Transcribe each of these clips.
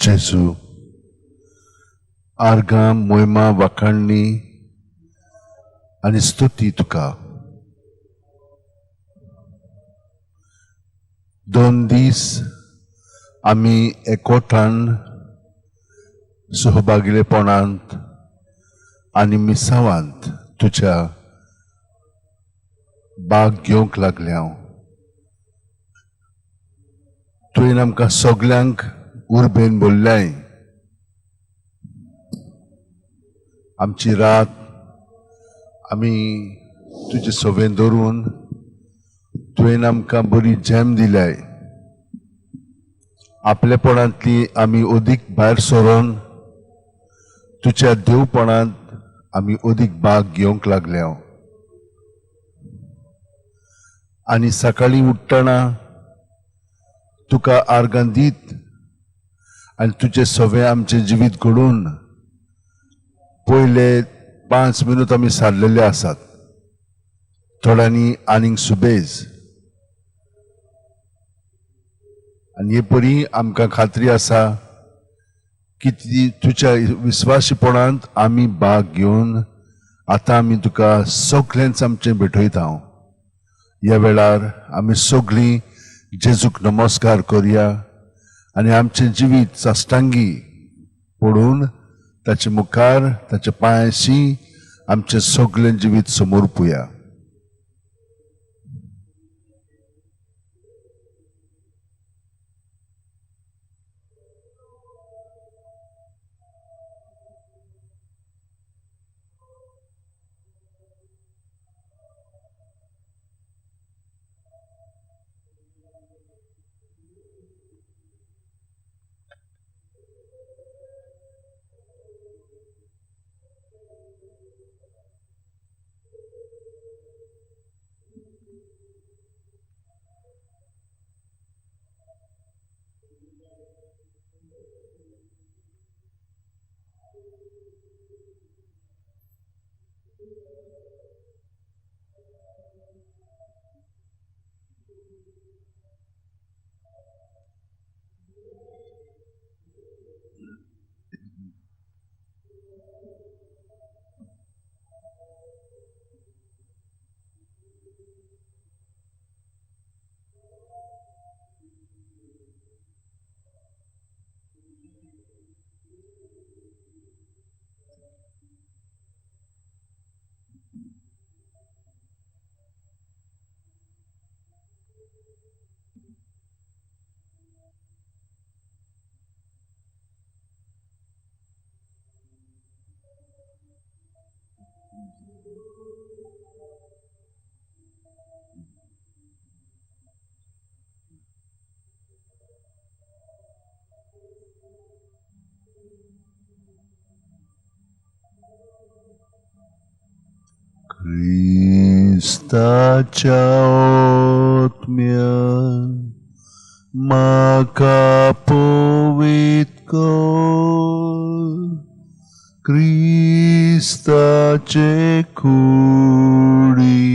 जेजू, आर्गां मोहिमा वाखाणणी आनी स्तुती तुका. 2 दीस आमी एकवटान सहभागिलेपणांत आनी मिसावांत तुज्या भाग घेवंक लागले. हांव तुवें आमकां सगल्यांक उर्बेन बोल्ल्याय. आमची रात आमी तुजे सवें धरून तुवें आमकां बरी झेम दिल्याय. आपलेपणांतली आमी अदीक भायर सरून तुज्या देवपणांत आमी अदीक भाग घेवंक लागले. आनी सकाळीं उठ्ठना तुका आर्गां दीत आनी तुजें सवें आमचें जिवीत घडून पयले 5 मिनट आमी सारलेले आसात. थोड्यांनी आनीक सुबेज आनी हे परी आमकां खात्री आसा की तुज्या विस्वासीपणांत आमी भाग घेवन आतां आमी तुका सगळ्यांच आमचें भेटयता. ह्या वेळार आमी सगळीं जेजूक नमस्कार करया आनी आमचें जिवीत साश्टांगी पडून ताचे मुखार ताच्या पांयांशी आमचें सगळें जिवीत समर्पुया. क्रिस्ताच्या आत्म्यान म्हाका पवित्र कर, क्रिस्ताचे कुडी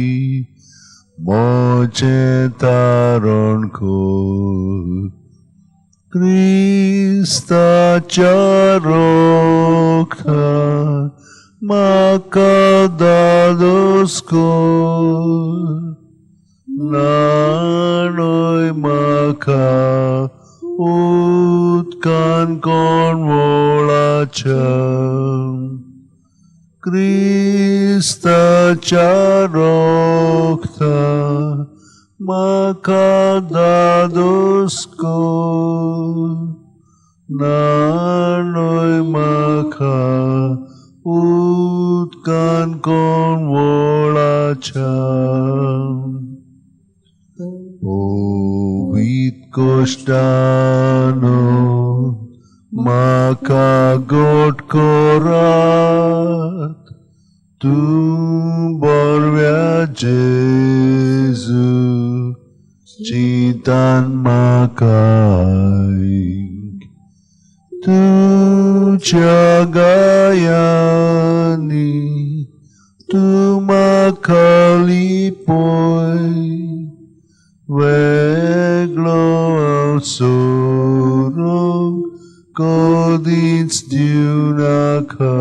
म्हजें तारण कर, क्रिस्ताच्या रक्तान म्हाका दादोस कर, न्हाणय म्हाका उदकान कोणवळाच्या, क्रिस्ताच्या रक्तान म्हाका दादोस कर, न्हाणय म्हाका उदकान कोणवळाच्या. पवित्र कोश्टानो म्हाका गोट करात, तूं बरव्या जेजू चिंतान म्हाका तुज्या गायांनी तूं म्हाका लिपय, वेगळो हांव सोरूंक दिवं नाका.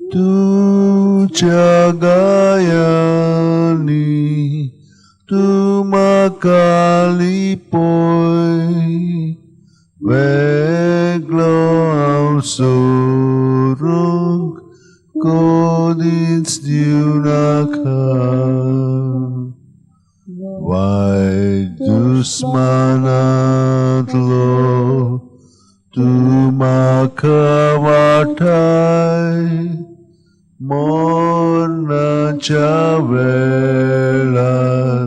तुज्या गायांनी तूं म्हाका लिपय, वेगळो हांव सोरूंक कोणीच दिवं नाका. वायट दुस्मानांतलो तूं म्हाका वाटाय, मरणाच्या वेळार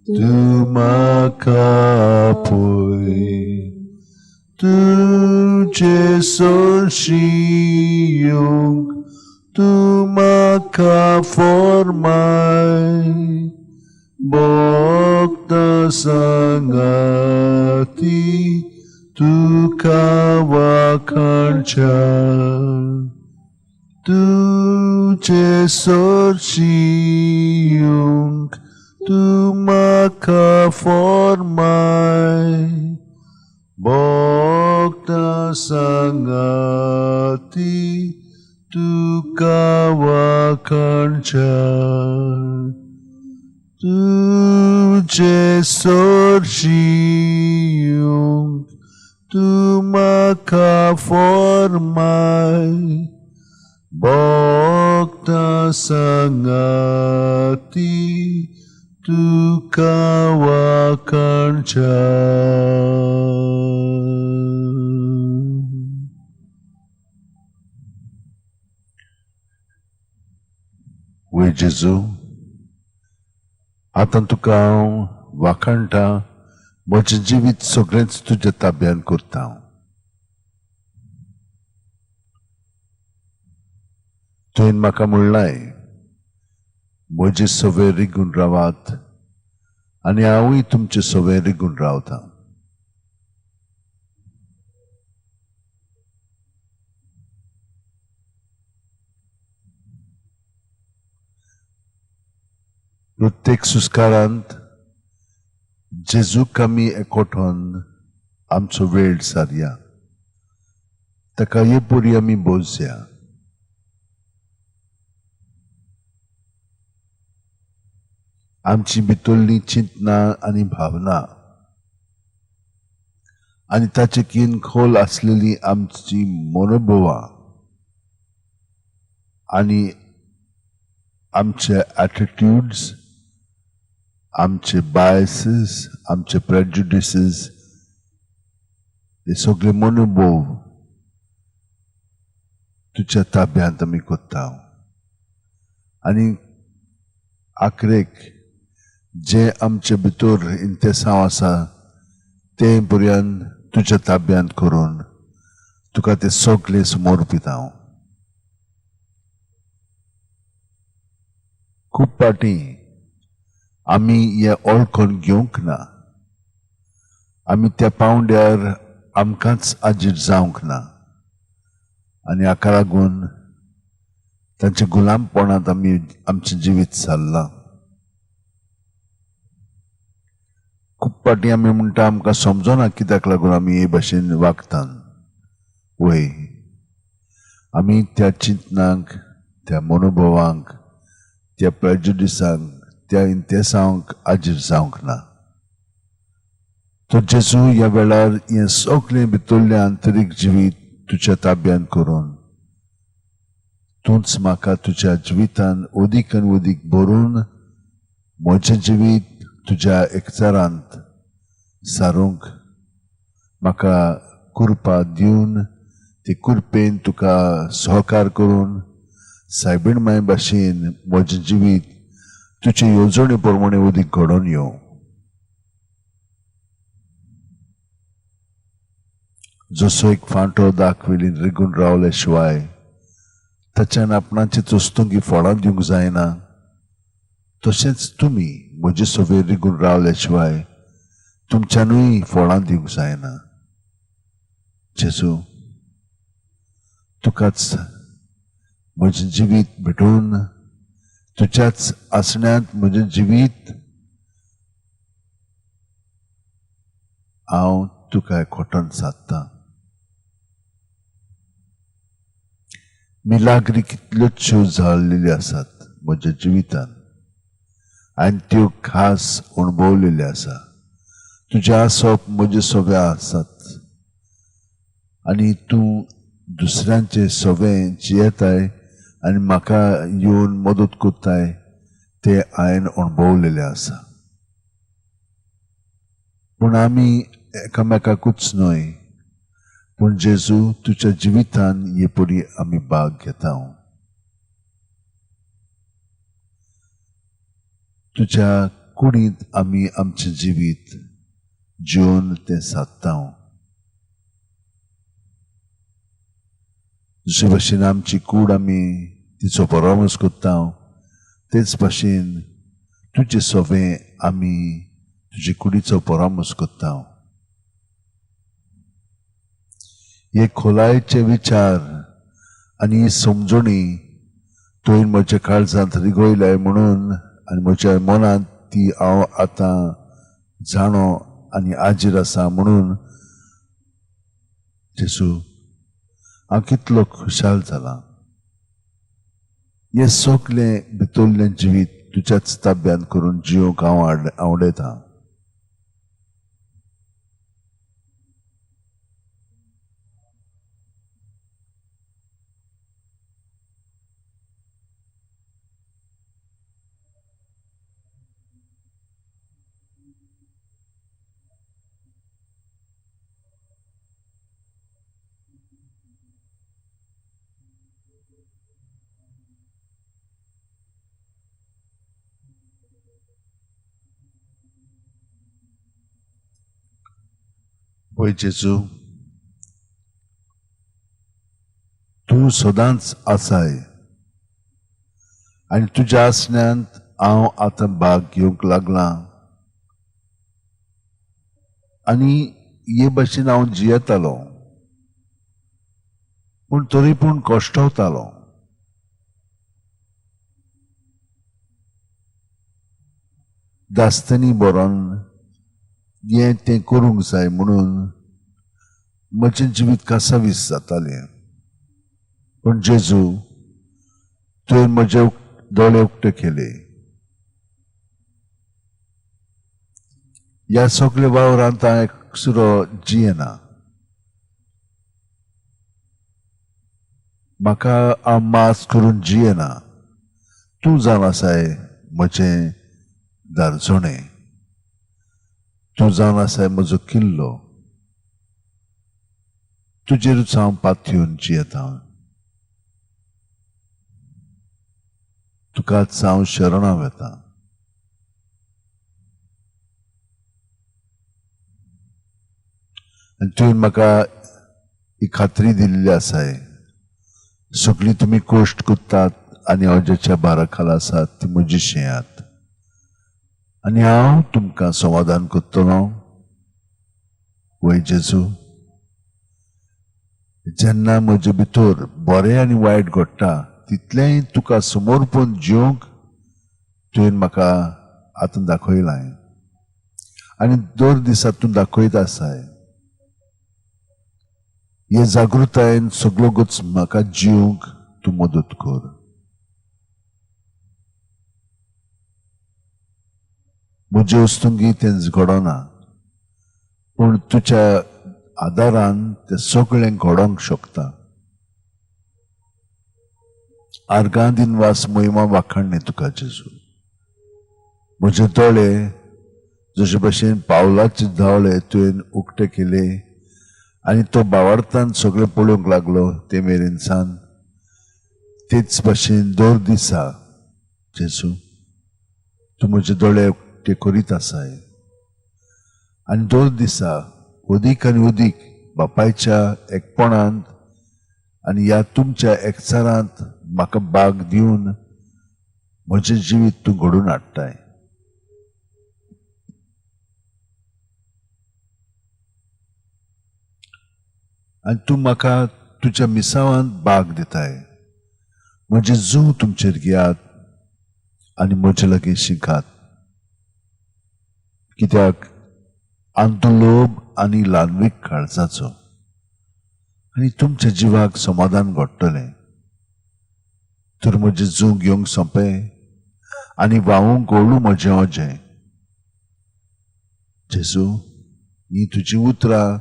तूं म्हाका पळय. तुजे सरशीं येवंक तूं म्हाका फॉर्माय, भोगता सांगाती तुका वाखाणच्या. तुजे सरशीं येवंक तूं म्हाका फॉर्माय, भोगता सांगाती तुका वाखाणच्या. तुजे सरशीं येवंक तूं म्हाका फॉर्माय, भोगता सांगाती तुका वाखाणच्या. वय जेजू, आतां तुका हांव वाखाणटा, म्हजें जिवीत सगळेंच तुज्या ताब्यान करता. तुवें म्हाका म्हणलाय, म्हजे सवे रिगून रावात आनी हांवूय तुमचे सवे रिगून रावता. प्रत्येक सुस्कारांत जेजूक आमी एकवटून आमचो वेळ सारया, ताका हे परी आमी बोजया. आमची भितरली चिंतना आनी भावना आनी ताचे कीन खोल आसलेली आमची मनोभवां आनी आमचे एटिट्यूड्स, आमचे बायसीस, आमचे प्रेजुडिसीस, हे सगळे मनोभव तुज्या ताब्यांत आमी करता. आनी आखरेक जे आमचे भितर इंतेसांव आसा तें पर्यंत तुज्या ताब्यांत करून तुका ते सगळे समर्पिता हांव. खूब फावटी आमी हें ओळखून घेवंक ना, आमी त्या पावंड्यार आमकांच आजीर जावंक ना आनी हाका लागून तांच्या गुलामपणांत आमी आमचें जिवीत सारलां. खूब फावटी आमी म्हणटा आमकां समजना कित्याक लागून आमी हे भाशेन वागतात. वय, आमी त्या चिंतनांक, त्या मनोभवांक, त्या प्रेजुडिसांक, त्या इंतेसांक आजीर जावंक ना. तर जेजू ह्या वेळार हें सगळें भितरलें आंतरीक जिवीत तुज्या ताब्यांत करून तूंच म्हाका तुज्या जिवितान अदीक आनी अदीक भरून म्हजें जिवीत तुज्या एकचारांत सारूंक म्हाका कृपा दिवन ते कृपेन तुका सहकार करून सायबीण माय भाशेन म्हजें जिवीत तुजे येवजणे प्रमाणे अदीक घडोवन येवं. जसो एक फांटो दाखवेलीन रिगून रावले शिवाय ताच्यान आपणाची चोस्तुंगी फळां दिवंक जायना, तशेंच तुमी म्हजे सवेर रिगून रावले शिवाय तुमच्यानूय फळां दिवंक जायना. जेजू, तुकाच म्हजें जिवीत भेटोवन तुज्याच आसण्यांत म्हजें जिवीत हांव तुका खोटन सादता. मिलाग्री कितल्योचश्यो जाल्लेल्यो आसात म्हज्या जिवितान आनी त्यो खास अणभवलेल्यो आसा. तुजें आसप म्हजे सगळे आसात आनी तूं दुसऱ्यांचे सगळें जियेताय आनी म्हाका येवन मदत करताय ते हांवें अणभवलेलें आसा. पूण आमी एकामेकाकूच न्हय, पूण जेजू तुज्या जिवितान हे परी आमी भाग घेता. तुज्या कुडींत आमी आमचें जिवीत जिवन तें सादता. जशे भाशेन आमची कूड आमी तिचो परामर्श करता, तेच भाशेन तुजे सवें आमी तुजे कुडीचो परामर्श करता. हे खोलायेचे विचार आनी ही समजणी तुवें म्हज्या काळजांत रिगयलाय म्हणून आनी म्हज्या मनांत ती हांव आतां जाणो आनी आजीर आसा म्हणून जेजू हांव कितलो खुशाल जाला. हें सगलें भितरलें जिवीत तुज्याच ताब्यांत करून जिवंक हांव आवडयतां. पळय जेजू, तूं सदांच आसाय आनी तुज्या आसण्यांत हांव आतां भाग घेवंक लागलां आनी हे भाशेन हांव जियेतालो, पूण तरी पूण कश्टवतालो. दास्तनी बरोवन हें तें करूंक जाय म्हणून म्हजें जिवीत कासावीस जातालें. पूण जेजू तुवें म्हजे दोळे उक्ते केले. ह्या सगल्या वावरांत हांव एकसुरो जियेना. म्हाका हांव मास करून जियेना. तूं जावन आसाय म्हजें दारजोणें, तूं जावन आसाय म्हजो किल्लो. तुजेरूच हांव पातयेवन जियेता. तुकाच हांव शरणां वता. आनी तुवें म्हाका ही खात्री दिल्ली आसाय, सगळीं तुमी कश्ट करतात आनी हांव ज्याच्या भारा खाला आसात ती म्हजी शेयात आनी हांव तुमकां समाधान करतलो. वय जेजू, जेन्ना म्हजे भितर बरें आनी वायट घडटा तितलेंय तुका समर्पण जिवंक तुवें म्हाका आतां दाखयलां आनी दर दिसा तूं दाखयत आसाय. हे जागृतायेन सगळो गच म्हाका जिवंक तूं मदत कर. म्हजे वस्तुंगी तें घडना, पूण तुज्या आदारान तें सगळें घडोवंक शकता. आर्गां दिनवास मोहिमा वाखाणणे तुका जेजू. म्हजे दोळे जशे भशेन पावलाचे दोळे तुवें उक्ते केले आनी तो बावार्थान सगळें पळोवंक लागलो ते मेरेन सान, तेच भशेन दर दिसा जेजू तूं म्हजे दोळे उक्ते करीत आसाय आनी दर दिसा अदीक आनी अदीक बापायच्या एकपणांत आनी ह्या तुमच्या एकचारांत म्हाका भाग दिवन म्हजें जिवीत तूं घडोवन हाडटाय. आनी तूं म्हाका तुज्या मिसावांत भाग दिताय. म्हजें जूं तुमचेर घेयात आनी म्हजे लागीं शिकात, कित्याक आमचो लोभ आनी ल्हानवीक काळजाचो आनी तुमच्या जिवाक समाधान घडटलें. तर म्हजें जूं घेवंक सोंपें आनी व्हांवूंक ओळू म्हजें ओजें. जेजू, ही तुजी उतरां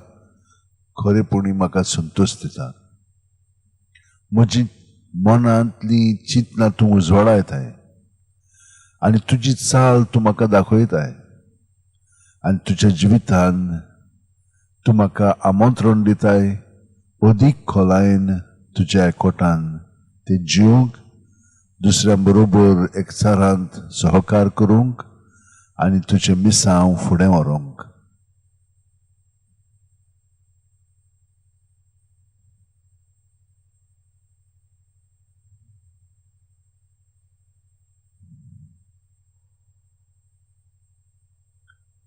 खरेपणी म्हाका संतोश दिता. म्हजी मनांतली चिंतनां तूं उजवाडायताय आनी तुजी चाल तूं म्हाका दाखयताय आनी तुज्या जिवितान तूं म्हाका आमंत्रण दिताय अदीक खोलायेन तुज्या एकवटान ते जिवंक, दुसऱ्या बरोबर एकचारांत सहकार करूंक आनी तुजें मिसांव फुडें व्हरूंक.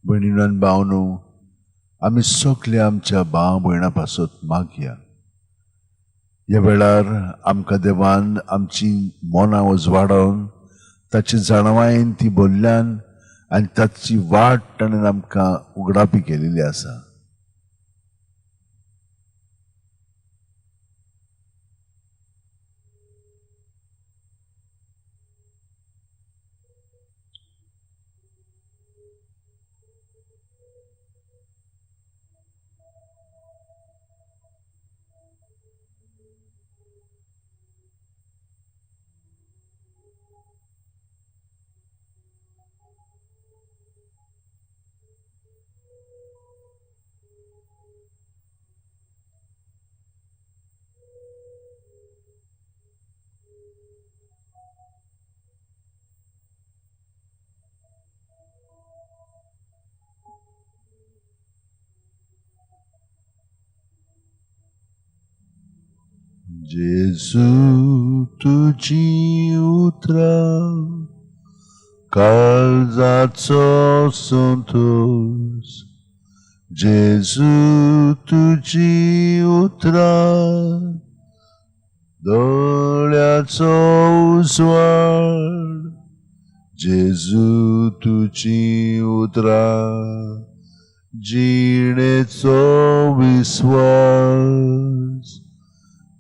भयणीनो आनी भावनो, आमी सगळे आमच्या भाव भयणां पासत मागया. ह्या वेळार आमकां देवान आमची मनां उजवाडोवन ताची जाणवायेन ती भरल्यान आनी ताची वाट ताणें आमकां उगडापी केलेली आसा. जेजू तुजी उतरां काळजाचो संतोष, जेजू तुजी उतरां दोळ्याचो उजवाड, जेजू तुजी उतरां जिणेचो विस्वास,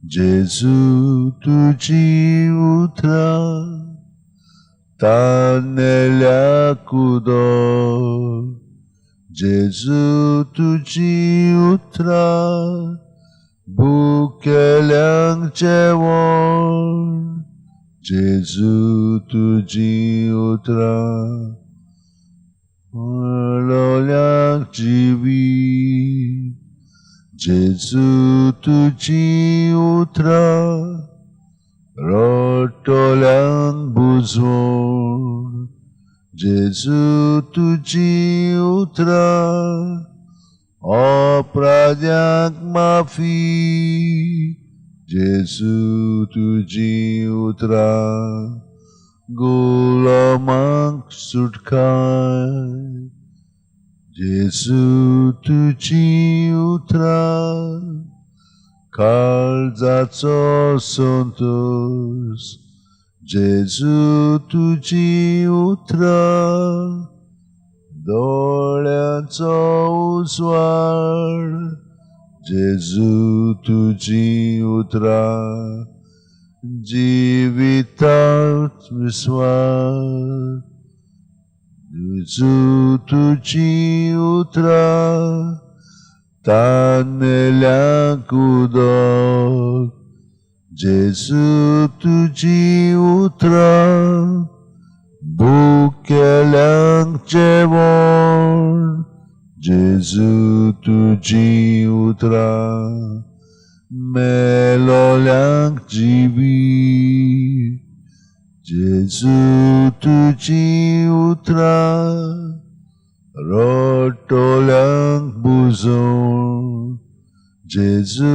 जेजू तुजी उतरां तानेल्याक उदक, जेजू तुजी उतरां भुकेल्यांक जेवण, जेजू तुजी उतरां मेळोल्यांक जिवीत, जेजू तुजी उतरां रडटल्यांक बुजवण, जेजू तुजी उतरां अपराध्यांक माफी, जेजू तुजी उतरां गुलामांक सुटकाय, जेजू तुजी उतरां काळजाचो संतोष, जेजू तुजी उतरां दोळ्यांचो उजवाड, जेजू तुजी उतरां जिवितांत विस्वास, जेजू तुजी उतरां तानेल्यांक उदक, जेजू तुजी उतरां भुकेल्यांक जेवण, जेजू तुजी उतरां मेलोल्यांक जिवीत, जेजू तुजी उतरां रडटल्यांक बुजवण, जेजू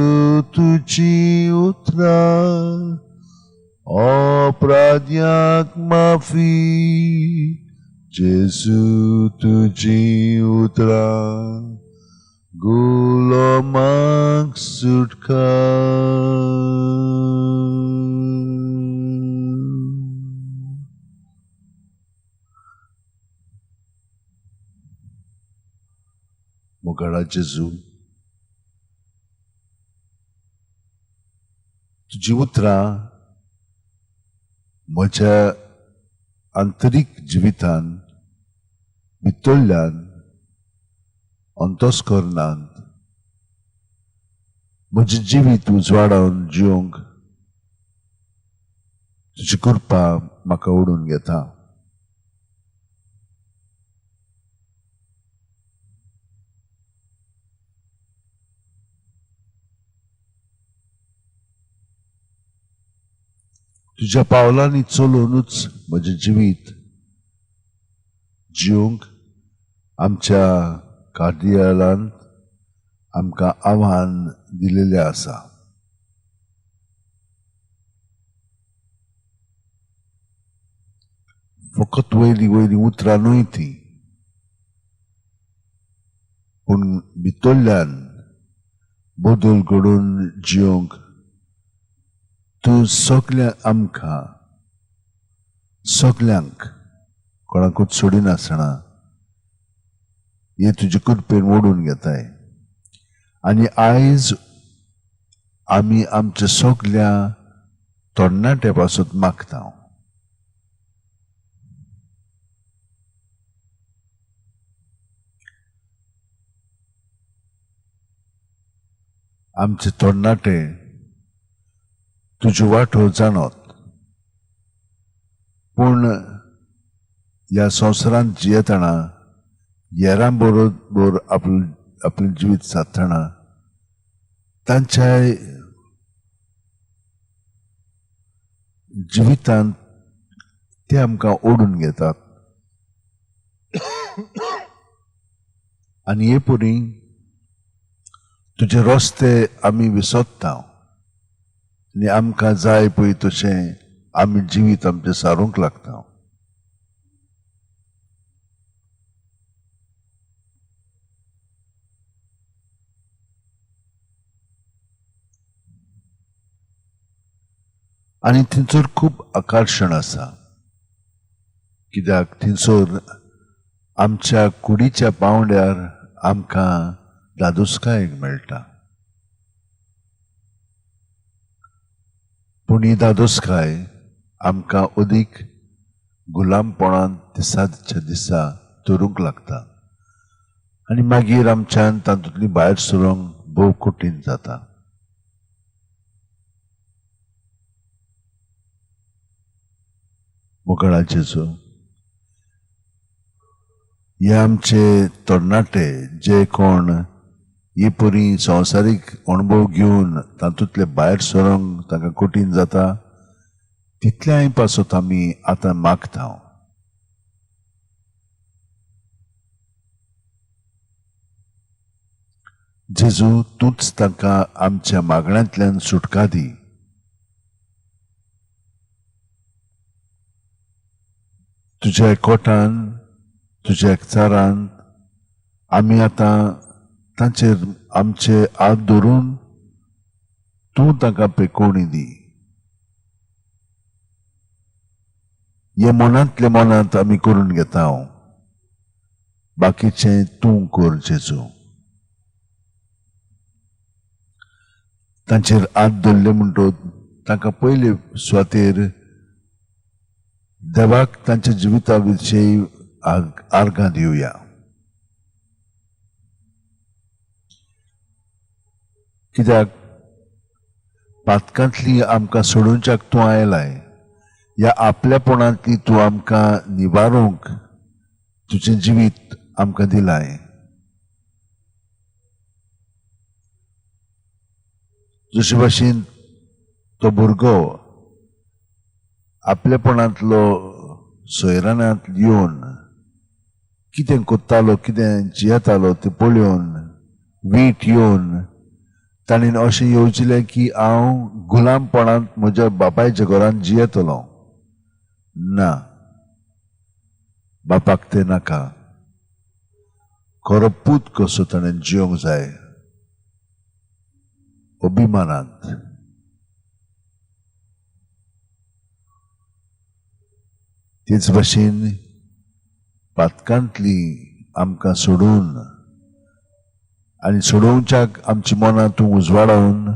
तुजी उतरां अपराध्यांक माफी, जेजू तुजी उतरां गुलामांक सुटकाय. मोगाळा जेजू, तुजी उतरां म्हज्या आंतरीक जिवितान भितरल्यान अंतस्करणांत म्हजें जिवीत उजवाडावन जिवंक तुजी कृपा म्हाका ओडून घेता. तुज्या पावलांनी चलोवनूच म्हजें जिवीत जिवंक आमच्या कार्यालयांत आमकां आव्हान दिलेलें आसा. फकत वयली वयली उतरां न्हय ती, पूण भितरल्यान बदल घडोवन जिवंक तूं सगल्या आमकां सगल्यांक कोणाकूच सोडिनासतना हे तुजे कृपेन ओडून घेताय. आनी आयज आमी आमच्या सगल्या तरणाट्या पासून मागता, आमचे तरणाटे तुज्यो वाटो जाणत, पूण ह्या संवसारांत जियेतना हेरां बरोबर आपलें जिवीत सादतना तांच्या जिवितांत ते आमकां ओडून घेतात. आनी हे परी तुजे रस्ते आमी विसरता आनी आमकां जाय पळय तशें आमी जिवीत आमचें सारूंक लागता. आनी थंयसर खूब आकर्शण आसा, कित्याक थंयसर आमच्या कुडीच्या पांवड्यार आमकां धादोसकाय मेळटा. पूण ही धादोसकाय आमकां अदीक गुलामपणान दिसाच्या दिसा धरूंक लागता आनी मागीर आमच्यान तातूंतली भायर सरूंक भोव कठीण जाता. मोगाळ जेजू, हे आमचे तरणाटे जे कोण ही परी संवसारीक अणभव घेवन तातूंतले भायर सरूंक तांकां कठीण जाता, तितल्याय पासत आमी आतां मागता. जेजू, तूंच तांकां आमच्या मागण्यांतल्यान सुटका दी. तुज्या एकवटान, तुज्या एकचारान आमी आतां तांचेर आमचे हात धरून तूं तांकां पेकोवणी दी. हे मनांतले मनांत आमी करून घेता, बाकीचें तूं कर जेजू. तांचेर हात धरले म्हणटकच तांकां पयले सुवातेर देवाक तांच्या जिविता विशयी आर्गां दिवया. कित्याक पातकांतली आमकां सोडोवच्याक तूं आयलाय, ह्या आपल्यापणांतली तूं आमकां निवारूंक तुजें जिवीत आमकां दिलाय. जशे भाशेन तो भुरगो आपलेपणांतलो सोयरानांत येवन कितें कोत्तालो, कितें जियेतालो तें पळोवन वीट येवन ताणें अशें येवजिलें की हांव गुलामपणांत म्हज्या बापायच्या घरांत जियेतलो. ना, बापाक तें नाका. खरो पूत कसो ताणें जिवंक जाय, अभिमानांत. तेच भाशेन पातकांतली आमकां सोडून आनी सोडोवच्याक आमची मनां तूं उजवाडावन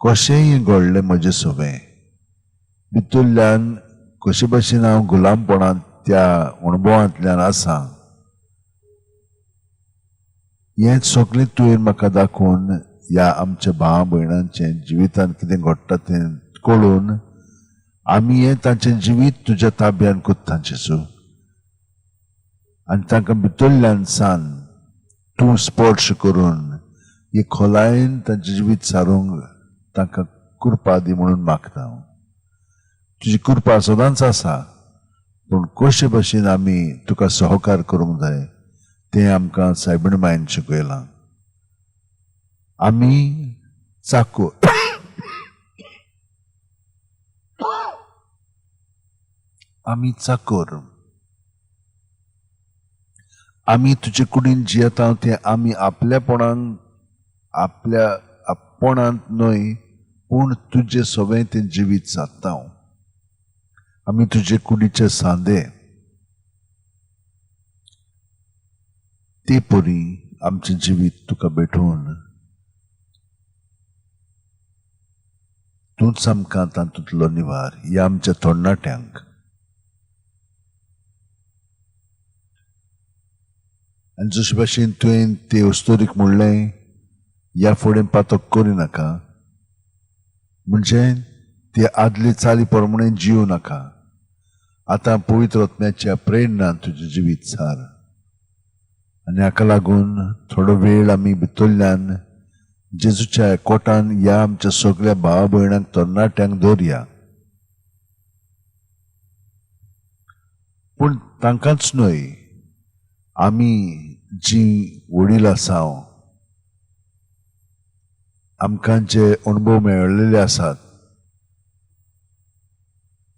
कशेंय घडलें म्हजें सवें, भितरल्यान कशे भशेन हांव गुलामपणांत त्या अणभवांतल्यान आसा हें सगळें तुवें म्हाका दाखोवन ह्या आमच्या भाव भयणांचें जिवितांत कितें घडटा तें कळून आमी हें तांचें जिवीत तुज्या ताब्यान कोत्ता जेजू. आनी तांकां भितरल्यान सान तूं स्पर्श करून हे खोलायेन तांचें जिवीत सारूंक तांकां कृपा दी म्हणून मागता हांव. तुजी कृपा सदांच आसा, पूण कशे भशेन आमी तुका सहकार करूंक जाय तें आमकां सायबीण मायन शिकयलां. आमी चाकूर आमी चाकोर आमी तुजे कुडीन जियेता तें आमी आपल्यापणान आपल्या आपणांत न्हय पूण तुजे सवें तें जिवीत सादता. आमी तुजे कुडीचे सांदे ते परी आमचें जिवीत तुका भेटोवन तूंच आमकां तातूंतलो निवार ह्या आमच्या तरणाट्यांक. आनी जशे भाशेन तुवें ते अस्तोरीक म्हणलें ह्या फुडें पातक करिनाका, म्हणजे ते आदले चाली प्रमाणे जियो नाका, आतां पवित्र आत्म्याच्या प्रेरणान तुजें जिवीत सार. आनी हाका लागून थोडो वेळ आमी भितरल्यान जेजूच्या एकवटान ह्या आमच्या सगळ्या भावा भयणांक तरणाट्यांक दवरया. पूण तांकांच न्हय, आमी जी वडील आसा आमकां जे अणभव मेळिल्ले आसात,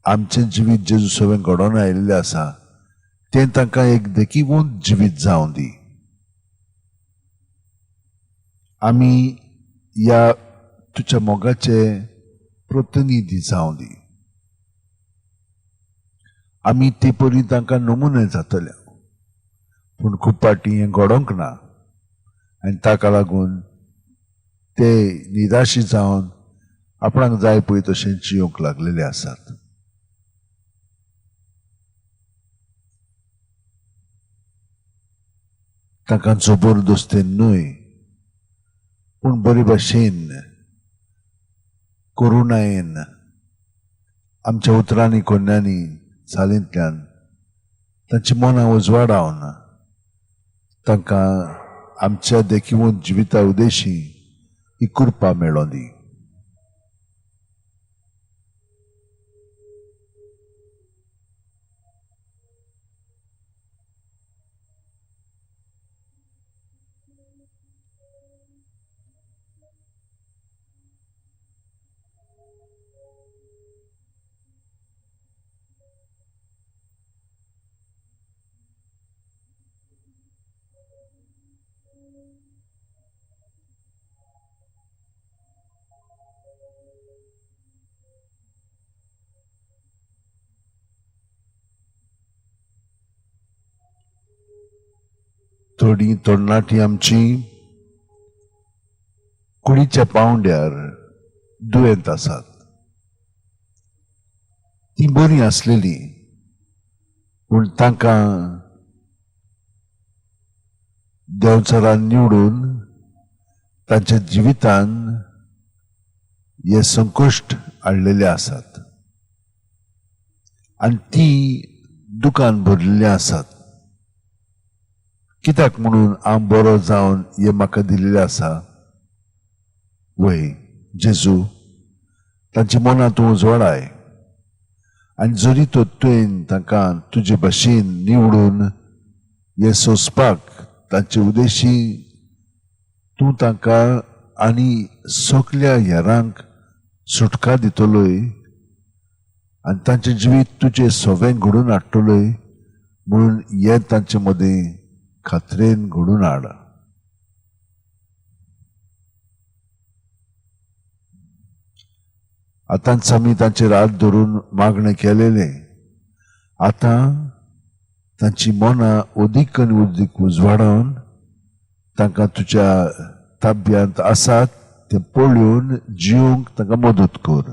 आमचें जिवीत जेजू सवें घडोवन आयिल्लें आसा तें तांकां एक देखीवंत जिवीत जावं दी. आमी ह्या तुज्या मोगाचे प्रतिनिधी जावं दी. आमी ते परी तांकां नमुने जातले, पूण खूब फावटी हें घडोवंक ना आनी ताका लागून ते निराशी जावन आपणाक जाय पळय तशें जियोंक लागलेले आसात. तांकां जबरदस्तेन न्हय पूण बरे भाशेन करुणायेन आमच्या उतरांनी कोन्यांनी चालींतल्यान तांची मनां उजवाडावन तांकां आमच्या देखीवंत जिविता उदेशी ही कृपा मेळों दी. थोडी तरणाटी आमची कुडीच्या पावंड्यार दुयेंत आसात. ती बरी आसलेली पूण तांकां देंवचारान निवडून तांच्या जिवितान हे संकश्ट हाडलेले आसात आनी ती दुकान भरिल्लीं आसात. कित्याक म्हणून हांव बरो जावन हें म्हाका दिल्लें आसा? वय जेजू, तांच्या मनां तूं उजवाडाय आनी जरी तर तुवें तांकां तुजे भाशेन निवडून हें सोंसपाक तांचे उदेशी तूं तांकां आनी सगल्या हेरांक सुटका दितलोय आनी तांचें जिवीत तुजें सवें घडोवन हाडटलोय म्हणून हें तांचे मदीं खात्रेन घडोवन हाड. आतांच आमी तांचेर हात धरून मागणें केलेलें, आतां तांची मनां अदीक आनी अदीक उजवाडावन तांकां तुज्या ताब्यांत आसात तें पळोवन जिवंक तांकां मदत कर.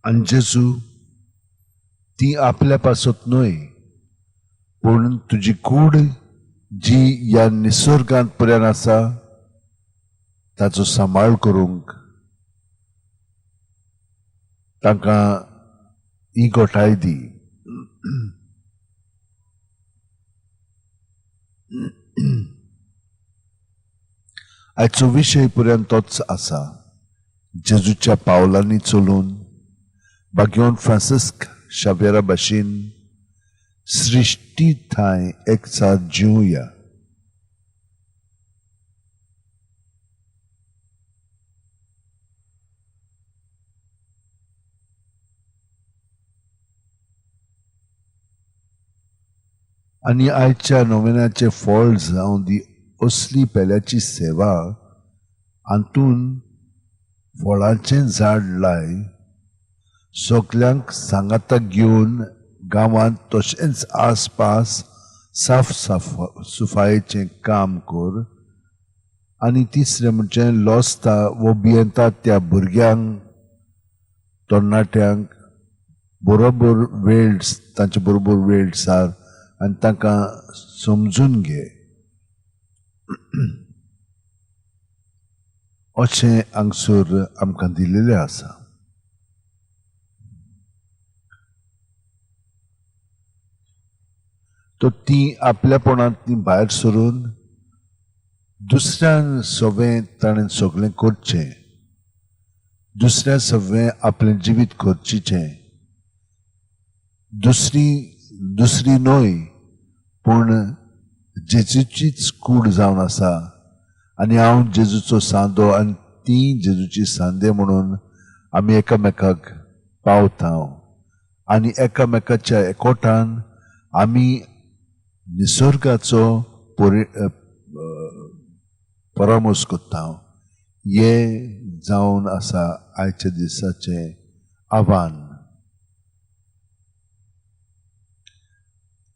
आनी जेजू, ती आपल्या पासत न्हय पूण तुजी कूड जी ह्या निसर्गांत पर्यंत आसा ताचो सांबाळ करूंक तांकां ही गोठाय दी. आयचो विशय पर्यंत तोच आसा, जेजूच्या पावलांनी चलून भाग्यवंत फ्रांसिस्क शाव्येरा भाशेन सृश्टी थांय एकसार जिवया. आनी आयच्या नोवेनाचे फळ जावं दी असली पेल्याची सेवा हातून फळांचें झाड लाय, सगल्यांक सांगाताक घेवन गांवांत तशेंच आसपास साफ साफ सुफायेचें काम कर. आनी तिसरें म्हणजे लॉसता वो भियेंता त्या भुरग्यांक तरणाट्यांक बरोबर वेळ, तांचे बरोबर वेळ सार आनी तांकां समजून घे. अशें हांगसर आमकां दिलेलें आसा. तो ती आपल्यापणांतली भायर सरून दुसऱ्यान सगळें ताणें सगळें करचें, दुसऱ्या सगळें आपलें जिवीत खर्चिचें, दुसरी न्हय पूण जेजूचीच कूड जावन आसा आनी हांव जेजूचो सांदो आनी ती जेजूची सांदे म्हणून आमी एकामेकाक पावता आनी एकामेकाच्या एकोटान आमी निसर्गाचो परामर्श करता. हें जावन आसा आयच्या दिसाचें आव्हान.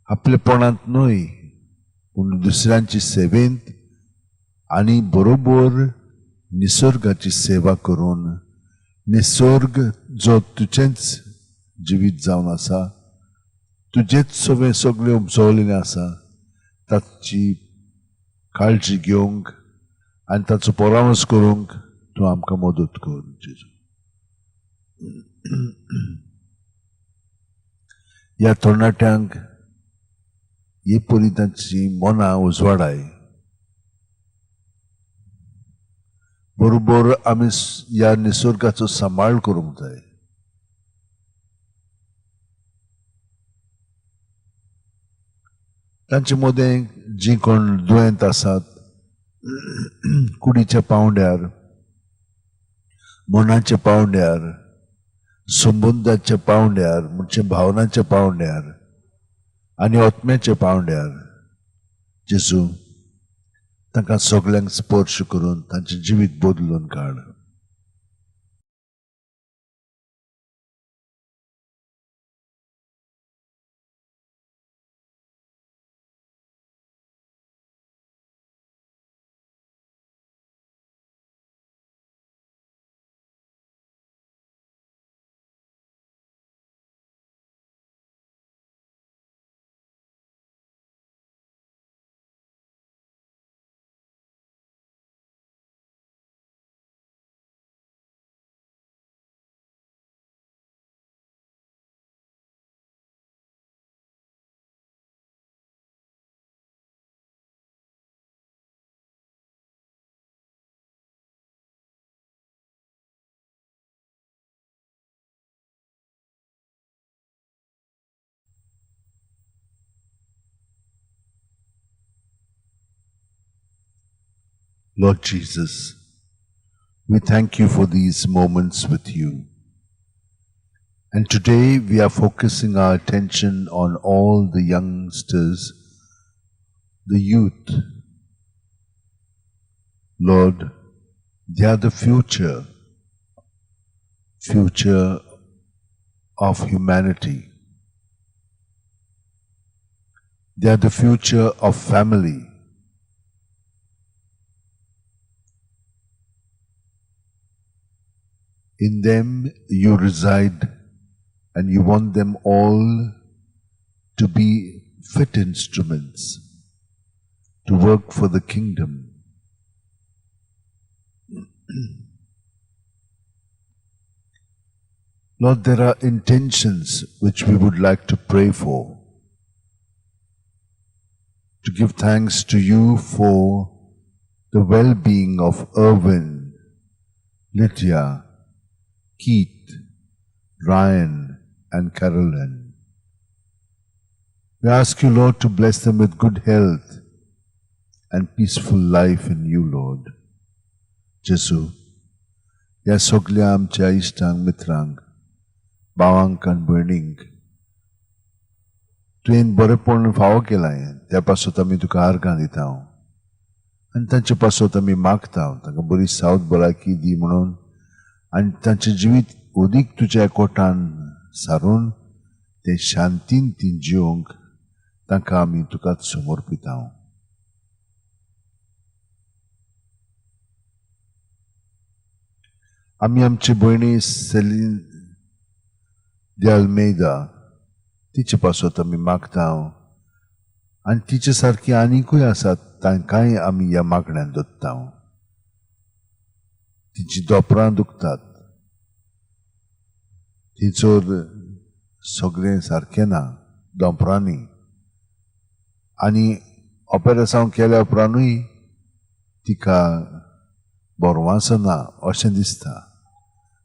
आपलेपणांत न्हय पूण दुसऱ्यांची सेवेंत आनी बरोबर निसर्गाची सेवा करून निसर्ग जो तुजेंच जिवीत जावन आसा, तुजेच सगळें सगळें उपजवलेलें आसा, ताची काळजी घेवंक आनी ताचो परामर्श करूंक तूं आमकां मदत कर जेजू. ह्या तरणाट्यांक ही परी तांची मनां उजवाडाय. बरोबर आमी ह्या निसर्गाचो सांबाळ करूंक जाय. तांचे मदें जीं कोण दुयेंत आसात कुडीच्या पावंड्यार, मनाच्या पावंड्यार, संबंदाच्या पावंड्यार, म्हणजे भावनाच्या पावंड्यार आनी आत्म्याच्या पावंड्यार, जेजू तांकां सगल्यांक स्पर्श करून तांचें जिवीत बदलून काड. Lord Jesus, we thank you for these moments with you. And today we are focusing our attention on all the youngsters, the youth. Lord, they are the future of humanity. They are the future of family. In them you reside And you want them all to be fit instruments to work for the kingdom. Lord, there are intentions which we would like to pray for, to give thanks to you for the well-being of Irwin, Lydia, Keith, Ryan, and Carolyn. We ask you, Lord, to bless them with good health and peaceful life in you, Lord. Jesu, ह्या सगल्या आमच्या इश्टांक, मित्रांक, भावांक आनी भयणींक तुवें बरेपण फावो केलां, त्या पासत आमी तुका आर्गां दिता आनी तांचे पासत आमी मागता तांकां बरी सावध भलायकी दी म्हणून, आनी तांचें जिवीत अदीक तुज्या कोटान सारून ते शांतीन ती जिवंक तांकां आमी तुकाच समर्पिता. आमी आमची भयणी सेलीन दे अल्मेदा तिचे पासत आमी मागता आनी तिचे सारकी आनीकूय आसात तांकांय आमी ह्या मागण्यान दत्ता. तिची दोपरां दुखतात, तिचोर सगळें सारकें ना दोंपरांनी, आनी ऑपेरेसांव केल्या उपरांतूय तिका बरो ना अशें दिसता.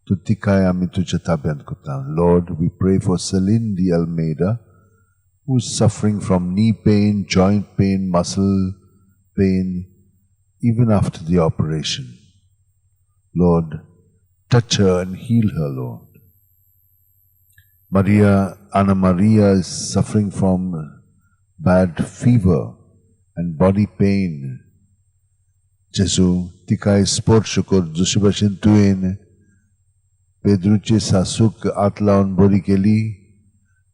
तूं तिकाय आमी तुज्या ताब्यांत करता. Lord, we pray for Celine de Almeida, who is suffering from knee pain, joint pain, muscle pain, even after the operation. Lord, touch her and heal her, Lord. Anna Maria is suffering from bad fever and body pain. जेजू, तिकाय स्पर्श कर, जशे भाशेन तुवें पेद्रूचे सासूक हात लावन बरी केली,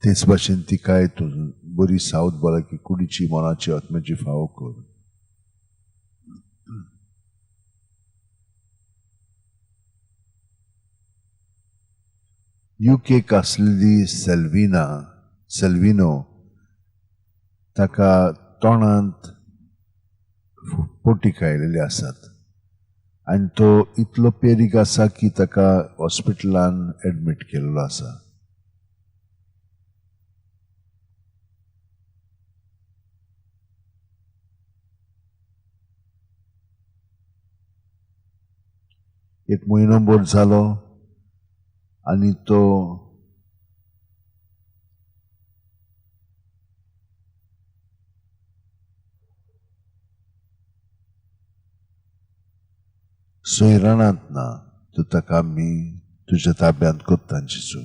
तेच भाशेन तिकाय तूं बरी सावध भलायकी कुडीची, मनाची, आत्म्याची फावो कर. युकेक आसलेली सेल्विनो, ताका तोंडांत पोटीक आयलेले आसात आनी तो इतलो पेरीक आसा की ताका हॉस्पिटलान एडमीट केल्लो आसा. एक म्हयनो भर जालो आनी तो सोयराणांत ना, तूं ताका आमी तुज्या ताब्यांत करता जेजू.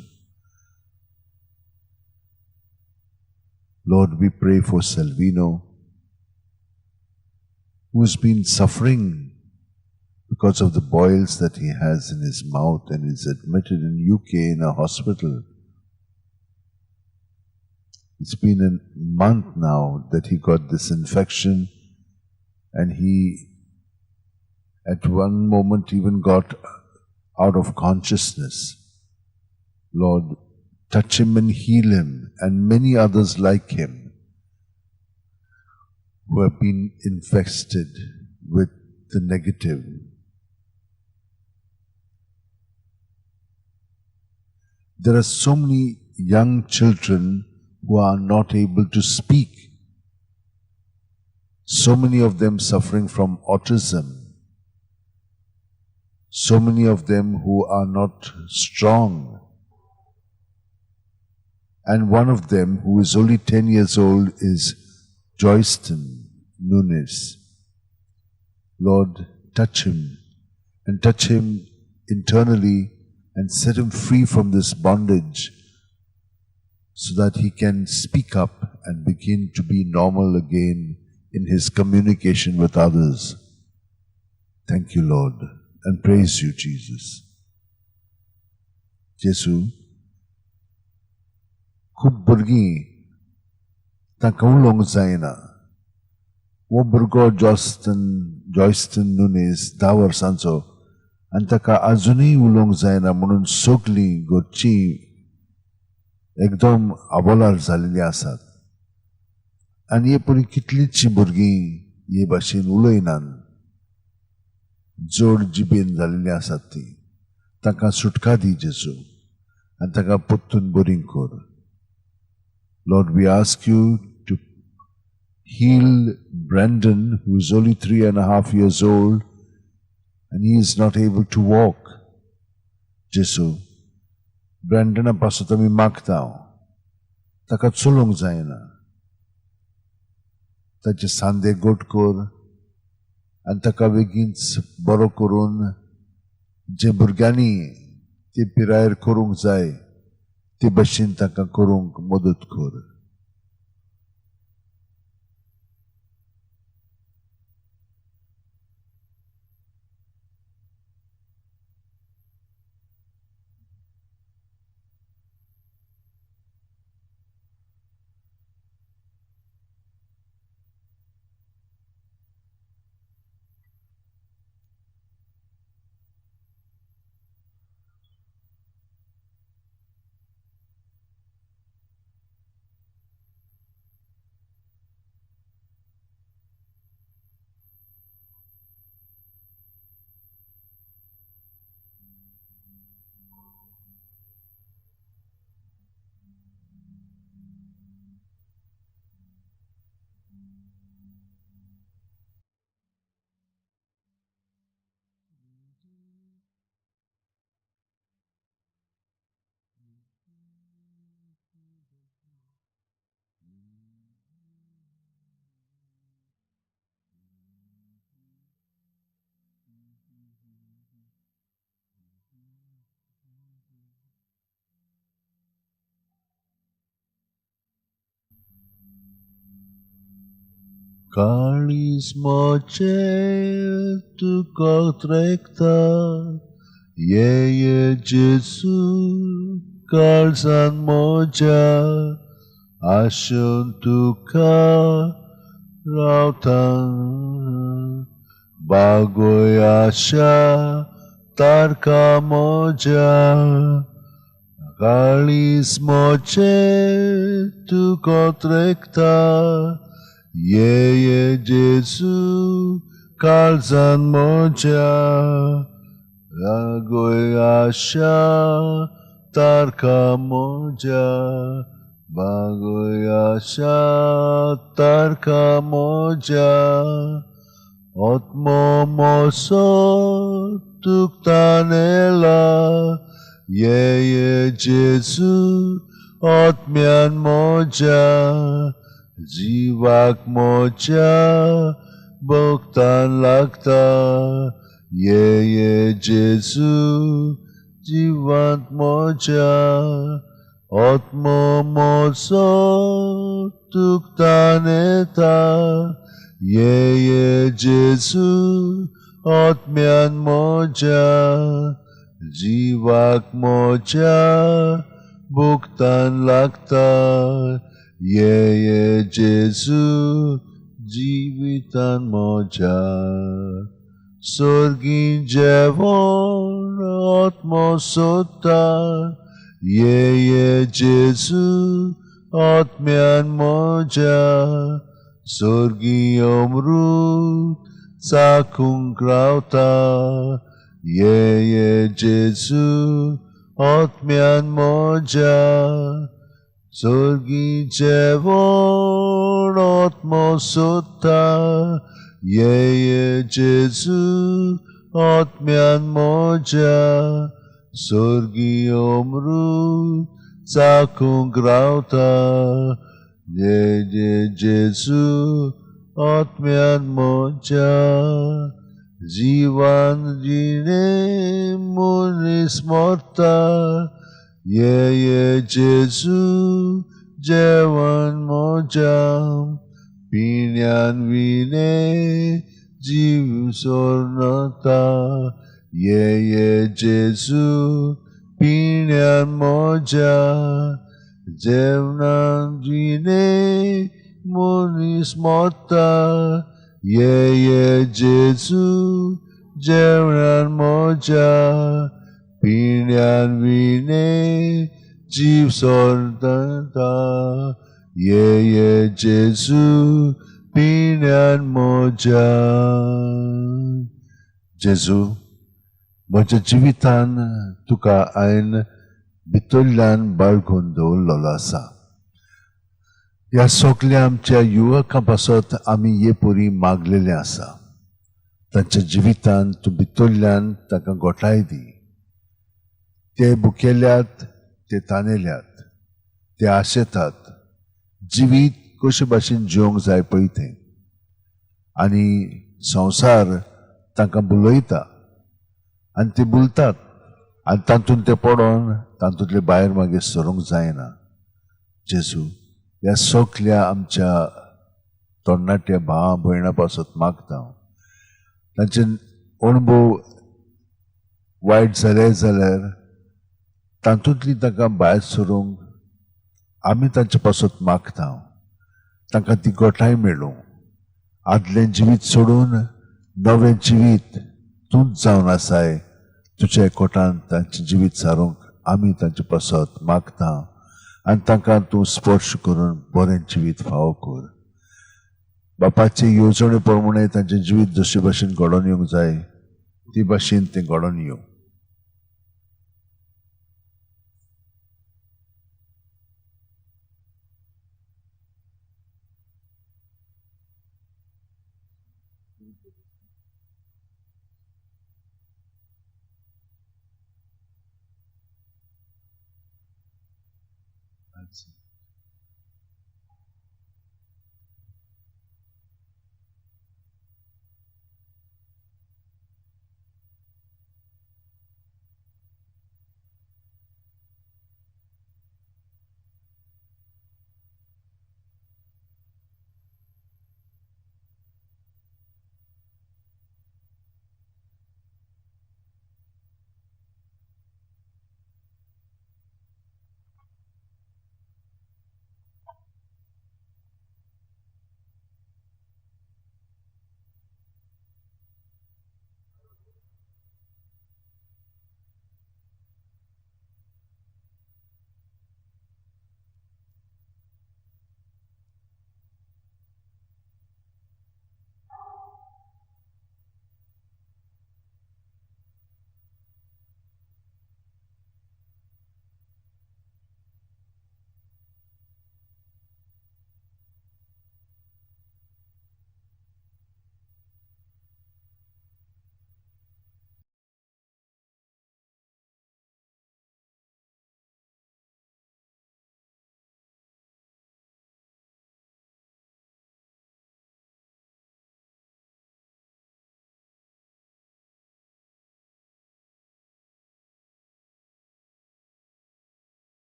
Lord, we pray for Salvino, who's been suffering because of the boils that he has in his mouth and is admitted in UK in a hospital. It's been a month now that he got this infection, and he at one moment even got out of consciousness. Lord, touch him and heal him, and many others like him who have been infested with the negative. There are so many young children who are not able to speak. So many of them suffering from autism. So many of them who are not strong. And one of them, who is only 10 years old, is Joyston Nunes. Lord, touch him, and touch him internally, and set him free from this bondage so that he can speak up and begin to be normal again in his communication with others. Thank you, Lord, and praise you, Jesus. Jesu, खूब भुरगीं तांकां उलोवंक जायना. हो भुरगो जॉयस्टन नुनेस 10 वर्सांचो आनी ताका आजुनूय उलोवंक जायना म्हणून सगलीं घरचीं एकदम आबोलार जाल्लीं आसात. आनी हे परी कितलींचशीं भुरगीं हे भाशेन उलयनात, जोड जिबेन जाल्लीं आसात तीं. तांकां सुटका दी जेजू आनी तांकां परतून बरीं कर. Lord, we ask you to heal Brandon, who is only 3.5 years old and he is not able to walk. जेजू, ब्रँडना पासत आमी मागता, ताका चलोवंक जायना, ताचे सांदे गोट कर आनी ताका बेगीनच बरो करून जे भुरग्यांनी ते पिरायेर करूंक जाय ते भशेन तांकां करूंक मदत कर. काळीज म्हजें तुका त्रेकता, ये ये जेजू काळजान म्हज्या, आशेन तुका रावता, बागय आशा तारका म्हज्या, काळीज म्हजें तुका त्रेकता, ये ये जेजू काळजान म्हज्या, बागय आशा तारका म्हज्या, बागय आशा तारका म्हज्या, आत्मो म्हजो तुका तानेला, ये ये जेजू आत्म्यान म्हज्या, जिवाक म्हज्या भोगतान लागता, ये ये जेजू जिवांत म्हज्या, आत्मो म्हजो तुका तानेता, ये ये जेजू आत्म्यान म्हज्या, जिवाक म्हज्या भोगतान लागता, ये ये जेजू जिवितान म्हज्या. सर्गी जेवण आत्मो सोदता, ये ये जेजू आत्म्यान म्हज्या, सर्गी अमृत चाखूंक रावता, ये ये जेजू आत्म्यान म्हज्या, सर्गी जेवण आत्मो सोदता, ये ये जेजू आत्म्यान म्हज्या, सर्गी अमृत चाखूंक रावता, ये ये जेजू आत्म्यान म्हज्या. जिवान जिणे मनीस मरता, ये ये जेजू जेवण म्हज्या, पिण्यान विणे जीव सोरनता, ये ये जेजू पिण्यान म्हज्या, जेवणान विणे मनीस मरता, ये ये जेजू जेवणान म्हज्या, पिण्यान विणे जीव सोडता ये ये जेजू पिण्यान म्हज्या. जेजू म्हज्या जिवितान तुका हांवें भितरल्यान बाळगून दवरलेलो आसा. ह्या सगल्या आमच्या युवकां पासत आमी हे परी मागलेलें आसा. तांच्या जिवितान तूं भितरल्यान तांकां गोठाय दी. ते भुकेल्यात, ते तानेल्यात, ते आशेतात जिवीत कशे भाशेन जिवंक जाय पळय तें, आनी संवसार तांकां बुलयता आनी ते बुलतात आनी तातूंत ते पडोन तातूंतले भायर मागीर सरूंक जायना. जेजू ह्या सगल्या आमच्या तरणाट्या भावा भयणां पासत मागता. तांचे अणभव वायट जाले जाल्यार तातूंतली तांकां भायर सरूंक आमी तांचे पासत मागता. तांकां ती गोठाय मेळूं, आदलें जिवीत सोडून नवें जिवीत तूंच जावन आसाय तुज्या एकवटान तांचें जिवीत सारूंक आमी तांचे पासत मागता आनी तांकां तूं स्पर्श करून बरें जिवीत फावो कर. बापाचे येवजणे प्रमाणे तांचें जिवीत जशे भाशेन घडोवन येवंक जाय ती भाशेन तें घडोवन येवं.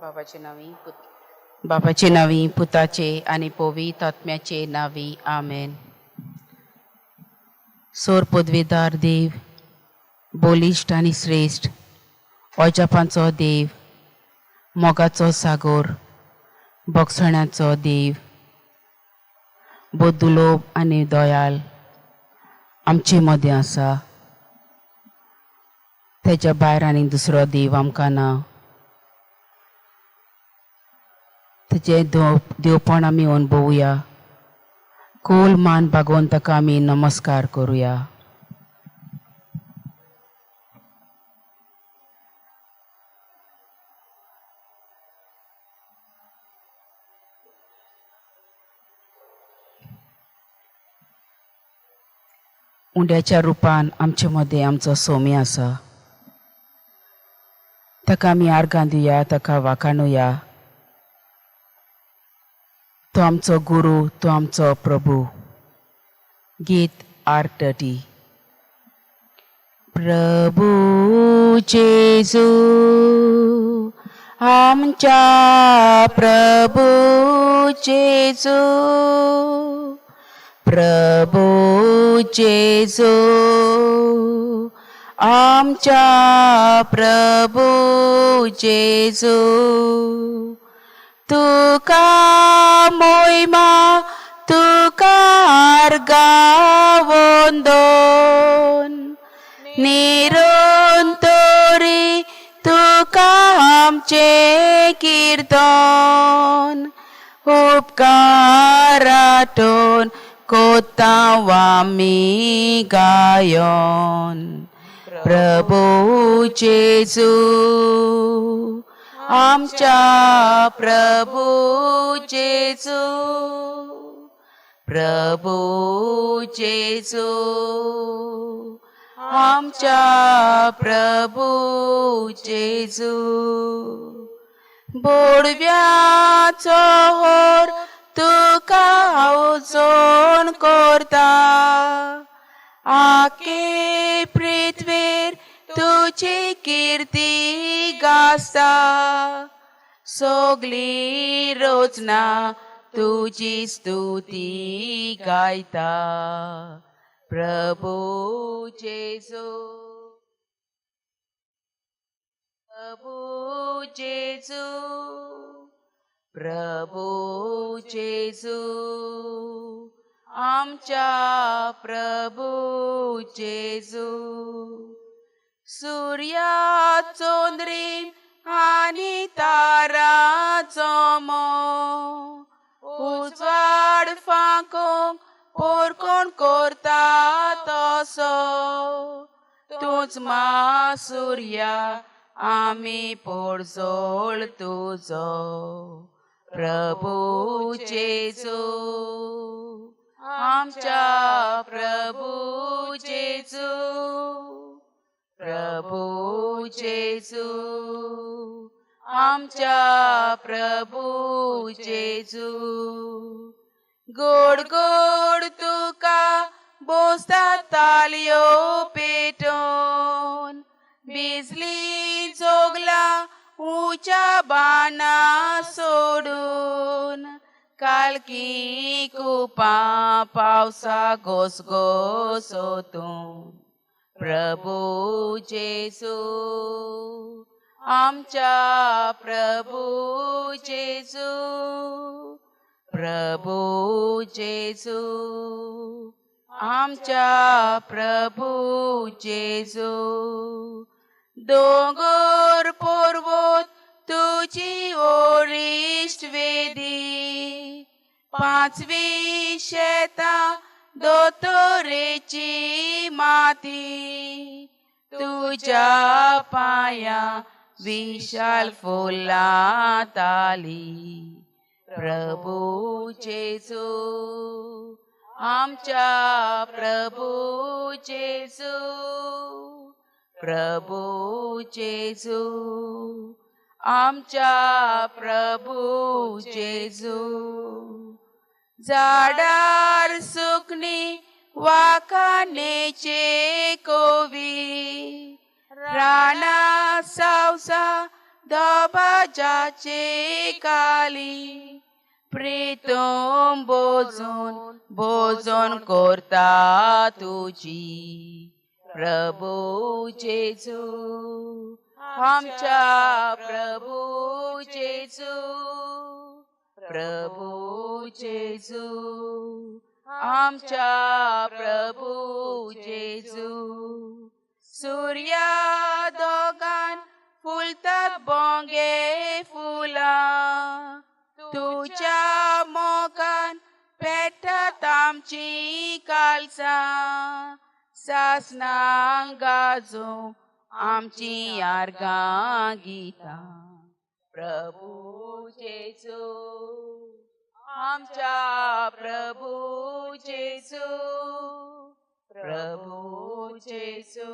बाबाचे नांवी बाबाचे नांवी पुताचे आनी पवित्र आत्म्याचे नांवी आमेन. सोर पदवेदार देव, बलिश्ट आनी श्रेश्ठ अजापांचो देव, मोगाचो सागोर, भोगसण्याचो देव, बदुलोब आनी दयाल आमचे मदें आसा. तेच्या भायर आनी दुसरो देव आमकां ना. तेचें देवपण आमी अणभवुया. कोल मान बागोवन ताका आमी नमस्कार करुया. उंड्याच्या रुपान आमचे मदें आमचो सोमी आसा. ताका आमी आर्गां दिवया, ताका वाखाणुया. तो आमचो गुरू, तो आमचो प्रभू. गीत 830. प्रभू जेजू आमच्या प्रभू जेजू, प्रभू जेजू आमच्या प्रभू जेजू, तुका मोयमा तुका आर्गां वंदन, निरंतरी तुका आमचें किर्तन, उपकाराटून कोतांव आमी गायन. प्रभू जेजू आमच्या प्रभू जेजू, प्रभू जेजू आमच्या प्रभू जेजू, बोडव्याचो होर तुका हांव करता, आखे पृथ्वेर तुजी किर्ती गाजता, सगली रचना तुजी स्तुती गायता. प्रभू जेजू, प्रभू जेजू, प्रभू जेजू आमच्या प्रभू जेजू, सुर्या चंद्रीम आनी ताराचो मो, उजवाड फांकोंक पोरकोण करता तसो, तूंच मा सुर्या आमी पोरजोळ तुजो. प्रभू जेजू आमच्या प्रभू जेजू, प्रभू जेजू आमच्या प्रभू जेजू, गोड गोड तुका बोसता तालयो पेटोवन, बिजली जोगला उच्या बाणा सोडून, कालकी कुपां पावसा घोसघोसोतून. प्रभू जेजू आमच्या प्रभू जेजू, प्रभू जेजू आमच्या प्रभू जेजू, दोंगर पर्वत तुजी ओरिश्ट वेदी, पांचवी शेतां दोतोरेची माती, तुज्या पांया विशाल फुलां ताली. प्रभू जेजू आमच्या प्रभू जेजू, प्रभू जेजू आमच्या प्रभू जेजू, झाडार सुकणी वाखाणेचे कोवी, राणा सावसा दबाजाचे काली प्रीतम बोजून बोजून करता तुजी प्रभू जेजू आमच्या प्रभू जेजू प्रभू जेजू आमच्या प्रभू जेजू. सूर्या दोगान फुलतात बोंगे फुलां तुज्या मोगान पेटत आमची कालसां सासनां गाजोवं आमची आर्गां गितां प्रभू जेजू आमच्या प्रभू जेजू प्रभू जेजू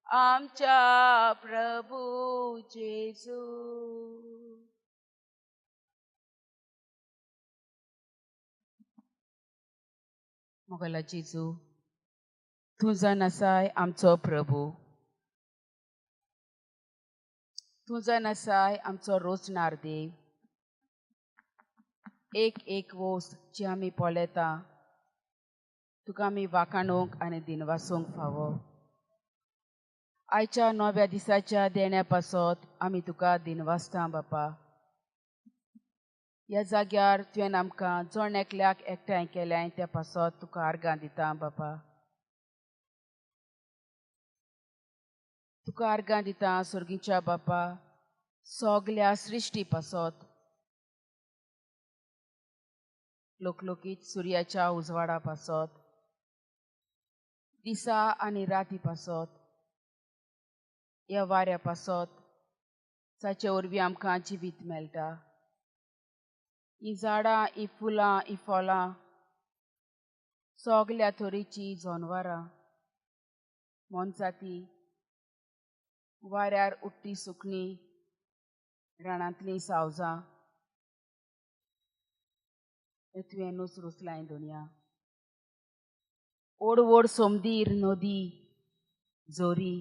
आमच्या प्रभू जेजू. मोगला जेजू तूं जावन आसाय आमचो प्रभू, तूं जावन आसाय आमचो रोचणार देव. एक एक वस्त जी आमी पळयता तुका आमी वाखाणूंक आनी दिनवासूंक फावो. आयच्या नव्या दिसाच्या देण्या पासत आमी तुका दिनवासता बापा. ह्या जाग्यार तुवें आमकां जण एकल्याक एकठांय केल्याय त्या पासत तुका आर्गां दिता बापा. तुका आर्गां दिता सर्गीच्या बापा सगल्या सृश्टी पासत, लोकलोकीत सुर्याच्या उजवाडा पासत, दिसा आनी राती पासत, ह्या वाऱ्या पासत जाचे वरवीं आमकां जिवीत मेळटा. हीं झाडां, हीं फुलां, हीं फळां, सगल्या तरेचीं जनवरां, मोनजाती, वाऱ्यार उडटी सुकणीं, रानांतलीं सावजां, हें तुवेंनूच रुचलाय दुनिया. व्हड व्हड सोमदीर, नदी, जोरी,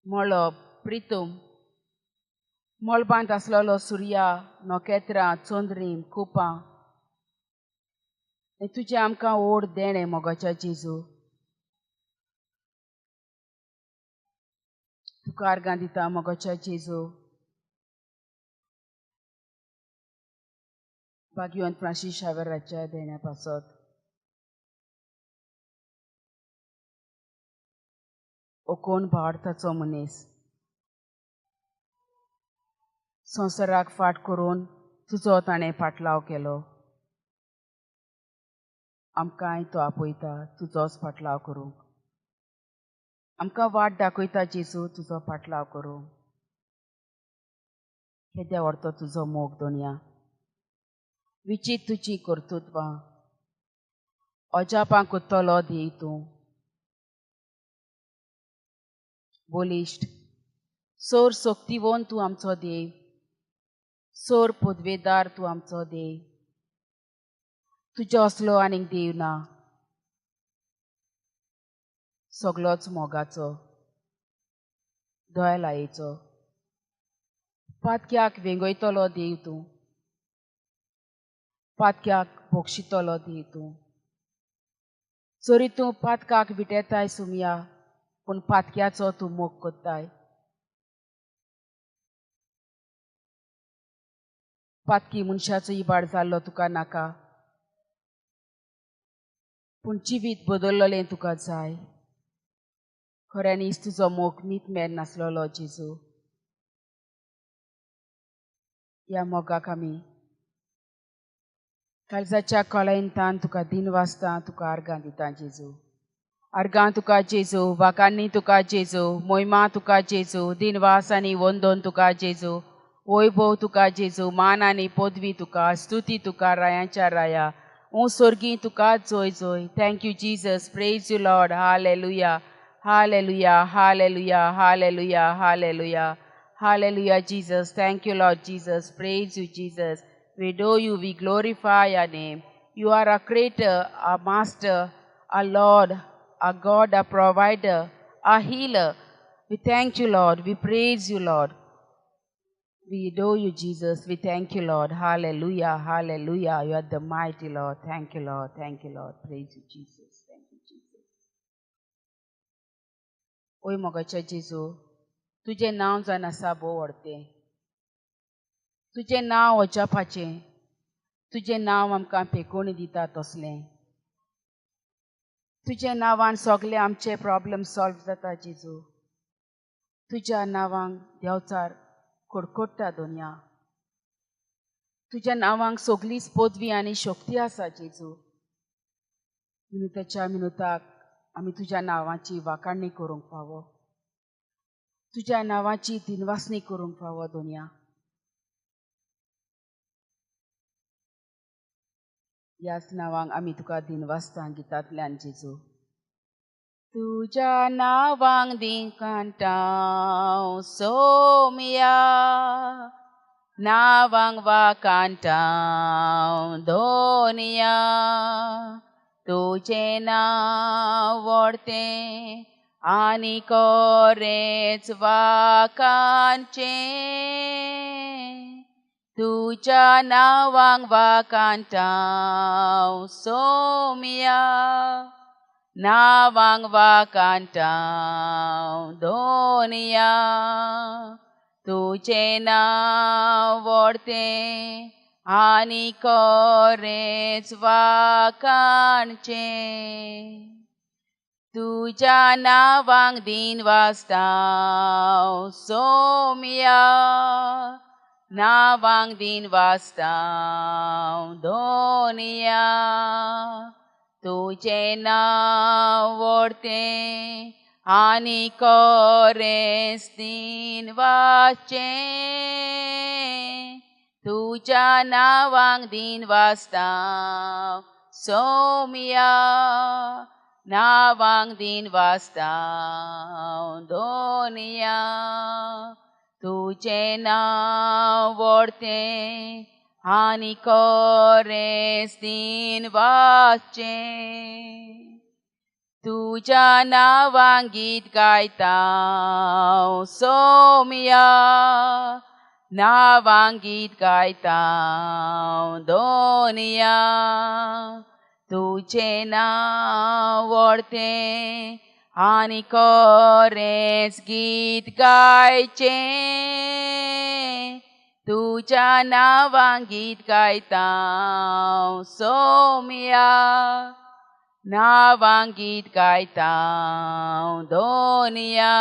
मळब, प्रितम, मळबांत आसलेलो सुर्या, नखेत्रां, चंद्रीम, कुपां, हें तुजें आमकां व्हड देणें मोगाच्या जेजू. तुका आर्गां दिता मोगाच्या जेजू. भाग्यवंत फ्रांसीस शावेराच्या देण्या पासत ओ कोण भारताचो मनीस संवसाराक फाट करून तुजो ताणें फाटलाव केलो. आमकांय तो आपयता तुजोच फाटलाव करूंक. आमकां वाट दाखयता जेजू तुजो फाटलाव करूंक. केद्या व्हरतो तुजो मोग दुनिया, विचीत तुजी कर्तृत्वां, अजापां कोत्तलो देव तूं. बलिश्ट सोर सोक्तिवोन तूं आमचो देव, सोर पदवेदार तूं आमचो देव. तुजो असलो आनीक देव ना, सगलोच मोगाचो, दयालायेचो, पातक्याक वेंगयतलो देव तूं, पातक्याक बोक्षितलो देव तूं. जरी तूं पातकाक विटेताय सुमया, पूण पातक्याचो तूं मोग कोत्ताय. पातकी मनशाचो इबाड जाल्लो तुका नाका, पूण जिवीत बदललें तुका जाय. खऱ्यांनीच तुजो मोग मीत मेर नासलेलो जेजू. ह्या मोगाक आमी काळजाच्या कळायेंतान तुका दिनवासता, तुका आर्गां दिता जेजू. आर्गां तुका जेजू, वाकांनी तुका जेजू, मोहिमा तुका जेजू, दिनवास आनी वंदन तुका जेजू, वैभव तुका जेजू, मान आनी पदवी तुका, स्तुती तुका रायांच्या राया, ऊं स्वर्गी तुका जोय जोय. Thank you Jesus, praise you Lord. Hallelujah, hallelujah, hallelujah, hallelujah, hallelujah, hallelujah Jesus. Thank you Lord Jesus, praise you Jesus. We adore you, we glorify your name. You are our creator, our master, our Lord, our God, our provider, our healer, We thank you Lord, we praise you Lord, we adore you Jesus, we thank you Lord. Hallelujah, hallelujah. You are the mighty Lord. Thank you Lord, thank you Lord. Praise you Jesus, thank you Jesus. ओय मोगाच्या जेजू, तुजें नांव जावन आसा भोव व्हडतें, तुजें नांव अजापाचें, तुजें नांव आमकां पेकोणी दिता तसलें. तुज्या नांवान सगळे आमचे प्रॉब्लम सॉल्व जाता जेजू. तुज्या नांवांक देंवचार कडकडटा दोनया. तुज्या नांवांक सगळीच पदवी आनी शक्ती आसा जेजू. मिनुताच्या मिनुताक आमी तुज्या नांवाची वाखाणणी करूंक फावो, तुज्या नांवाची दिनवासणी करूंक फावो दोनया. ह्याच नांवांक आमी तुका दिनवासता गितांतल्यान जेजू. तुज्या नांवांक दिकांटाव सोमया, नांवांक वाकांटाव दोनया. तुजें नांव व्हडतें आनी कोरेंच वाकांचें, तुज्या नांवांक वाकांटाव सोमया, नांवांक वाकांटाव दोनया. तुजें नांव व्हडतें आनी कोरेंच वाकांचें, तुज्या नांवांक दिनवासताव सोमया, नांवांक दिनवासताव दोनया. तुजें नांव व्हडतें आनी कोरेंच दिनवासचें, तुज्या नांवांक दिनवासताव सोमया, नांवांक दिनवासताव दोनया. तुजें नांव व्हडतें आनी कोरेंच दिनवासचें, तुज्या नांवांक गीत गायताव सोमया, नांवांक गीत गायताव दोनया. तुजें नांव व्हडतें आनी कोरेंच गीत गायचें, तुज्या नांवांक गीत गायताव सोमया, नांवांक गीत गायताव दोनया.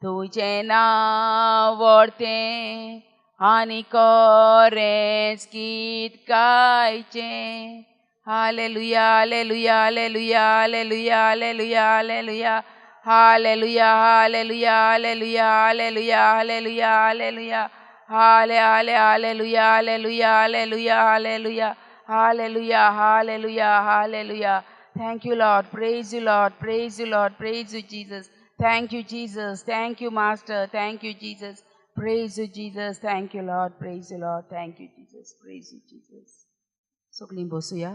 तुजें नांव व्हडतें आनी कोरेंच गीत गायचें. Hallelujah, hallelujah, hallelujah, hallelujah, hallelujah, hallelujah, hallelujah, hallelujah, hallelujah, hallelujah, hallelujah, hallelujah, हाले हाले hallelujah, hallelujah, hallelujah, hallelujah, hallelujah, hallelujah, hallelujah. Thank you Lord, praise you Lord, praise you Lord, praise you Jesus. Thank you Jesus, thank you master, thank you Jesus, praise you Jesus, thank you Lord, praise you Lord, thank you Jesus, praise you Jesus. सगळीं बसुया.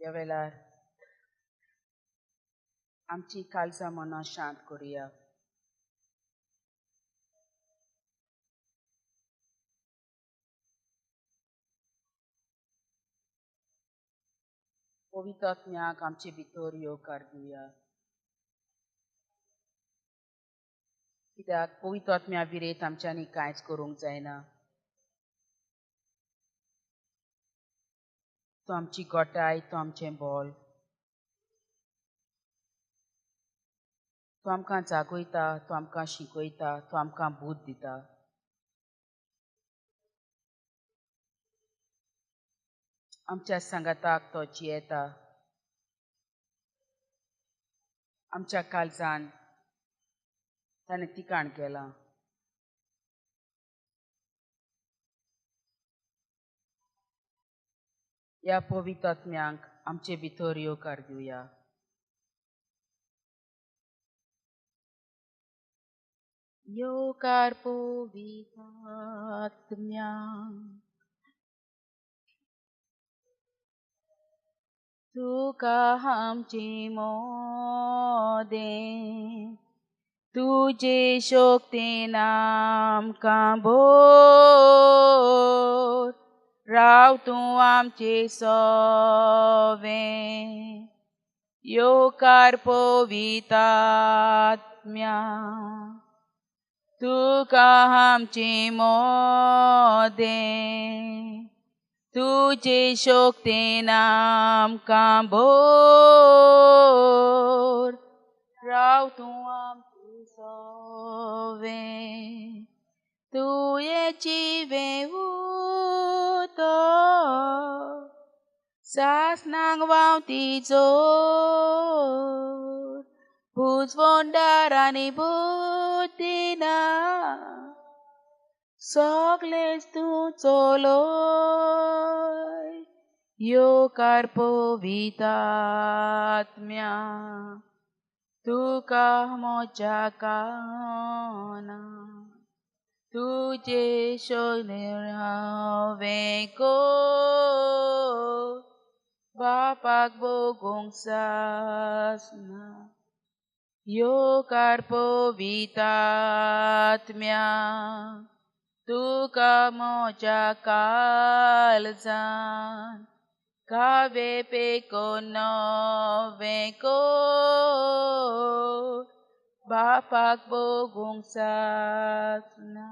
ह्या वेळार आमची काळजां मनां शांत करुया. पवित्र आत्म्याक आमचे भितर येवकार दिवया, कित्याक पवित्र आत्म्या विरेत आमच्यांनी कांयच करूंक जायना. तो आमची गोटाय, तो आमचें बोल, तो आमकां जागयता, तो आमकां शिकयता, तो आमकां बूद दिता. आमच्या सांगाताक तो जियेता. आमच्या काळजान ताणें तिकाण केलां. ह्या पवित्र आत्म्यांक आमचे भितर येवकार दिवया. येवकार पवित्र आत्म्यांक, तुका आमचे मोदें, तुजे शक्तीन आमकां भर, राव तूं आमचे सोवें. येवकार पवित्र आत्म्या, तुका आमचे मोदें, तुजे शक्तीन आमकां भर, राव तूं आमचे सोवें. तुवें जिवें उदक सासणाक व्हांवती जोर, पुजवंडार आनी बुद्दीना सगळेच तूं चलय. येवकार पवित्र आत्म्या, तुका म्हज्या काना, तुजे शोधून हांवें कर, बापाक भोगूंक सासना. येवकार पवित्र आत्म्या, तुका म्हज्या काळजान, कावे पेको नवें कर, बापाक भोगूंक सासना.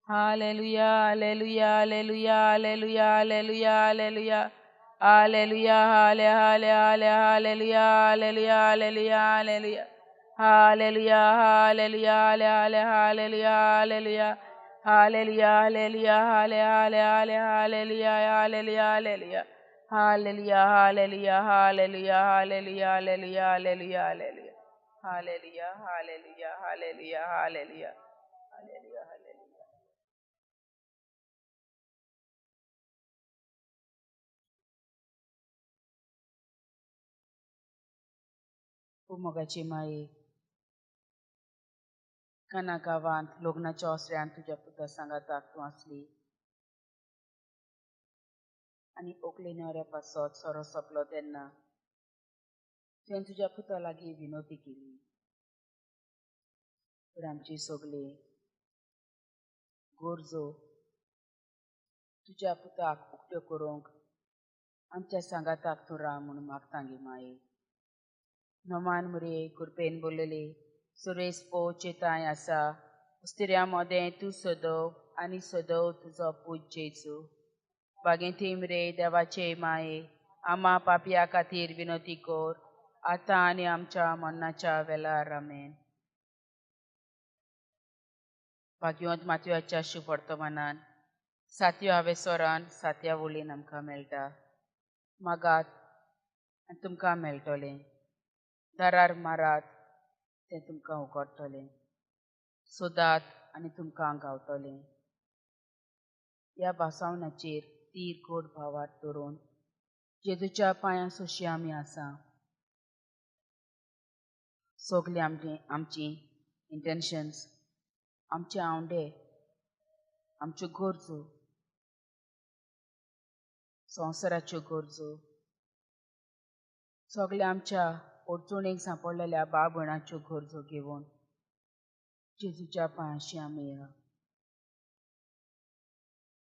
Hallelujah, hallelujah, hallelujah, hallelujah, hallelujah, hallelujah, hallelujah, हाले हाले हाले, hallelujah, hallelujah, hallelujah, hallelujah, hallelujah, hallelujah, हाले हाले, हालेलुया, हालेलुया, हालेलुया, हालेलुया, हाले हाले हाले, hallelujah, hallelujah, hallelujah, hallelujah, hallelujah, hallelujah, hallelujah, hallelujah, hallelujah, hallelujah, hallelujah, hallelujah, hallelujah, hallelujah, hallelujah, hallelujah. मोगाची माये, काना गांवांत लग्नाच्या ओसऱ्यान तुज्या पुता सांगाताक तूं आसली आनी ओकले न्हवऱ्या पासत सोरो सोंपलो तेन्ना तुवें तुज्या पुता लागीं विनवती केली. तर आमची सगळी गरजो तुज्या पुताक उक्त्यो करूंक आमच्या सांगाताक तूं राव म्हूण मागता गे माये. नमान मुरे कृपेन बोलले सुरेश पोचेताय आसा, उस्तिऱ्या मोदें तूं सदव आनी सदव तुजो पूत जेजू. बागेंत रे देवाचे माये, आमा पापया खातीर विनवती कर, आतां आनी आमच्या मरणाच्या वेळार. आमेन. भाग्यवंत मातव्याच्या शुभवर्तमानान सातव्या हावेसोरान सातव्या वळीन आमकां मेळटा. मागात आनी तुमकां मेळटलें, दारार मारात तें तुमकां उगडटलें, सोदात आनी तुमकां गावतलें. ह्या भासावणाचेर तीर गोड भावात धरून जेजूच्या पांयां सोशी आमी आसा. सगळीं आमची इंटेन्शन्स, आमचे आवंडे, आमच्यो गरजो, संवसाराच्यो गरजो, सगळ्या आमच्या अडचणीक सांपडलेल्या भाव भयणाच्यो गरजो घेवन जेजूच्या पांयांशी आमी या.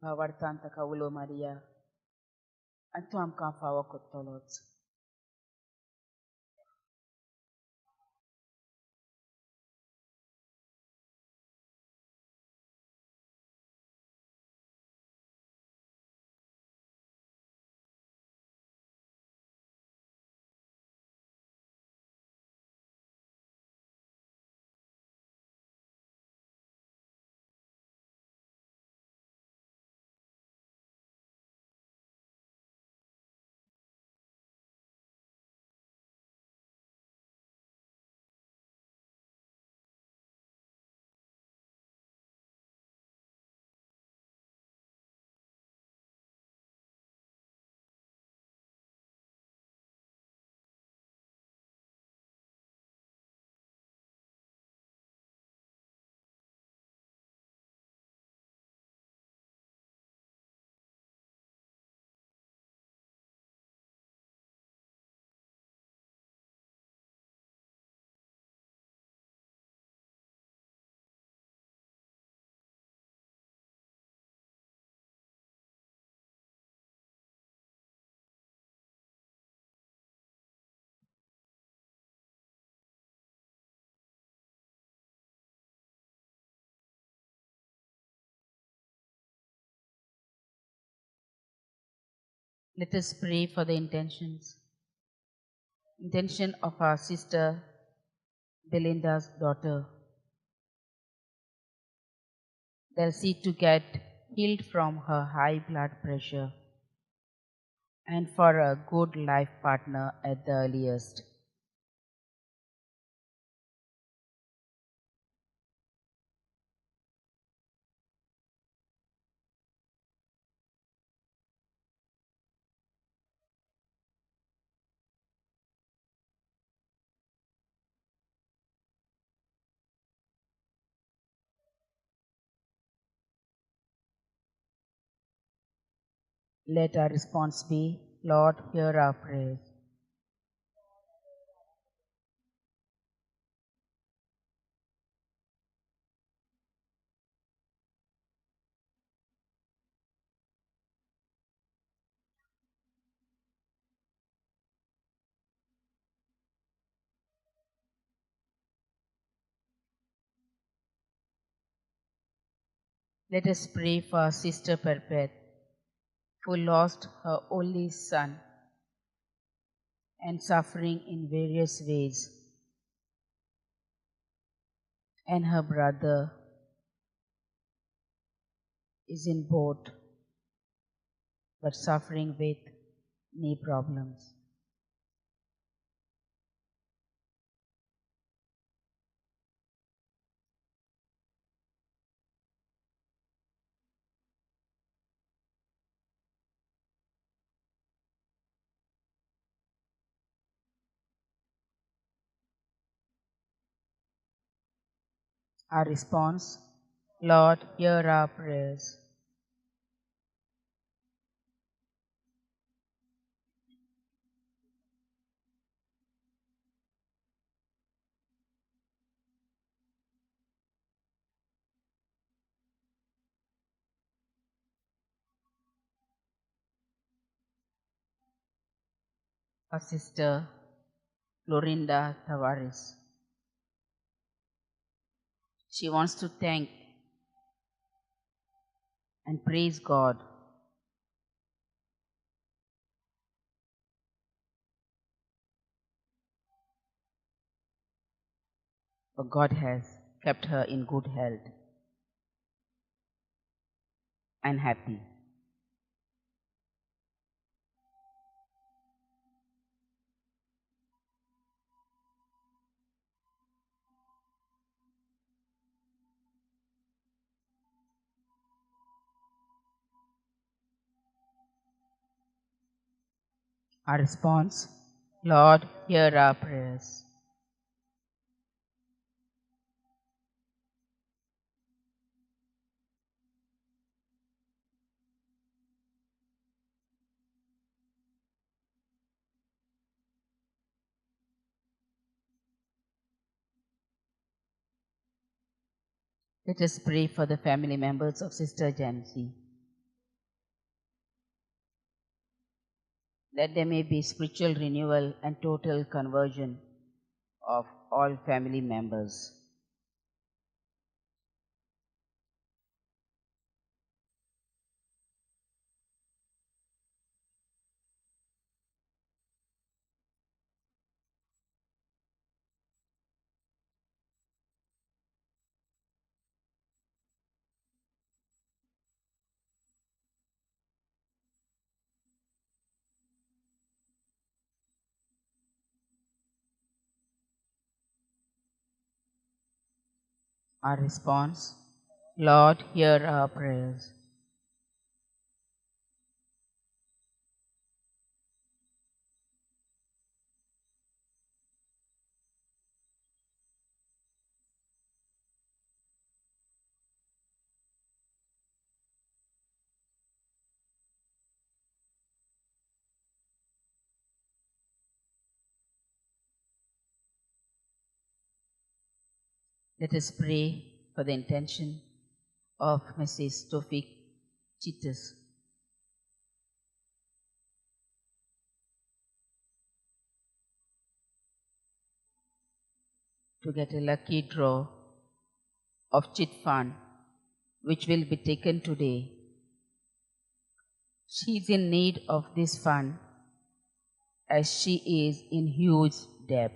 भावार्थान ताका उलो मारया आनी तो आमकां फावो करतलोच. Let us pray for the intention of our sister Belinda's daughter, Delcy, to get healed from her high blood pressure and for a good life partner at the earliest. Let our response be, Lord, hear our prayers. Let us pray for our sister Perpet, who lost her only son and suffering in various ways, and her brother is in boat but suffering with knee problems. Our response, Lord, hear our prayers. Our sister Florinda Tavares. She wants to thank and praise God for God has kept her in good health and happy. Our response, Lord, hear our prayers. Let us pray for the family members of Sister Jancy, that there may be spiritual renewal and total conversion of all family members. Our response, Lord, hear our prayers. Let us pray for the intention of Mrs. Tofik Chitas. To get a lucky draw of chit fund, which will be taken today, She is in need of this fund as she is in huge debt.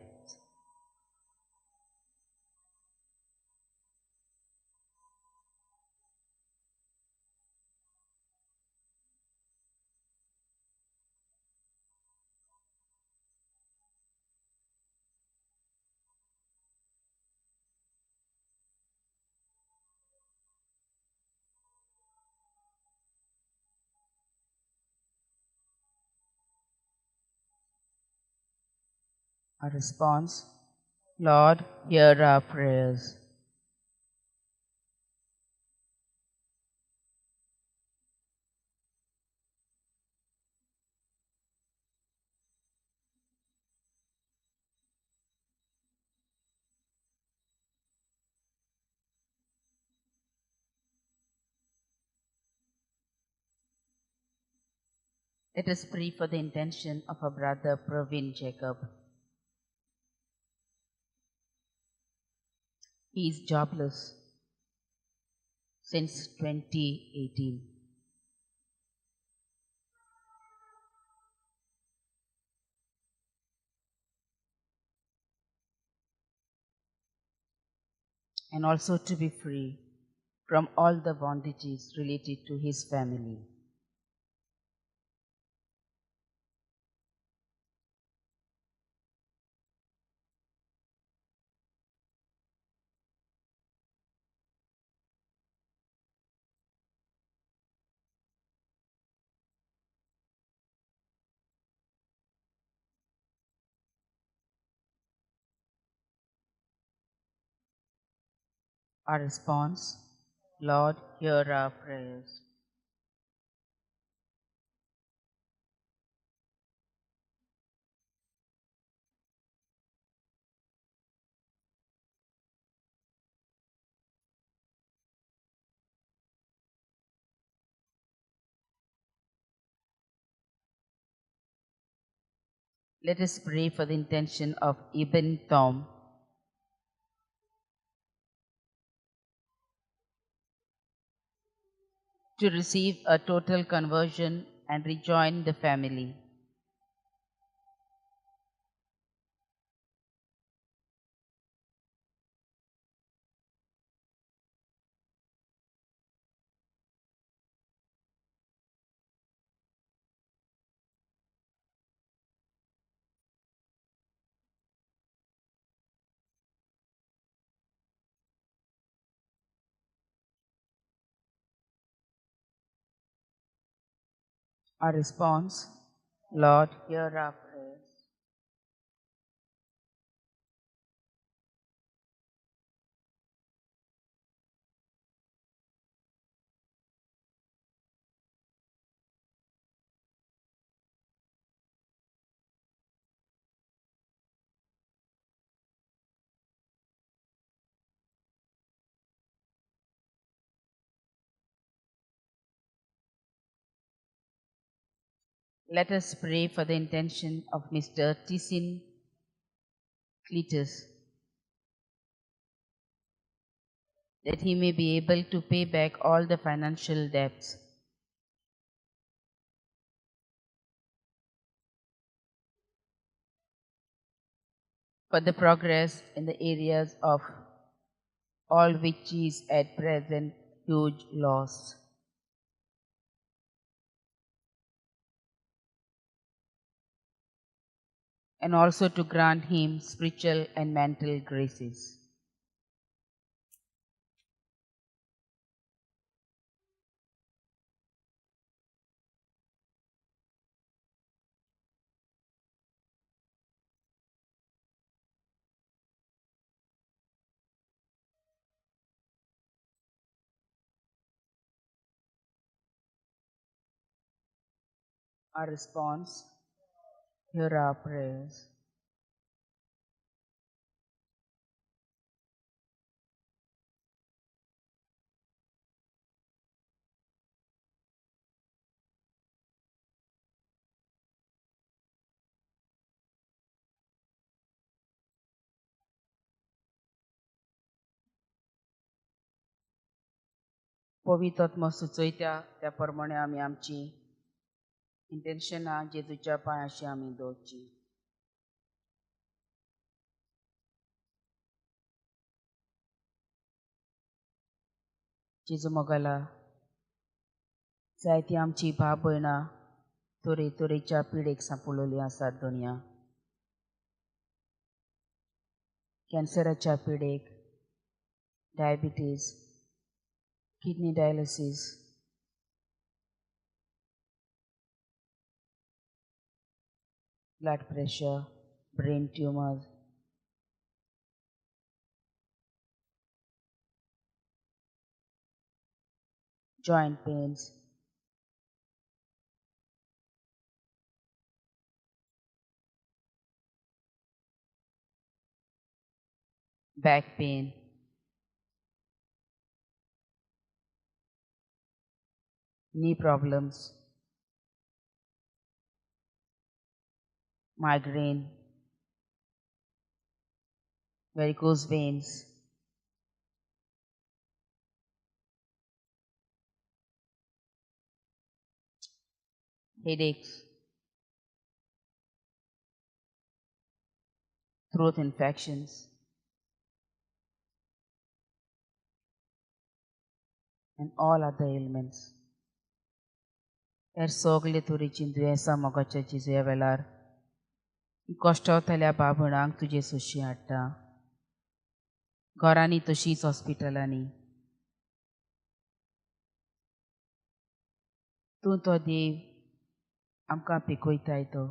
Our response, Lord, hear our prayers. Let us pray for the intention of our brother Praveen Jacob. He is jobless since 2018. And also to be free from all the bondages related to his family. Our response, Lord, hear our prayers. Let us pray for the intention of Ibn Tom. To receive a total conversion and rejoin the family. Our response, Lord, hear our prayers. Let us pray for the intention of Mr. Tissin Cletus, that he may be able to pay back all the financial debts. For the progress in the areas of all which is at present huge loss. And also to grant him spiritual and mental graces. Our response, hear our prayers. पवित्र आत्मो सुचयता त्या प्रमाणे आमी आमची इंटेन्शनां जेजूच्या पांयाशी आमी दवरची. जेजू मोगाला, जायती आमची भाव भयणां तरेतरेच्या पिडेक सांपडलेली आसात दुनिया. कॅन्सराच्या पिडेक, diabetes, kidney dialysis, blood pressure, brain tumour, joint pains, back pain, knee problems, migraine, varicose veins, headaches, throat infections, and all other ailments. हेर सगळे तरेचीं दुयेंसां मोगाच्या जेजू वेळार कश्टवतल्या बाबणांक तुजे सोशी हाडटा, घरांनी तशीच हॉस्पिटलांनी. तूं तो देव आमकां पिकयताय तो,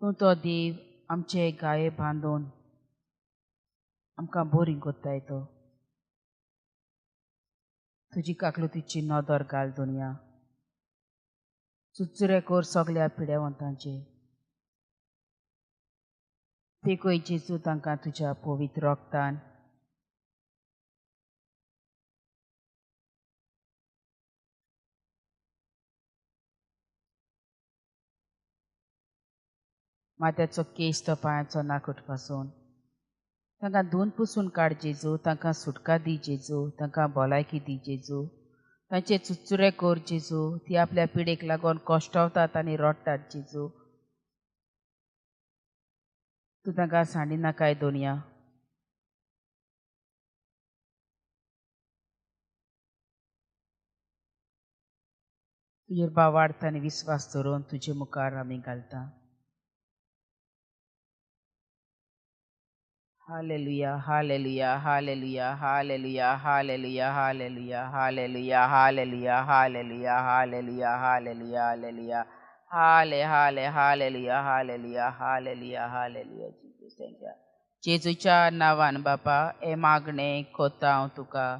तूं तो देव आमचे गाये बांदून आमकां बोरींग कोत्ताय तो. तुजी काकलुतीची नदर घाल दुनिया, चुचुरे कोर सगल्या पिडेवंतांचे, पिकय जेजू तांकां तुज्या पवित्र रक्तान. माथ्याचो केस तो पांयाचो नाकूट पासून तांकां धुवन पुसून काड जेजू, तांकां सुटका दी जेजू, तांकां भलायकी दी जेजू, तांचे चुचुरे कोर जेजू. ती आपल्या पिडेक लागून कश्टवतात आनी रडटात जेजू, तूं तांकां सांडिनाकाय दुनिया. तुजेर भावार्थ आनी विस्वास धरून तुजे मुखार आमी घालता. Hallelujah, hallelujah, hallelujah, hallelujah, hallelujah, hallelujah, hallelujah, hallelujah, hallelujah, hallelujah, hallelujah, hallelujah, हाले हाले hallelujah, hallelujah, hallelujah, hallelujah. Jesus, thank you. जेजूच्या नांवान बापा हे मागणें कोता हांव तुका.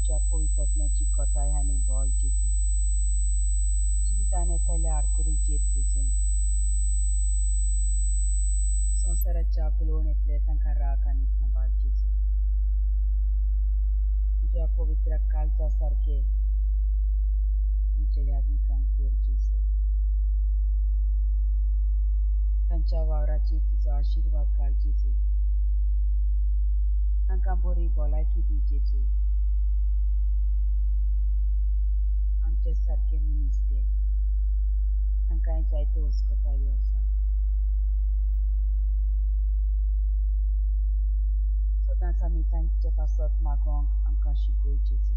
तुज्या पवित्र आत्म्याची घटाय आनी बळ जेजू. जिवितान येतल्या आडखळींचेर झुजूंक, संवसाराच्या भुलोवन येतले तांकां राख आनी सांबाळ जेजू. तुज्या पवित्र काळजा सारके आमच्या यादनिकांक कर जेजू. तांच्या वावराचेर तुजो आशिर्वाद घाल जेजू. तांकां बरी भलायकी दी जेजू. आमचे सारके मनीस ते, तांकांय जायत्यो अस्कतायो आसात. सदांच आमी तांचे पासत मागोंक आमकां शिकय जेजू.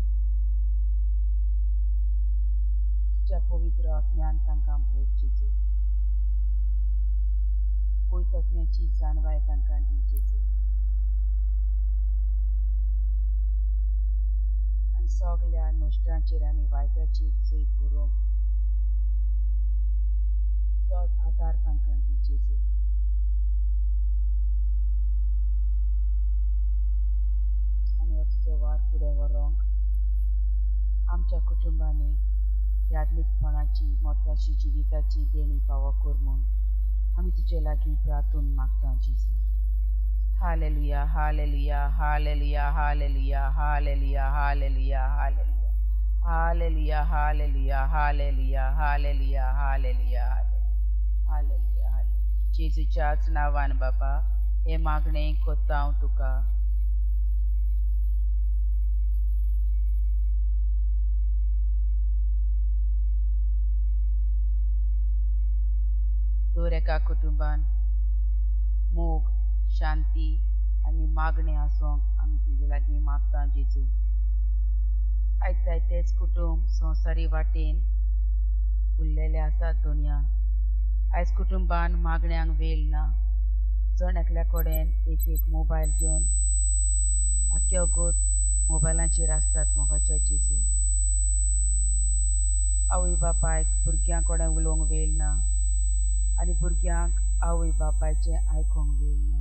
तुज्या पवित्र आत्म्यान तांकां भर जेजू. पवित्र आत्म्याची जाणवाय तांकां दी जेजू. आनी सगल्या नश्टांचेर आनी वायटाचेर जैत बरोवंक तुजो आदार तांकां दी जेजू. आनी हो तुजो वावर फुडें व्हरोंक आमच्या कुटुंबांनी यादनीकपणाची मोटवाशी जिविताची देणी फावो कर म्हूण आमी तुजे लागीं प्रार्थून मागता जेजू. Hallelujah, hallelujah, hallelujah, hallelujah, hallelujah, hallelujah, hallelujah, hallelujah, hallelujah, hallelujah, hallelujah, hallelujah, hallelujah, hallelujah. जेजूच्याच नांवान बाबा हें मागणें कोत्ता हांव तुका. दर एका कुटुंबान मोग, शांती आनी मागणें आसूंक आमी तुजे लागीं मागता जेजू. आयज जायतेच कुटुंब संवसारी वाटेन उरलेले आसात दुनिया. आयज कुटुंबान मागण्यांक वेळ ना. जण एकल्या कडेन एक एक मोबायल घेवन आख्खे वगत मोबायलाचेर आसतात मोगाच्या जेजू. आवय बापायक भुरग्यां कडेन उलोवंक वेळ ना आनी भुरग्यांक आवय बापायचें आयकूंक वेळ ना.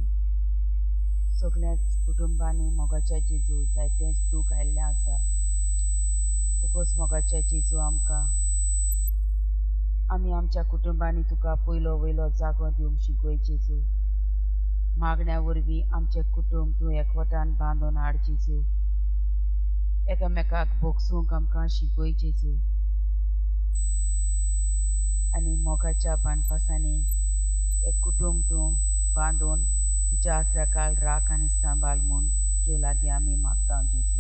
सगळ्याच कुटुंबांनी मोगाच्या जेजू जायतेंच दूख आयिल्लें आसा. वगोच मोगाच्या जेजू आमकां आमी आमच्या कुटुंबांनी तुका पयलो वयलो जागो दिवंक शिकय जेजू. मागण्या वरवीं आमचें कुटुंब तूं एकवटान बांदून हाड जेजू. एकामेकाक भोगसूंक आमकां शिकय जेजू. आनी मोगाच्या बांदपासांनी एक कुटुंब तूं बांदून तुज्या आसऱ्या राख आनी सांबाळ म्हूण तुजे लागीं आमी मागता जेजू.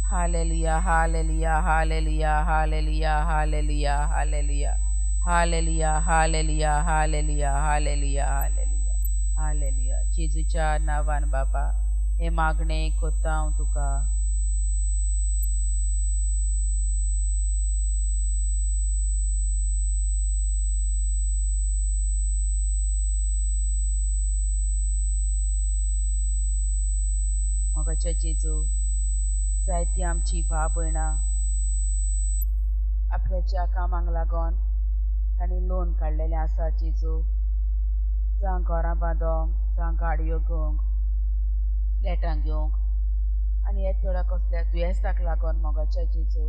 Hallelujah, hallelujah, hallelujah, hallelujah, hallelujah, hallelujah, hallelujah, hallelujah, hallelujah, hallelujah, hallelujah, hallelujah. जेजूच्या नांवान बाबा हें मागणें कोत्ता हांव तुका. मोगाच्या जेजू, जायती आमची भाव भयणां आपल्याच्या कामाक लागून तांणी लोन काडलेलें आसा जेजू. जावं घरां बांदोंक, जावं गाडयो घेवंक, फ्लॅटां घेवंक आनी हे थोड्या कसल्या दुयेंसाक लागून मोगाच्या जेजू.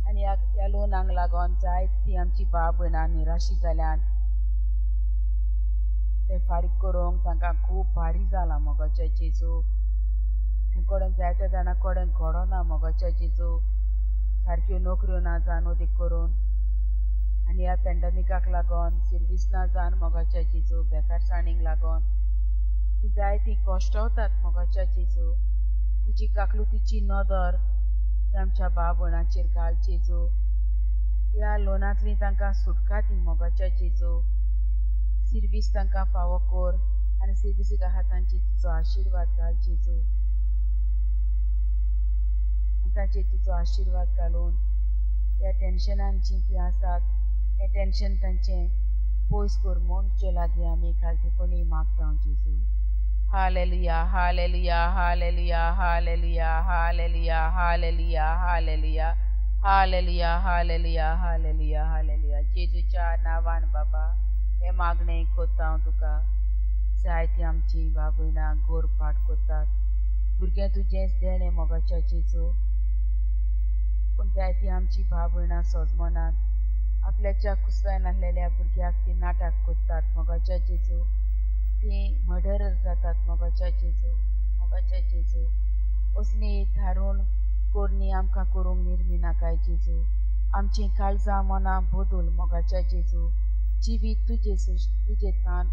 आनी ह्या लोनाक लागून जायती आमची भाव भयणां निराशी जाल्यान ते फारीक करूंक तांकां खूब भारी जालां मोगाच्या जेजू. कडेन जायत्या जाणां कडेन घडना मोगाच्या जेजू. सारक्यो नोकऱ्यो ना जावन अदीक करून आनी ह्या पेंडमिकाक लागून सिर्वीस ना जावन मोगाच्या जेजू, बेकारसाणीक लागून ती जायती कश्टवतात मोगाच्या जेजू. तुजी काकलुतीची नदर आमच्या भाव भयणांचेर घाल जेजू. ह्या लोनांतली तांकां सुटका दी मोगाच्या जेजू. सिर्वीस तांकां फावो कर आनी सिर्विसीक आहा तांचेर तुजो आशिर्वाद घाल जेजू. तांचेर तुजो आशिर्वाद घालून ह्या टेन्शनान जीं तीं आसात हें टेन्शन तांचें पयस कर म्हूण तुजे लागीं आमी खालतेपणी मागता जेजू. Hallelujah, hallelujah, hallelujah, hallelujah, hallelujah, hallelujah, hallelujah, hallelujah, hallelujah, hallelujah, hallelujah. जेजूच्या नांवान बाबा हें मागणें कोत्ता हांव तुका. जायती आमची भाव भयणां गोरपाट कोत्तात, भुरगें तुजेंच देणें मोगाच्या जेजू. पूण जायतीं आमची भाव भयणां सोजमनात, आपल्याच्या कुसव्या नासलेल्या भुरग्याक ती नाटक करतात मोगाच्या जेजू. ती मर्डरर जातात मोगाच्या जेजू. मोगाच्या जेजू, असली धारून कोरणी आमकां करूंक निर्मी नाकाय जेजू. आमचीं काळजां मनां बदल मोगाच्या जेजू. जिवीत तुजे तुजे तान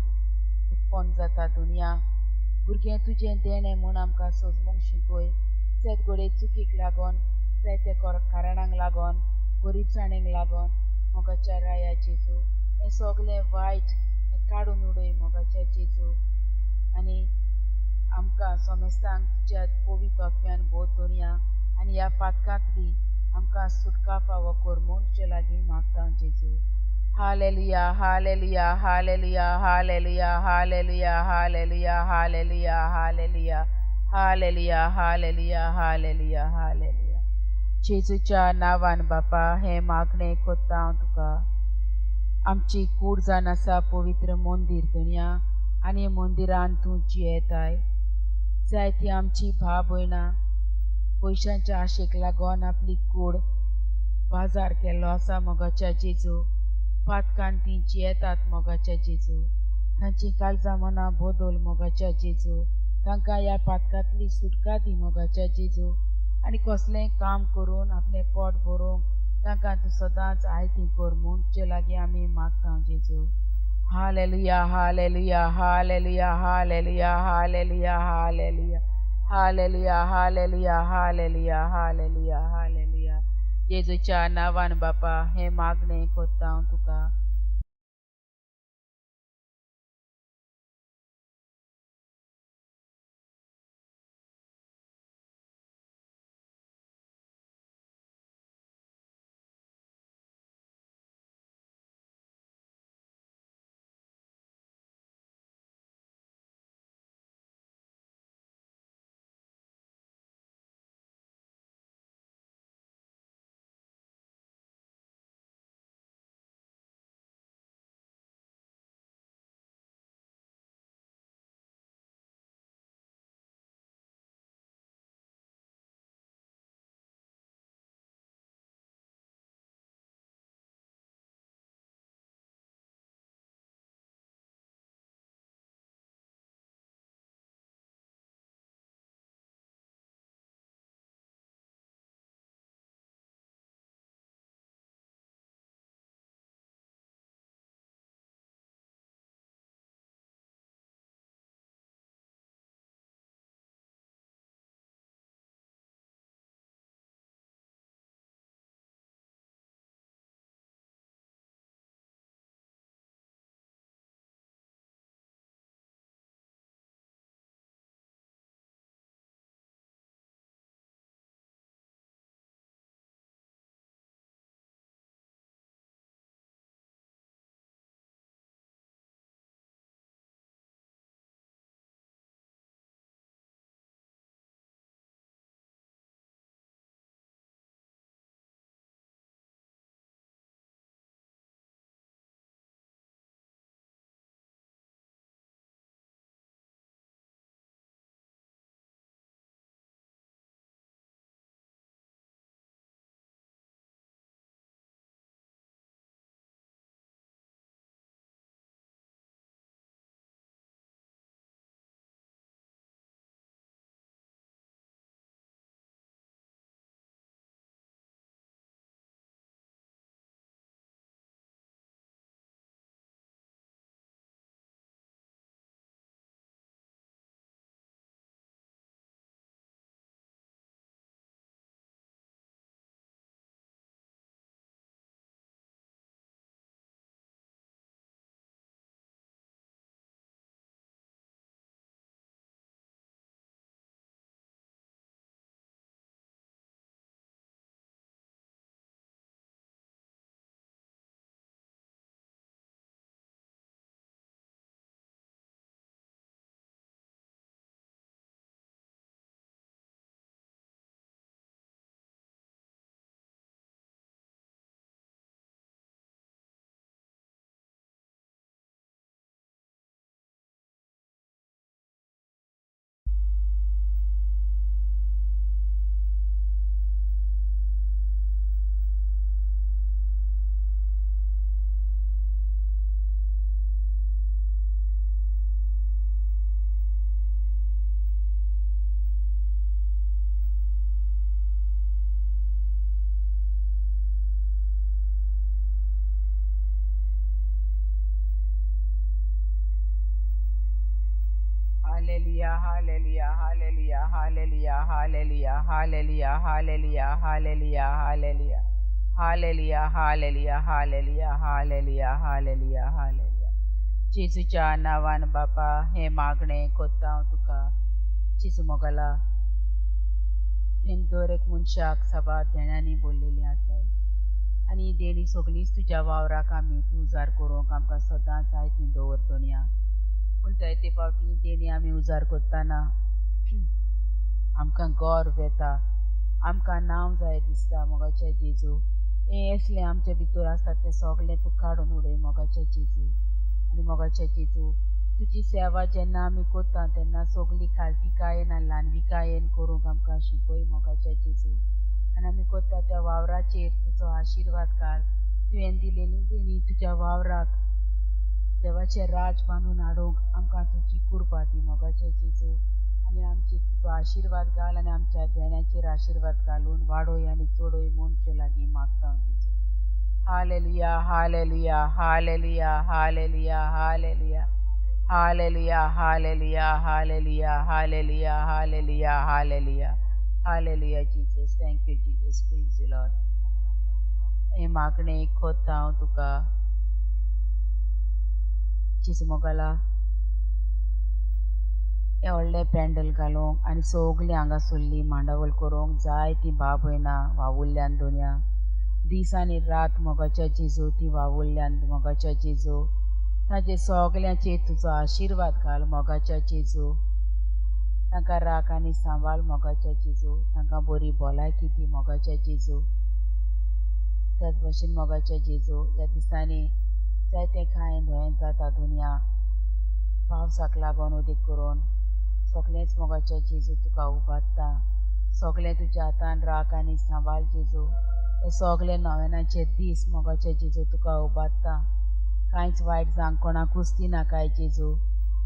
उत्पन्न जाता दुनिया. भुरगें तुजें देणें म्हूण आमकां सोजमूंक शिकय. जायत घडये चुकीक लागून, जायते कारणांक लागून, गरीबसाणेक लागून मोगाच्या राया जेजू, हें सगलें वायट हें काडून उडय मोगाच्या जेजू. आनी आमकां सोमेस्तांक तुज्या पवित्र आत्म्यान बोध दुनिया आनी ह्या पातकांतली आमकां सुटका फावो कर म्हूण तुजे लागीं मागता जेजू. Hallelujah, hallelujah, hallelujah, hallelujah, hallelujah, hallelujah, hallelujah, hallelujah, hallelujah, hallelujah, hallelujah, hallelujah. जेजूच्या नांवान बापा हें मागणें कोत्ता हांव तुका. आमची कूड जावन आसा पवित्र मंदीर दुनिया आनी मंदिरान तूं जियेताय. जायती आमची भाव भयणां पयशांच्या आशेक लागून आपली कूड बाजार केल्लो आसा मोगाच्या जेजू. पातकान ती जियेतात मोगाच्या जेजू. तांची काळजां मनां बदल मोगाच्या जेजू. तांकां ह्या पातकांतली सुटका दी मोगाच्या जेजू. आनी कसलेंय काम करून आपलें पोट भरूंक तांकां तूं सदांच आयती कर म्हूण तुजे लागीं आमी मागता जेजू. Hallelujah, hallelujah, hallelujah, hallelujah, hallelujah, hallelujah, hallelujah, hallelujah, hallelujah, hallelujah, hallelujah. जेजूच्या नांवान बापा हें मागणें कोत्ता हांव तुका. Hallelujah, hallelujah, hallelujah, hallelujah, hallelujah, hallelujah, hallelujah, hallelujah, hallelujah, hallelujah, hallelujah, hallelujah, hallelujah, hallelujah. जेजूच्या नांवान बापा हें मागणें कोत्ता हांव तुका. जेजू मोगाला, तुवें दर एक मनशाक साबार देण्यांनी बोल्लेली आसाय आनी देणी सगळींच तुज्या वावराक आमी ती उजार करूंक आमकां सदांच जाय ती दवर दोनया. पूण जायते फावटी देणी आमी उजार करतना आमकां गर्व येता, आमकां नांव जाय दिसता. मोगाच्या जेजू, हें असलें आमच्या भितर आसा तें सगळें तूं काडून उडय मोगाच्या जेजू. आनी मोगाच्या जेजू, तुजी सेवा जेन्ना आमी करता तेन्ना सगळी खालतीकायेन आनी ल्हानविकायेन करूंक आमकां शिकय मोगाच्या जेजू. आनी आमी करता त्या वावराचेर तुजो आशिर्वाद घाल. तुवें दिलेली देणी तुज्या वावराक देवाचें राज बांदून हाडूंक आमकां तुजी कृपा दी मोगाच्या जेजू. आनी आमचे तुजो आशिर्वाद घाल आनी आमच्या देण्याचेर आशिर्वाद घालून वाडोय आनी चडोय म्हूण तुजे लागीं मागता जेजू. Hallelujah, hallelujah, hallelujah, hallelujah, hallelujah, hallelujah, hallelujah, hallelujah, hallelujah, hallelujah, hallelujah, hallelujah. Jesus, thank you Jesus, praise you Lord. हें मागणें कोत्ता हांव तुका जेजू मोगाला. हें व्हडलें पॅन्डल घालूंक आनी सगळीं हांगासरली मांडावळ करूंक जाय ती भाव भयणां वावुरल्यान दोनया दीस आनी रात मोगाच्या जेजू ती वावुरल्यान मोगाच्या जेजू. तांचे सगल्यांचेर तुजो आशिर्वाद घाल मोगाच्या जेजू. तांकां राख आनी सांबाळ मोगाच्या जेजू. तांकां बरी भलायकी दी मोगाच्या जेजू. त्याच भशेन मोगाच्या जेजू, ह्या दिसांनी जायते खायन धोयेन जाता दुनिया पावसाक लागून उदीक करून सगळेंच मोगाच्या जेजू तुका उबारता. सगळें तुज्या हातान राख आनी सांबाळ जेजू. हे सगळे नव्यानाचे दीस मोगाच्या जेजू तुका उबारता. कांयच वायट जावंक कोणाकूच दिनाकाय जेजू.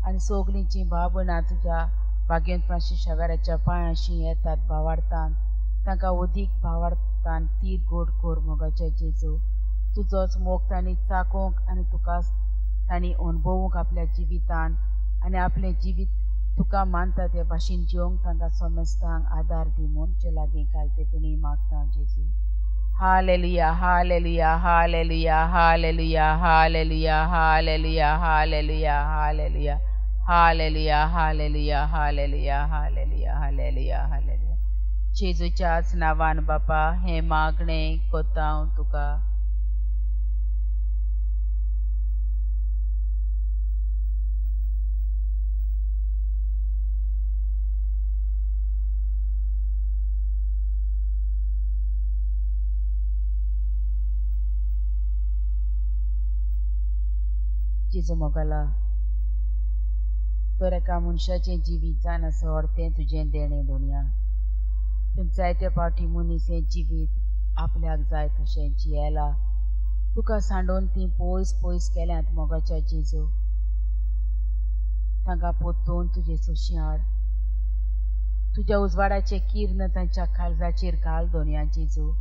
आनी सगळीं जीं भाव भयणां तुज्या भाग्यन फ्रांसीस शावेराच्या पांयांशी येतात भावार्थान, तांकां उदीक भावार्थान तीर गोड कर मोगाच्या जेजू. तुजोच मोग तांणी चाकोवंक आनी तुका तांणी अणभवूंक आपल्या जिवितान आनी आपलें जिवीत तुका मानता ते भाशेन जिवंक तांकां समेस्तांक आदार दी म्हूण तुजे लागीं कालतेपणी मागता जेजू. Hallelujah, hallelujah, hallelujah, hallelujah, hallelujah, hallelujah, hallelujah, hallelujah, hallelujah, hallelujah, hallelujah, hallelujah, hallelujah, hallelujah. जेजूच्याच नांवान बापा हें मागणें कोत्ता हांव तुका. जेजू मोगाला, तर एका मनशाचें जिवीत जावन आसा अर्दें तुजें देणें दोनया. पूण जायते फावटी मनीस हें जिवीत आपल्याक जाय तशें जियेला. तुका सांडून ती पयस पयस केल्यांत मोगाच्या जेजू. तांकां परतून तुजे सोशी हाड. तुज्या उजवाडाचें किर्ण तांच्या काळजाचेर घाल दोनया जेजू.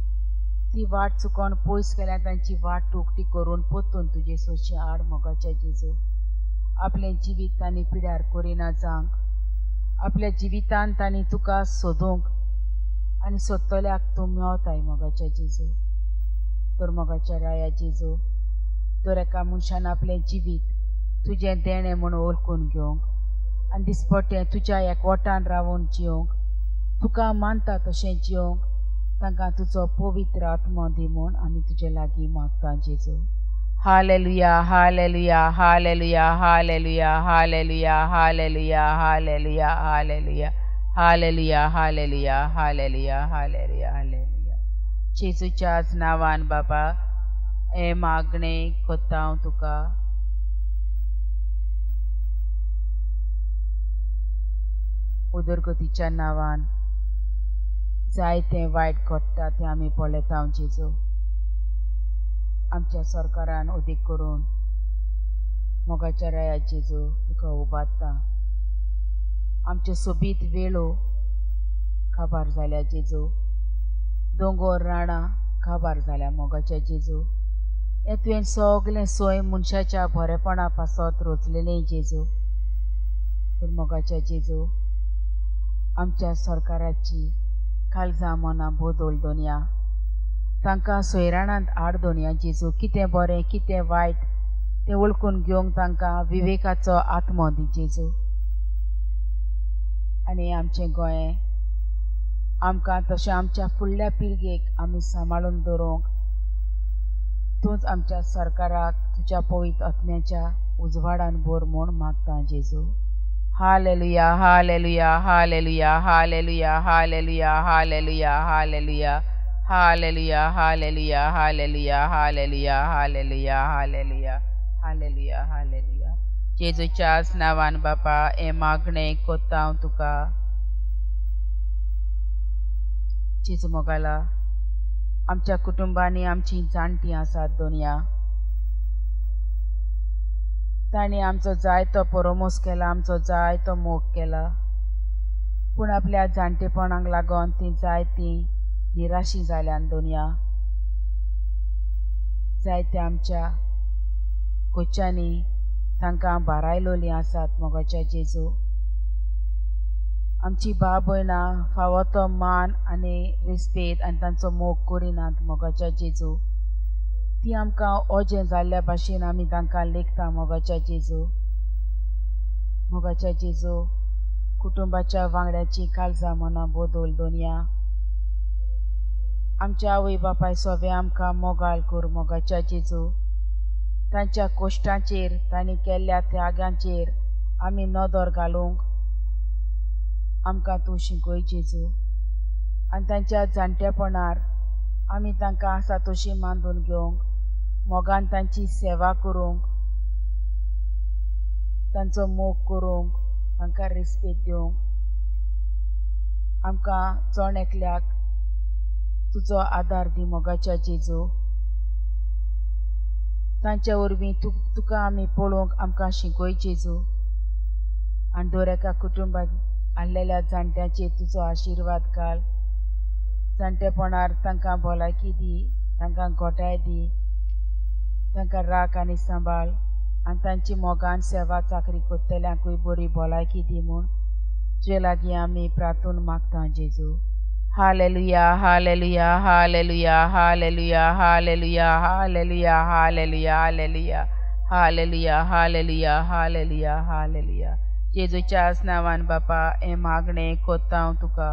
ती वाट चुकोवन पयस केल्या तांची वाट उकती करून परतून तुजे सोशी हाड मोगाच्या जेजू. आपलें जिवीत तांणी पिड्यार करिना जावंक, आपल्या जिवितान तांणी तुका सोदूंक आनी सोदतल्याक तूं मेवताय मोगाच्या जेजू. तर मोगाच्या राया जेजू, दर एका मनशान आपलें जिवीत तुजें देणें म्हूण वळखून घेवंक आनी दिसपट्टें तुज्या एकवटान रावून जिवंक, तुका मानता तशें जिवंक तांकां तुजो पवित्र आत्मो दी म्हूण आमी तुजे लागीं मागता जेजू. Hallelujah, hallelujah, hallelujah, hallelujah, hallelujah, hallelujah, hallelujah, hallelujah, hallelujah, hallelujah, hallelujah, hallelujah, hallelujah. जेजूच्याच नांवान बाबा हें मागणें कोत्ता हांव तुका. उदरगतीच्या नांवान जायतें वायट घडटा तें आमी पळयता जेजू. आमच्या सरकारान उदीक करून मोगाच्या राया जेजू तुका उबारता. आमच्यो सोबीत वेळो काबार जाल्या जेजू, दोंगोर राणां काबार जाल्या मोगाच्या जेजू. हें तुवें सगळें सैम मनशाच्या बरेपणा पासत रचलेलें जेजू. पूण मोगाच्या जेजू, आमच्या सरकाराची काळजां मनां बदल दोनया, तांकां सोयराणांत हाड दोनया जेजू. कितें बरें कितें वायट तें वळखून घेवंक तांकां विवेकाचो आत्मो दी जेजू. आनी आमचें गोंय आमकां तशें आमच्या फुडल्या पिळगेक आमी सांबाळून दवरूंक तूंच आमच्या सरकाराक तुज्या पवित्र आत्म्याच्या उजवाडान भर म्हूण मागता जेजू. Hallelujah hallelujah hallelujah hallelujah hallelujah hallelujah hallelujah hallelujah hallelujah hallelujah hallelujah hallelujah hallelujah hallelujah hallelujah. जेजूच्याच नांवान बापा हें मागणें कोत्ता हांव तुका. जेजू मोगाला, आमच्या कुटुंबांनी आमची जाणटीं आसात दोनया, तांणी आमचो जायतो परोमोस केला, आमचो जायतो मोग केला, पूण आपल्या जाणटेपणाक लागून ती जायतीं निराशी जाल्यान दोनया. जायत्या आमच्या कोच्यांनी तांकां बारायलोलीं आसात मोगाच्या जेजू. आमची भाव भयणां फावो तो मान आनी रेस्पेद आनी तांचो मोग करिनात मोगाच्या जेजू. ती आमकां ओजें जाल्ल्या भाशेन आमी तांकां लेखता मोगाच्या जेजू. मोगाच्या जेजू, कुटुंबाच्या वांगड्याची काळजां मनां बदल दोनया. आमच्या आवय बापाय सोवे आमकां मोगाल कर मोगाच्या जेजू. तांच्या कोश्टांचेर तांणी केल्ल्या त्यागांचेर आमी नदर घालूंक आमकां तूं शिकय जेजू. आनी तांच्या जाणटेपणार आमी तांकां आसा तशी मानून घेवंक, मोगान तांची सेवा करूंक, तांचो मोग करूंक, तांकां रेस्पेद दिवंक आमकां जण एकल्याक तुजो आदार दी मोगाच्या जेजू. तांच्या वरवीं तुका आमी पळोवंक आमकां शिकय जेजू. आनी दर एका कुटुंबात आसलेल्या जाणट्यांचेर तुजो आशिर्वाद घाल. जाणटेपणार तांकां भलायकी दी, तांकां घोटाय दी, तांकां राख आनी सांबाळ, आनी तांची मोगान सेवा चाकरी करतल्यांकूय बरी भलायकी दी म्हूण तुजे लागीं आमी प्रार्थून मागता जेजू. Hallelujah hallelujah hallelujah hallelujah hallelujah hallelujah hallelujah hallelujah hallelujah hallelujah hallelujah hallelujah. जेजूच्याच नांवान बापा हें मागणें कोत्ता हांव तुका.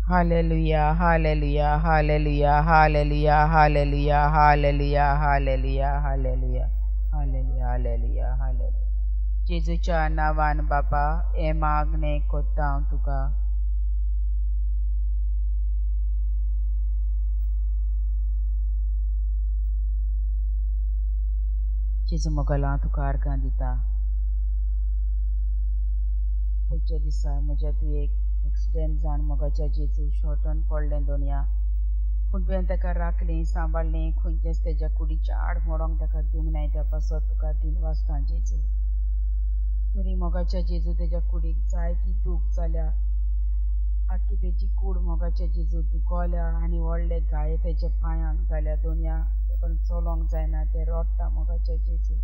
Hallelujah, hallelujah, hallelujah, hallelujah, hallelujah, hallelujah, hallelujah, hallelujah, hallelujah, hallelujah, hallelujah. जेजूच्या नांवान बापा हें मागणें कोत्ता हांव तुका. जेजू मोगाल हांव तुका आर्गां दिता. पयच्या दिसा म्हज्या धुयेक एक्सिडेंट जावन मोगाच्या जेजू शॉर्टन पडलें दोनया, पूण तुवें ताका राखलें, सांबाळ्ळें, खंयचेच तेज्या कुडीच्या आड मोडोंक ताका दिवंक नाय. त्या पासत तुका दिनवासता जेजू. तरी मोगाच्या जेजू तेज्या कुडीक जायती दूख जाल्या, आख्खी तेजी कूड मोगाच्या जेजू दुखोल्या आनी व्हडले घाये तेज्या पांयांक जाल्या दोनया, पण चलोंक जायना, ते रोडटा मोगाच्या जेजू.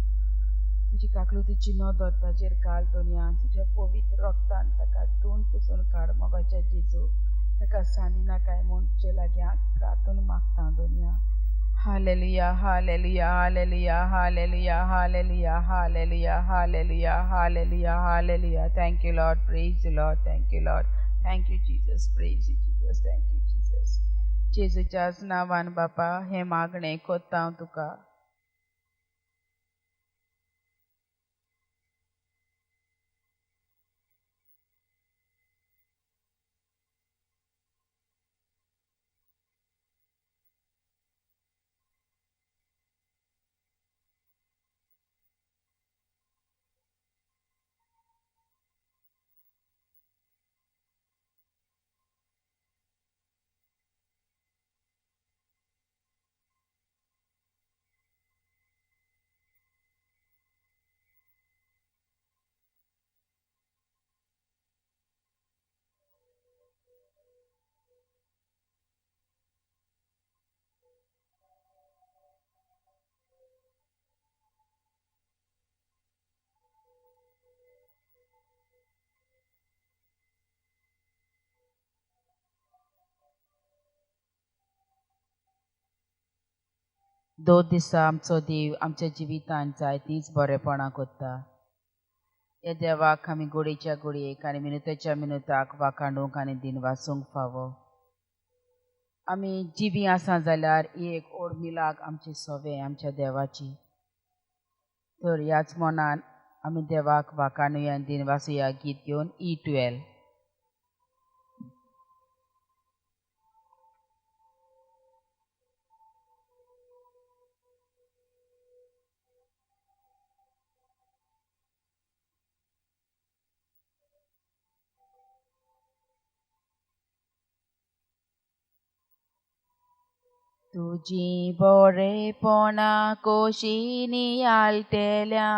तुजी काकलुतीची नदर ताजेर घाल दोनया, तुज्या पवित्र रक्तान ताका धुवन पुसून काड मोगाच्या जेजू. ताका सांदिना काय म्हूण तुजे लागीं हांव प्रार्थना मागता दोनया. Hallelujah, hallelujah, hallelujah, hallelujah, hallelujah, hallelujah, hallelujah, hallelujah, hallelujah. Thank you Lord, praise you Lord, thank you Lord, thank you Jesus, praise you Jesus, thank you Jesus. जेजूच्याच नांवान बापा हें मागणें कोत्ता हांव तुका. दोन दिसा आमचो देव आमच्या जिवितांत जायतींच बरेपणां कोत्ता. ह्या देवाक आमी गोडयेच्या गोडयेक आनी मिनुताच्या मिनुताक वाखाणूंक आनी दिनवासूंक फावो. आमी जिवीं आसा जाल्यार ही एक ओड मिलाक आमची सोवे आमच्या देवाची. तर ह्याच मनान आमी देवाक वाखाणुया आनी दिनवासुया गीत घेवन E12. तुजी बरेपणा कशी नियाळटेल्या,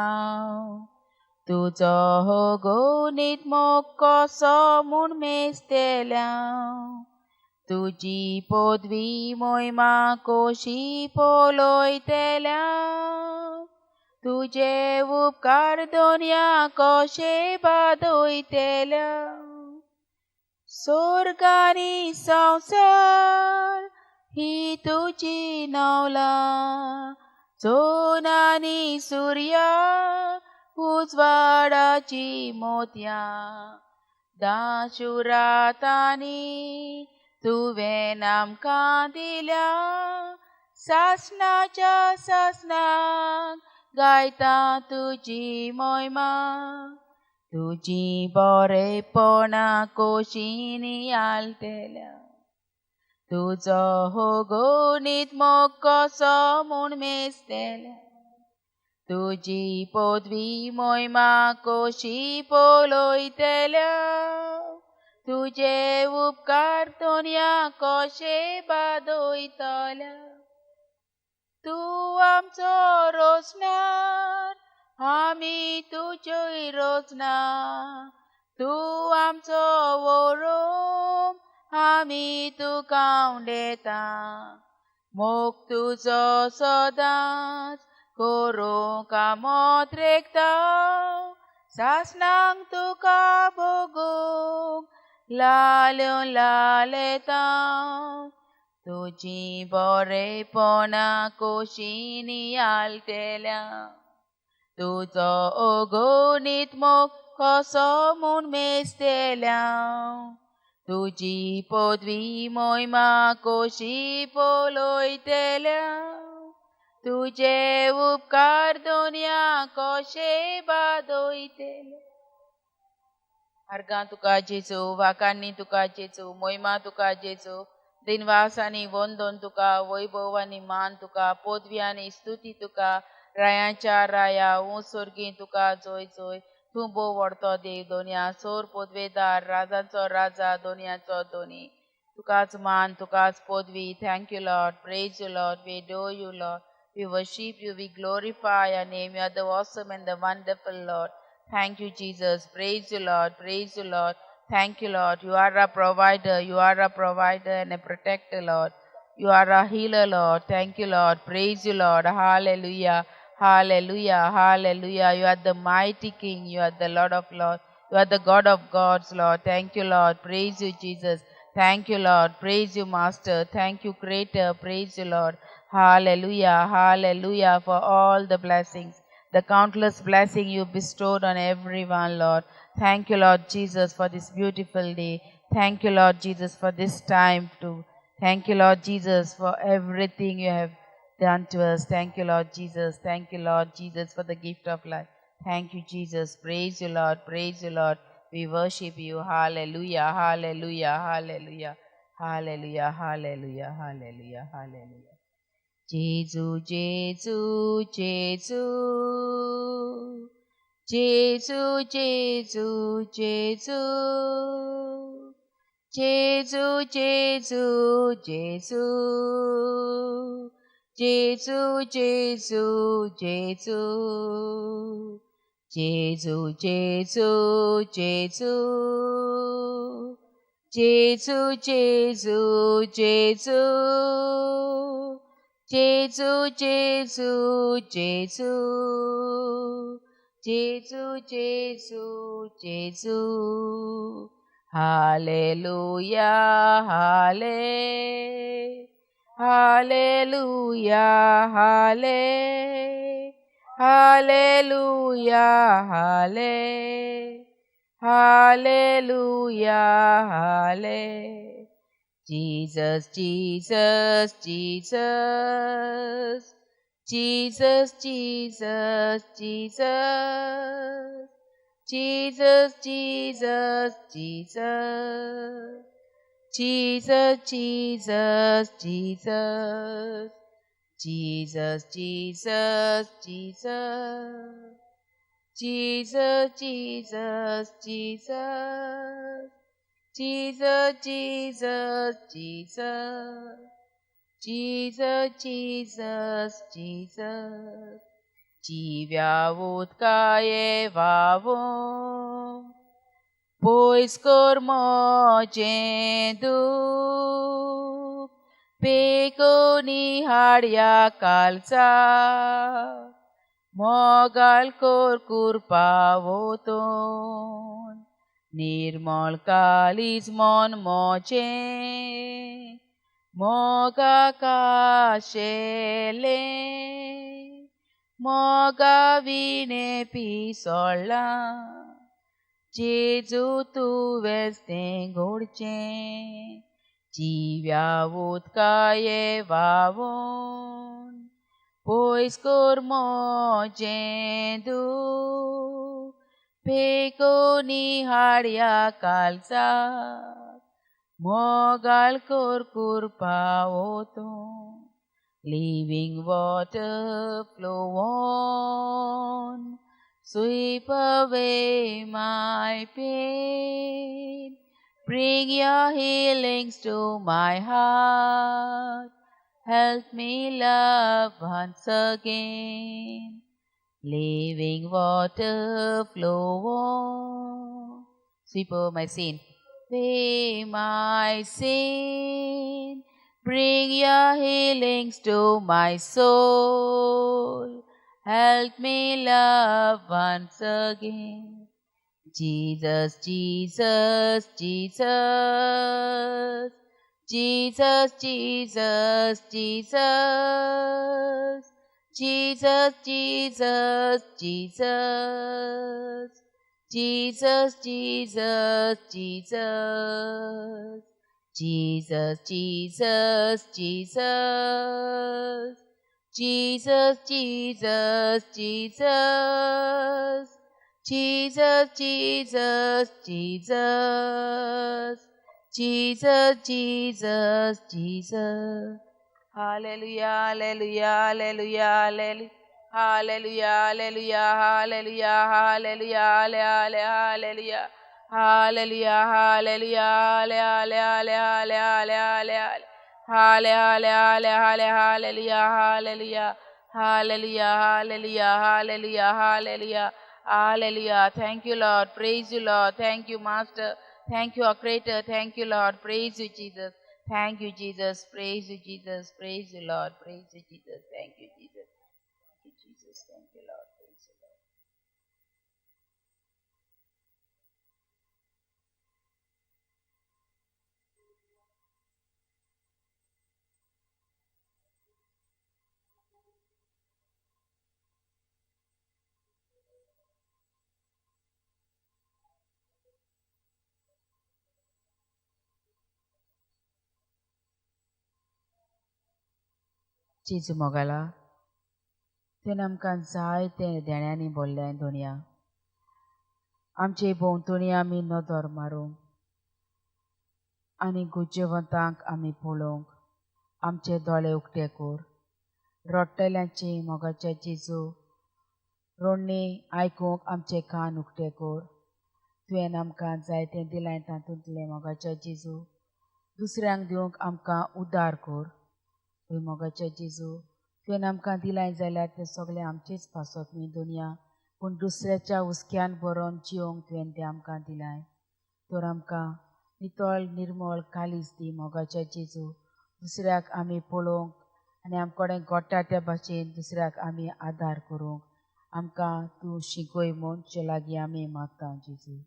तुजो हो गणीत मोग कसो म्हूण मेजतेल्या, तुजी पदवी मोहिमा कशी पळयतेल्या, तुजे उपकार दोनया कशे बादयतेल्या. स्वर्ग आनी संवसार ही तुजी नवला, चोन आनी सुर्या उजवाडाची मोतयां, दाशुरातांनी तुवें आमकां दिल्या, सासणाच्या सासणाक गायता तुजी मोहिमा. तुजी बरेपणा कशी नियाळटेल्या, तुजो हो गणीत मोग कसो म्हूण मेजतेल्या, तुजी पदवी मोहिमा कशी पळयतेल्या, तुजे उपकार दोनया कशे बादयतल्या. तूं आमचो रोसणार, आमी तुज्योय रोसना, तूं आमचो वरोम, आमी तुका उडयता. मोग तुजो सदांच करूंक कामत रेखता, सासणांक तुका भोगूंक लाल्यो लालेता. तुजी बरेपणा कशी नियाळटेल्या, तुजो अगणीत मोग कसो म्हूण मेजतेल्या, तुजी पदवी मोहिमा कशी पळयतल्या तुजे उपकार दोनया कशे बादयतले. अर्गां तुका जेजू, वाकांनी तुका जेजू, मोहिमा तुका जेजू, दिनवास आनी वंदन तुका, वैभव आनी मान तुका, पदवी आनी स्तुती तुका, रायांच्या राया उंच तुका जोय जोय. तूं भोव व्हडतो देव दोनया, सोर पदवेदार, राजांचो राजा, दोनयाचो दोनी. तुकाच मान, तुकाच पदवी. Thank you Lord, praise you Lord, we adore you Lord, we worship you, we glorify your name. You are the awesome and the wonderful Lord. Thank you Jesus, praise you Lord, praise you Lord. Thank you Lord, you are a provider, you are a provider and a protector Lord. You are a healer Lord. Thank you Lord, praise you Lord. Hallelujah, hallelujah, hallelujah. You are the mighty King, you are the Lord of Lords, you are the God of gods Lord. Thank you Lord, praise you Jesus. Thank you Lord, praise you Master. Thank you Creator, praise you Lord. Hallelujah, hallelujah for all the blessings, the countless blessing you bestowed on everyone Lord. Thank you Lord Jesus for this beautiful day. Thank you Lord Jesus for this time too. Thank you Lord Jesus for everything you have done to us. Thank you Lord Jesus. Thank you Lord Jesus for the gift of life. Thank you Jesus. Praise you Lord. Praise you Lord. We worship you. Hallelujah. Hallelujah. Hallelujah. Hallelujah. Hallelujah. Hallelujah. Hallelujah. Jesu, Jesu, Jesu. Jesu, Jesu, Jesu. Jesu, Jesu, Jesu. Jesu, Jesu, Jesu. Jesu, Jesu, Jesu. Jesu, Jesu, Jesu. Jesu, Jesu, Jesu. Jesu, Jesu, Jesu. Hallelujah, halle, hallelujah, halle, hallelujah, halle, hallelujah, halle. Jesus, Jesus, Jesus. Jesus, Jesus, Jesus. Jesus, Jesus, Jesus. Jesus, Jesus, Jesus. Jesus, Jesus, Jesus. Jesus, Jesus, Jesus. Jesus, Jesus, Jesus. Jesus, Jesus, Jesus. जिव्या उदकाये व्हांवूं पयस कर म्हजें दूख, पेकोनी हाडया कालचा, मोगाल कर कृपा वोतून, निर्मळ कालीज मन म्हजें, मोगा काशेलें, मोगा विणें पिसोळ्ळां, जेजू तुवेंच तें घडचें. जिव्या उदकाये व्हांवून पयस कर म्हजें दूख, पेकोनी हाडया कालचा, मोगाल कर कृपा वोतून. Living water flow on, sweep away my pain, bring your healings to my heart, help me love once again. Living water flow on, sweep away my sin, away my sin, bring your healings to my soul, help me love once again. Jesus, Jesus, Jesus. Jesus, Jesus, Jesus. Jesus, Jesus, Jesus. Jesus, Jesus, Jesus, Jesus, Jesus, Jesus, Jesus, Jesus, Jesus, Jesus, Jesus, Jesus, Jesus, Jesus, Jesus. Hallelujah, hallelujah, hallelujah, hallelujah, hallelujah, hallelujah, hallelujah, hallelujah, hallelujah, hallelujah, hallelujah, hallelujah, hallelujah, hallelujah, hallelujah, hallelujah, hallelujah, hallelujah, hallelujah, hallelujah. Thank you, Lord. Praise you, Lord. Thank you, Master. Thank you, our Creator. Thank you, Lord. Praise you, Jesus. Thank you, Jesus. Praise you, Jesus. Praise you, Lord. Praise you, Jesus. Thank you, Jesus. Thank you, Jesus. Thank you, Lord. Praise you, Lord. जेजू मोगाला तुवें आमकां जायते देण्यांनी भरलें दुनिया आमचे भोंवतणी आमी नदर मारूंक आनी गुजेवंतांक आमी पळोवंक आमचे दोळे उक्ते कर. रडटल्यांची मोगाच्या जेजू रोडणी आयकूंक आमचे कान उक्ते कर. तुवें आमकां जायतें दिलां तातूंतलें मोगाच्या जेजू दुसऱ्यांक दिवंक आमकां उदार कर. हय मोगाच्या जेजू तुवें आमकां दिलां जाल्यार तें सगळें आमचेच पासत न्ही दुनिया पूण दुसऱ्याच्या हुस्क्यान बरोवन जिवंक तुवें तें आमकां दिलां. तर आमकां नितळ निर्मळ कालीज दी मोगाच्या जेजू दुसऱ्याक आमी पळोवंक आनी आमचे कडेन घडटा त्या भाशेन दुसऱ्याक आमी आदार करूंक आमकां तूं शिकय म्हूण तुजे लागीं आमी मागता जेजू.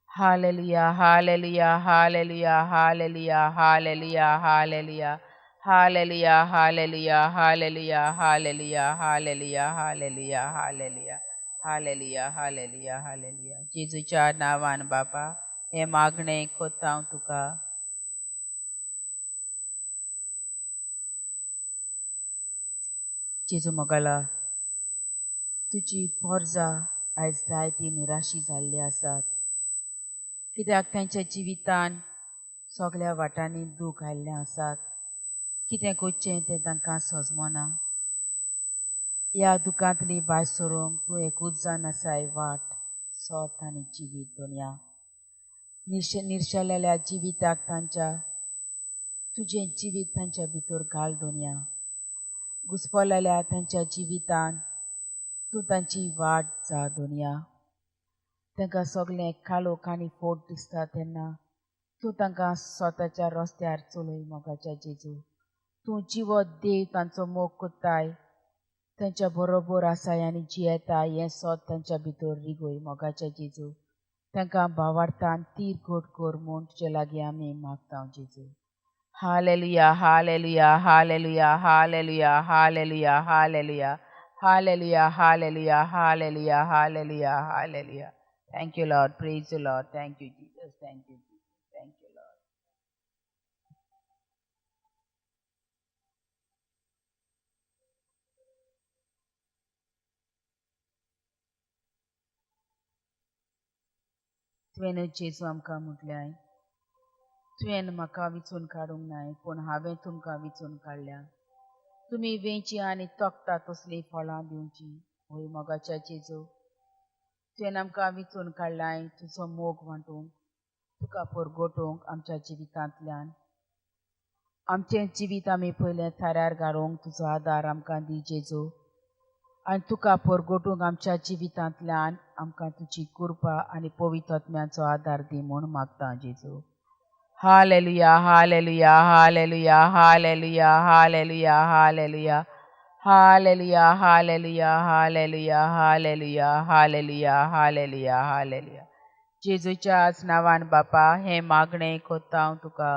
Hallelujah, hallelujah, hallelujah, hallelujah, hallelujah, hallelujah, hallelujah, hallelujah, hallelujah, hallelujah, hallelujah, hallelujah, hallelujah, hallelujah, hallelujah, hallelujah. जेजूच्या नांवान बापा हें मागणें कोत्ता हांव तुका. जेजू मोगाला तुजी पोरजा आयज जायती निराशी जाल्ली आसात कित्याक तांच्या जिवितान सगळ्या वाटांनी दूख आयिल्लें आसात. कितें करचें तें तांकां सजमना. ह्या दुखांतली भायर सरूंक तूं एकूच जावन आसाय वाट सोत आनी जिवीत दुनिया. निर्शेलेल्या जिविताक तांच्या तुजें जिवीत तांच्या भितर घाल दुनिया. घुसपलेल्या तांच्या जिवितान तूं तांची वाट जा दुनिया. तांकां सगळें काळोख आनी फोट दिसता तेन्ना तूं तांकां स्वताच्या रस्त्यार चलय मोगाच्या जेजू. तूं जिवत देव तांचो मोग करताय तांच्या बरोबर आसाय आनी जियेताय हें सोद तांच्या भितर रिगय मोगाच्या जेजू. तांकां भावार्थान तीर घट कर म्हूण तुजे लागीं आमी मागता जेजू. Hallelujah, hallelujah, hallelujah, hallelujah, hallelujah, hallelujah, hallelujah, hallelujah, hallelujah, hallelujah, hallelujah. Thank you, Lord. Praise you, Lord. Thank you, Jesus. Thank you, Jesus. Thank you, Lord. तुवें जेजू आमकां म्हटलें तुवें म्हाका विचून काडूंक नाय पूण हांवें तुमकां विचून काडल्या. तुमी वेंची आनी तोखता तसलीं फळां दिवचीं. हय मोगाच्या जेजू तुवें आमकां विचून काडलाय तुजो मोग वांटूंक तुका परगटूंक आमच्या जिवितांतल्यान. आमचें जिवीत आमी पयलें थाऱ्यार घालूंक तुजो आदार आमकां दी जेजू आनी तुका परगटूंक आमच्या जिवितांतल्यान आमकां तुजी कृपा आनी पवित्र आत्म्याचो आदार दी म्हूण मागता जेजू. Hallelujah, hallelujah, hallelujah, hallelujah, hallelujah, hallelujah, hallelujah, hallelujah, hallelujah, hallelujah, hallelujah, hallelujah, hallelujah. जेजूच्याच नांवान बापा हें मागणें कोत्ता हांव तुका.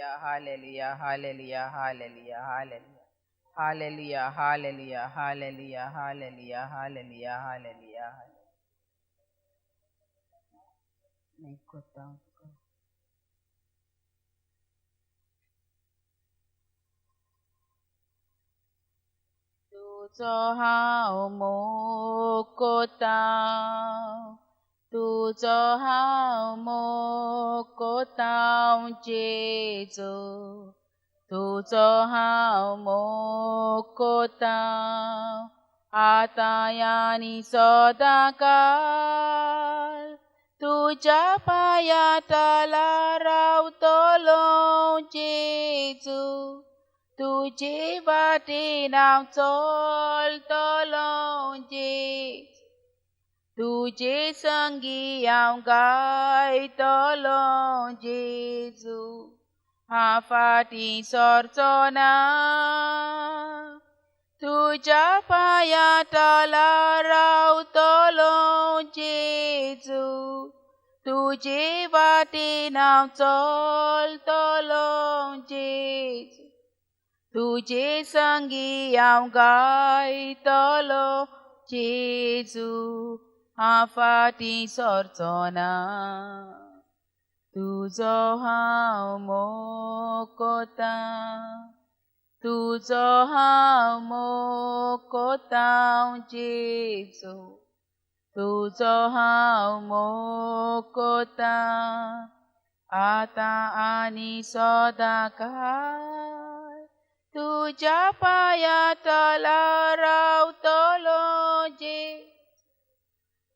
Hallelujah, hallelujah, hallelujah, hallelujah, hallelujah. Hallelujah, hallelujah, hallelujah, hallelujah, hallelujah, hallelujah. तुजो हांव मोग कोतां, तुजो हांव मोग कोतां जेजू, तुजो हांव मोग कोतां आतां आनी सदांकाळ, तुज्या पांया तला रावतलो जेजू, तुजे वाटेन हांव चलतलो जेजू, तुजे संगी हांव गायतलो जेजू, हांव फाटीं सरचो ना, तुज्या पांया तला रावतलो जेजू, तुजे वाटेन हांव चलतलो जेजू, तुजे संगी हांव गायतलो जेजू, हांव फाटीं सरचो ना, तुजो हांव मोग कोतां, तुजो हांव मोग कोतां जेजू, तुजो हांव मोग कोतां आतां आनी सदांकाळ, तुज्या पांया तला रावतलो जेजू,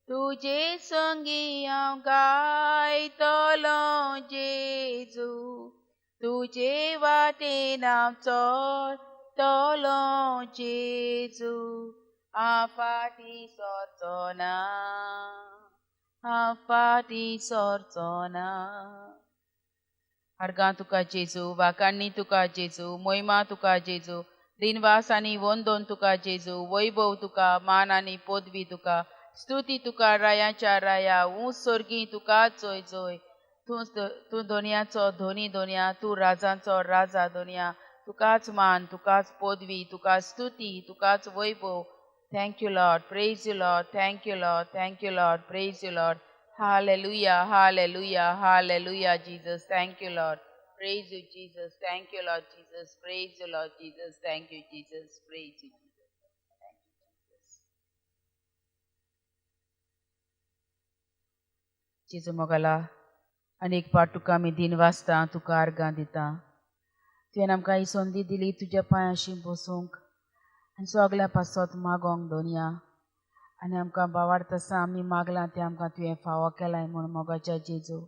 तुजे संगी हांव गायतलो जेजू, तुजे वाटेन हांव चलतलो जेजू, हांव फाटीं सरचो ना, हांव फाटीं सरचो ना. आर्गां तुका जेजू, वाकांनी तुका जेजू, मोहिमा तुका जेजू, दिनवास आनी वंदन तुका जेजू, वैभव तुका, मान आनी पदवी तुका, स्तुती तुका रायाच्या राया, ऊंच स्वर्गी तुका जोय जोय, तूं दोनयाचो धोनी दोनया, तूं राजांचो राजा दोनया, तुकाच मान, तुकाच पदवी, तुका स्तुती, तुकाच वैभव. Thank you Lord, praise you Lord, thank you Lord, thank you Lord, praise you Lord. Hallelujah, hallelujah, hallelujah Jesus, thank you Lord, praise you Jesus, thank you Lord Jesus, praise you Lord Jesus, thank you Jesus, praise you Jesus, thank you Jesus. जेजू मोगाला आनी एक पाट तुका आमी दिन वाचता, तुका आर्गां दिता. तुवें आमकां ही संदी दिली तुज्या पांयांशी बसूंक आनी सगल्या पासत मागोंक दोनया, आनी आमकां बावार्थ आसा आमी मागलां तें आमकां तुवें फावो केलां म्हूण मोगाच्या जेजू,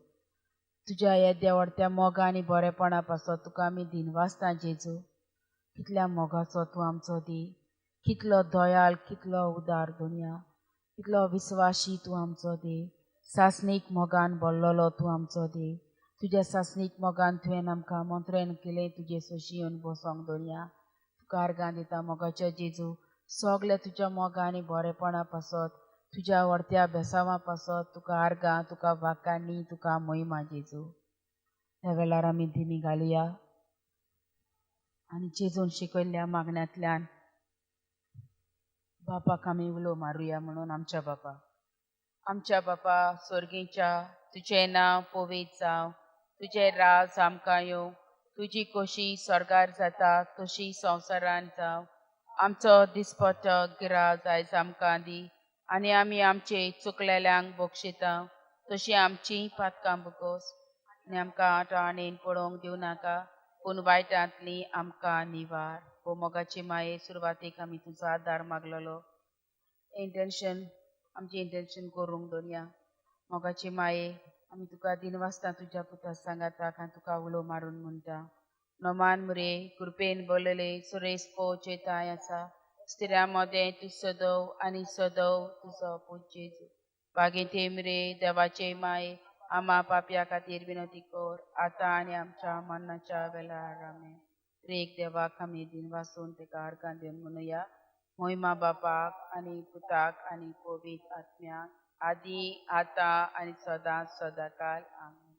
तुज्या येद्या व्हडत्या मोगा आनी बरेपणा पासत तुका आमी दिन वाचता जेजू. कितल्या मोगाचो तूं आमचो दी, कितलो दयाळ, कितलो उदार दोनया, कितलो विस्वाशी तूं आमचो दी, सासणीक मोगान भरलेलो तूं आमचो दी. तुज्या सासणीक मोगान तुवें आमकां मंत्रेन केलें तुजे सोशी येवन बसोंक दोनया. तुका आर्गां दिता मोगाच्या जेजू, सगल्या तुज्या मोगा आनी बरेपणा पासत, तुज्या व्हडत्या बेसांवा पासत तुका आर्गां, तुका वाकांनी, तुका मोहिमा जेजू. ह्या वेळार आमी दिमी घालुया आनी जेजून शिकयल्ल्या मागण्यांतल्यान बापाक आमी उलो मारुया म्हणून. आमच्या बापा, आमच्या बापा स्वर्गीच्या, तुजें नांव पवित्र जावं, तुजें राज आमकां येवं, तुजी खोशी स्वर्गार जाता तशी संवसारान जावं. आमचो दिसपट्टो गिराज आयज आमकां दी, आनी आमी आमचे चुकलेल्यांक बक्षिता तशी आमची पातकां बगोस, आनी आमकां आठवणीन पळोवंक दिवं नाका, पूण वायटांतली आमकां निवार. हो मोगाची माये, सुरवातीक आमी तुजो आदार मागलेलो, इंटेन्शन आमचें इंटेन्शन करूंक दोनया. मोगाची माये, आमी तुका दिनवासता तुज्या पुता सांगाताक आनी तुका उलो मारून म्हणटा, नोमान मुरे कृपेन बोलले सुरेश पोचेताय आसा, स्त्रियां मदें तूं सदव आनी सदव तुजो पूत जेजू. बागेंत मुरे देवाचे माये, आमा पापया खातीर विनंती कर आतां आनी आमच्या मरणाच्या वेळार. आमेन. त्रेक देवाक आमी दिनवासून तेका आर्गां दिवन म्हणुया, मोहिमा बापाक आनी पुताक आनी पवित्र आत्म्याक, आदी आतां आनी सदां सदांकाळ. आमेन.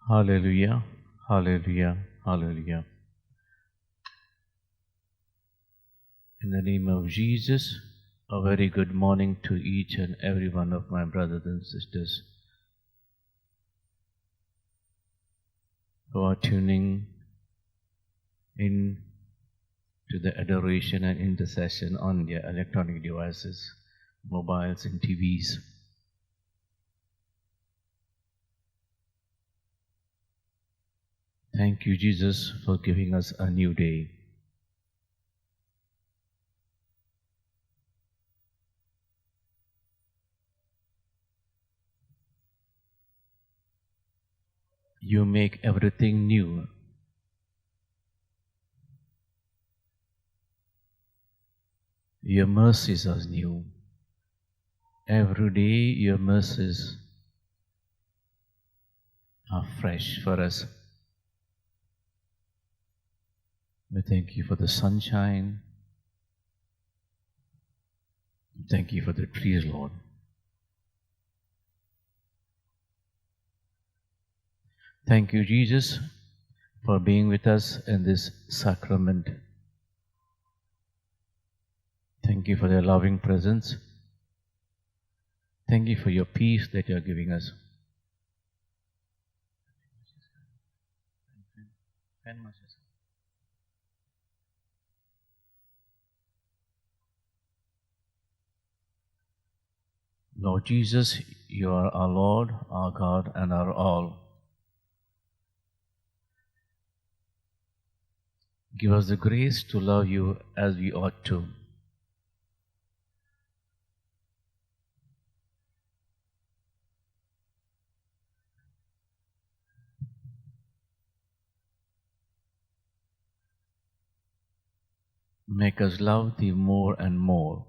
Hallelujah, hallelujah, hallelujah. In the name of Jesus, a very good morning to each and every one of my brothers and sisters who are tuning in to the adoration and intercession on their electronic devices, mobiles and TVs. Thank you, Jesus, for giving us a new day. You make everything new. Your mercies are new. Every day your mercies are fresh for us. We thank you for the sunshine. Thank you for the trees, Lord. Thank you, Jesus, for being with us in this sacrament. Thank you for your loving presence. Thank you for your peace that you are giving us. Lord Jesus, you are our Lord, our God, and our all. Give us the grace to love you as we ought to. Make us love thee more and more.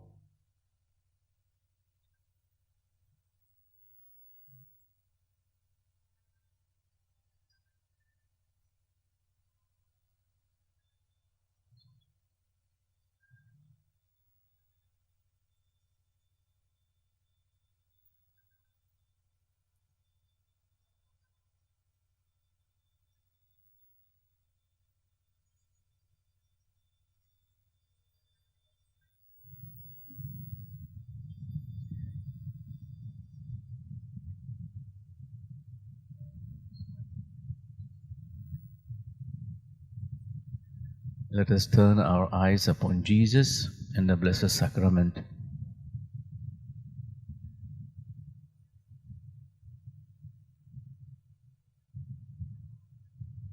Let us turn our eyes upon Jesus and the Blessed Sacrament.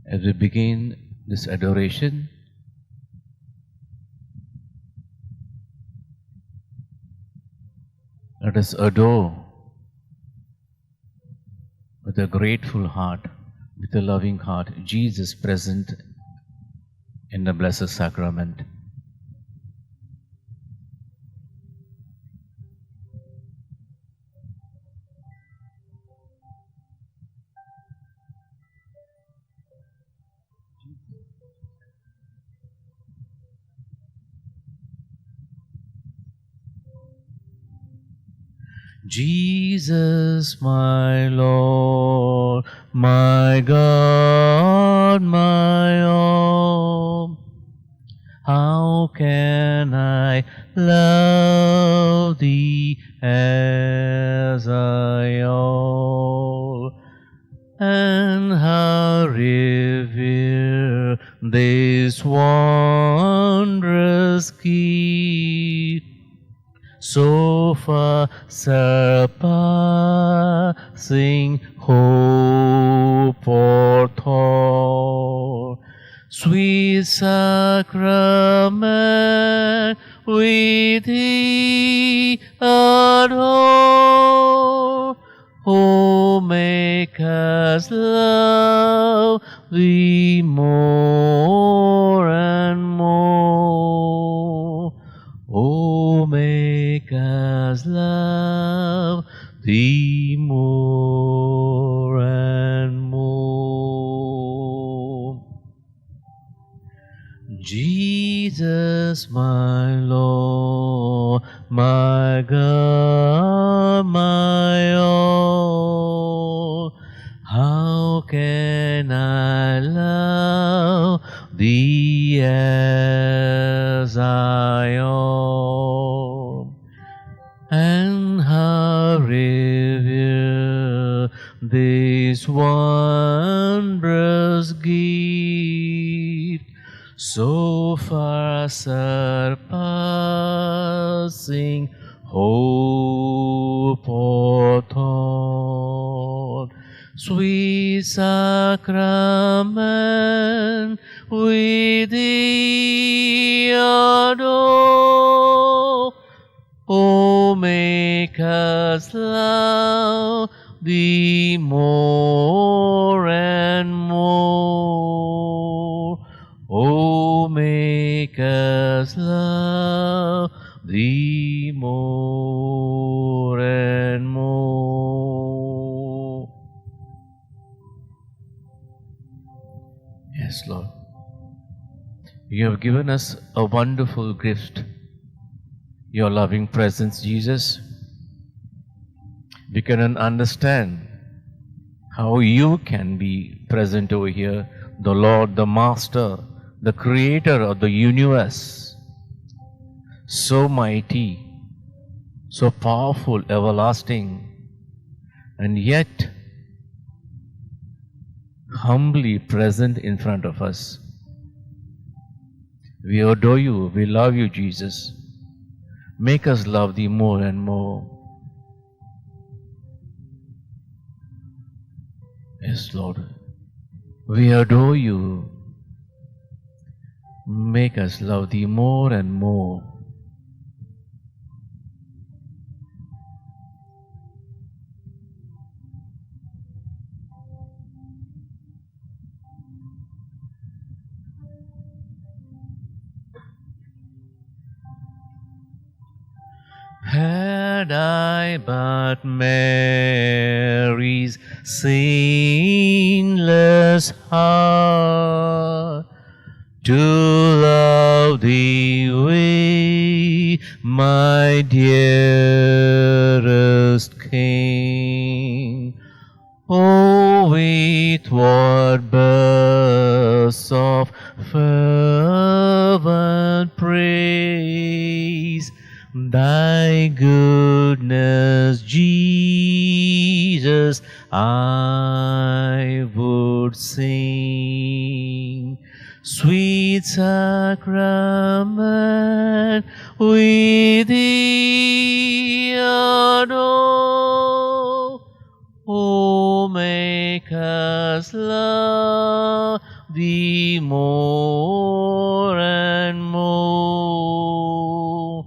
As we begin this adoration, let us adore with a grateful heart, with a loving heart, Jesus present in the Blessed Sacrament. Jesus, my Lord, my God, my all, how can I love thee as I ought, and how revere this wondrous gift, so far surpassing hope or thought? Sweet sacrament, with thee adore, oh, make us love thee more and more. Oh, make us love thee more and more. Jesus, my Lord, my God, my all, how can I love thee as I ought, and how revere this wondrous gift, so far surpassing hope or thought? Sweet sacrament, we thee adore. O make us love thee more and more. O make us love thee more and more. Yes, Lord, you have given us a wonderful gift, your loving presence, Jesus. We cannot understand how you can be present over here, the Lord, the Master, the Creator of the universe, so mighty, so powerful, everlasting, and yet humbly present in front of us. We adore you, we love you, Jesus. Make us love thee more and more. Yes, Lord, we adore you. Make us love thee more and more. Had I but Mary's sinless heart, to love thee with my dearest King. Oh, with what bursts of fervent praise thy goodness, Jesus, I would sing. Sweet sacrament, we thee adore. Oh, make us love thee more and more.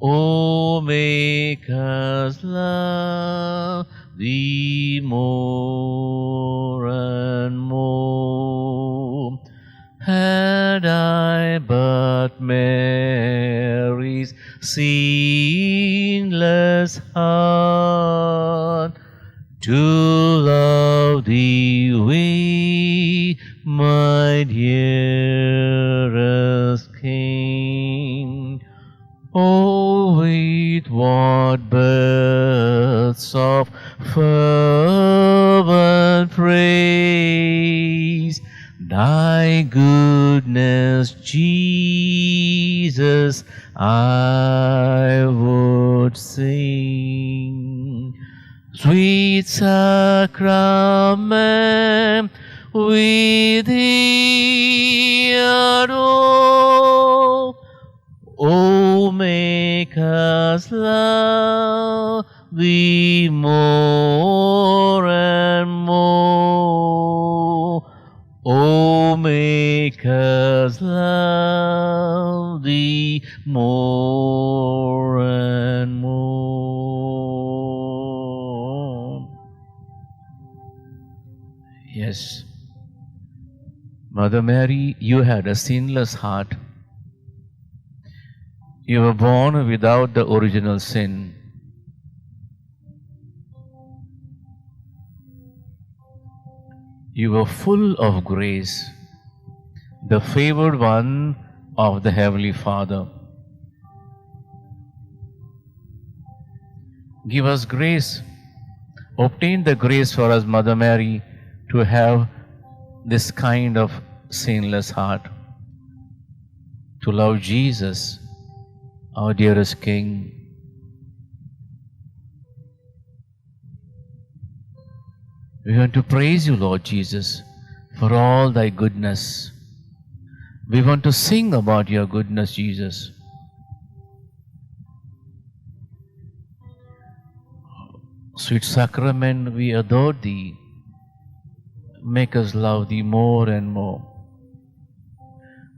Oh, make us love thee more and more. Had I but Mary's sinless heart, to love thee with my dearest King. Oh, with what births of fervent praise thy goodness, Jesus, I would sing. Sweet sacrament, we thee adore. Oh, make us love thee more and more. Oh, make us love thee more and more. Yes, Mother Mary, you had a sinless heart. You were born without the original sin. You were full of grace, the favored one of the Heavenly Father. Give us grace. Obtain the grace for us, Mother Mary, to have this kind of sinless heart, to love Jesus, our dearest King. We want to praise you, Lord Jesus, for all thy goodness. We want to sing about your goodness, Jesus. Sweet Sacrament, we adore thee. Make us love thee more and more.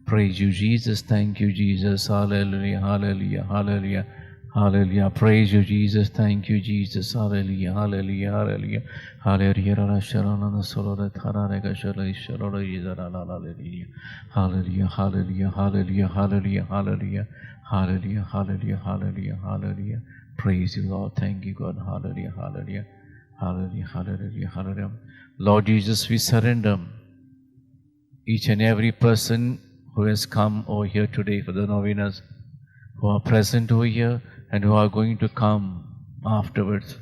Praise you, Jesus. Thank you, Jesus. Hallelujah, hallelujah, hallelujah, hallelujah. Praise you, Jesus. Thank you, Jesus. Hallelujah, hallelujah, hallelujah. Hallelujah. Hallelujah, hallelujah, hallelujah, hallelujah, hallelujah, hallelujah, hallelujah, hallelujah, hallelujah. Praise you, Lord. Thank you, God. Hallelujah, hallelujah, hallelujah, hallelujah, hallelujah. Lord Jesus, we surrender each and every person who has come over here today for the novenas, who are present over here and who are going to come afterwards.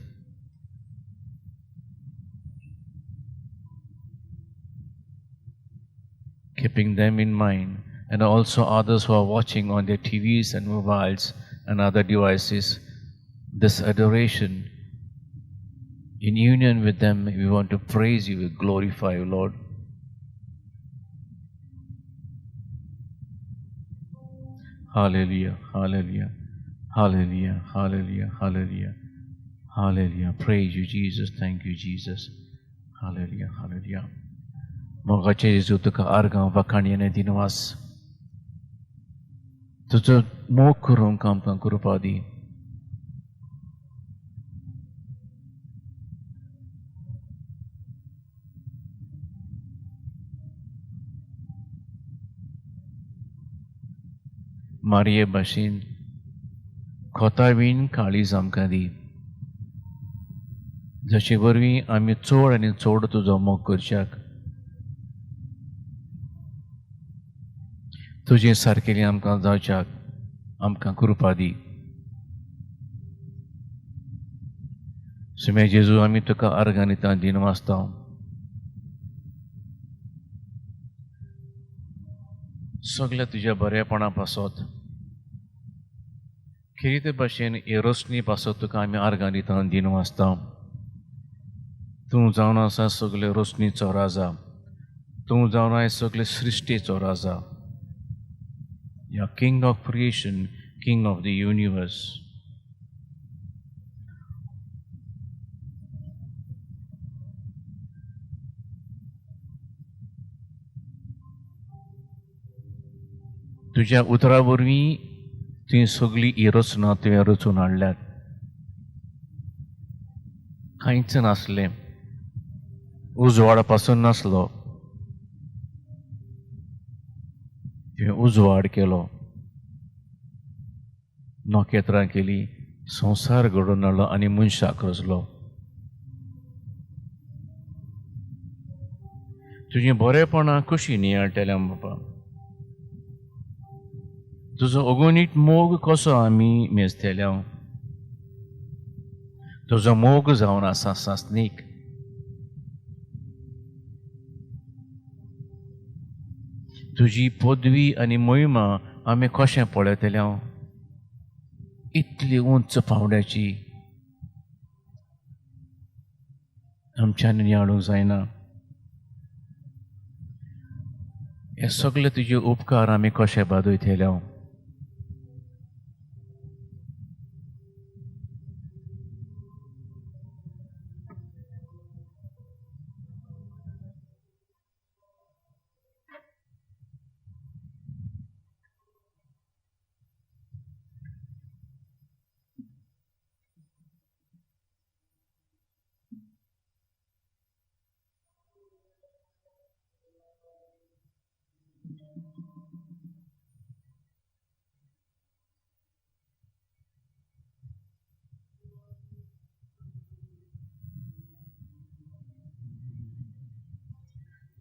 Keeping them in mind, and also others who are watching on their TVs and mobiles and other devices, this adoration, in union with them, we want to praise you, we glorify you, Lord. Hallelujah, hallelujah, hallelujah, hallelujah, hallelujah, hallelujah. Praise you, Jesus. Thank you, Jesus. Hallelujah, hallelujah. मोगाचे जेजू, तुका आर्गां वाखाणी आनी दिनवास. तुजो मोग करूंक आमकां कृपा दी. मारये भाशेन खोतावीन काळीज आमकां दी, जशे वरवीं आमी चड आनी चड तुजो मोग करच्याक, तुजे सारकेली आमकां जावच्याक आमकां कृपा दी. सुमे जेजू, आमी तुका आर्गां दिता, दिनवासता. सगल्या तुज्या बरेपणा पासत, खेरीत भाशेन हे रोशनी पासत तुका आमी आर्गां दिता, दिनवासता. तूं जावन आसा सगळे रोशनीचो राजा, तूं जावन आसा सगळे सृश्टीचो राजा. You are King of creation, King of the universe. तुज्या उतरा वरवीं तुवें सगळी ही रचना तुवें रचून हाडल्यात. कांयच नासलें, उजवाड पासून नासलो, तुवें उजवाड केलो, नखेत्रां केली, संवसार घडोवन हाडलो आनी मनशाक रचलो. तुजें बरेपणां कशी नियाळटलें बाबा, तुजो अगणीत मोग कसो आमी मेजतले. तुजो मोग जावन आसा सासणीक. तुजी पदवी आनी मोहिमा आमी कशें पळयतले, इतली उंच पावंड्याची आमच्यान नियाळूंक जायना. हे सगळे तुजे उपकार आमी कशे बादयतले.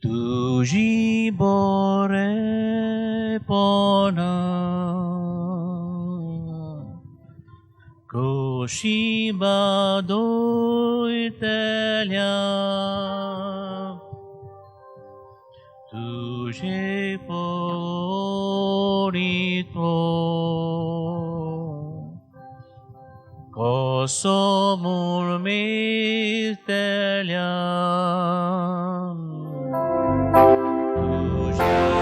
तुजी बरेपणा कशी बादयतल्या, तुझे पळोवणीतो कसो म्हूण मेजतल्यान तुझे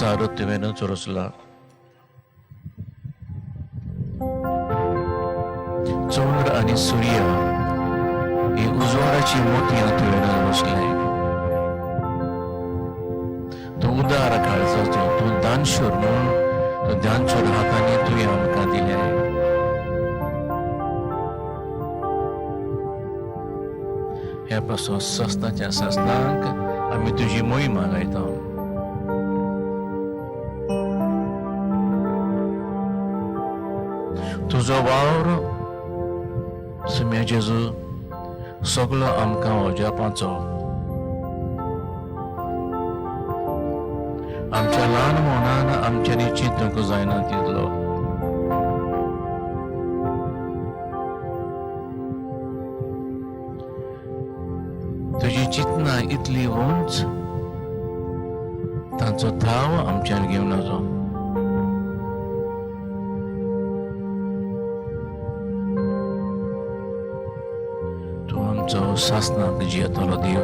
संवसार तुवेंच रचला. चंद्र आनी सूर्य ही उजवाडाची मोतयां तुवें रचले. तूं उदार काळजाचो, तूं दानशूर म्हूण तूं दानशूर हातांनी तुवें आमकां दिलें. ह्या पासून सस्नाच्या सस्नांक आमी तुजी मोहिमा गायता. तुजो वावर सुम्या जेजू सगलो आमकां अजापाचो. आमच्या ल्हान मनान आमच्यांनी चिंतूंक जायना तितलो. तुजी चिंतना इतली उंच, तांचो थाव आमच्यान घेवन नजो. तूं आमचो सासनाक जियेतलो देव,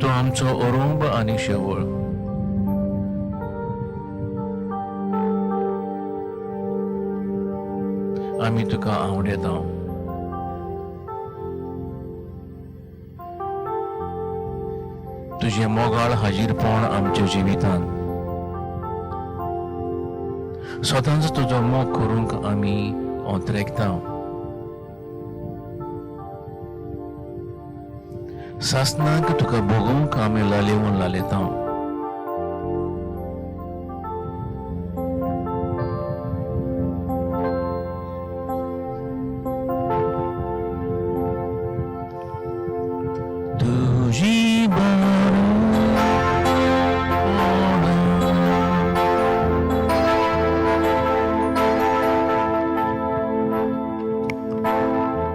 तूं आमचो अरुंब आनी शेवळ. आमी तुका आवडेता. तुजें मोगाळ हाजीरपण आमच्या जिवितांत सदांच तुजो मोग करूंक आमी ओंतरेकता. सासनाक तुका भोगूंक आमी लालेवन लालेता. तुजी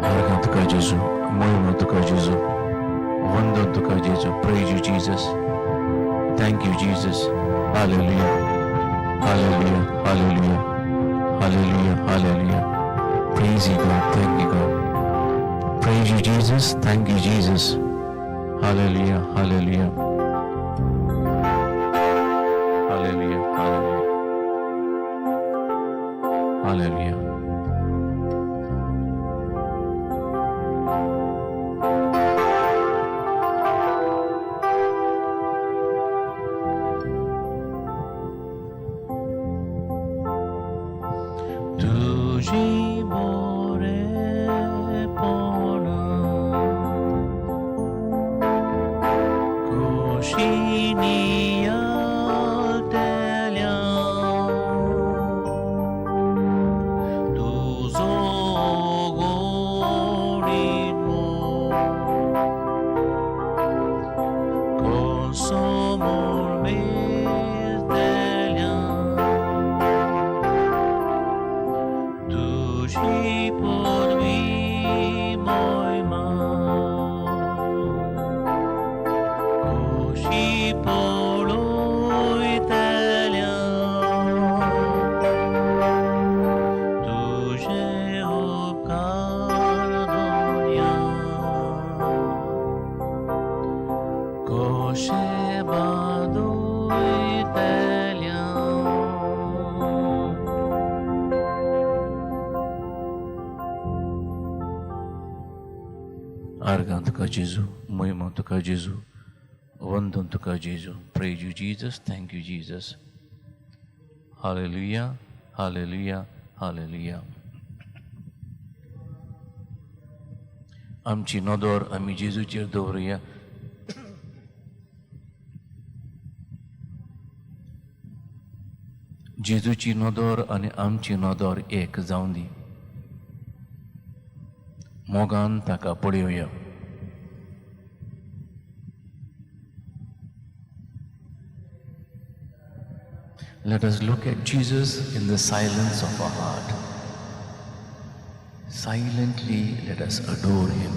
आर्गां तुका जेजू, मोहिमा तुका जेजू, वंदन तुका जेजू. Praise you Jesus, thank you Jesus. Hallelujah, hallelujah, hallelujah, hallelujah, hallelujah. Praise you God, thank you God. Praise you Jesus, thank you Jesus. Hallelujah, hallelujah, hallelujah, hallelujah, hallelujah. तुजी बरेपण कुशीनी येतल्या, तुजो गोडीत मोग कसो म्हूण मेजतल्या. तुजी पदवी मोहिमा कशी पळयतल्या, तुजे उपकार दुनिया कशे बादयतल्या. आर्गां तुका जेजू, मोहिमा तुका जेजू, वंदन तुका जेजू. Praise you Jesus, thank you Jesus. Hallelujah, hallelujah, hallelujah. आमची नदर आमी जेजूचेर दवरुया. जेजूची नदर आनी आमची नदर एक जावं दी. मोगान ताका पळोवया. Let us look at Jesus in the silence of our heart. Silently let us adore him.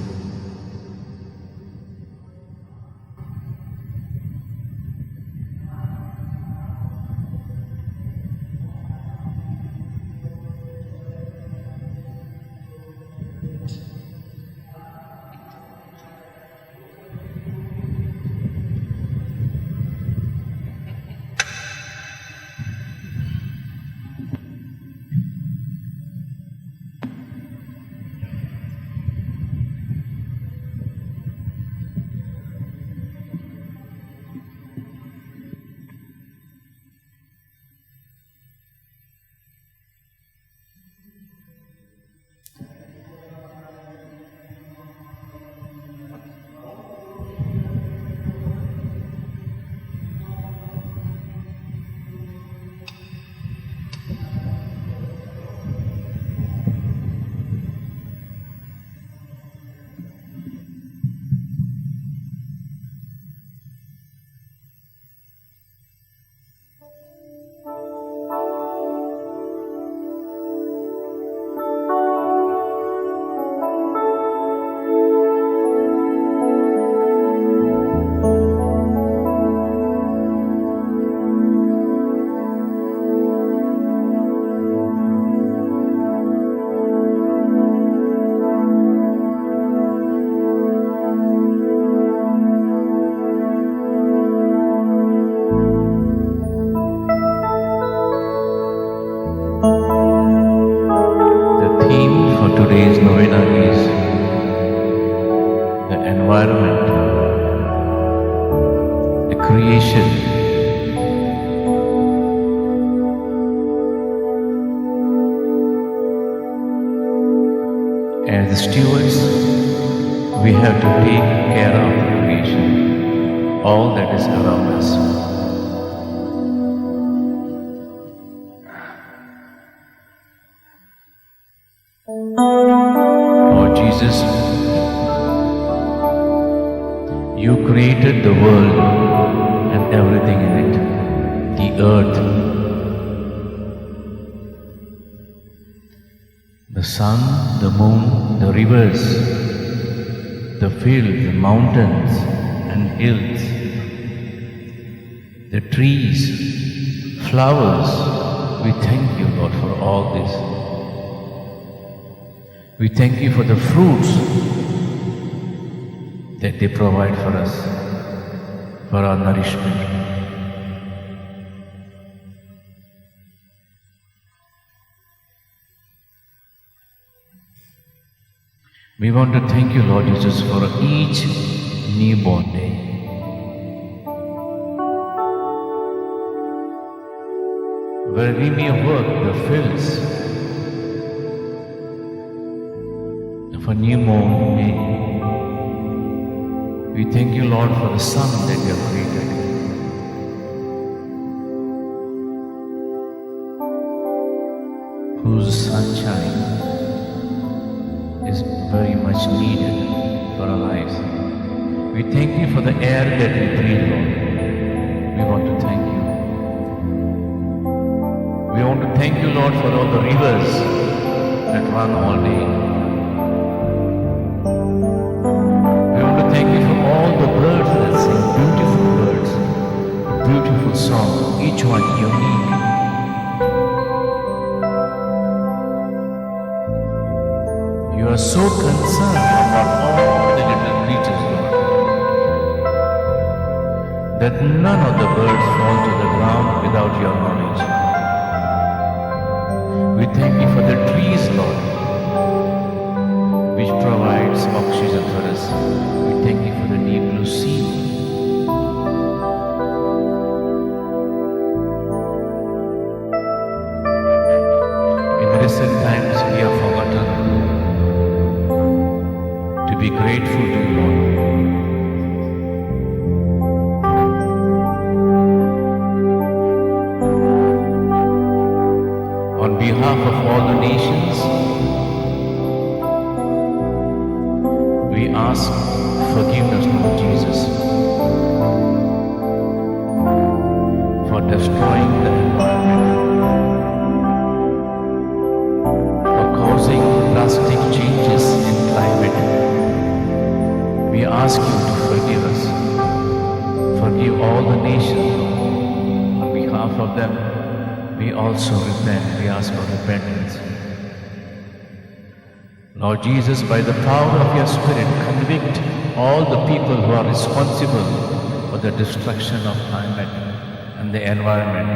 theme for today's novena is the environment, the creation. As the stewards, we have to take care of the creation, all that is around us. Lord Jesus, you created the world and everything in it, the earth, the sun, the moon, the rivers, the fields, the mountains and hills, the trees, flowers. We thank you, Lord, for all this. We thank you for the fruits that they provide for us, for our nourishment. We want to thank you, Lord Jesus, for each newborn day. Where we may work the fields of a newborn day. We thank you, Lord, for the sun that you have created. Whose sunshine is very much needed for our lives. We thank you for the air that we breathe, Lord. We want to thank you. We want to thank you, Lord, for all the rivers that run all day. We want to thank you for all the birds that sing, beautiful birds, beautiful song, each one unique. You are so concerned about all the little creatures, Lord, that none of the birds fall to the ground without your knowledge. We thank you for the trees, Lord, which provides oxygen for us. We thank you for the deep blue sea. In recent times, we have forgotten to be grateful to you, Lord. On behalf of all the nations, we ask forgiveness, Lord Jesus, for destroying the environment, for causing drastic changes in climate. We ask you to forgive us, forgive all the nations. On behalf of them, we also repent. We ask for repentance. Lord Jesus, by the power of your Spirit, convict all the people who are responsible for the destruction of climate and the environment.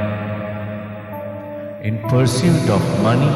In pursuit of money,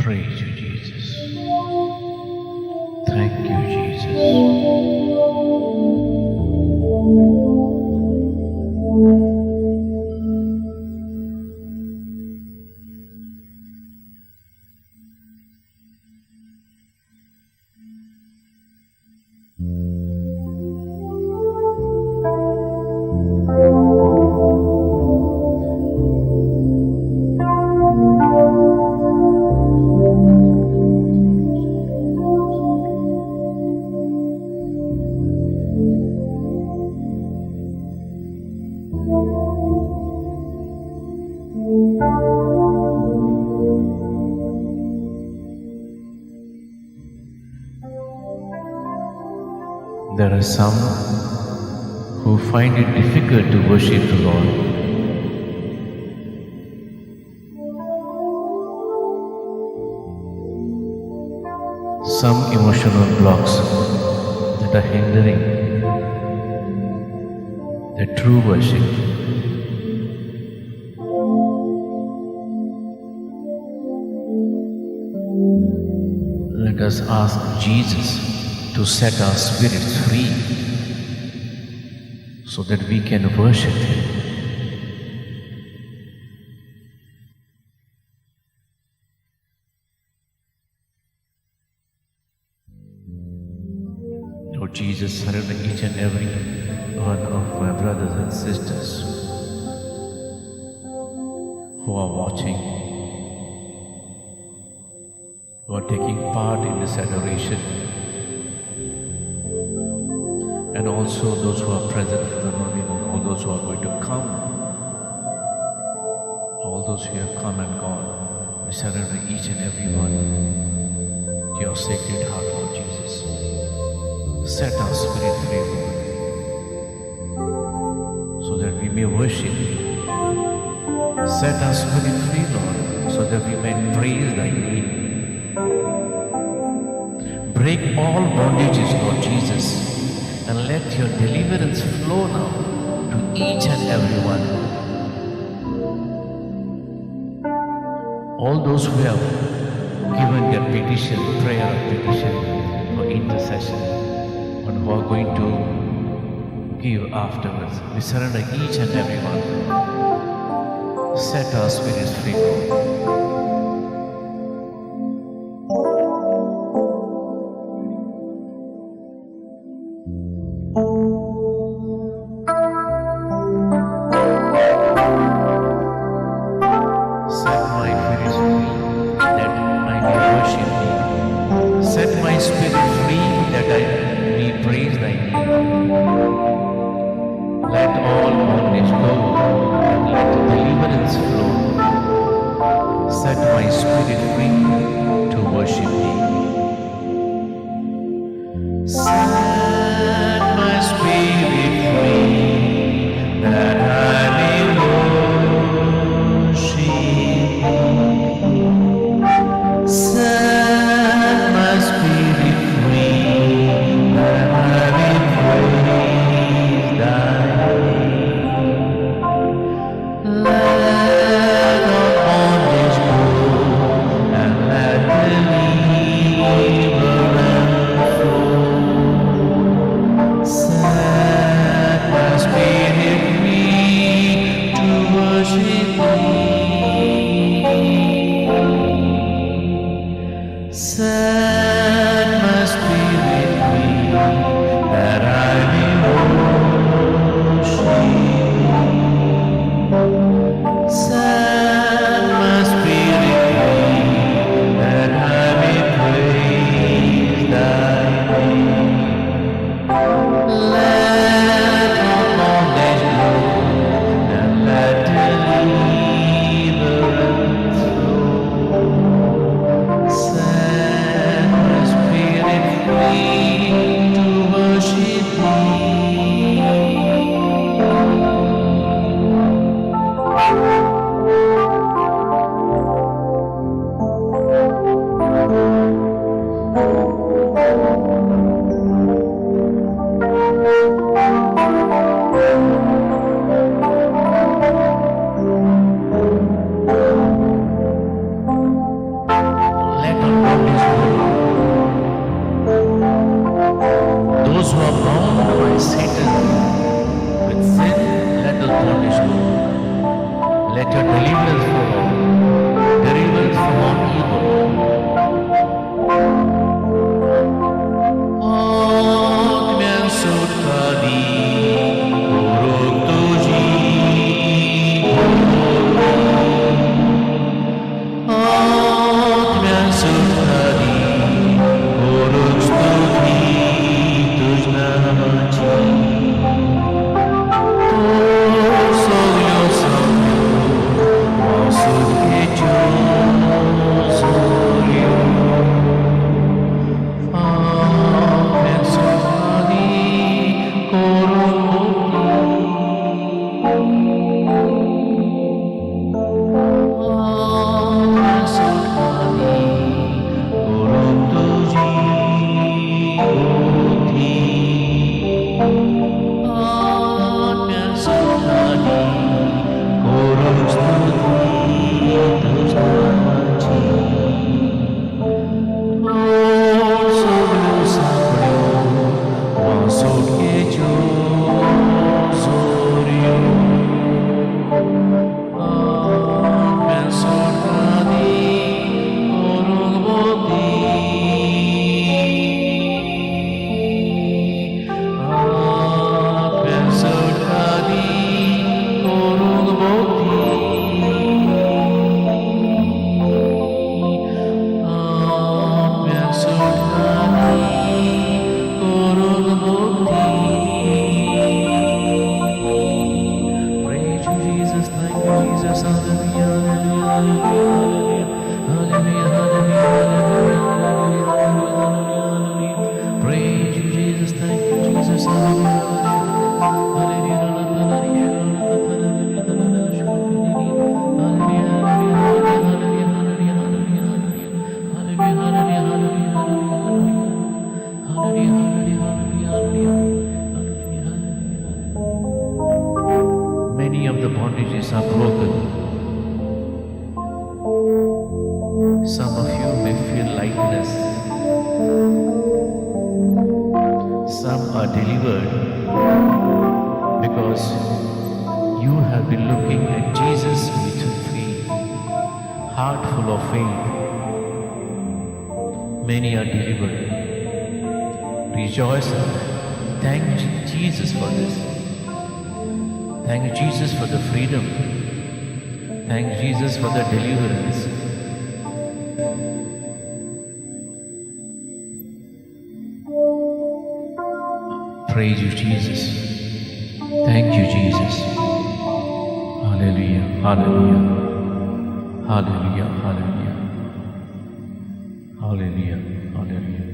Praise you, Jesus. Thank you, Jesus. There are some who find it difficult to worship the Lord. Some emotional blocks that are hindering the true worship. Let us ask Jesus to set our spirits free so that we can worship Him. Lord Jesus, surrender each and every one of my brothers and sisters who are watching, who are taking part in this adoration, and also those who are present for the novena, and all those who are going to come, all those who have come and gone. We surrender each and every one to your sacred heart, Lord Jesus. Set our spirit free, Lord, so that we may worship you. Set our spirit free, Lord, so that we may praise thy name. Break all bondages, Lord Jesus, and let your deliverance flow now to each and every one. All those who have given their petition, prayer of petition for intercession, and who are going to give afterwards, we surrender each and every one. Set our spirits free, Lord. Set my spirit free that I may worship thee. Set my spirit free that I may praise thy name. Let all bondage go and let deliverance flow. Set my spirit free to worship thee. Set my spirit free that I may worship thee. Set my spirit free that I may praise thy name. Let all bondage go and let deliverance flow. Let your deliverance flow, Lord. Deliverance from all evil. आत्म्यान सुटका दी करूंक तुजी आत्म्यान सुटका दी करूंक स्तुती तुज नामाची तूं सगल्यो सामक्यो वासुकेच्यो जोऱ्यो आत्म्यान सुटका दी करूंक मुक्ती आत्म्यान सुटका दी करूंक तुजी बुद्धी आत्म्यान सुटका दी करूंक स्तुती तुज नामाची तूं सगल्यो सांगण्यो वासुकेच्यो जोऱ्यो आत्म्यान सुटका दी करूंक बुद्धी आत्म्यान सुटका दी करूंक बुद्धी आत्म्यान सुटका दी करूंक बुद्धी. Praise you, Jesus. Thank you, Jesus. Hallelujah, hallelujah, hallelujah, hallelujah, hallelujah, hallelujah, hallelujah, hallelujah, hallelujah. Praise you, Jesus. Thank you, Jesus. Hallelujah, hallelujah, hallelujah, hallelujah, hallelujah, hallelujah, hallelujah, hallelujah, hallelujah, hallelujah, hallelujah, hallelujah, hallelujah. Many of the bondages are broken. Some of you may feel lightness. Some are delivered because you have been looking at Jesus with faith, heart full of faith. Many are delivered. Rejoice in that. Thank Jesus for this. Thank Jesus for the freedom. Thank Jesus for the deliverance. Praise you, Jesus. Thank you, Jesus. Hallelujah, hallelujah, hallelujah, hallelujah, hallelujah, hallelujah.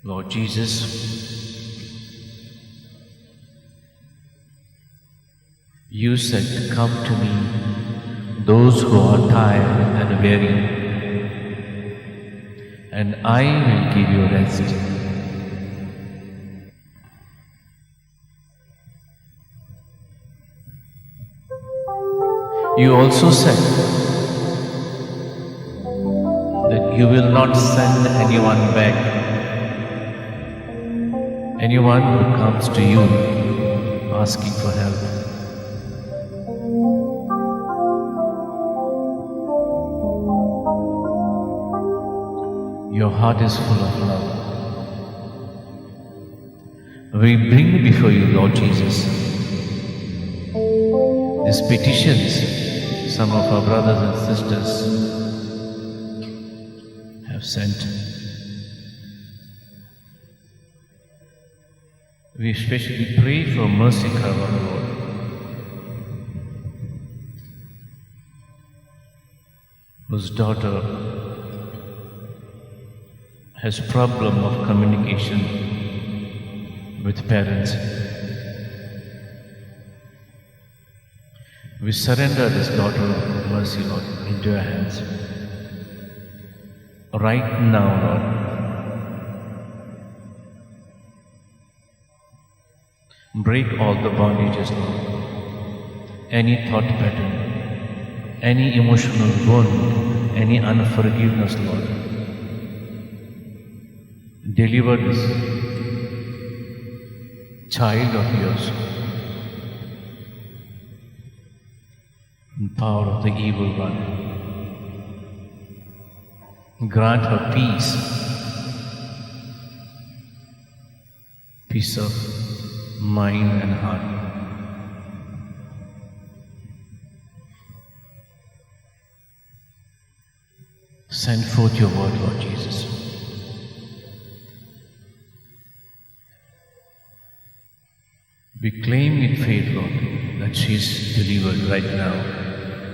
Lord Jesus, you said, "Come to me, those who are tired and weary, and I will give you rest." You also said that you will not send anyone back, anyone who comes to you asking for help. Your heart is full of love. We bring before you, Lord Jesus, these petitions some of our brothers and sisters have sent. We especially pray for Mercy Carvalho, Lord, whose daughter has problem of communication with parents. We surrender this daughter, Mercy, Lord, into your hands. Right now, Lord. Break all the bondages, Lord. Any thought pattern, any emotional wound, any unforgiveness, Lord. Deliver this child of yours in power of the evil one. Grant her peace, peace of mind and heart. Send forth your word, Lord Jesus. We claim in faith, Lord, that she is delivered right now.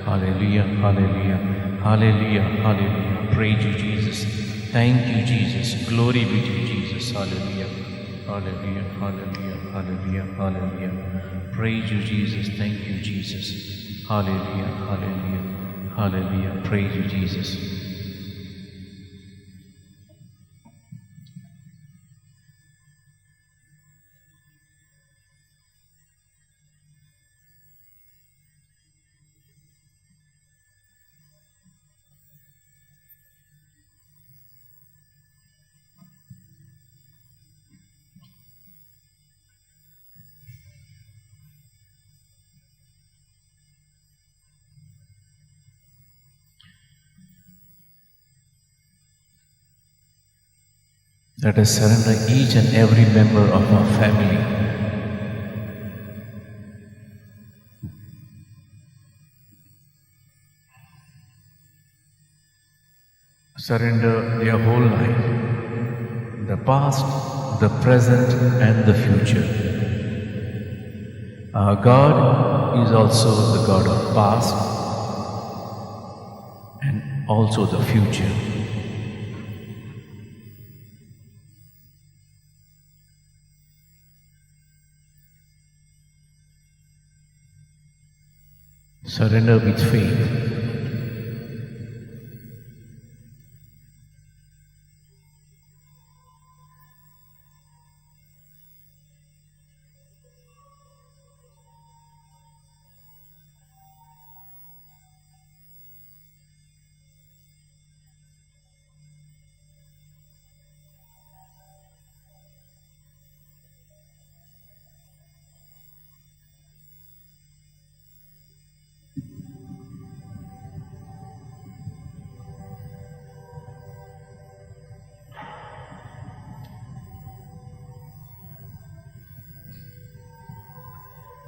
Hallelujah, hallelujah, hallelujah, hallelujah. Praise you, Jesus. Thank you, Jesus. Glory be to you, Jesus. Hallelujah, hallelujah, hallelujah, hallelujah, hallelujah. Praise you, Jesus. Thank you, Jesus. Hallelujah, hallelujah, hallelujah. Praise you, Jesus. Let us surrender each and every member of our family. Surrender their whole life, the past, the present, and the future. Our God is also the God of past and also the future. Surrender with faith.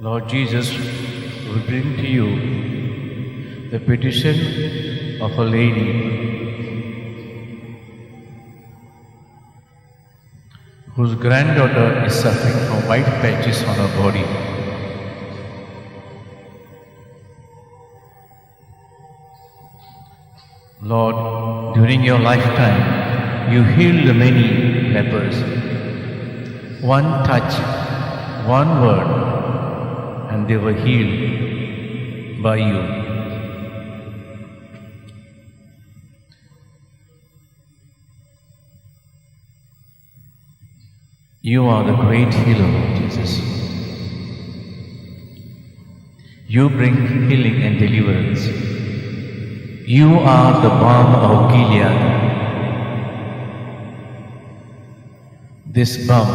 Lord Jesus, we bring to you the petition of a lady whose granddaughter is suffering from white patches on her body. Lord, during your lifetime, you healed many lepers. One touch, one word, and they were healed by you. You are the great healer, Lord Jesus. You bring healing and deliverance. You are the balm of Gilead. This balm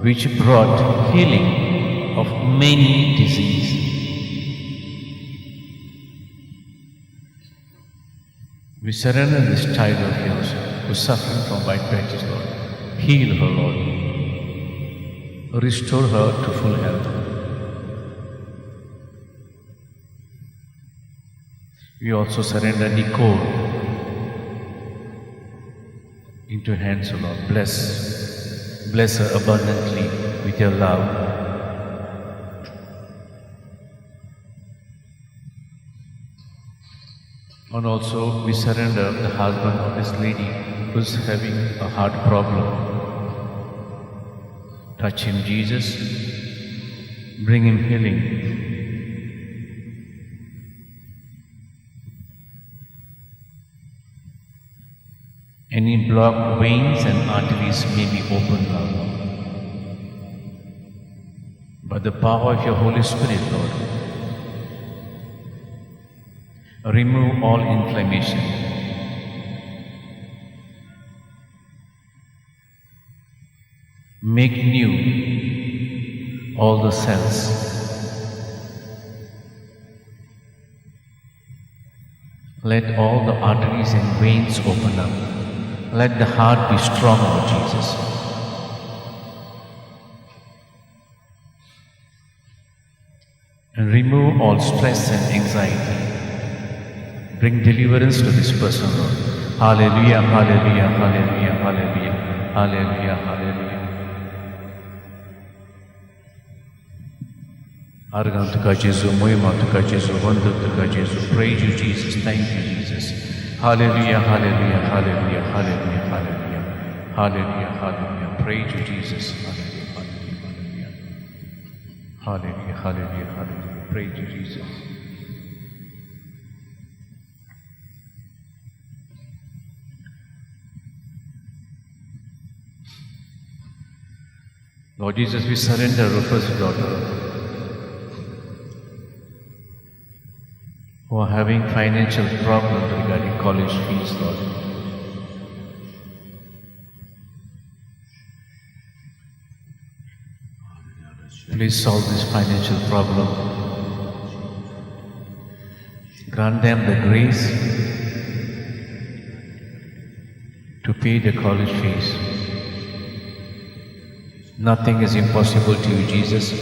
which brought healing of many diseases. We surrender this child of yours who is suffering from white patches, Lord. Heal her, Lord. Restore her to full health. We also surrender Nicole into your hands, O Lord. Bless her abundantly with your love. And also we surrender the husband of this lady who is having a heart problem. Touch him, Jesus. Bring him healing. Any blocked veins and arteries may be opened now, Lord. the power of your Holy Spirit, Lord, remove all inflammation. Make new all the cells. Let all the arteries and veins open up. Let the heart be strong, Lord Jesus. And remove all stress and anxiety. Bring deliverance to this person, Lord. Hallelujah, hallelujah, hallelujah, hallelujah, hallelujah, hallelujah. आर्गां तुका जेजू, मोहिमा तुका जेजू, वंदन तुका जेजू. Praise you, Jesus. Thank you, Jesus. Hallelujah, hallelujah, hallelujah, hallelujah, hallelujah, hallelujah, hallelujah. Praise you, Jesus. Hallelujah, hallelujah, hallelujah, hallelujah, hallelujah. Praise you, Jesus. Lord Jesus, we surrender Rufus' daughter, who are having financial problems regarding college fees, Lord. Please solve this financial problem. Grant them the grace to pay the college fees. Nothing is impossible to you, Jesus.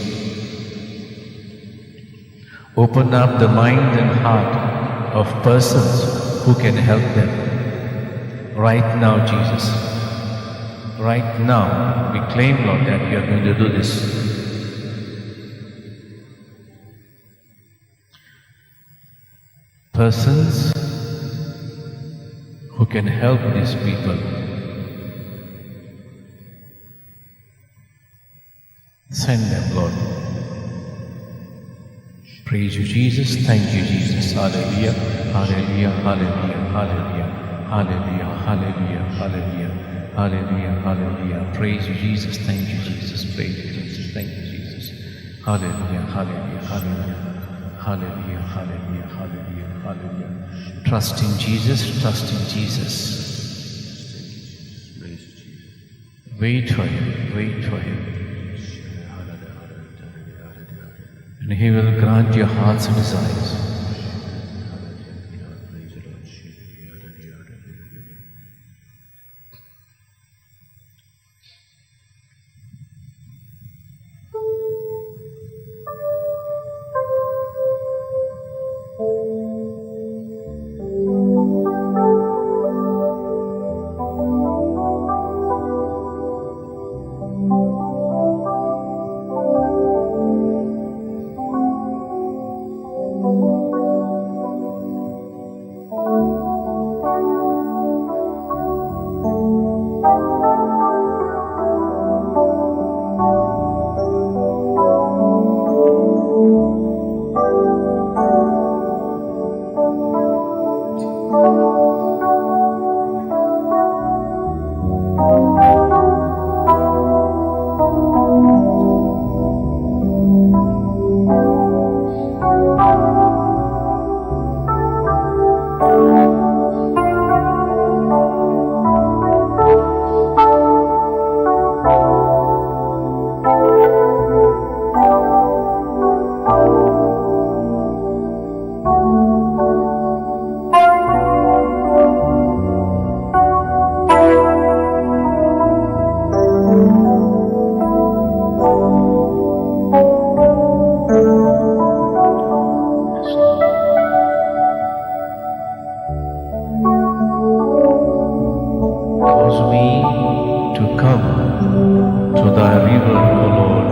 Open up the mind and heart of persons who can help them. Right now, Jesus. Right now, we claim, Lord, that you are going to do this. Persons who can help these people. Send them, Lord. Praise you, Jesus. Thank you, Jesus. Hallelujah, hallelujah, hallelujah, hallelujah, hallelujah, hallelujah, hallelujah, hallelujah, hallelujah. Praise you, Jesus. Thank you, Jesus. Praise you, Jesus. Thank you, Jesus. Hallelujah, hallelujah, hallelujah, hallelujah, hallelujah, hallelujah, hallelujah. Trust in Jesus, trust in Jesus. Wait for him, wait for him. And he will grant your heart's desires. Cause me to come to thy river, O Lord.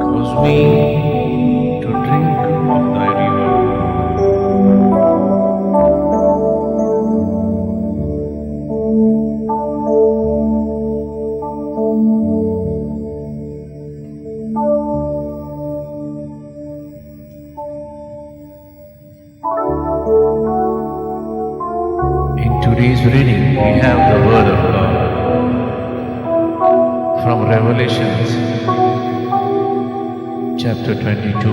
Cause me to drink of thy river. In today's reading, we have the Word of God. From Revelations chapter 22.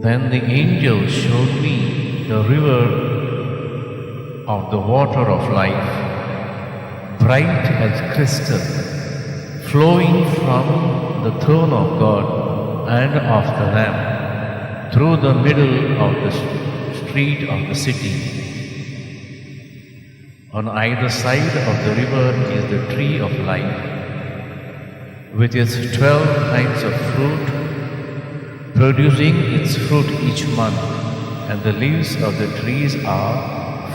Then the angel showed me the river of the water of life, bright as crystal, flowing from the throne of God and of the Lamb, through the middle of the street of the city. On either side of the river is the tree of life, with its 12 kinds of fruit, producing its fruit each month, and the leaves of the trees are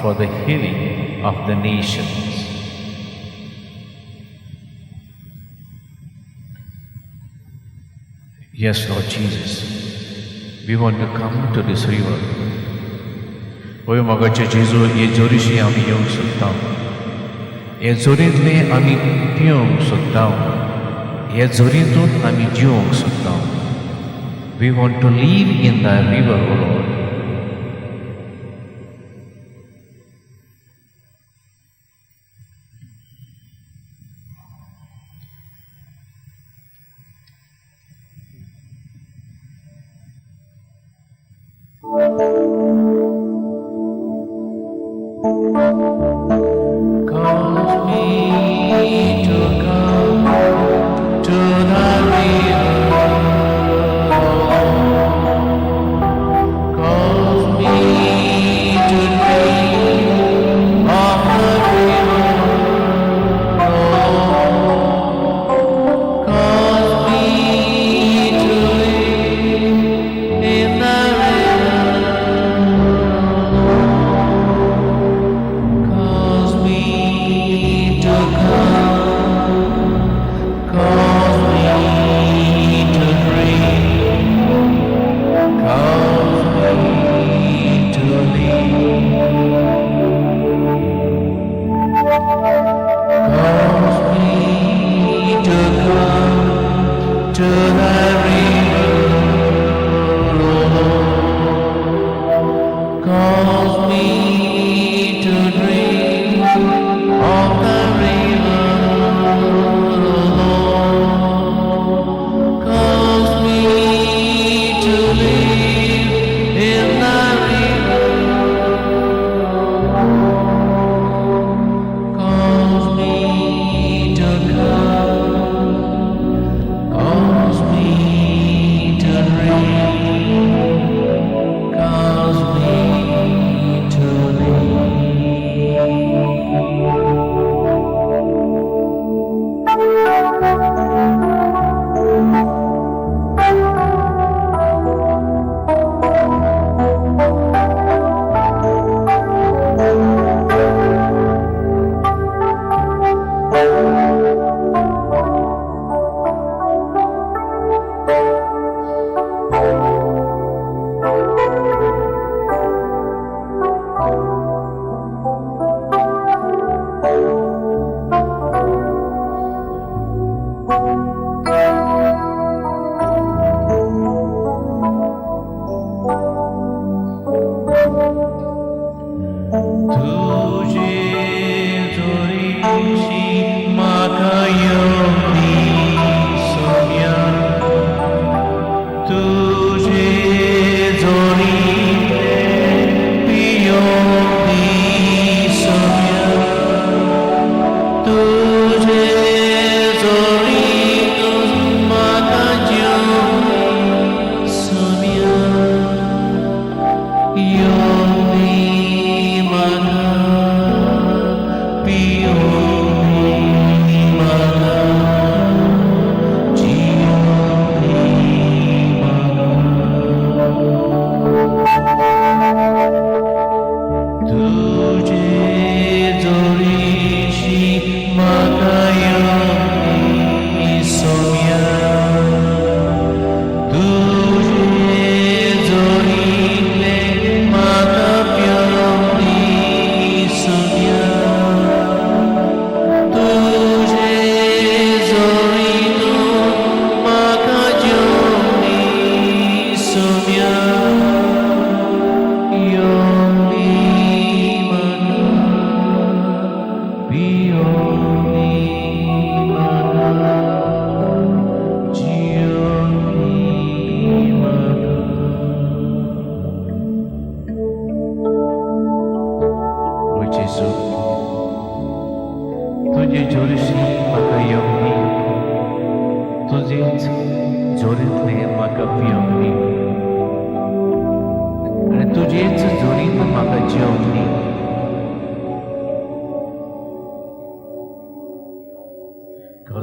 for the healing of the nations. Yes, Lord Jesus, we want to come to this river. होय मोगाचे जेजू, हे जोरीशी आमी येवंक सोदता, हे जोरींतले आमी पिवंक सोदता, हे जोरींतून आमी जिवंक सोदता. We want to live in the river, O Lord. Calls me to come to the river. Calls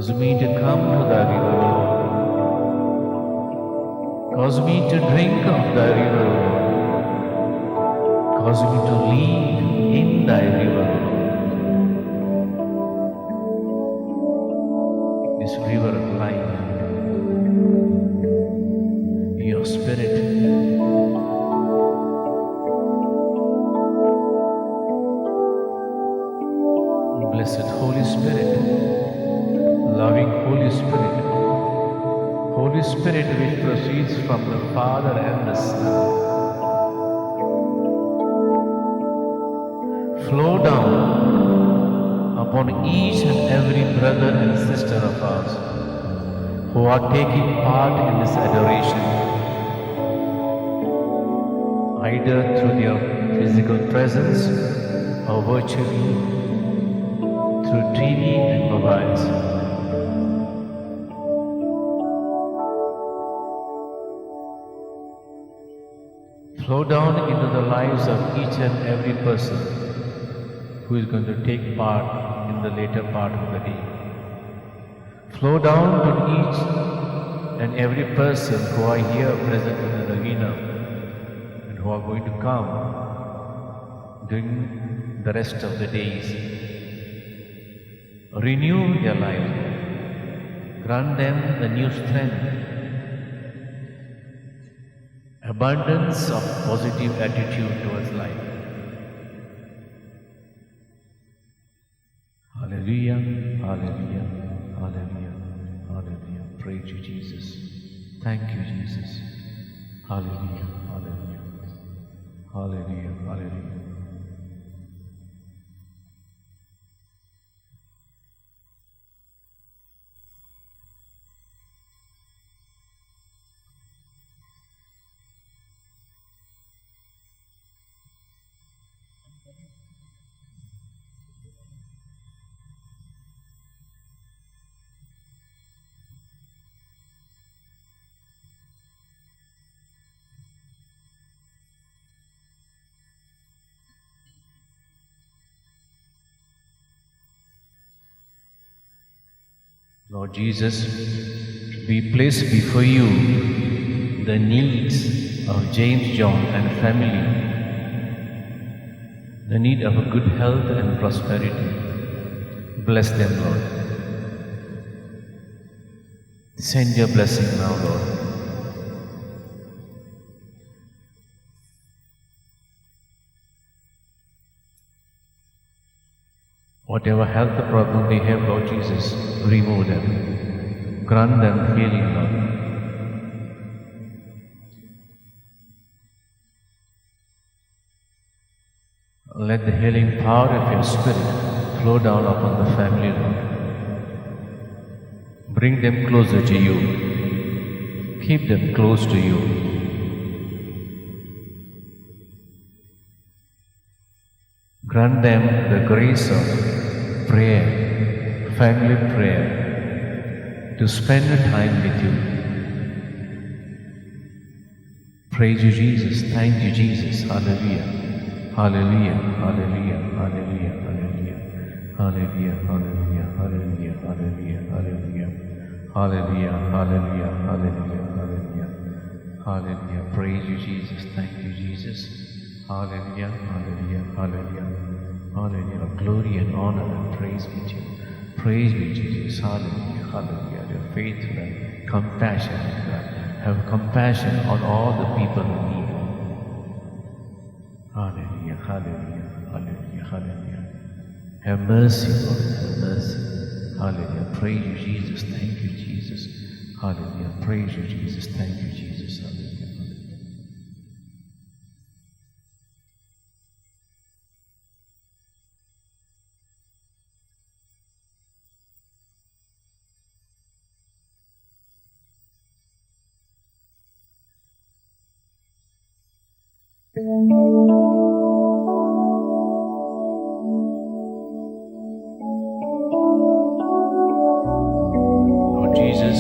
Cause me to come to thy river, Lord. Cause me to drink of thy river, Lord. Cause me to live in thy river, Lord. This river of life, your spirit. Blessed Holy Spirit, loving Holy Spirit, Holy Spirit which proceeds from the Father and the Son, flow down upon each and every brother and sister of ours who are taking part in this adoration, either through their physical presence or virtually through TV and mobiles. Flow down into the lives of each and every person who is going to take part in the later part of the day. Flow down to each and every person who are here present in the novena and who are going to come during the rest of the days. Renew their lives. Grant them the new strength, abundance of positive attitude towards life. Hallelujah, hallelujah, hallelujah, hallelujah. Praise you, Jesus. Thank you, Jesus. Hallelujah, hallelujah, hallelujah, hallelujah. Lord Jesus, we place before you the needs of James John and family, the need of a good health and prosperity. Bless them, Lord. Send your blessing now, Lord. Whatever health problem they have, Lord Jesus, remove them. Grant them healing, Lord. Let the healing power of your Spirit flow down upon the family, Lord. Bring them closer to you. Keep them close to you. Grant them the grace of prayer, family prayer, to spend time with you. Praise you, Jesus. Thank you, Jesus. Hallelujah. Hallelujah. Hallelujah. Hallelujah. Hallelujah. Hallelujah. Hallelujah. Hallelujah. Hallelujah. Hallelujah. Hallelujah. Hallelujah. Hallelujah. Hallelujah. Hallelujah. Praise you, Jesus. Thank you, Jesus. Hallelujah. Hallelujah. Hallelujah. Hallelujah. Glory and honor and praise be to you. Praise be to Jesus. Hallelujah. Hallelujah. Your faithful and compassionate God. Have compassion on all the people in need. Hallelujah. Hallelujah. Hallelujah. Hallelujah. Have mercy, Lord. Have mercy. Hallelujah. Praise you, Jesus. Thank you, Jesus. Hallelujah. Praise you, Jesus. Thank you, Jesus. Hallelujah. Hallelujah. Lord Jesus,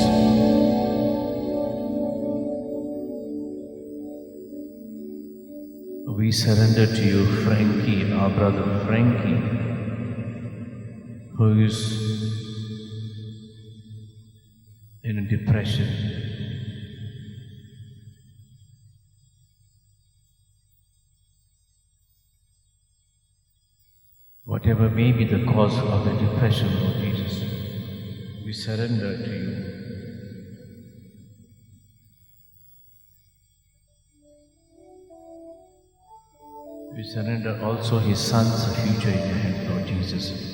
we surrender to you Frankie, our brother Frankie, who is in a depression. Whatever may be the cause of the depression, Lord Jesus, we surrender to you. We surrender also his son's future in your hands, Lord Jesus.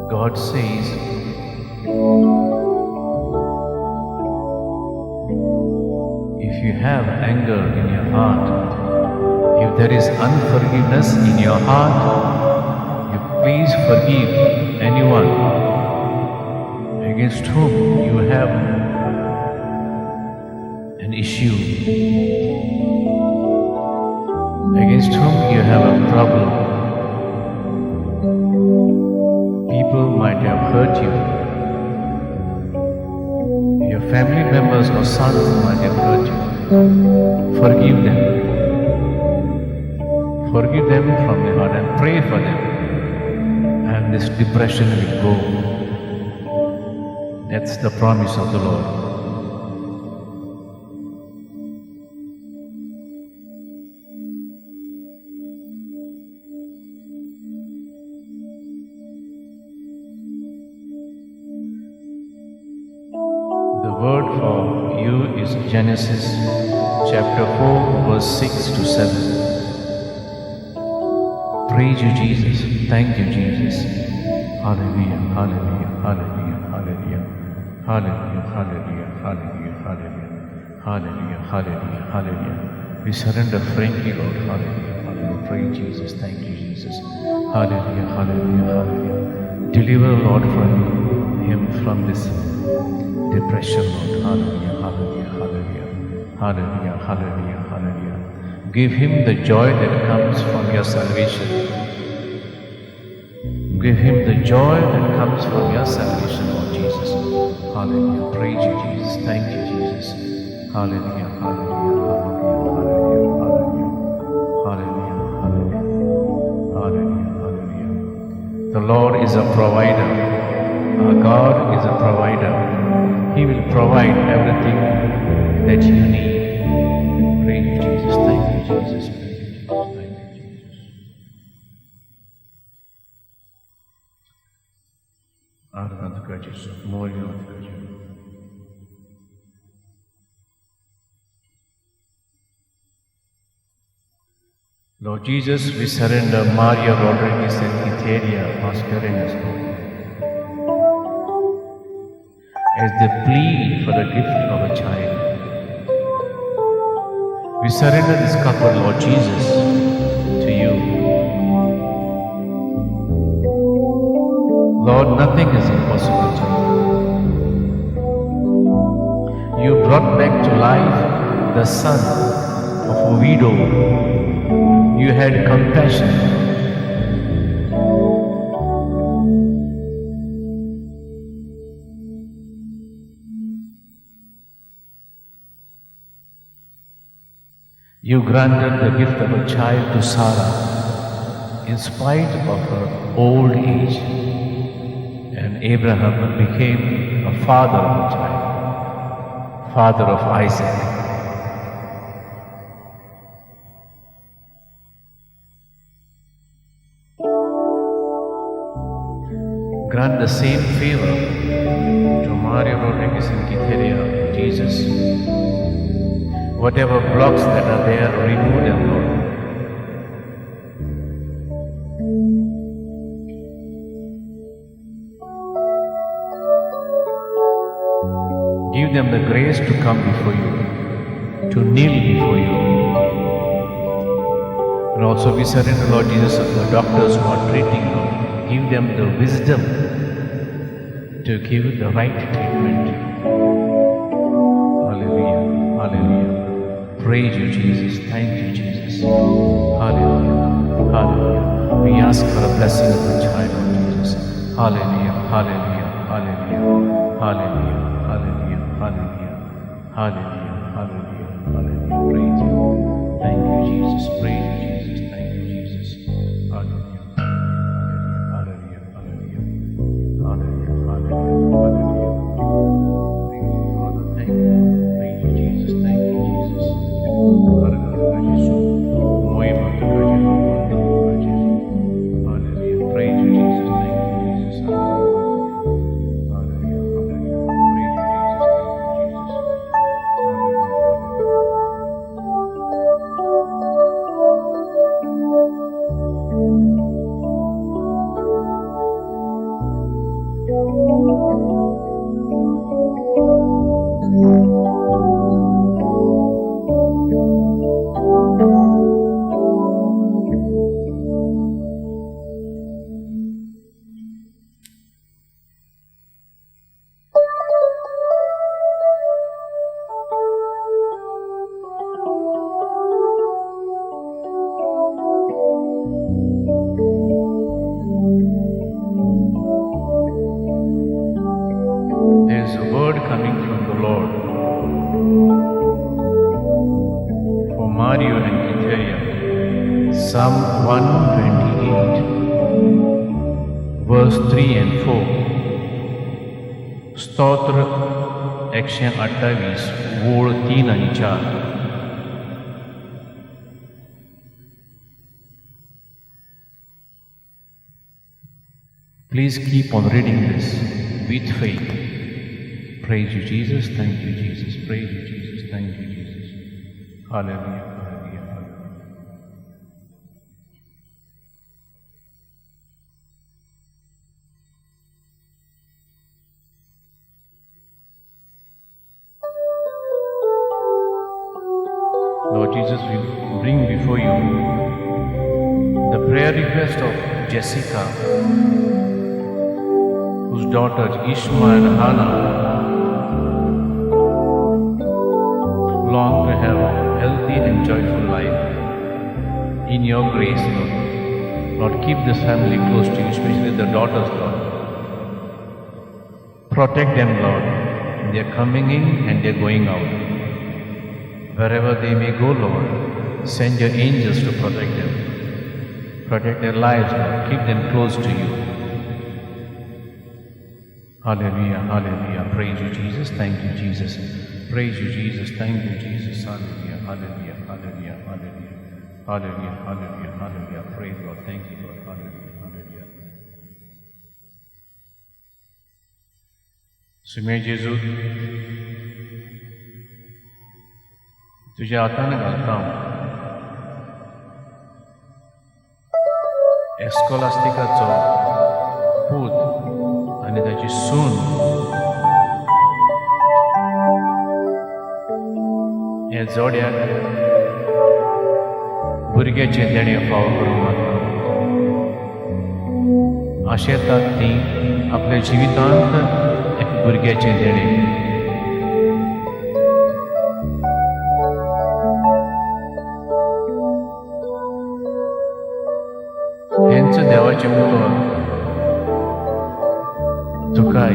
God says, if you have anger in your heart, if there is unforgiveness in your heart, you please forgive anyone against whom you have an issue, against whom you have a problem. People might have hurt you. Your family members or sons might have hurt you. Forgive them. Forgive them from the heart and pray for them. And this depression will go. That's the promise of the Lord. The word for you is Genesis chapter 4, verse 6 to 7. Praise you, Jesus. Thank you, Jesus. Hallelujah, hallelujah, hallelujah, hallelujah, hallelujah, hallelujah, hallelujah, hallelujah, hallelujah, hallelujah, hallelujah. We surrender frankly, Lord. Hallelujah, hallelujah. Praise Jesus. Thank you, Jesus. Hallelujah, hallelujah, hallelujah. Deliver, Lord, from him from this depression, Lord. Hallelujah, hallelujah, hallelujah, hallelujah, hallelujah, hallelujah. Give him the joy that comes from your salvation. Give him the joy that comes from your salvation, Lord Jesus. Hallelujah. Praise you, Jesus. Thank you, Jesus. Hallelujah, hallelujah, hallelujah, hallelujah, hallelujah, hallelujah, hallelujah, hallelujah. The Lord is a provider. Our God is a provider. He will provide everything that you need. Praise you, Jesus. Thank you, Jesus. Praise you, Jesus. Thank you, Jesus. आराधना तुका जेजू, मोरया तुका जेजू. Lord Jesus, we surrender Maria Rodriguez and Etheria Mascarenhas, Lord, as they plead for the gift of a child. We surrender this couple, Lord Jesus, to you. Lord, nothing is impossible to you. You brought back to life the son of a widow. You had compassion. You granted the gift of a child to Sarah in spite of her old age, and Abraham became a father of a child, father of Isaac. Grant the same favor to Mario Rodriguez and Quitéria, Jesus. Whatever blocks that are there, remove them, Lord. Give them the grace to come before you, to kneel before you. And also we surrender, Lord Jesus, the doctors who are treating, Lord. Give them the wisdom to give the right treatment. Hallelujah, hallelujah. Praise you, Jesus. Thank you, Jesus. Hallelujah, hallelujah. We ask for a blessing of the child, Lord Jesus. Hallelujah, hallelujah, hallelujah, hallelujah, hallelujah, hallelujah, hallelujah, hallelujah, hallelujah. Praise you. Thank you, Jesus. Praise you, Jesus. Thank you, Jesus. Hallelujah, hallelujah, hallelujah, hallelujah, hallelujah, hallelujah. Thank you, Father. Thank you. Praise you, Jesus. Thank you, Jesus. Hallelujah. Praise you, Jesus. Thank you, Jesus. Hallelujah. Hallelujah. Praise you, Jesus. Thank you, Jesus. Hallelujah. Hallelujah. There is a word coming from the Lord for Mario and Quiteria. Psalm 128, verse 3 and 4. स्तोत्र 128, वोळ 3 आणि 4. Please keep on reading this with faith. Praise you, Jesus. Thank you, Jesus. Praise you, Jesus. Thank you, Jesus. Hallelujah. Hallelujah. Hallelujah. Lord Jesus, we bring before you the prayer request of Jessica, whose daughters Ishma and Hannah long to have a healthy and joyful life. In your grace, Lord. Lord, keep this family close to you, especially the daughters, Lord. Protect them, Lord. They are coming in and they are going out. Wherever they may go, Lord, send your angels to protect them. Protect their lives, Lord. Keep them close to you. Hallelujah, hallelujah. Praise you, Jesus. Thank you, Jesus. Praise you, Jesus. Thank you, Jesus. Hallelujah, hallelujah, hallelujah, hallelujah. Hallelujah, hallelujah, hallelujah. Praise Lord. Thank you, Lord. Hallelujah, hallelujah. सुमे जेजू, तुझ्या हातान घालता हांव एस्कोलास्टिकाचो पूत आनी ताची सून हे जोड्याक भुरग्याचें देणें फावो करूंक मागता. आशेतात ती आपल्या जिवितांत एक भुरग्याचें देणें. हेंच देवाचें उतर तुकाय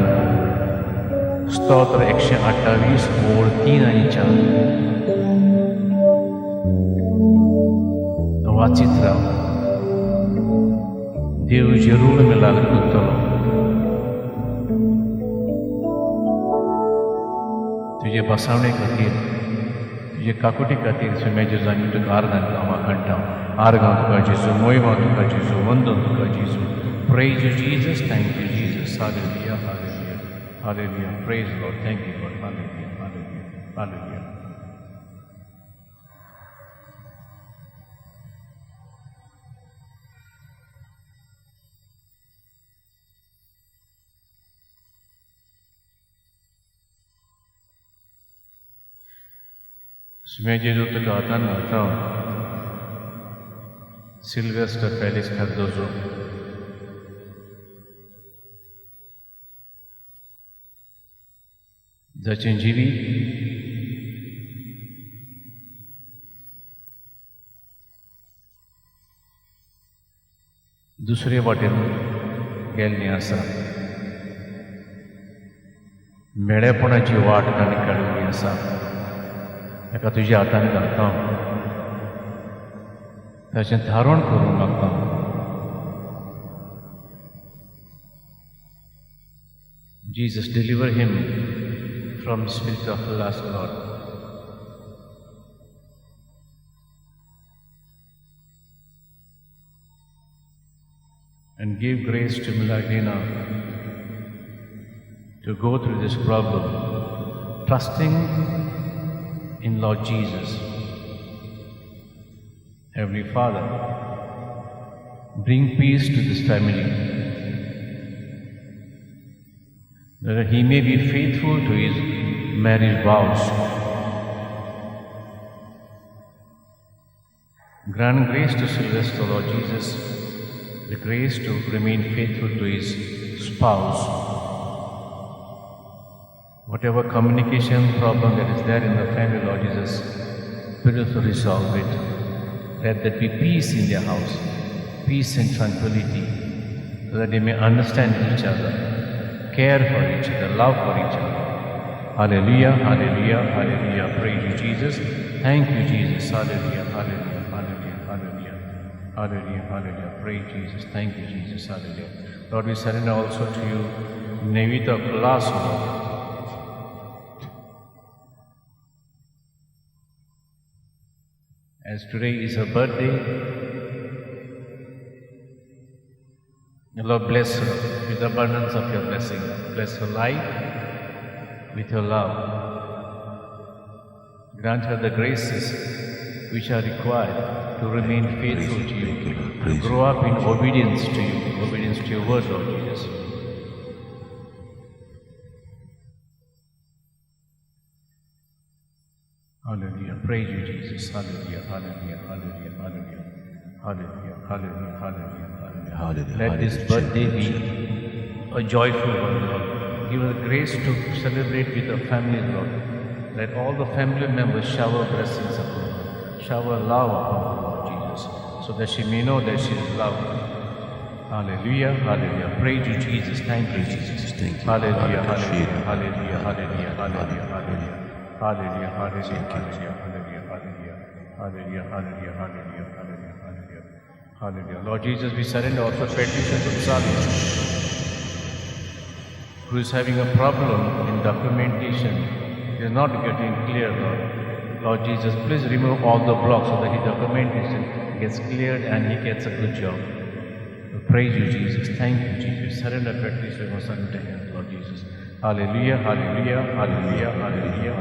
स्तोत्र 128 ओळ 3 आनी 4 वाचीत राव. देव जरूर मिलाल करतलो. तुजे बसावणे खातीर, तुजे काकुटी खातीर सुम्या जेजू आमी तुका आर्गां वाखाणटा. आर्गां तुका जेजू, मोयमा तुका जेजू, वंदन तुका जेजू. Praise you, Jesus. Thank you, Jesus. Hallelujah, hallelujah, hallelujah. Praise Lord. Thank you, Lord. Hallelujah, hallelujah, hallelujah. सुम्या जेजू तुका हातान घालता सिल्वेस्टर फेलिक्स कार्दोजो, जाचें जिवीत दुसरे वाटेन गेल्लें आसा, मेळेपणाची वाट ताणें काडिल्ली आसा, ताका तुज्या हातान घालता, ताचें धारण करूंक मागता. Jesus, deliver him from the spirit of lust, Lord. And give grace to Milagina to go through this problem, trusting in Lord Jesus. Heavenly Father, bring peace to this family, that he may be faithful to his marriage vows. Grant grace to Sylvester, Lord Jesus, the grace to remain faithful to his spouse. Whatever communication problem that is there in the family, Lord Jesus, please resolve it. Let there be peace in their house, peace and tranquility, so that they may understand each other, care for each other, love for each other. Hallelujah, hallelujah, hallelujah. Praise you, Jesus. Thank you, Jesus. Hallelujah, hallelujah, hallelujah, hallelujah, hallelujah, hallelujah. Praise Jesus. Thank you, Jesus. Hallelujah. Lord, we surrender also to you Nevita Colasso. As today is her birthday, Lord, bless her with abundance of your blessing. Bless her life with your love. Grant her the graces which are required to remain faithful to you, to grow up in obedience to you, obedience to your word, Lord Jesus. Hallelujah. Praise you, Jesus. Hallelujah. Hallelujah. Hallelujah. Hallelujah. Hallelujah. Hallelujah. Hallelujah. Hallelujah. Let this birthday be a joyful one, Lord. Give her grace to celebrate with her family, Lord. Let all the family members shower blessings upon her, shower love upon her, Lord Jesus, so that she may know that she is loved. Hallelujah, hallelujah. Praise you, Jesus. Thank you, Jesus. Thank you. Hallelujah, hallelujah, hallelujah, hallelujah, hallelujah, hallelujah. Hallelujah, hallelujah, hallelujah, hallelujah, hallelujah, hallelujah, hallelujah, hallelujah, hallelujah, hallelujah. Lord Jesus, we surrender also Patricia Gonzalez, who is having a problem in documentation. It is not getting clear, Lord. Lord Jesus, please remove all the blocks so that his documentation gets cleared and he gets a good job. We praise you, Jesus. Thank you, Jesus. Surrender Patricia Gonzalez to him, Lord Jesus. Hallelujah, hallelujah, hallelujah, hallelujah,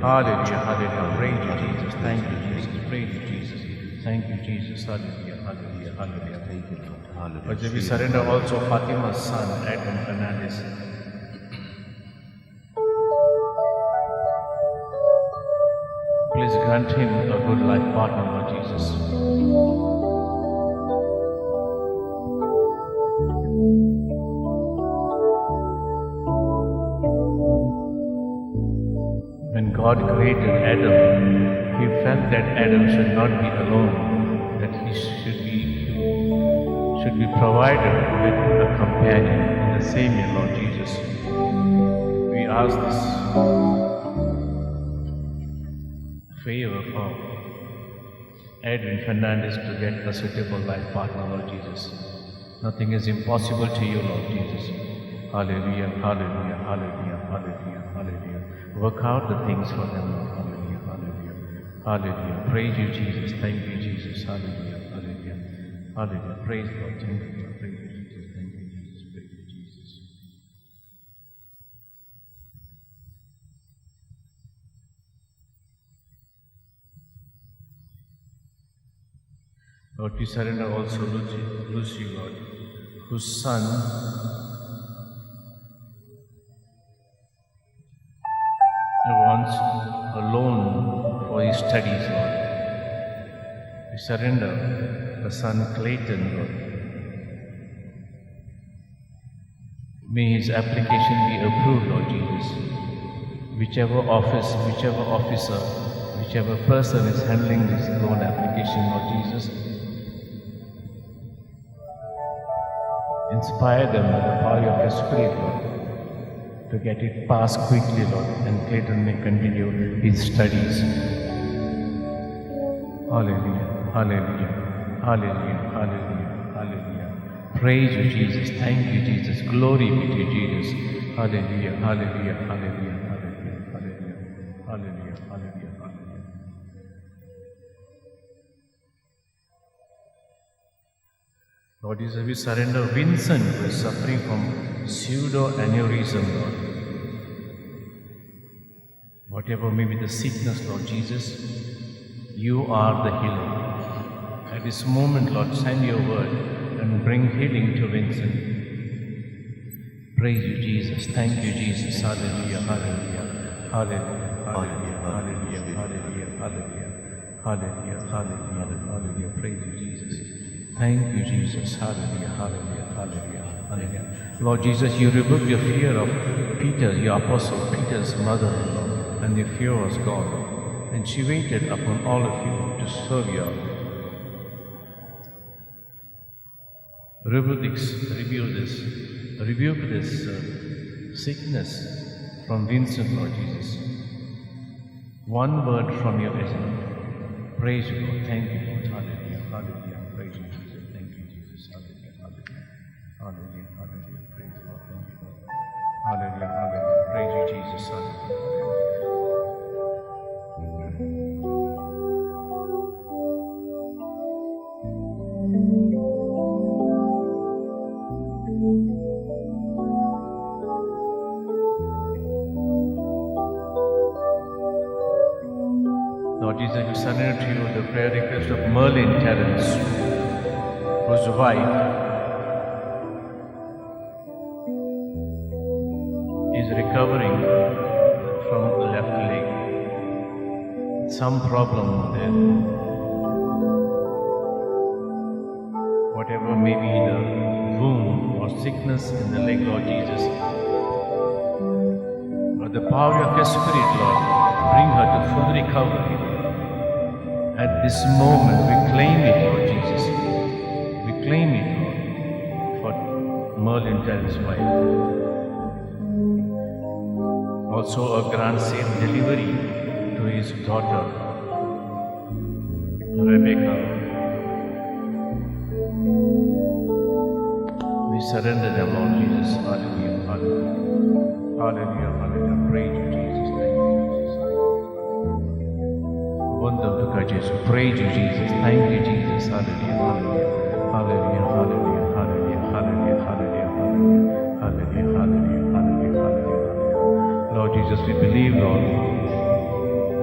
hallelujah, hallelujah. Praise you, Jesus. Thank you, Jesus. Praise you, Jesus. Thank you, Jesus. Hallelujah, hallelujah, hallelujah. Thank you, Lord. Hallelujah. But we surrender also Fatima's son, Edwin Fernandez. Please grant him a good life partner, Lord Jesus. When God created Adam, he felt that Adam should not be alone, that he should be provided with a companion. In the same way, Lord Jesus, we ask this favor for Edwin Fernandez to get a suitable life partner, Lord Jesus. Nothing is impossible to you, Lord Jesus. Hallelujah, hallelujah, hallelujah, hallelujah, hallelujah. Work out the things for them, Lord. Hallelujah, hallelujah, hallelujah. Praise you, Jesus. Thank you, Jesus. Hallelujah, hallelujah, hallelujah. Praise Lord. Thank you, Lord. Praise you, Jesus. Thank you, Jesus. Praise you, Jesus. Lord, we surrender also Lucy, Lord, whose son wants a loan for his studies, Lord. We surrender the son Clayton, Lord. May his application be approved, Lord Jesus. Whichever office, whichever officer, whichever person is handling this loan application, Lord Jesus, inspire them with the power of your Spirit, Lord, to get it passed quickly, Lord, and Clayton may continue his studies. Hallelujah, hallelujah, hallelujah, hallelujah, hallelujah. Praise you, Jesus. Thank you, Jesus. Glory be to Jesus. Hallelujah, hallelujah, hallelujah, hallelujah, hallelujah, hallelujah, hallelujah, hallelujah. Lord Jesus, we surrender Vincent, who is suffering from pseudo-aneurysm, Lord. Whatever may be the sickness, Lord Jesus, you are the healer. At this moment, Lord, send your word and bring healing to Vincent. Praise you, Jesus. Thank you, Jesus. Hallelujah, hallelujah, hallelujah, hallelujah, hallelujah, hallelujah, hallelujah, hallelujah, hallelujah, hallelujah. Praise you, Jesus. Thank you, Jesus. Hallelujah, hallelujah, hallelujah, hallelujah. Lord Jesus, you rebuked the fear of Peter, your apostle, Peter's mother-in-law, and the fear was gone. And she waited upon all of you to serve you. Rebuke this sickness from Vincent, Lord Jesus. One word from you is enough. Praise you, Lord. Thank you, Lord. Hallelujah, hallelujah. Praise you, Jesus. Thank you, Jesus. Hallelujah, hallelujah, hallelujah, hallelujah. Praise you, Lord. Thank you, Lord. Hallelujah, hallelujah. Praise you, Jesus. Hallelujah, hallelujah. Lord Jesus, we surrender to you the prayer request of Merlin Terence, whose wife is recovering from left leg. Some problem there. Whatever may be the wound or sickness in the leg, Lord Jesus, but the power of your Spirit, Lord, bring her to full recovery. At this moment, we claim it, Lord Jesus. We claim it, Lord, for Merlin Terrence's wife. Also, a grant safe delivery to his daughter, Rebecca. We surrender them, Lord Jesus. Hallelujah, hallelujah, hallelujah, hallelujah. Praise you, Jesus. Thank you, Jesus. Wonderful God, Jesus. Praise you, Jesus. Thank you, Jesus. Hallelujah, hallelujah, hallelujah, hallelujah, hallelujah, hallelujah, hallelujah, hallelujah, hallelujah, hallelujah, hallelujah. Lord Jesus, we believe, Lord,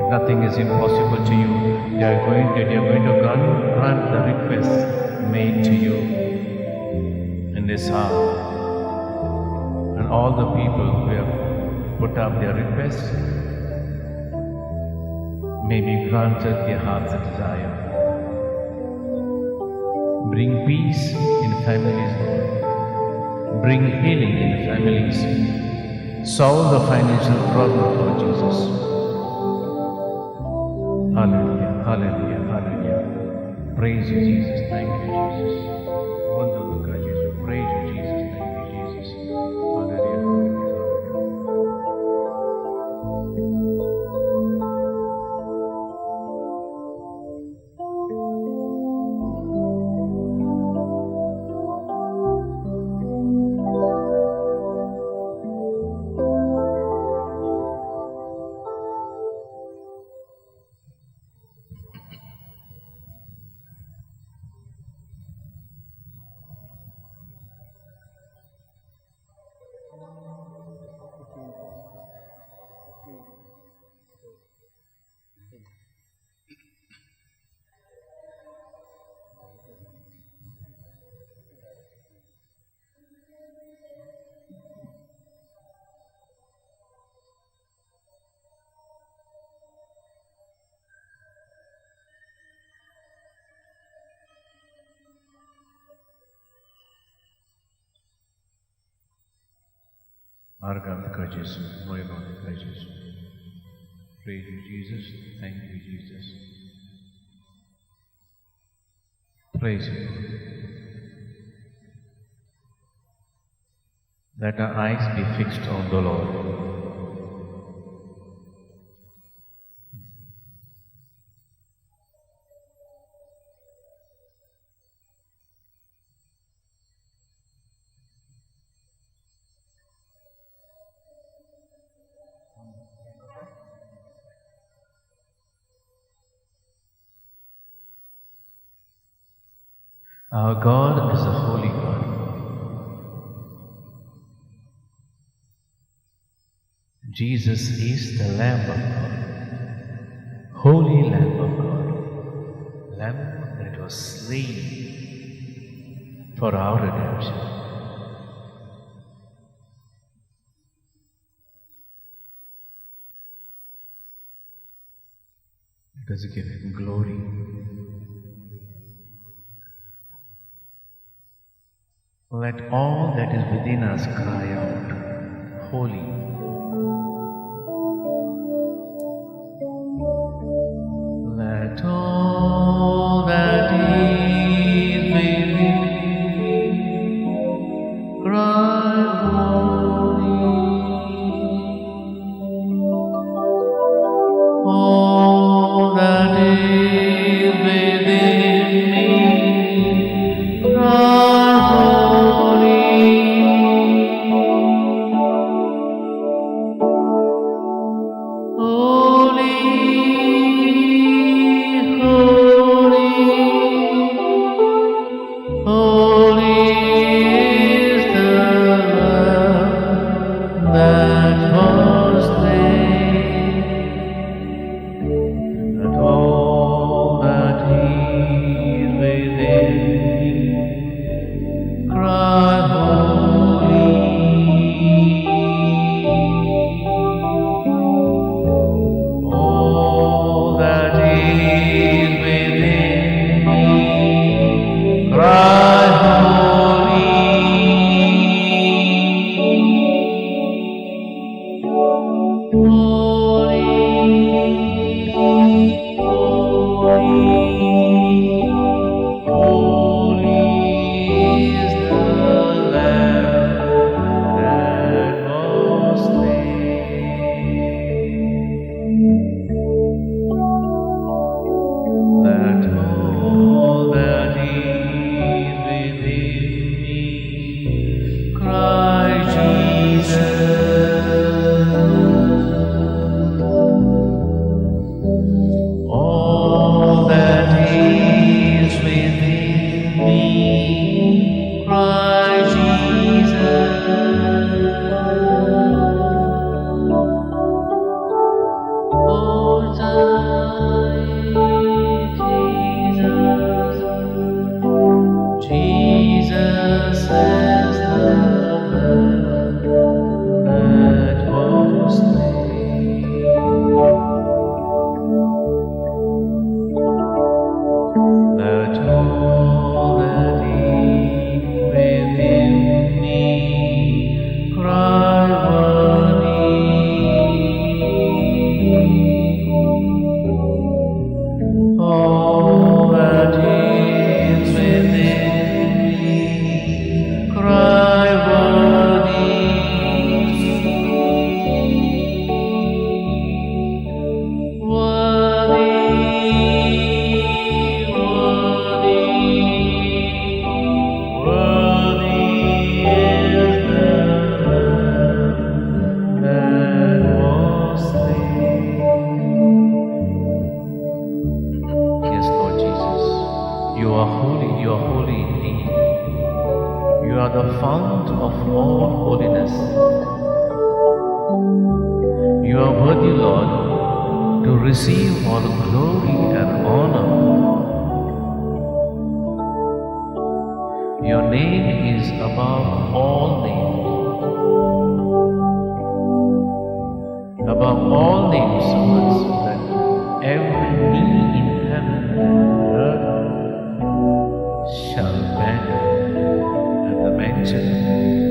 nothing is impossible to you. They are going to grant the request made to you in this hour. And all the people who have put up their requests may be granted their heart's desire. Bring peace in families, Lord. Bring healing in families. Solve the financial problem, Lord Jesus. Hallelujah, hallelujah, hallelujah. Praise you, Jesus. Thank you, Jesus. Wonderful God, Jesus. Praise you, Jesus. Thank you, Jesus. Hallelujah, hallelujah, hallelujah. आर्गां तुका जेजू, मोयमा तुका जेजू. Praise you, Jesus. Thank you, Jesus. Praise you, Lord. Let our eyes be fixed on the Lord. Our God is a holy God. Jesus is the Lamb of God, holy Lamb of God, Lamb that was slain for our redemption. Let us give Him glory. Let all that is within us cry out, holy. Let all that is within me cry holy. All that is within me cry holy. Holy, holy, holy is the Lamb that was slain, and all that is within me cry holy. All that is within me cry holy. Holy, holy, holy is the Lamb that was slain. Let all that is within me cry, Jesus. All that is within me cry, Jesus. Oh, Jesus, Jesus is the Lamb that was slain. Let all that is within me cry worthy. All that is within me cry worthy. Worthy, worthy, worthy is the Lamb that was slain. Yes, Lord Jesus, you are holy, you are holy indeed. You are the fount of all holiness. You are worthy, Lord, to receive all glory and honor. Your name is above all names. Above all names, so much so that every knee in heaven and earth shall bend at the mention of you.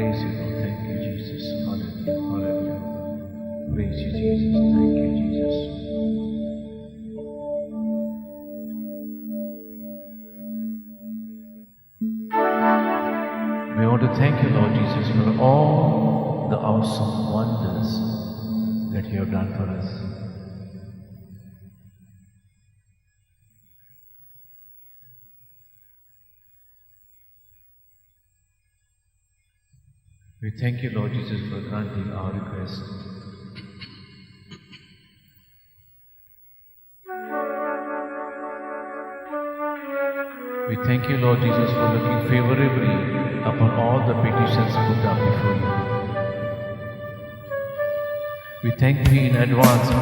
Praise you, Lord. Thank you, Jesus. Hallelujah. Hallelujah. Praise you, Jesus. Thank you, Jesus. We want to thank you, Lord Jesus, for all the awesome wonders that you have done for us. We thank you, Lord Jesus, for granting our request. We thank you, Lord Jesus, for looking favorably upon all the petitions put up before you. We thank you in advance for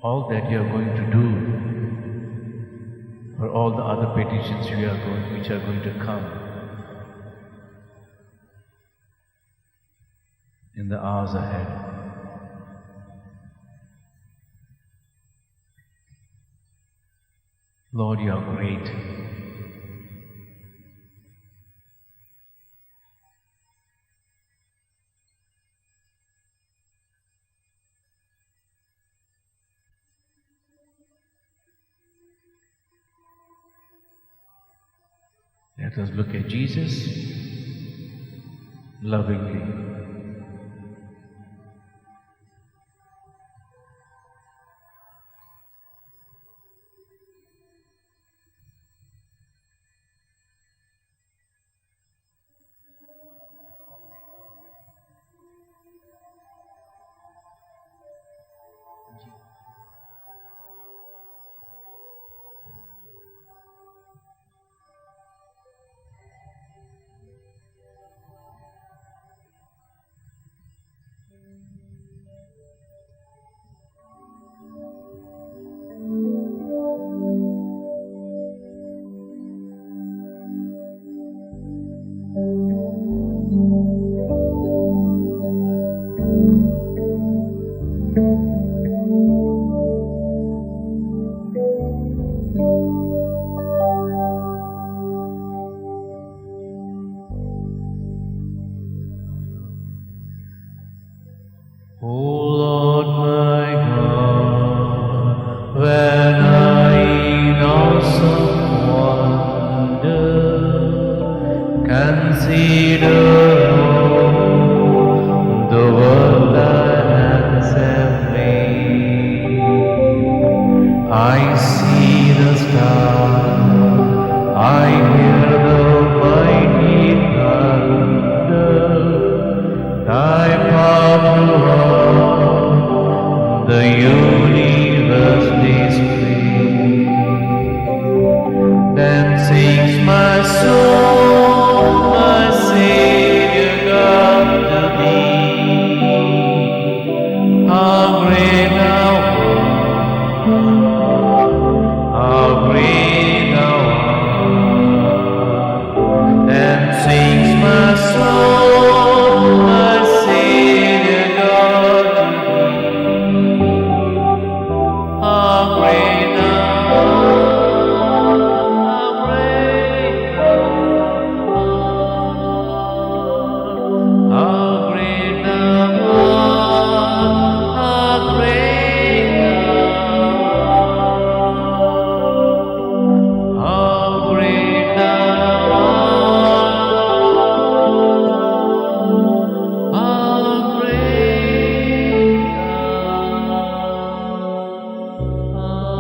all that you are going to do, for all the other petitions which are going to come in the hours ahead. Lord, you are great. Let us look at Jesus lovingly. O Lord my God, when I in awesome wonder consider all the world thy hands have made, I see the stars, I hear the mighty thunder, thy power throughout the universe display. Then sings my soul, my Savior God, to thee. How great thou art, how great thou art. Then sings my soul, my Savior God, to thee. How great thou art, how great thou art, how great thou art, how great thou art, how great thou art, how great thou art.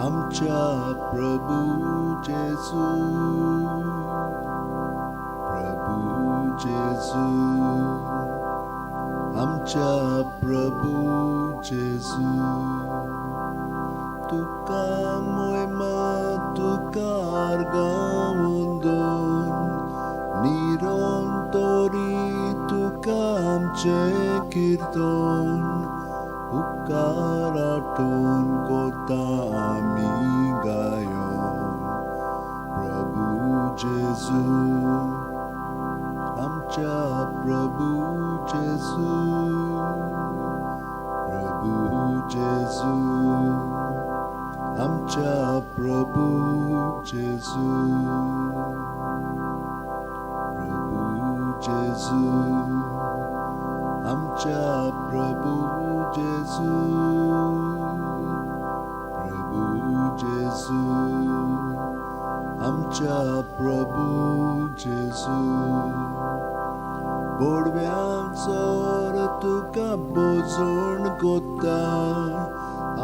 आमच्या प्रभू जेजू, प्रभू जेजू, आमच्या प्रभू जेजू. तुका मोयमा, तुका आर्गां वंदन, निरंतरी तुका आमचें किर्तन. उपकार आठोवन कोता आमी गायोन, प्रभू जेजू, आमच्या प्रभू जेजू, प्रभू जेजू, आमच्या प्रभू जेजू, प्रभू जेजू, आमच्या प्रभू जेजू, प्रभू जेजू, आमच्या प्रभू जेजू. बोडव्यांचोर तुका बोजोण कोता,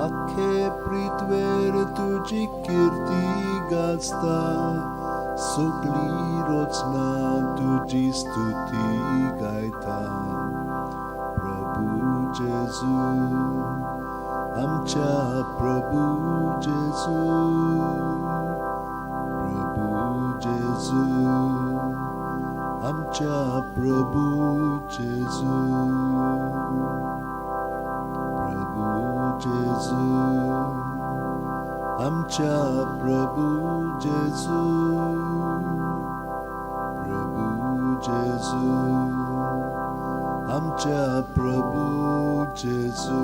आखे पृथ्वेर तुजी किर्ती गाजता. सगळी रचना तुजी स्तुती गायता, प्रभू जेजू, आमच्या प्रभू जेजू, प्रभू जेजू, आमच्या प्रभू जेजू, प्रभू जेजू, आमच्या प्रभू जेजू, प्रभू जेजू, आमच्या प्रभू जेजू.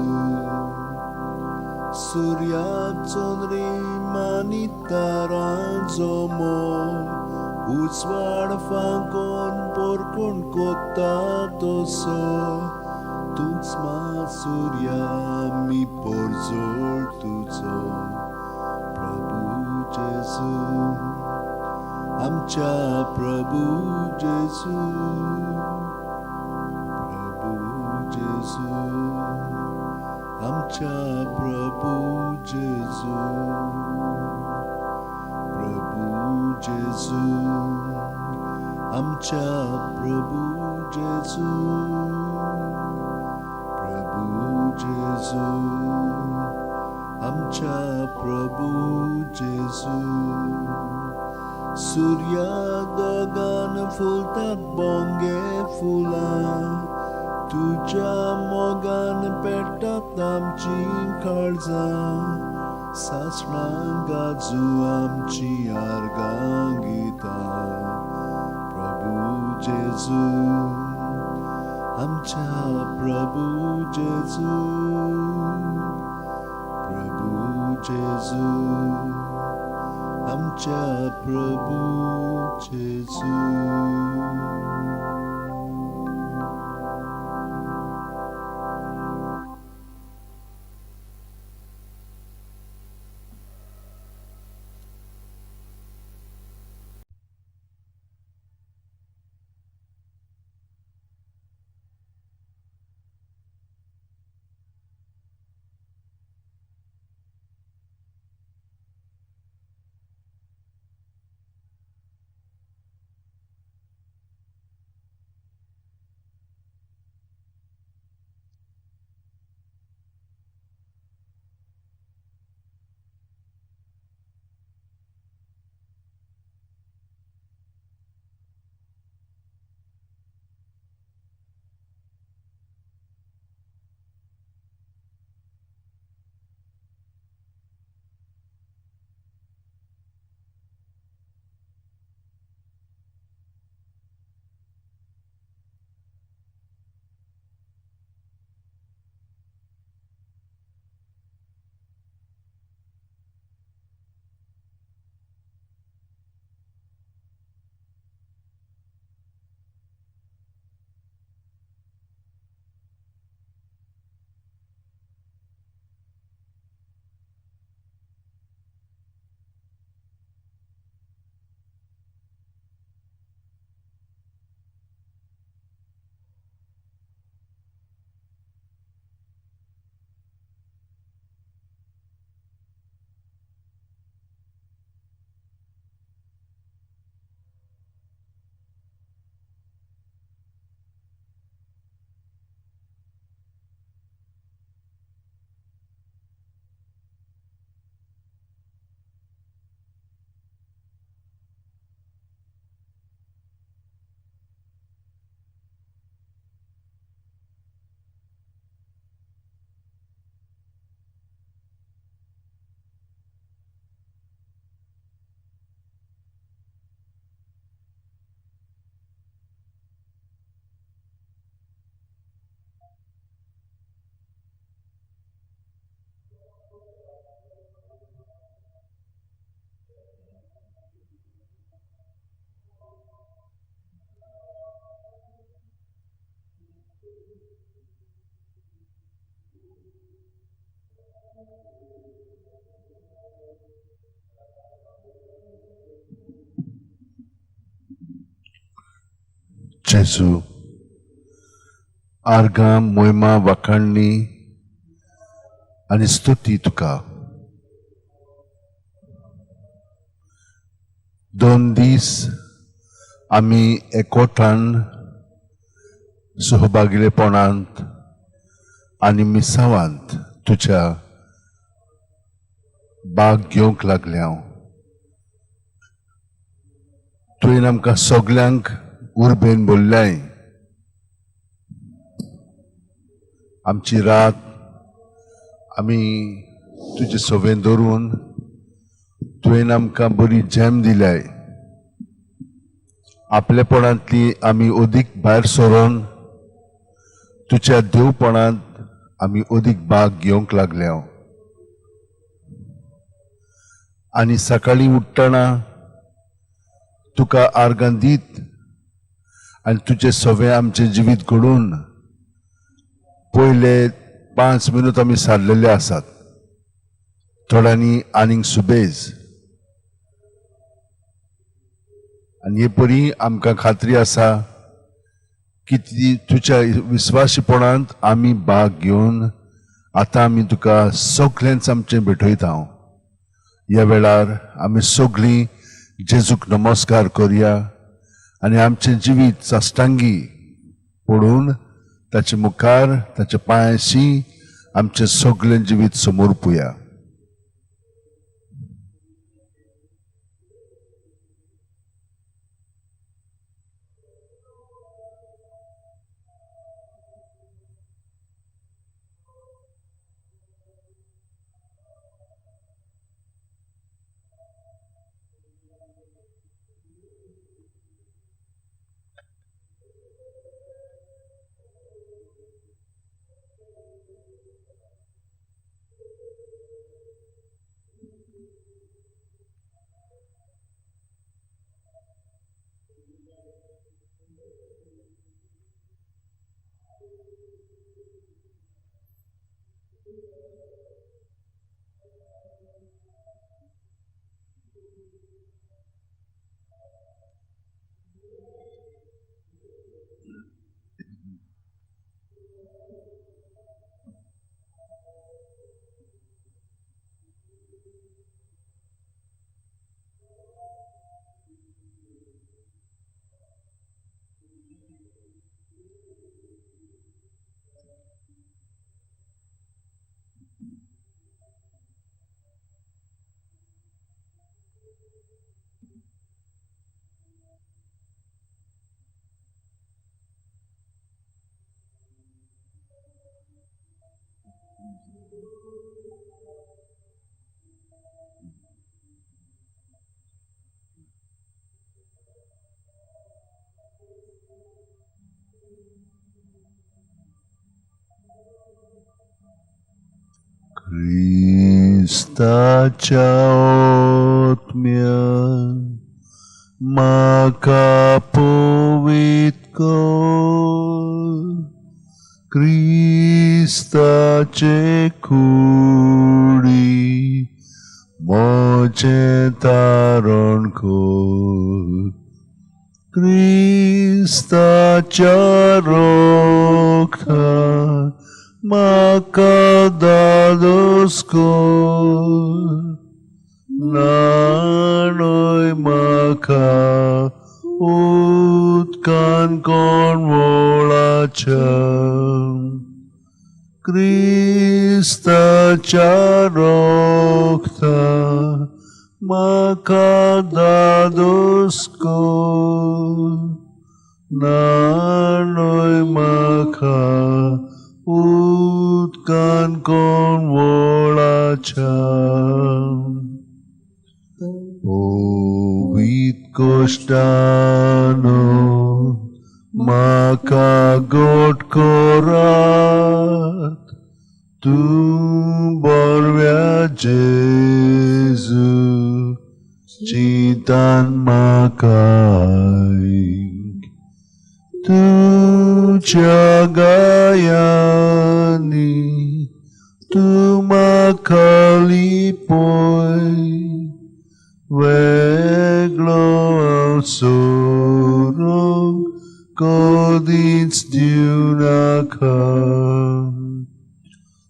सूर्या चंद्रीम आनी तारांचो मोग उजवाड फांकोन पोरकोण कोता तसो, तूंच मा सूर्या आमी पोरजोळ तुजो, प्रभू जेजू, आमच्या प्रभू जेजू, प्रभू जेजू, आमच्या प्रभू जेजू, प्रभू जेजू, आमच्या प्रभू जेजू, प्रभू जेजू, आमच्या प्रभू जेजू. सूर्या दोगान फुलतात बोंगे फुलां, तुज्या मोगान पेट्टात आमची काळजां. सासणां गाजू आमची आर्गां गितां, प्रभू जेजू, आमच्या प्रभू जेजू, प्रभू जेजू, आमच्या प्रभू जेजू. जेजू, आर्गां, मोहिमा, वाखाणणी आनी स्तुती तुका. 2 दीस आमी एकवटान सहभागिलेपणांत आनी मिसावांत तुज्या भाग घेवंक लागल्या. तुवें आमकां सगल्यांक उर्बेन बोल्ल्याय. आमची रात आमी तुजे सवें धरून तुवें आमकां बरी झेम दिल्याय. आपलेपणांतली आमी अदीक भायर सरून तुज्या देवपणांत आमी अदीक भाग घेवंक लागल्या. आनी सकाळीं उठ्ठना तुका आर्गां दीत आनी तुजें सवें आमचें जिवीत घडून पयले 5 मिनट आमी सारलेले आसात. थोड्यांनी आनीक सुबेज आनी हे परी आमकां खात्री आसा की तुज्या विस्वासीपणांत आमी भाग घेवन आतां आमी तुका सगळ्यांच आमचें भेटयता. ह्या वेळार आमी सगळीं जेजूक नमस्कार करया आनी आमचें जिवीत साश्टांगी पडून ताचे मुखार ताच्या पांयांशी आमचें सगळें जिवीत समर्पुया. क्रिस्ताच्या आत्म्यान म्हाका पवित्र कर, क्रिस्ताचे कुडी म्हजें तारण कर, क्रिस्ताच्या रक्तान म्हाका दादोस कर, न्हाणय म्हाका उदकान कोणवळाच्या, क्रिस्ताच्या रक्तान म्हाका दादोस कर, न्हाणय म्हाका उदकान कोणवळाच्या. पवित्र कोश्टानो म्हाका गोट करात, तूं बरव्या जेजू चिंतान म्हाका आयक, तुज्या गायांनी तूं म्हाका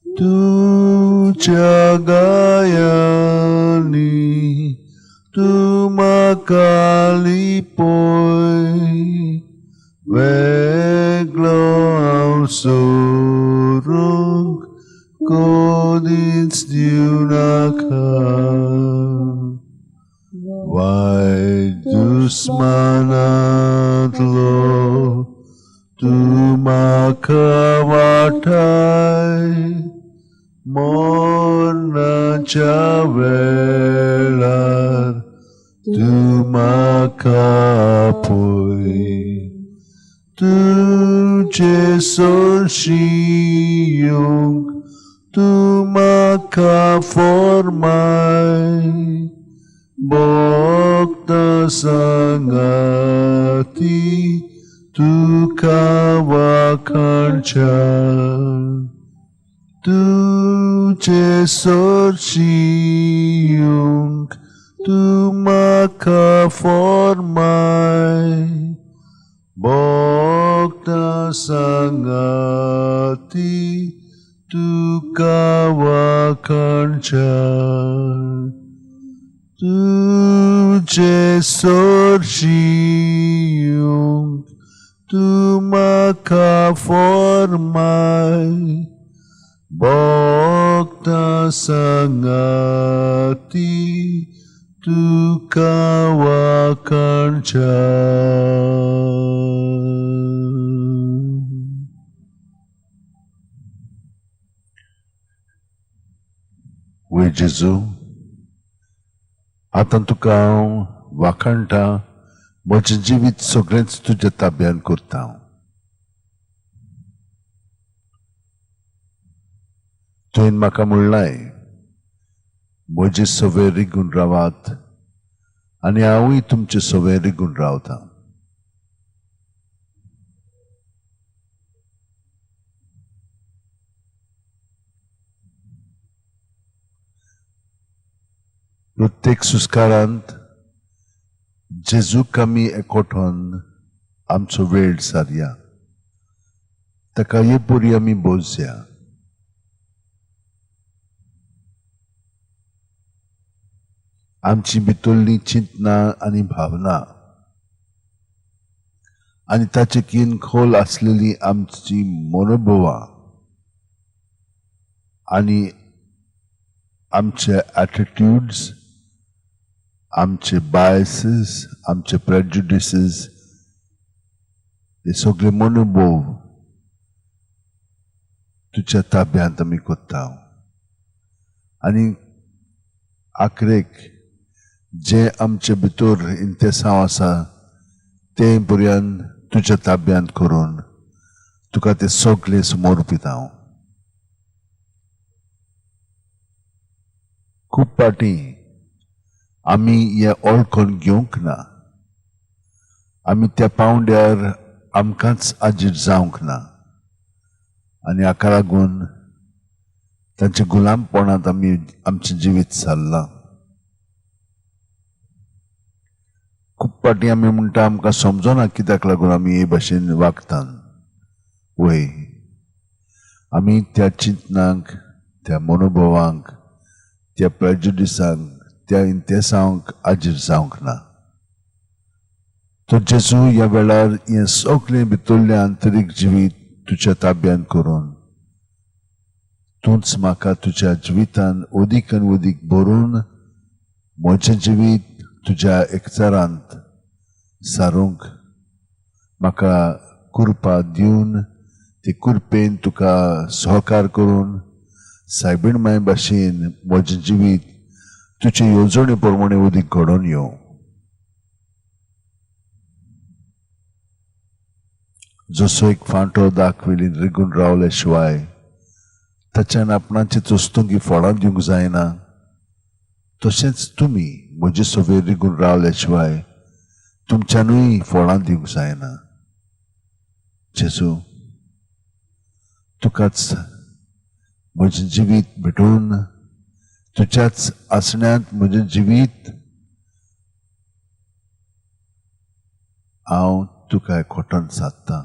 तुज्या गायांनी तूं म्हाका लिपय, वेगळो हांव सोरूंक कदींच दिवनाका. वायट दुस्मानांतलो तूं म्हाका वाटाय, मरणाच्या वेळार तूं म्हाका पळय. तुजे सरशी येवंक तूं म्हाका फॉर्माय, भोगता सांगाती तुका वाखाणच्या. तुजे सरशी येवंक तूं म्हाका फॉर्माय, भोगता सांगाती तुका वाखाणच्या. तुजे सरशी येवंक तूं म्हाका फॉर्माय, भोगता सांगाती तुका वाखाणच्या. वय जेजू, आतां तुका हांव वाखाणटा, म्हजें जिवीत सगळेंच तुज्या ताब्यान करता. तुवें म्हाका म्हणलाय, म्हजे सवे रिगून रावात आनी हांवूय तुमचे सवे रिगून रावता. प्रत्येक सुस्कारांत जेजूक आमी एकवटून आमचो वेळ सारया, ताका हे परी आमी बोजया. आमची भितरलीं चिंतनां आनी भावना आनी ताचे कीन खोल आसलेली आमची मनोभवां आनी आमचे एटिट्यूड्स, आमचे बायसीस, आमचे प्रेजुडिसीस, हे सगळे मनोभव तुज्या ताब्यांत आमी करता. आनी आखरेक जे आमचे भितर इंतेसांव आसा तें पर्यंत तुज्या ताब्यांत करून तुका ते सगळे समर्पिता. खूब फावटी आमी हें ओळखून घेवंक ना, आमी त्या पावंड्यार आमकांच आजीर जावंक ना आनी हाका लागून तांच्या गुलामपणांत आमी आमचें जिवीत सारलां. खूब फावटी आमी म्हणटा आमकां समजना कित्याक लागून आमी हे भाशेन वागतात. वय, आमी त्या चिंतनांक, त्या मनोभवांक, त्या प्रेजुडिसांक, त्या इंतेसांक आजीर जावंक ना. तर जेजू, ह्या वेळार हें सगळें भितरलें आंतरीक जिवीत तुज्या ताब्यांत करून तूंच म्हाका तुज्या जिवितान अदीक आनी अदीक भरून म्हजें जिवीत तुज्या एकचारांत सारूंक म्हाका कृपा दिवन ते कृपेन तुका सहकार करून सायबीण माय भाशेन म्हजें जिवीत तुजे येवजणे प्रमाणे अदीक घडोवन येवं. जसो एक फांटो दाखवेली रिगून रावले शिवाय ताच्यान आपणाचे चोस्तुंकी फळां दिवंक जायना, तशेंच तुमी म्हजे सवेर रिगून रावले शिवाय तुमच्यानूय फळां दिवंक जायना. जेजू, तुकाच म्हजें जिवीत भेटोवन तुज्याच आसण्यांत म्हजें जिवीत हांव तुका खोटन सादता.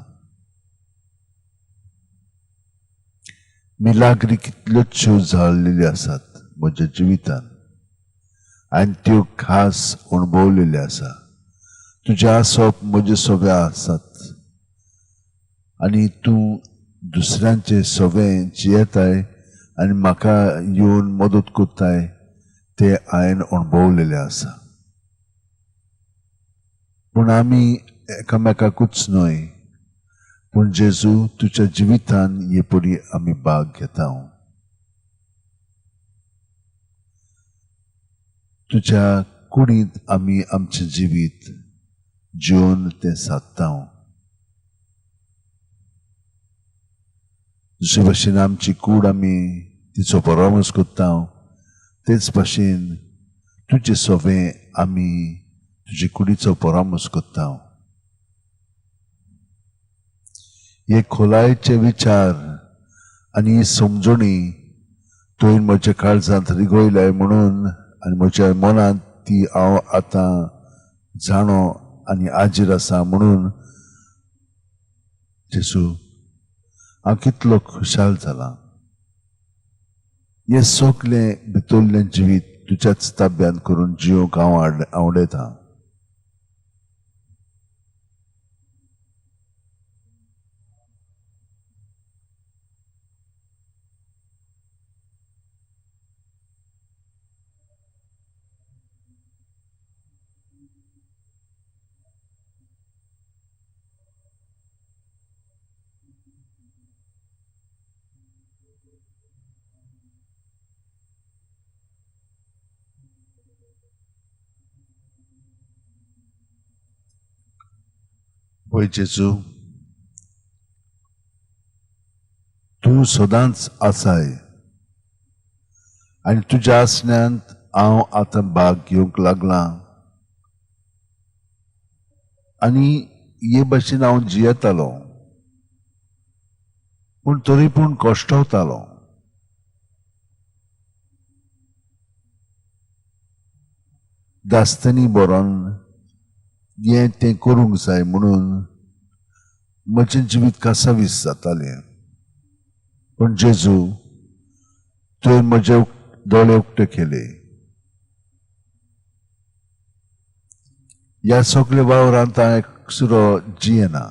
मिलाग्री कितल्योचश्यो जाल्लेल्यो आसात म्हज्या जिवितान आनी त्यो खास अणभवलेल्यो आसा. तुजें आसप म्हजे सगळे आसात आनी तूं दुसऱ्यांचे सगळें जियेताय आनी म्हाका येवन मदत करताय ते हांवें अणभवलेलें आसा. पूण आमी एकामेकाकूच न्हय, पूण जेजू तुज्या जिवितान हे परी आमी भाग घेता. तुज्या कुडींत आमी आमचें जिवीत जिवन तें सादता. जशे भाशेन आमची कूड आमी तिचो परामर्श करता, तेच भाशेन तुजे सवें आमी तुजे कुडीचो परामर्श करता. हे खोलायेचे विचार आनी ही समजणी तुवें म्हज्या काळजांत रिगयलाय म्हणून आनी म्हज्या मनांत ती हांव आतां जाणो आनी आजीर आसा म्हणून जेजू हांव कितलो खुशाल जाला. हें सगलें भितरलें जिवीत तुज्याच ताब्यांत करून जिवंक हांव आवडयता. पळय जेजू, तूं सदांच आसाय आनी तुज्या आसण्यांत हांव आतां भाग घेवंक लागलां आनी हे भाशेन हांव जियेतालो, पूण तरी पूण कश्टवतालो. दास्तांनी बरोवन हें तें करूंक जाय म्हणून म्हजें जिवीत कासावीस जातालें. पूण जेजू तुवें म्हजे दोळे उक्ते केले. ह्या सगल्या वावरांत हांव एकसुरो जियेना,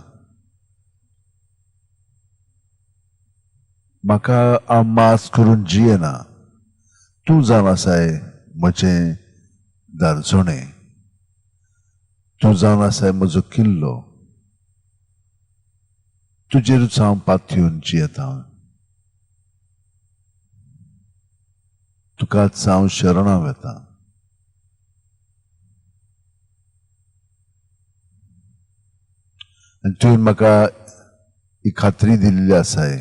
म्हाका हांव मास करून जियेना. तूं जावन आसाय म्हजें दारजोणें, तूं जावन आसाय म्हजो किल्लो, तुजेरूच हांव पातयेवन जियेता. तुकाच हांव शरणां वता. आनी तुवें म्हाका ही खात्री दिल्ली आसाय,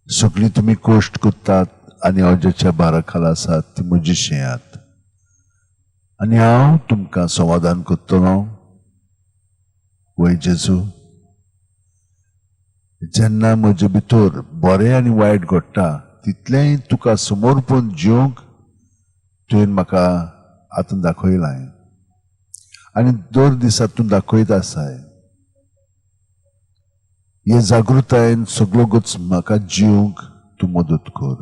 सगळीं तुमी कश्ट करतात आनी हांव ज्याच्या भारा खाला आसात ती म्हजी शेयात आनी हांव तुमकां समाधान करतलो. वय जेजू, जेन्ना म्हजे भितर बरें आनी वायट घडटा तितलेंय तुका समर्पण जिवंक तुवें म्हाका आतां दाखयलां आनी दर दिसा तूं दाखयत आसाय. हे जागृतायेन सगळो गच म्हाका जिवंक तूं मदत कर.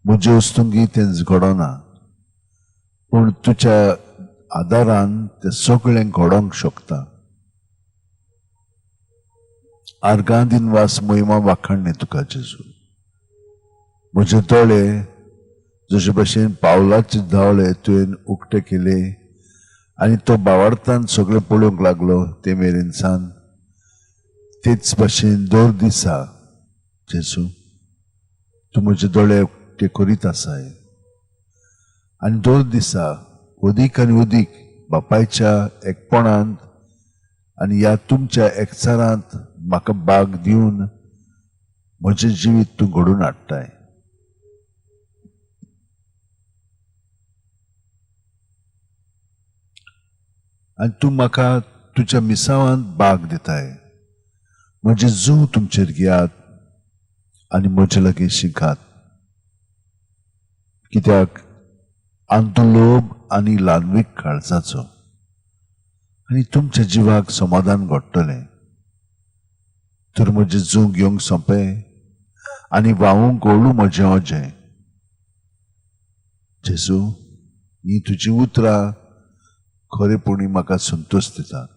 म्हजे वस्तुंगी तें घडना, पूण तुज्या आदारान तें सगळें घडोवंक शकता. आर्गां दिनवास मोहिमा वाखाणणे तुका जेजू. म्हजे दोळे जशे भशेन पावलाचे दोळे तुवें उक्ते केले आनी तो बावार्थान सगळें पळोवंक लागलो ते मेरेन सान, तेच भशेन दर दिसा जेजू तूं म्हजे दोळे उक्ते करीत आसाय आनी दर दिसा अदीक आनी अदीक बापायच्या एकपणांत आनी ह्या तुमच्या एकचारांत म्हाका भाग दिवन म्हजें जिवीत तूं घडोवन हाडटाय. आनी तूं म्हाका तुज्या मिसावांत भाग दिताय. म्हजें जूं तुमचेर घेयात आनी म्हजे लागीं शिकात, कित्याक आमचो लोभ आनी ल्हानवीक काळजाचो आनी तुमच्या जिवाक समाधान घडटलें. तर म्हजें जूं घेवंक सोंपें आनी व्हांवूंक ओळू म्हजें ओजें. जेजू, ही तुजी उतरां खरेपणी म्हाका संतोश दितात.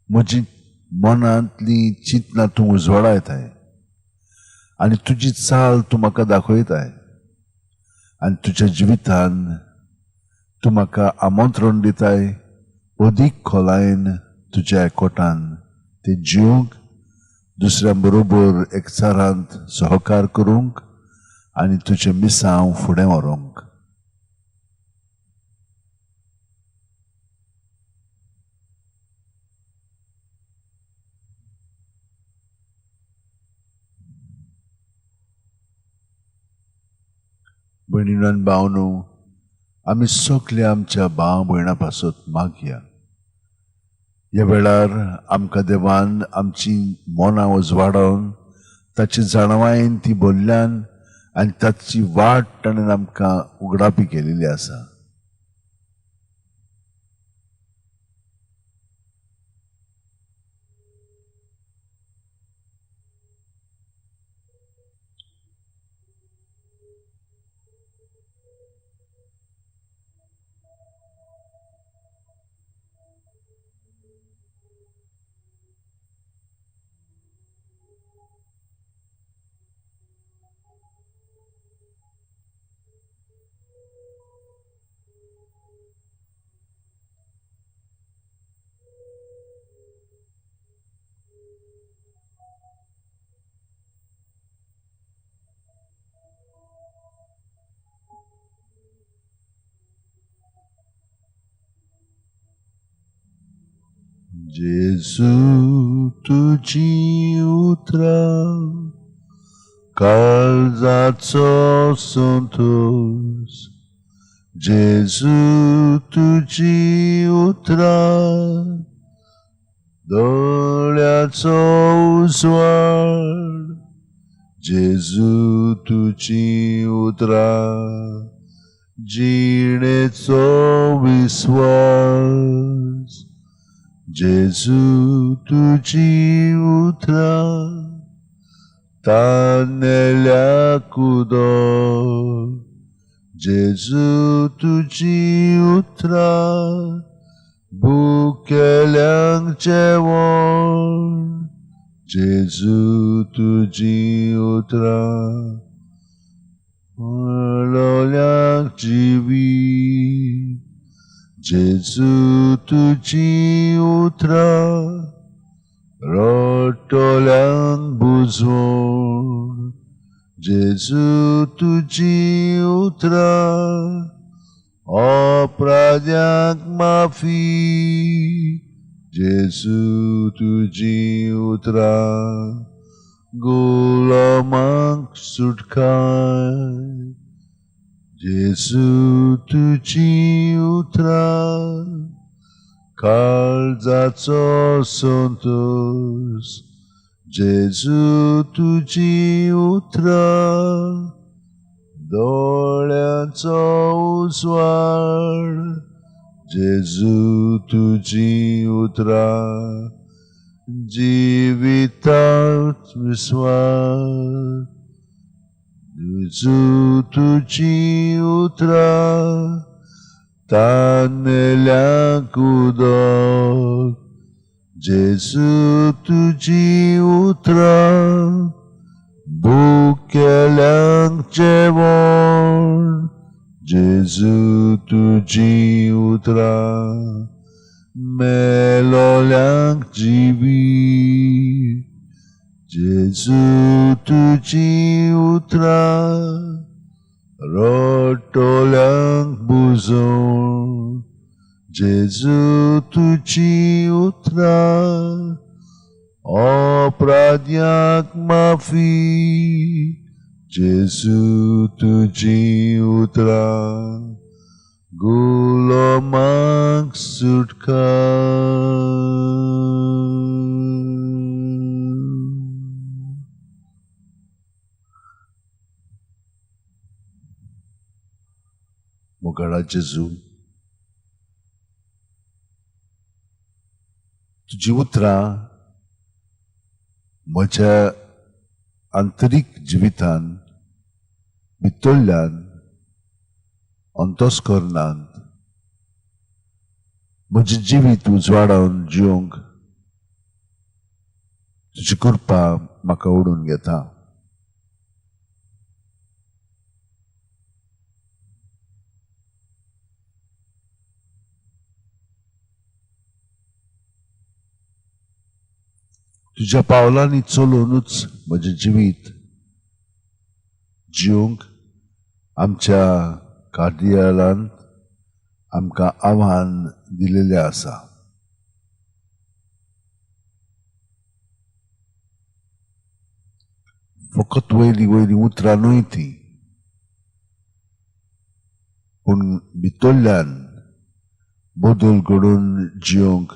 म्हजी मनांतली चिंतनां तूं उजवाडायताय आनी तुजी चाल तूं म्हाका दाखयताय आनी तुज्या जिवितान तूं म्हाका आमंत्रण दिताय अदीक खोलायेन तुज्या एकवटान ते जिवंक, दुसऱ्यां बरोबर एकचारांत सहकार करूंक आनी तुजें मिसांव फुडें व्हरूंक. भयणीनो आनी भावनो, आमी सगळे आमच्या भाव भयणां पासत मागया. ह्या वेळार आमकां देवान आमची मनां उजवाडोवन ताची जाणवायेन ती भरल्यान आनी ताची वाट ताणें आमकां उगडापी केलेली आसा. जेजू तुजी उतरां काळजाचो संतोष, जेजू तुजी उतरां दोळ्याचो उजवाड, जेजू तुजी उतरां जिणेचो विस्वास, जेजू तुजी उतरां तानेल्याक उदक, जेजू तुजी उतरां भुकेल्यांक जेवण, जेजू तुजी उतरां मेळोल्यांक जिवीत, जेजू तुजी उतरां रडटल्यांक बुजवण, जेजू तुजी उतरां अपराध्यांक माफी, जेजू तुजी उतरां गुलामांक सुटकाय, जेजू तुजी उतरां काळजाचो संतोष, जेजू तुजी उतरां दोळ्यांचो उजवाड, जेजू तुजी उतरां जिवितात विस्वास, जेजू तुजी उतरां तानेल्याक उदक, जेजू तुजी उतरां भुकेल्यांक जेवण, जेजू तुजी उतरां मेलोल्यांक जिवीत, जेजू तुजी उतरां रडटल्यांक बुजवण, जेजू तुजी उतरां अपराध्यांक माफी, जेजू तुजी उतरां गुलामांक सुटकाय. मोगाळा जेजू, तुजी उतरां म्हज्या आंतरीक जिवितान भितरल्यान अंतस्करणांत म्हजें जिवीत उजवाडावन जिवंक तुजी कृपा म्हाका ओडून घेता. तुज्या पावलांनी चलोवनूच म्हजें जिवीत जिवंक आमच्या कार्दियालान आमकां आव्हान दिलेलें आसा. फकत वयली वयली उतरां न्हय ती, पूण भितरल्यान बदल घडोवन जिवंक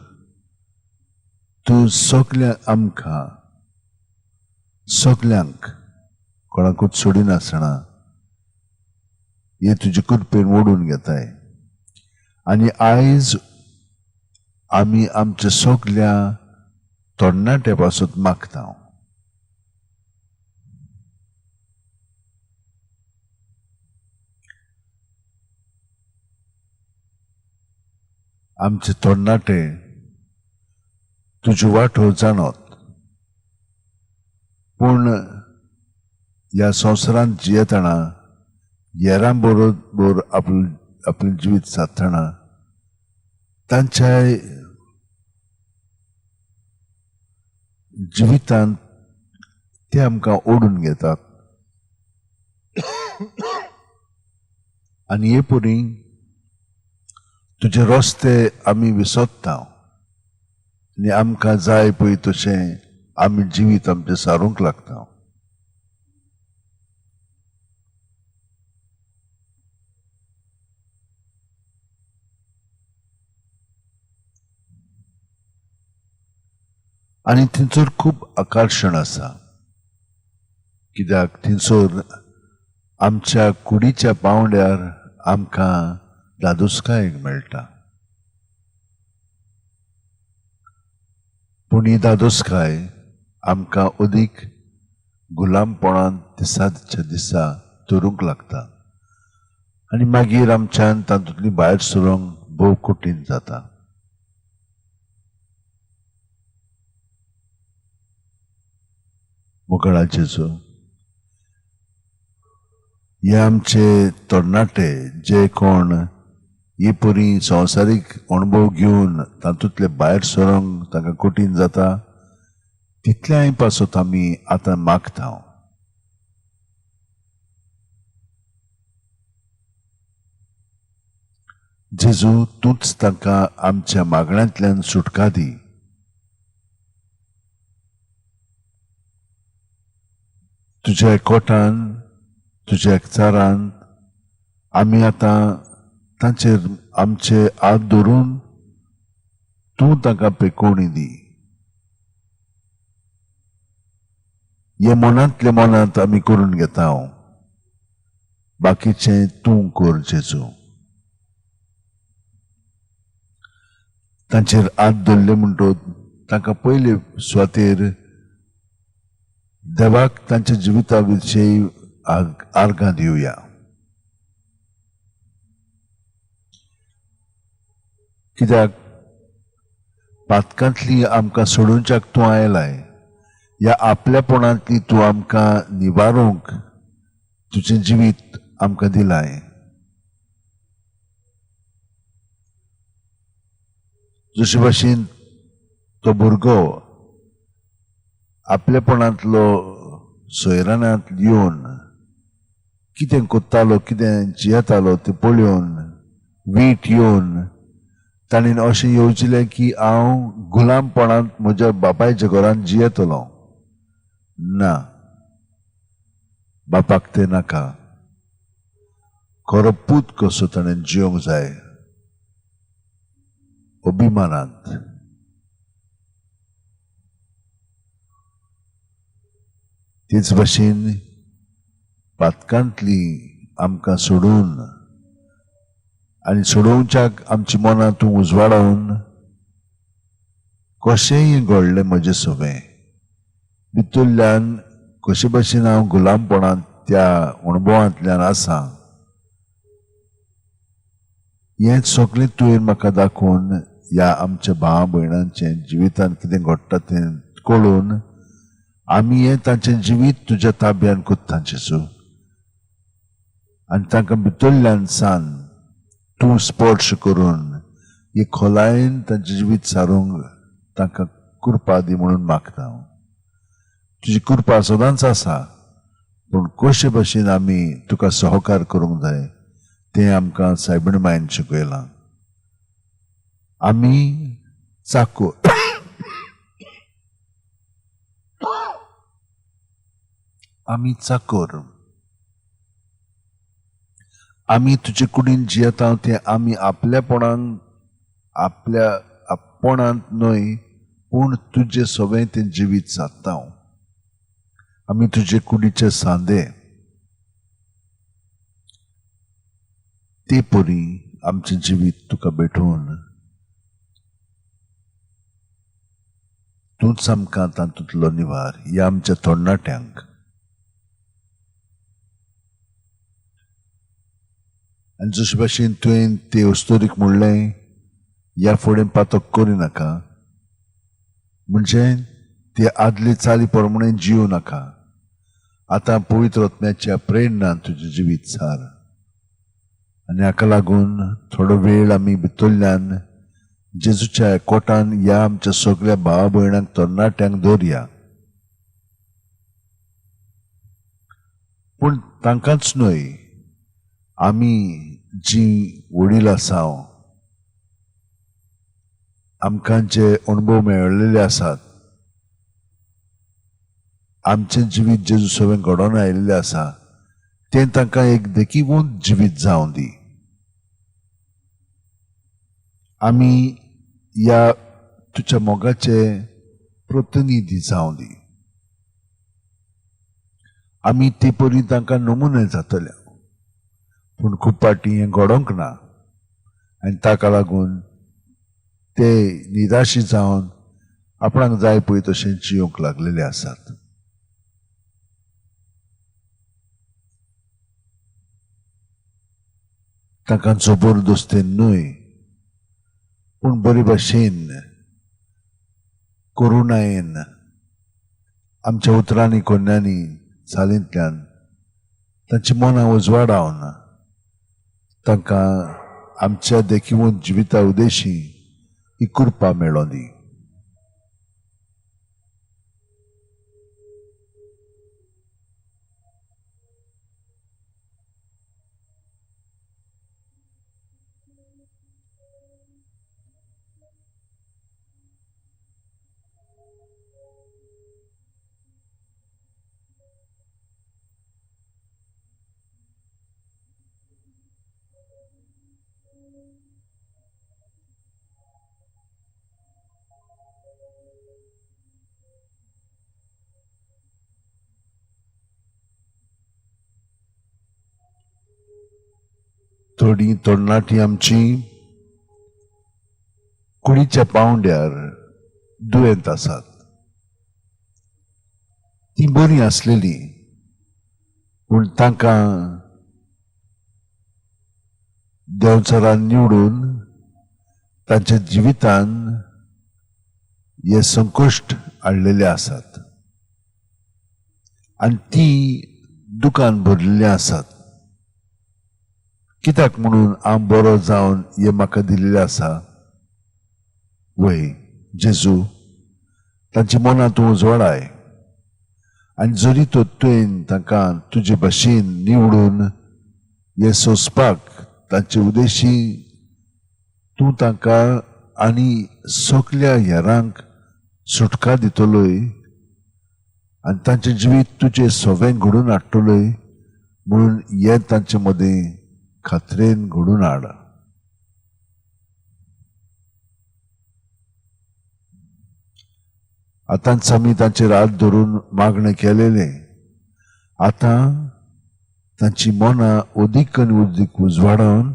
तूं सगल्या आमकां सगल्यांक कोणाकूच सोडिनासतना हे तुजे कृपेन ओडून घेताय. आनी आयज आमी आमच्या सगल्या तरणाट्या पासून मागता, आमचे तरणाटे तुज्यो वाटो जाणत, पूण ह्या संवसारांत जियेतना हेरां बरोबर आपलें जिवीत सादतना तांच्या जिवितांत ते आमकां ओडून घेतात. आनी हे परी तुजे रस्ते आमी विसरता आनी आमकां जाय पळय तशें आमी जिवीत आमचें सारूंक लागता. आनी थंयसर खूब आकर्शण आसा, कित्याक थंयसर आमच्या कुडीच्या पांवड्यार आमकां दादोसकाय मेळटा. पूण ही दादोसकाय आमकां अदीक गुलामपणान दिसाच्या दिसा धरूंक लागता आनी मागीर आमच्यान तातूंतली भायर सरूंक भोव कठीण जाता. मोगाळ जेजू, हे आमचे तरणाटे जे कोण हे परी संवसारीक अणभव घेवन तातूंतले भायर सरूंक तांकां कठीण जाता, तितल्याय पासत आमी आतां मागता. जेजू, तूंच तांकां आमच्या मागण्यांतल्यान सुटका दी. तुज्या एकवटान, तुज्या एकचारान आमी आतां तांचेर आमचे हात धरून तूं तांकां पेकोवणी दी. हे मनांतले मनांत आमी करून घेता, बाकीचें तूं कर जेजू. तांचेर हात धरले म्हणटकच तांकां पयले सुवातेर देवाक तांच्या जिविता विशयी आर्गां दिवया. कित्याक पातकांतली आमकां सोडोवच्याक तूं आयलाय, ह्या आपल्यापणांतली तूं आमकां निवारूंक तुजें जिवीत आमकां दिलाय. जशे भाशेन तो भुरगो आपल्यापणांतलो सोयरानांत येवन कितें कोत्तालो, कितें जियेतालो तें पळोवन वीट येवन ताणें अशें येवजिलें की हांव गुलामपणांत म्हज्या बापायच्या घरांत जियेतलो. ना, बापाक तें नाका. खरो पूत कसो ताणें जिवंक जाय अभिमानांत. तेच भाशेन पातकांतली आमकां सोडून आनी सोडोवच्याक आमची मनां तूं उजवाडावन कशेंय घडलें म्हजें सवें भितरल्यान कशे भशेन हांव गुलामपणांत त्या अणभवांतल्यान आसा हें सगळें तुवें म्हाका दाखोवन ह्या आमच्या भाव भयणांचें जिवितांत कितें घडटा तें कळून आमी हें तांचें जिवीत तुज्या ताब्यान कोत्ता जेजू. आनी तांकां भितरल्यान सान तूं स्पर्श करून हे खोलायेन तांचें जिवीत सारूंक तांकां कृपा दी म्हणून मागता हांव. तुजी कृपा सदांच आसा, पूण कशे भशेन आमी तुका सहकार करूंक जाय तें आमकां सायबीण मायन शिकयलां. आमी चाको आमी चाकोर, आमी तुजे कुडीन जियेता तें आमी आपल्यापणान आपल्या आपणांत न्हय, पूण तुजे सवें तें जिवीत सादता. आमी तुजे कुडीचे सांदे ते परी आमचें जिवीत तुका भेटोवन तूंच आमकां तातूंतलो निवार ह्या आमच्या तरणाट्यांक. आनी जशे भाशेन तुवें ते अस्तोरीक म्हणलें ह्या फुडें पातक करिनाका, म्हणजे ते आदले चाली प्रमाणे जियो नाका, आतां पवित्र आत्म्याच्या प्रेरणान तुजें जिवीत सार. आनी हाका लागून थोडो वेळ आमी भितरल्यान जेजूच्या कोटान ह्या आमच्या सगळ्या भावा भयणांक तरणाट्यांक दवरया, पूण तांकांच न्हय, आमी जी वडील आसा आमकां जे अणभव मेळिल्ले आसात, आमचें जिवीत जेजू सवें घडोवन आयिल्लें आसा तें तांकां एक देखीवंत जिवीत जावं दी. आमी ह्या तुज्या मोगाचे प्रतिनिधी जावं दी. आमी ते परी तांकां नमुने जातले, पूण खूब फावटी हें घडोवंक ना आनी ताका लागून ते निराशी जावन आपणाक जाय पळय तशें जियोंक लागलेले आसात. तांकां जबरदस्तेन न्हय, पूण बरे भाशेन करुणायेन आमच्या उतरांनी कोन्यांनी चालींतल्यान तांची मनां उजवाडावन तांकां आमच्या देखीवंत जिविता उदेशी ही कृपा मेळों दी. थोडी तरणाटी आमची कुडीच्या पावंड्यार दुयेंत आसात, ती बरी आसलेली, पूण तांकां देंवचारान निवडून तांच्या जिवितान हे संकश्ट हाडलेले आसात आनी ती दुकान भरिल्लीं आसात. कित्याक म्हणून हांव बरो जावन हें म्हाका दिल्लें आसा? वय जेजू, तांची मनां तूं उजवाडाय आनी जरी तर तुवें तांकां तुजे भाशेन निवडून हें सोंसपाक तांचे उदेशी तूं तांकां आनी सगल्या हेरांक सुटका दितलोय आनी तांचें जिवीत तुजें सवें घडोवन हाडटलोय म्हणून हें तांचे मदीं खात्रेन घडोवन हाड. आतांच आमी तांचेर हात धरून मागणें केलेलें, आतां तांची मनां अदीक आनी अदीक उजवाडावन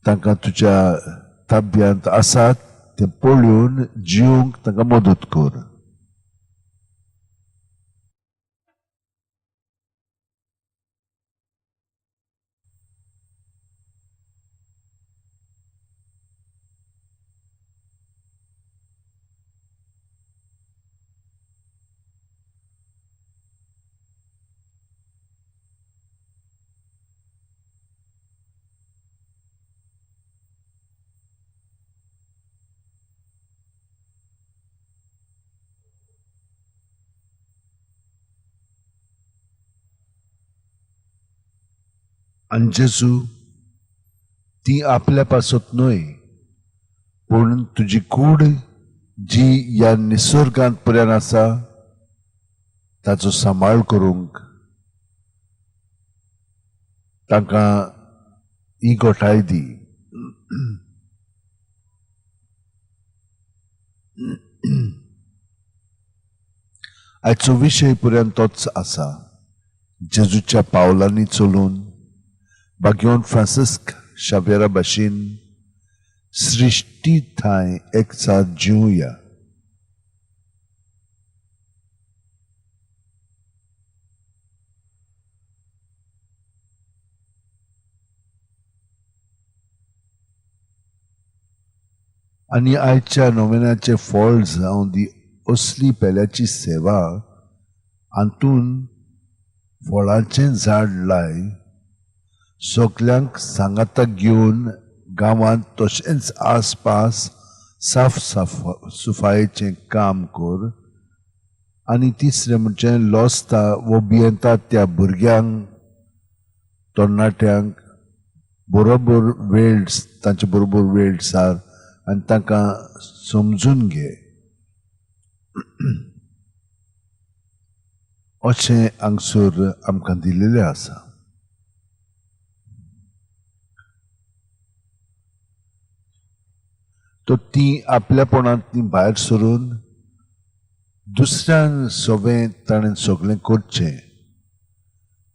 तांकां तुज्या ताब्यांत आसात तें पळोवन जिवंक तांकां मदत कर. आनी जेजू, ती आपल्या पासत न्हय पूण तुजी कूड जी ह्या निसर्गांत पर्यंत आसा ताचो सांबाळ करूंक तांकां ही गोठाय दी. आयचो विशय पर्यंत तोच आसा, जेजूच्या पावलांनी चलून बाग्योन फ्रांसिस्क शाव्येरा भाशेन सृश्टी थांय एकसाथ जिवया. आनी आयच्या नोवेनाचे फळ जावं दी असली पेल्याची सेवा हातून फळांचें झाड लाय, सगल्यांक सांगाता घेवन गांवांत तशेंच आसपास साफ साफ सुफायेचें काम कर. आनी तिसरें म्हणजे लॉसता वो भियेंता त्या भुरग्यांक तरणाट्यांक बरोबर वेळ, तांचे बरोबर वेळ सार आनी तांकां समजून घे. अशें हांगसर आमकां दिल्लें आसा. तर ती आपल्यापणांतली भायर सरून दुसऱ्यान सगळें ताणें सगळें करचें,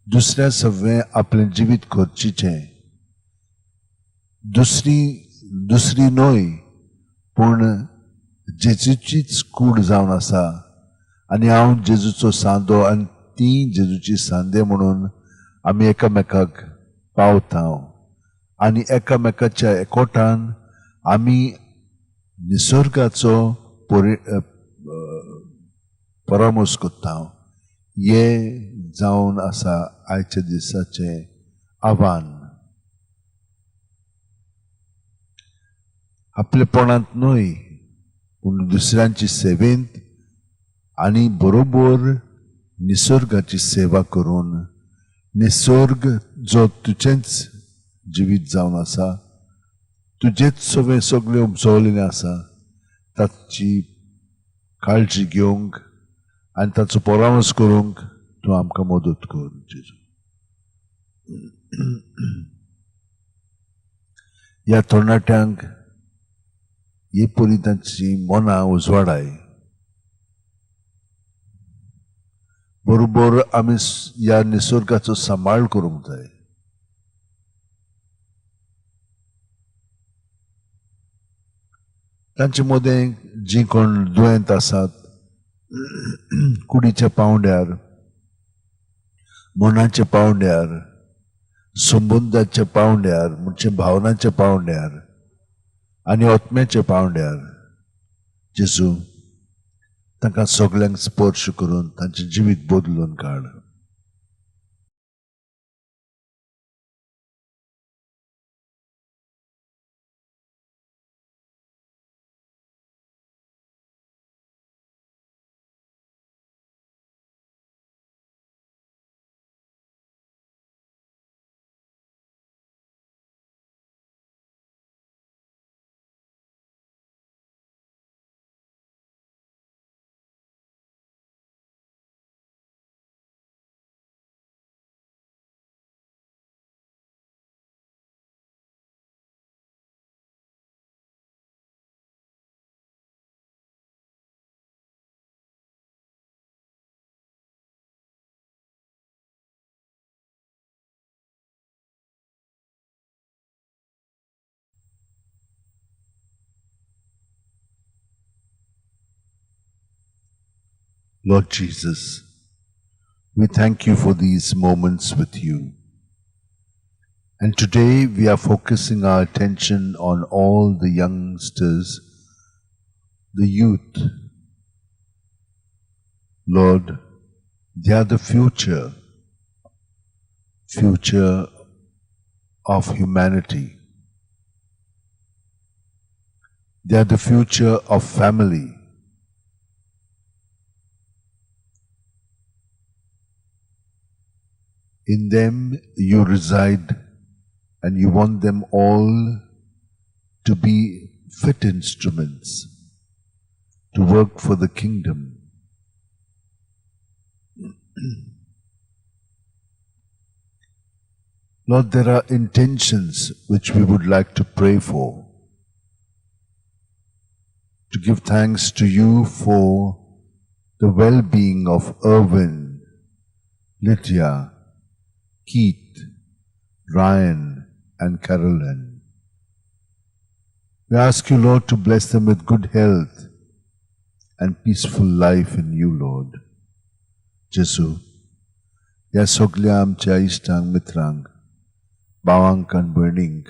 दुसऱ्या सगळें आपलें जिवीत खर्चिचें, दुसरी न्हय पूण जेजूचीच कूड जावन आसा आनी हांव जेजूचो सांदो आनी ती जेजूची सांदे म्हणून आमी एकामेकाक पावता आनी एकामेकाच्या एकोटान आमी निसर्गाचो परामर्श करता. हे जावन आसा आयच्या दिसाचें आव्हान. आपलेपणांत न्हय पूण दुसऱ्यांची सेवेंत आनी बरोबर निसर्गाची सेवा करून निसर्ग जो तुजेंच जिवीत जावन आसा, तुजेच सगळें सगळें उपजवलेलें आसा, ताची काळजी घेवंक आनी ताचो परामर्श करूंक तूं आमकां मदत कर जेजू. ह्या तरणाट्यांक ही परी तांची मनां उजवाडाय. बरोबर आमी ह्या निसर्गाचो सांबाळ करूंक जाय. तांचे मदें जीं कोण दुयेंत आसात कुडीच्या पावंड्यार, मनाच्या पावंड्यार, संबंदाच्या पावंड्यार, म्हणजे भावनाच्या पावंड्यार आनी आत्म्याच्या पावंड्यार, जेजू तांकां सगल्यांक स्पर्श करून तांचें जिवीत बदलून काड. Lord Jesus, we thank you for these moments with you. And today we are focusing our attention on all the youngsters, the youth. Lord, they are the future of humanity. They are the future of family. In them you reside And you want them all to be fit instruments to work for the kingdom. Lord, there are intentions which we would like to pray for, to give thanks to you for the well-being of Irwin, Lydia, Keith, Ryan, and Carolyn. We ask you, Lord, to bless them with good health and peaceful life in you, Lord. Jesu, ह्या सगल्या आमच्या इश्टांक, मित्रांक, भावांक आनी भयणींक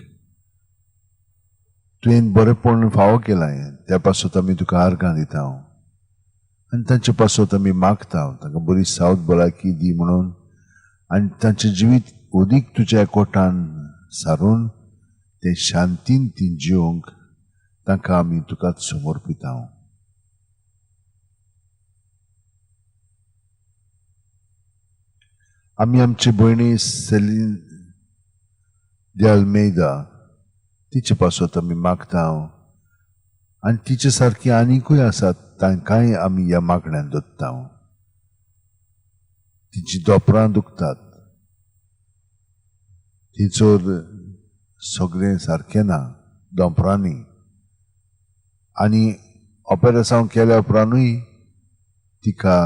तुवें बरेपण फावो केलां, त्या पासत आमी तुका आर्गां दिता आनी तांचे पासत आमी मागता तांकां बरी सावध भलायकी दी म्हणून, आनी तांचें जिवीत अदीक तुज्या कोटान सारून ते शांतीन ती जिवंक तांकां आमी तुकाच समर्पिता. आमी आमचे भयणी सेलीन दे अल्मेदा तिचे पासत आमी मागता आनी तिचे सारकी आनीकूय आसात तांकांय आमी ह्या मागण्यान दत्ता. तिची दोपरां दुखतात, तिचोर सगळें सारकें ना दोंपरांनी, आनी ऑपेरेसांव केल्या उपरांतूय तिका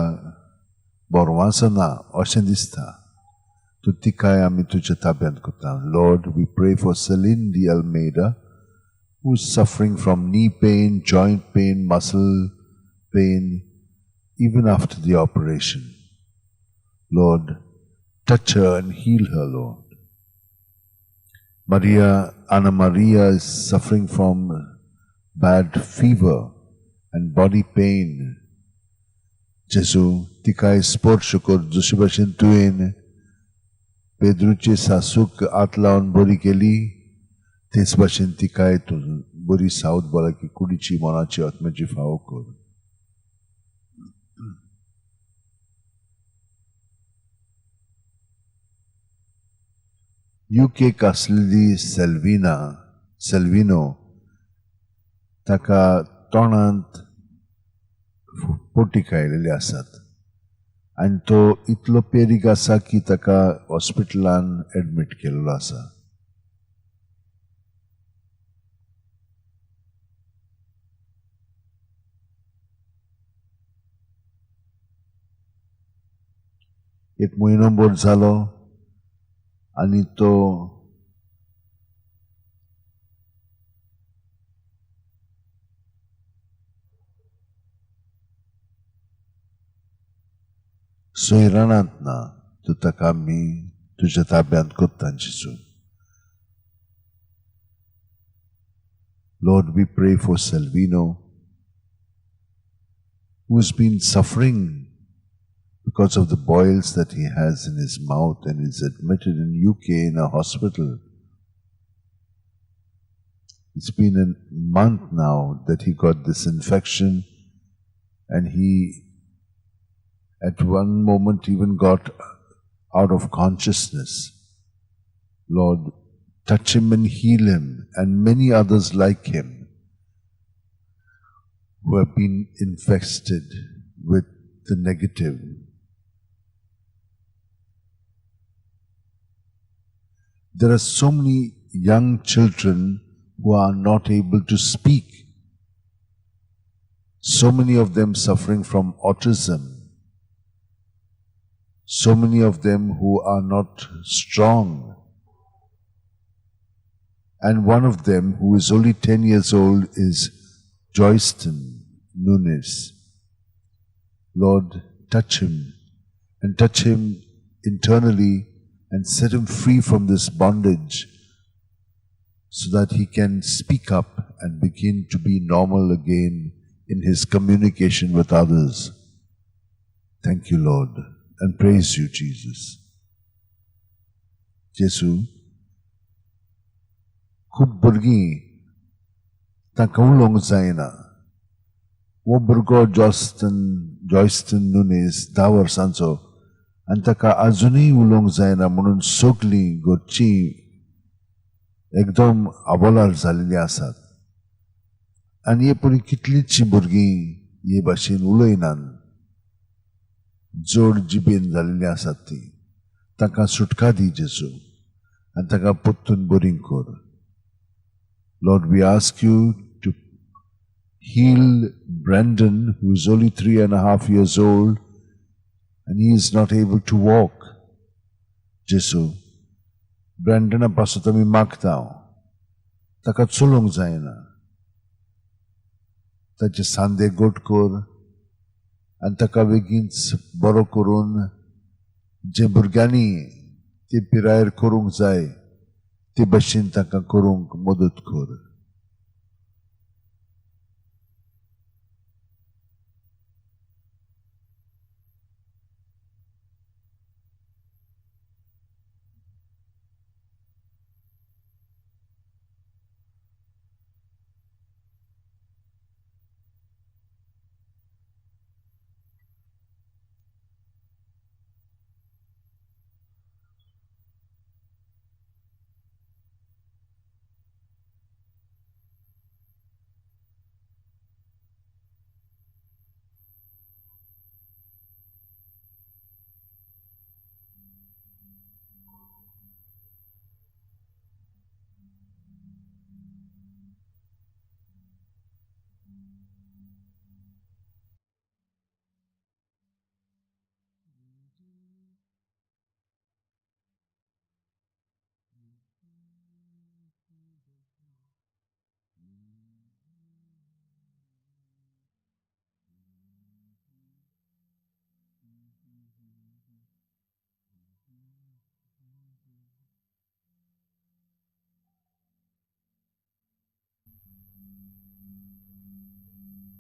बरवासना अशें दिसता. तूं तिकाय आमी तुज्या ताब्यांत करता. Lord, we pray for Celine de Almeida, who is suffering from knee pain, joint pain, muscle pain, even after the operation. Lord, touch her and heal her, Lord. Maria, Anna Maria is suffering from bad fever and body pain. Jesu, तिकाय स्पर्श कर, जशे भाशेन तुवें पेद्रूचे सासूक हात लावन बरी केली, तेच भाशेन तिकाय तूं बरी सावध भलायकी कुडीची, मनाची, आत्म्याची फावो कर. युकेक आसलेली सेल्विना, सेल्विनो, ताका तोंडांत पोटीक आयलेली आसात आनी तो इतलो पेरीक आसा की ताका हॉस्पिटलान एडमीट केल्लो आसा. एक म्हयनो भर जालो आनी तो सोयराणांत ना, तूं ताका आमी तुज्या ताब्यांत करता जेजू. Lord, we pray for Salvino, who has been suffering because of the boils that he has in his mouth and is admitted in UK in a hospital. It's been a month now that he got this infection, and he at one moment even got out of consciousness. Lord, touch him and heal him, and many others like him who have been infested with the negative. There are so many young children who are not able to speak. So many of them suffering from autism. So many of them who are not strong. And one of them, who is only 10 years old, is Joyston Nunes. Lord, touch him, and touch him internally, and set him free from this bondage so that he can speak up and begin to be normal again in his communication with others. Thank you, Lord, and praise you, Jesus. Jesu, खूब भुरगीं तांकां उलोवंक जायना. हो भुरगो जॉयस्टन नुनेस 10 वर्सांचो आनी ताका आजुनूय उलोवंक जायना म्हणून सगलीं घरचीं एकदम आबोलार जाल्लीं आसात आनी हे पळय कितलींचशीं भुरगीं हे भाशेन उलयनात, जोड जिबेन जाल्लीं आसात तीं. तांकां सुटका दी जेजू आनी तांकां परतून बरीं कर. Lord, we ask you to heal Brandon, who is only 3.5 years old and he is not able to walk. जेजू, ब्रँडना पासत आमी मागता, ताका चलोवंक जायना, ताचे सांदे गोट कर आनी ताका बेगीनच बरो करून जे भुरग्यांनी ते पिरायेर करूंक जाय ते भशेन तांकां करूंक मदत कर.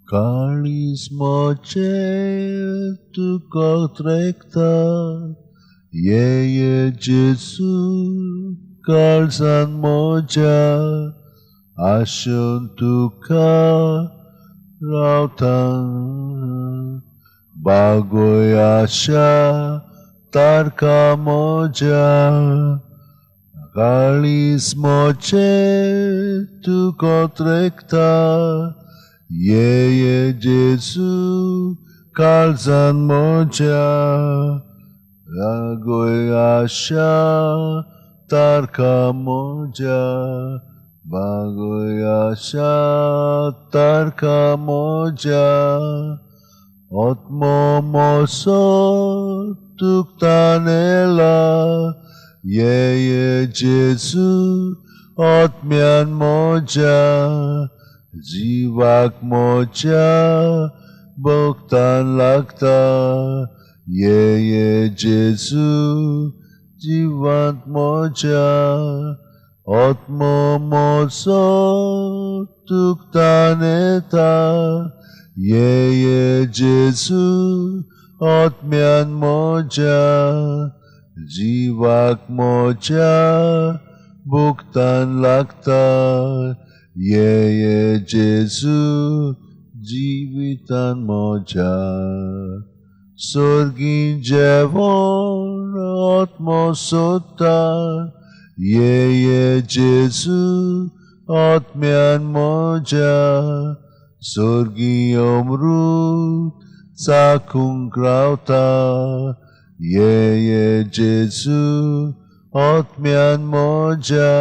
काळीज मोचें तुका त्रेकता, ये ये जेजू काळजान म्हज्या आशेन तुका रावता, बागोय आशा तारका म्हज्या. काळीज मोचें तुका त्रेकता, ये ये जेजू काळजान म्हज्या बागोय आशा तारका म्हज्या, बागोय आशा तारका म्हज्या. आत्मो मोसो तुका तानेला, ये ये जेजू आत्म्यान म्हज्या जिवाक म्हज्या भोगतान लागता, ये ये जेजू जिवांत म्हज्या. आत्मो म्हजो तुका तानेता, ये ये जेजू आत्म्यान म्हज्या जिवाक म्हज्या भोगतान लागता, ये ये जेजू जिवितान म्हज्या. सर्गी जेवण आत्मो सोदता, ये ये जेजू आत्म्यान म्हज्या. सर्गी अमृत चाखूंक रावता, ये ये जेजू आत्म्यान म्हज्या.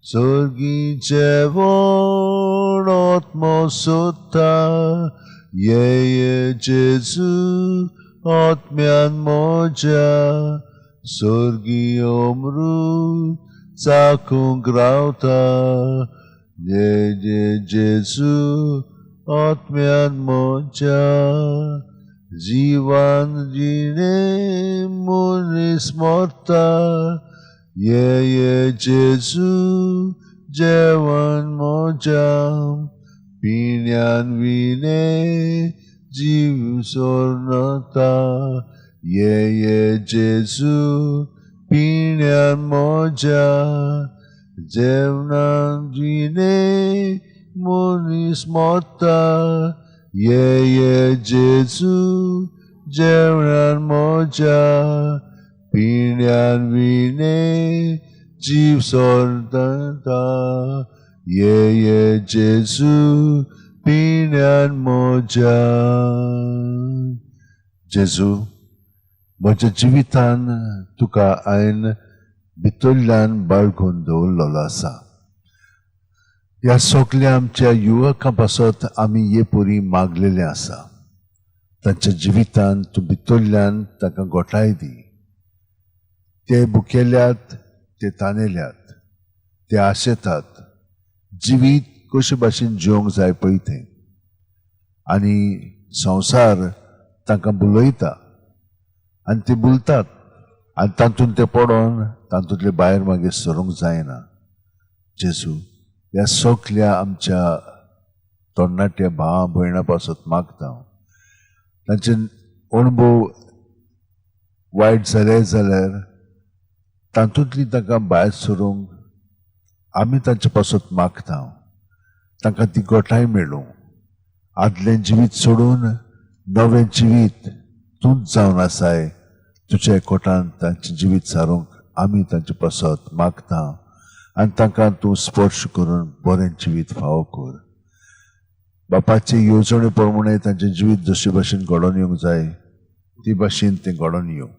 सर्गी जेवण आत्मो सोदता, ये ये जेजू आत्म्यान म्हज्या. सर्गी अमृत चाखूंक रावता, ये ये जेजू आत्म्यान म्हज्या. जिवान जिणे मनीस मरता, ये ये जेजू जेवण म्हज्या. पिण्यान विणे जीव सोरनता, ये ये जेजू पिण्यान म्हज्या. जेवणान जिणे मनीस मरता, ये ये जेजू जेवणान म्हज्या. पिण्यान विणे जीव सोडता ये ये जेजू पिण्यान म्हज्या. जेजू म्हज्या जिवितान तुका हांवें भितरल्यान बाळगून दवरलेलो आसा. ह्या सगल्या आमच्या युवकां पासत आमी हे परी मागलेलें आसा. तांच्या जिवितान तूं भितरल्यान तांकां गोठाय दी. ते भुकेल्यात, ते तानेल्यात, ते आशेतात जिवीत कशे भाशेन जिवंक जाय पळय तें, आनी संवसार तांकां बुलयता आनी ते बुलतात आनी तातूंत ते पडोन तातूंतले भायर मागीर सरूंक जायना. जेजू ह्या सगल्या आमच्या तरणाट्या भावा भयणां पासत मागता. तांचे अणभव वायट जाले जाल्यार तातूंतली तांकां भायर सरूंक आमी तांचे पासत मागता. तांकां ती गोठाय मेळूं, आदलें जिवीत सोडून नवें जिवीत तूंच जावन आसाय तुज्या एकवटान तांचें जिवीत सारूंक आमी तांचे पासत मागता आनी तांकां तूं स्पर्श करून बरें जिवीत फावो कर. बापाचे येवजणे प्रमाणे तांचें जिवीत जशे भाशेन घडोवन येवंक जाय ती भाशेन तें घडोवन येवं.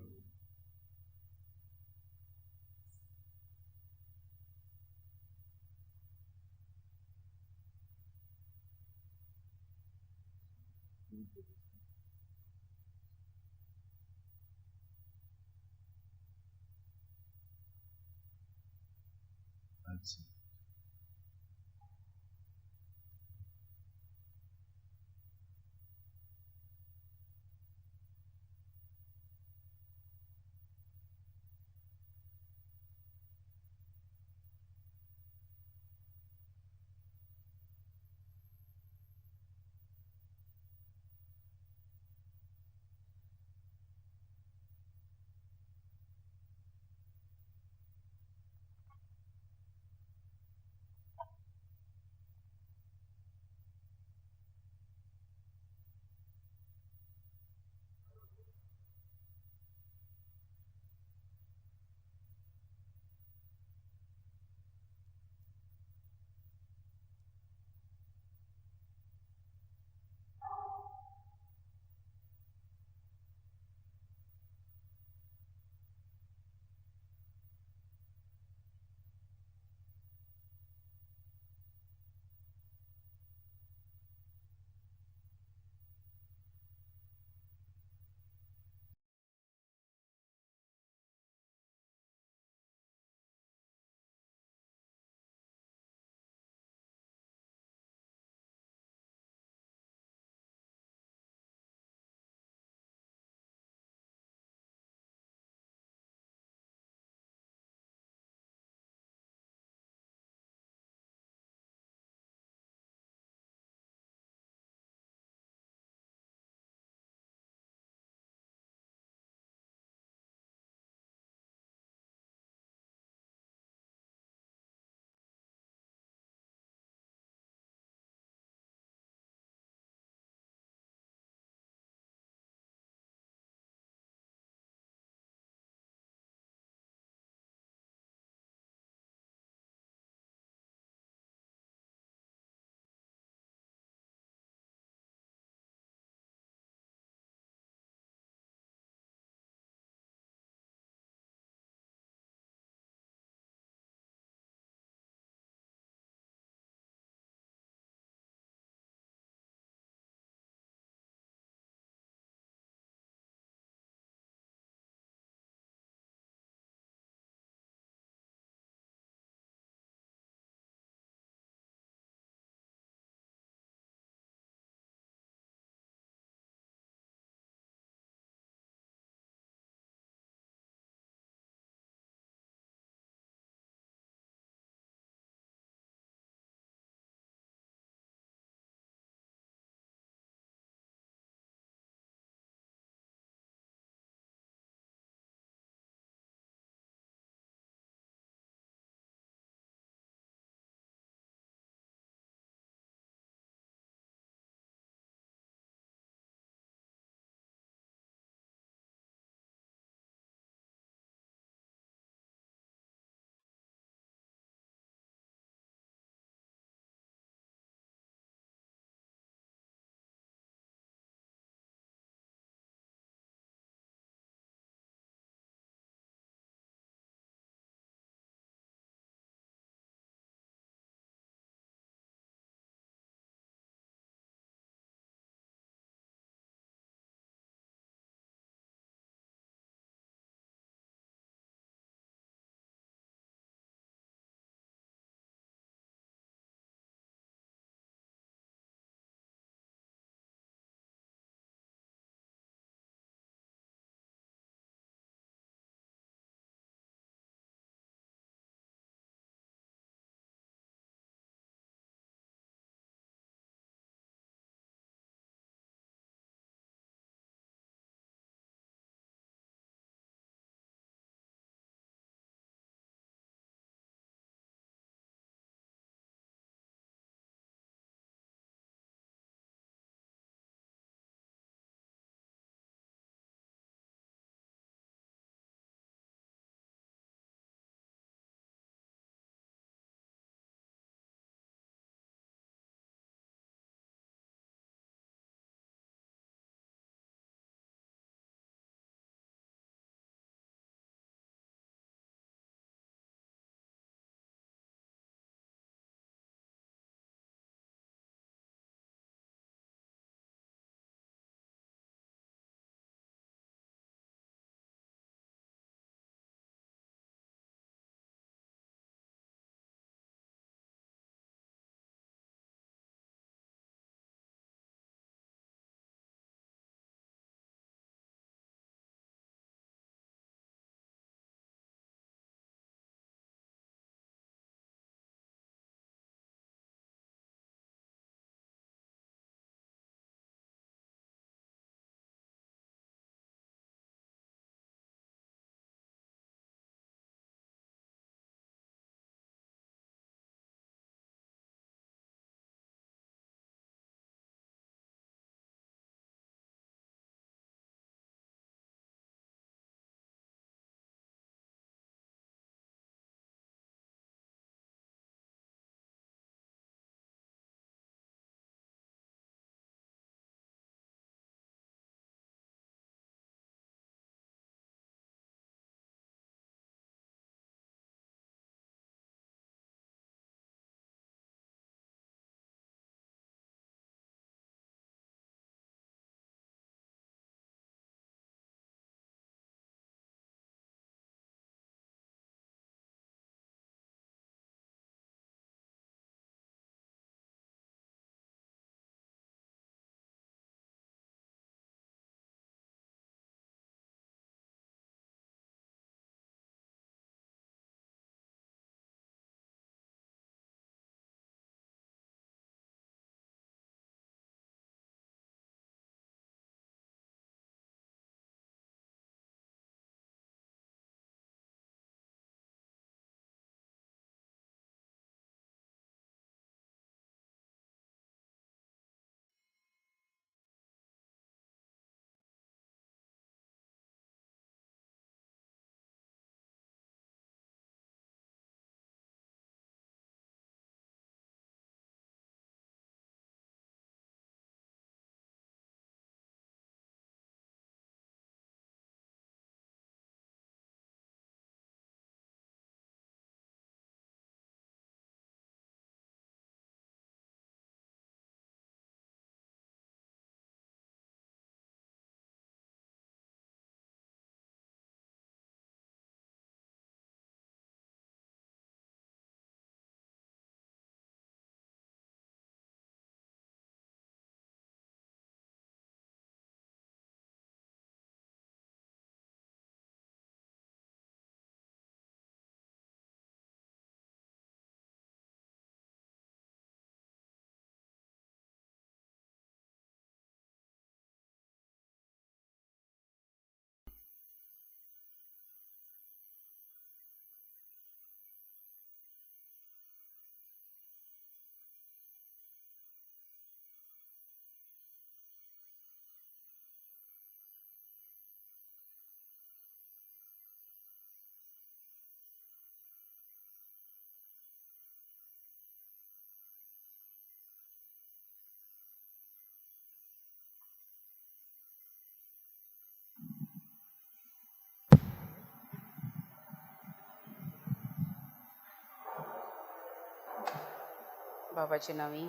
बाबाचे नांवी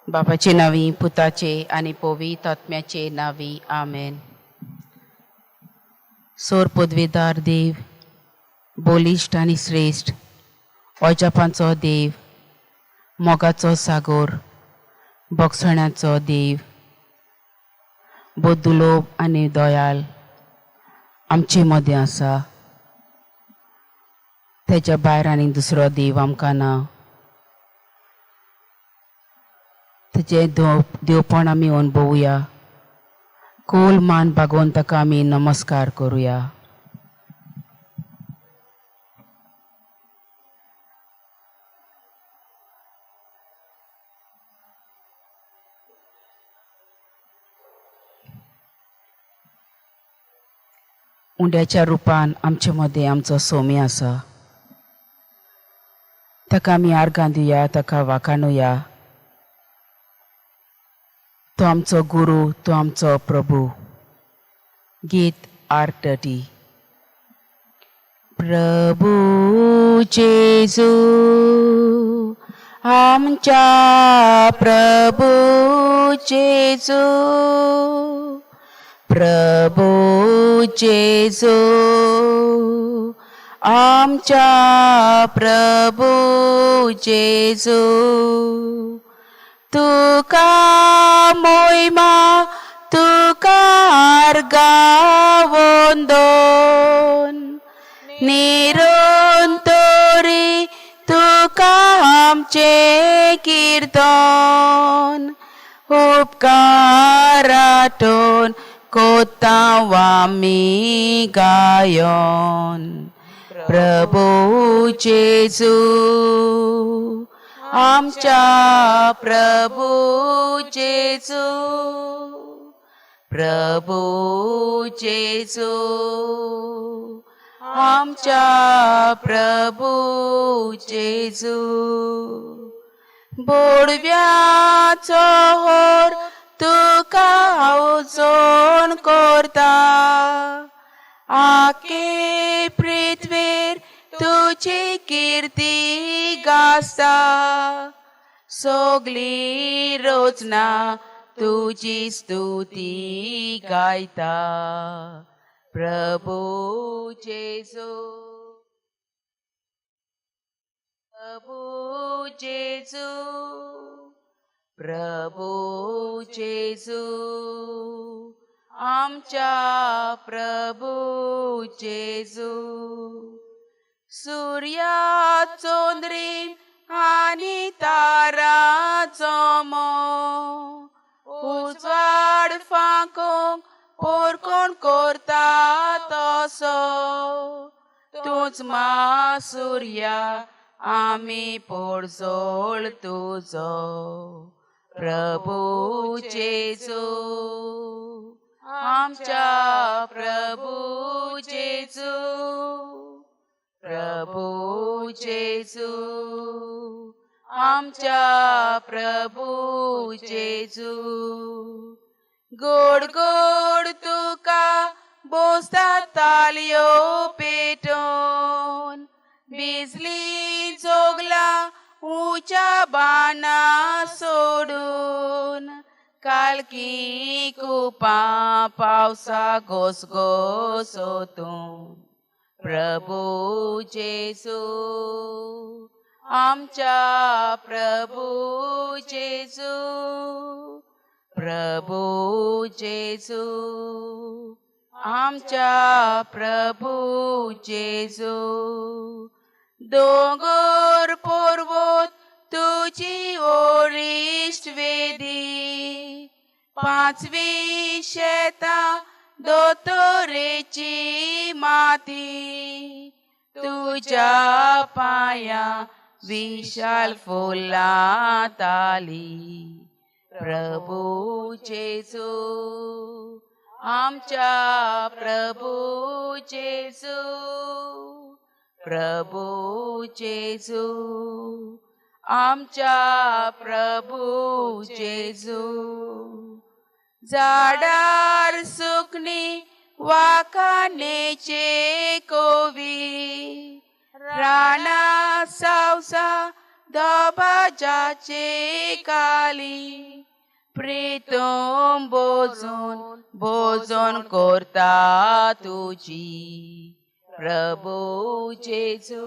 बाबाचे नांवी पुताचे आनी पवित्र आत्म्याचे नांवी आमेन. सोर पदवेदार देव, बलिश्ट आनी श्रेश्ठ, अजापांचो देव, मोगाचो सागोर, भोगसण्याचो देव, बदुलोब आनी दयाल आमचे मदें आसा. तेच्या भायर आनी दुसरो देव आमकां ना. तेजें देवपण आमी अणभवुया. कोल मान बागोवन ताका आमी नमस्कार करुया. उंड्याच्या रुपान आमचे मदें आमचो सोमी आसा. ताका आमी आर्गां दिवया, ताका वाखाणुया. तो आमचो गुरू, तो आमचो प्रभू. गीत 830. प्रभू जेजू आमच्या प्रभू जेजू, प्रभू जेजू आमच्या प्रभू जेजू, तुका मोयमा तुका आर्गां वंदन, निरंतरी तुका आमचें कीर्तन, उपकाराटून कोतांव आमी गायन. प्रभू जेजू आमच्या प्रभू जेजू, प्रभू जेजू आमच्या प्रभू जेजू. बोडव्याचो होर तुका हांव करता, आखे पृथ्वेर तुजी किर्ती गाजता, सगली रचना तुजी स्तुती गायता. प्रभू जेजू, प्रभू जेजू, प्रभू जेजू आमच्या प्रभू जेजू. सुर्या चंद्रीम आनी ताराचो मो, उजवाड फांकोंक पोरकोण करता तसो, तूंच मा सुर्या आमी पोरजोळ तुजो. प्रभू जेजू आमच्या प्रभू जेजू, प्रभू जेजू आमच्या प्रभू जेजू. गोड गोड तुका बोसता तालयो पेटोवन, बिजली जोगला उच्या बाना सोडून, कालकी कुपां पावसा घोसघोसोतून. प्रभू जेजू आमच्या प्रभू जेजू, प्रभू जेजू आमच्या प्रभू जेजू. दोंगर पर्वत तुजी ओरिश्ट वेदी, पांचवी शेतां दोतोरेची माती, तुज्या पांया विशाल फुलां ताली. प्रभू जेजू आमच्या प्रभू जेजू, प्रभू जेजू आमच्या प्रभू जेजू. झाडार सुकणी वाखाणेचे कोवी, राणा सावसा दबाजाचे काली प्रीतम बोजून बोजून करता तुजी प्रभू जेजू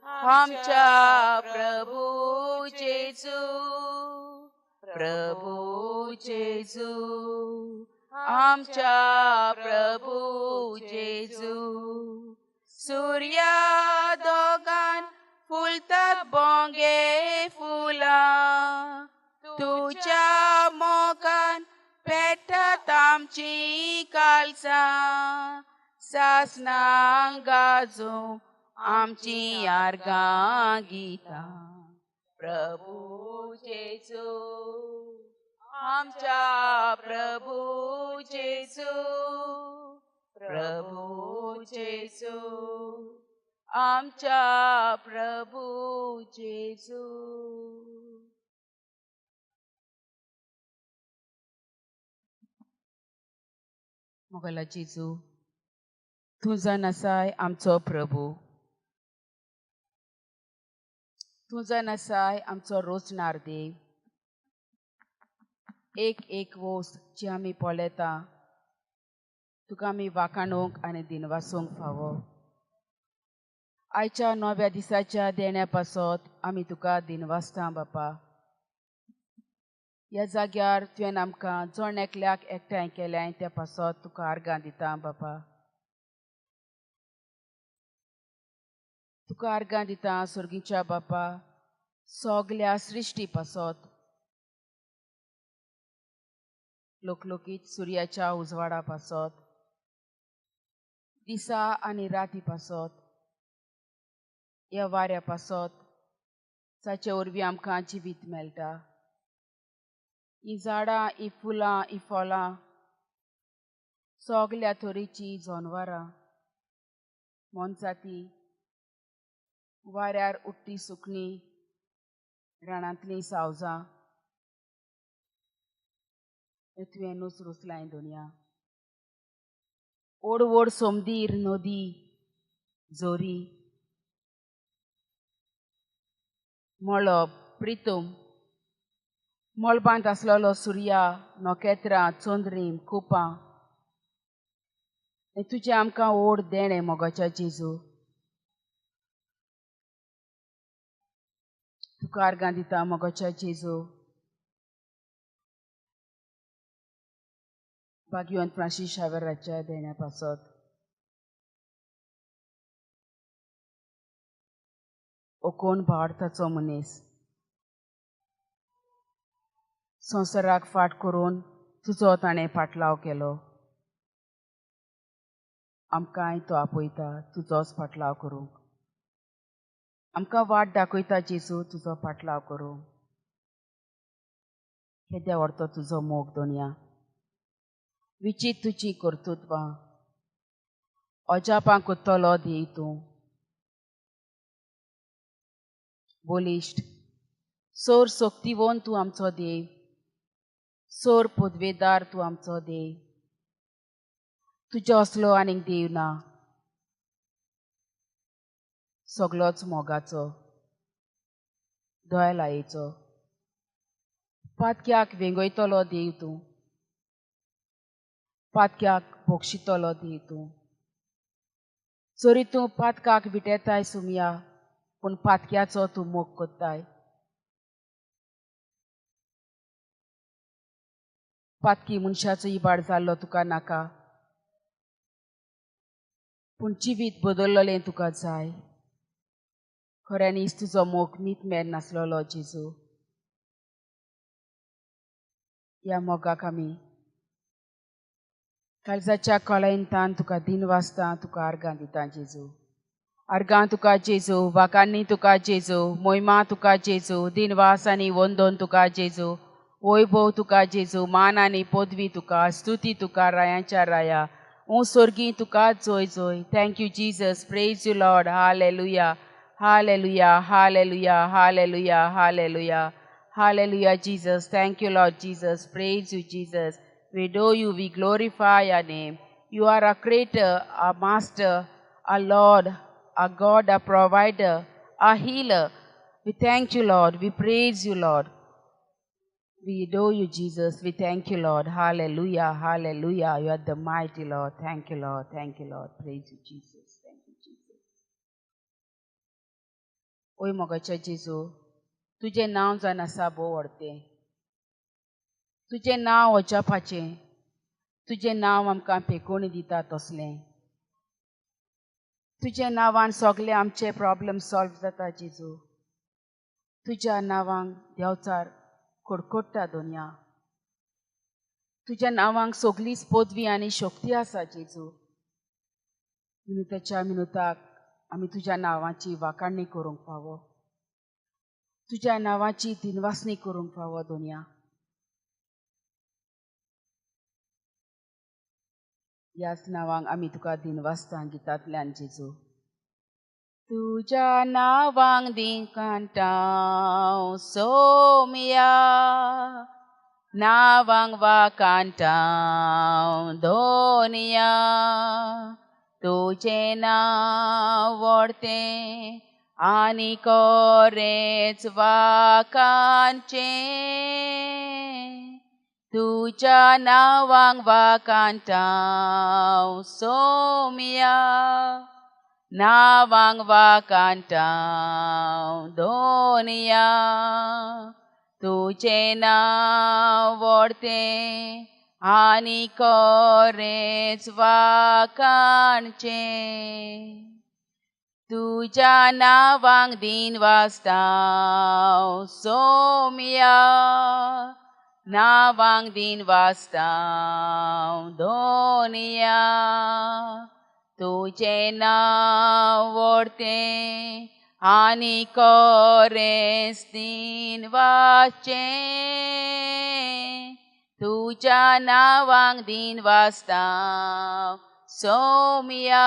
आमच्या प्रभू जेजू प्रभू जेजू आमच्या प्रभू जेजू सूर्या दोगान फुलतात बोंगे फुलां तुज्या मोगान पेटतात आमची कालसां सासनां गाजोवंक आमची आर्गां गितां प्रभू जेजू आमच्या प्रभू जेजू प्रभू जेजू आमच्या प्रभू जेजू. मोगला जेजू तूं जावन आसाय आमचो प्रभू, तूं जावन आसाय आमचो रोचणार देव. एक एक वस्त जी आमी पळयता तुका आमी वाखाणूंक आनी दिनवासूंक फावो. आयच्या नव्या दिसाच्या देण्या पासत आमी तुका दिनवासता बापा. ह्या जाग्यार तुवें आमकां जण एकल्याक एकठांय केल्याय त्या पासत तुका आर्गां दिता बापा. तुका आर्गां दिता सर्गीच्या बापा सगल्या सृश्टी पासत, लोकलोकीत सुर्याच्या उजवाडा पासत, दिसा आनी राती पासत, ह्या वाऱ्या पासत जाचे वरवीं आमकां जिवीत मेळटा. हीं झाडां, हीं फुलां, हीं फळां, सगल्या तरेचीं जनवरां, मोनजाती, वाऱ्यार उडटी सुकणीं, रानांतलीं सावजां, हें तुवेंनूच रचलां दुनिया. व्हड व्हड सोमदीर, नदी, जोरी, मळब, प्रितम, मळबांत आसलेलो सुर्या, नखेत्रां, चंद्रीम, कुपां, हें तुजें आमकां व्हड देणें मोगाच्या जेजू. तुका आर्गां दिता मोगाच्या जेजू. भाग्यवंत फ्रांसीस शावेराच्या देण्या पासत ओ कोण भारताचो मनीस संवसाराक फाट करून तुजो ताणें फाटलाव केलो. आमकांय तो आपयता तुजोच फाटलाव करूंक. आमकां वाट दाखयता जेजू तुजो फाटलाव करूंक. केद्या व्हडतो तुजो मोग दोनया, विचीत तुजी कर्तृत्वां, अजापां करतलो देव तूं. बलिश्ट सोर शक्तिवंत तूं आमचो देव, सोर पदवेदार तूं आमचो देव. तुजो असलो आनीक देव ना, सगलोच मोगाचो, दयालायेचो, पातक्याक वेंगयतलो देव तूं, पातक्याक बक्षितलो देव तूं. जरी तूं पातकाक विटेताय सुमया, पूण पातक्याचो तूं मोग करताय. पातकी मनशाचो इबाड जाल्लो तुका नाका, पूण जिवीत बदललें तुका जाय. खऱ्यांनीच तुजो मोग मीत मेर नासलेलो जेजू. ह्या मोगाक आमी काळजाच्या कळायेंतान तुका दिनवासता, तुका आर्गां दिता जेजू. आर्गां तुका जेजू, वाकांनी तुका जेजू, मोहिमा तुका जेजू, दिनवास आनी वंदन तुका जेजू, वैभव तुका जेजू, मान आनी पदवी तुका, स्तुती तुका रायांच्या राया, ऊं स्वर्गी तुका जोय जोय. Thank you Jesus, praise you Lord. Hallelujah, hallelujah, hallelujah, hallelujah, hallelujah, hallelujah Jesus. Thank you Lord Jesus, praise you Jesus. We adore you, we glorify your name. You are our creator, our master, our Lord, our God, our provider, our healer, We thank you, Lord. We praise you, Lord. We adore you, Jesus. We thank you, Lord. Hallelujah, hallelujah. You are the mighty Lord. Thank you, Lord. Thank you, Lord. Praise you, Jesus. Thank you, Jesus. ओय मोगाच्या जेजू, तुजें नांव जावन आसा भोव व्हडतें. तुजें नांव अजापाचें. तुजें नांव आमकां पेकोणी दिता तसलें. तुज्या नांवान सगळे आमचे प्रॉब्लम सॉल्व जाता जेजू. तुज्या नांवांक देंवचार कडकडटा दोनया. तुज्या नांवांक सगळीच पदवी आनी शक्ती आसा जेजू. मिनुताच्या मिनुताक आमी तुज्या नांवाची वाखाणणी करूंक फावो. तुज्या नांवाची दिनवासणी करूंक फावो दोनया. ह्याच नांवांक आमी तुका दिनवासता गितांतल्यान जेजू. तुज्या नांवांक दिकांटाव सोमया, नांवांक वाखाणटाव दोनया. तुजें नांव व्हडतें आनी कोरेच वाखाणचें. तुज्या नांवांक वाखाणटाव सोमया, नांवांक वाखाणटाव दोनया. तुजें नांव व्हडतें आनी कोरेच वाखाणचें. तुज्या नांवांक दिनवासताव सोमया, नांवांक दिनवासताव दोनया. तुजें नांव व्हडतें आनी कोरेच दिनवासचें. तुज्या नांवांक दिनवासताव सोमया,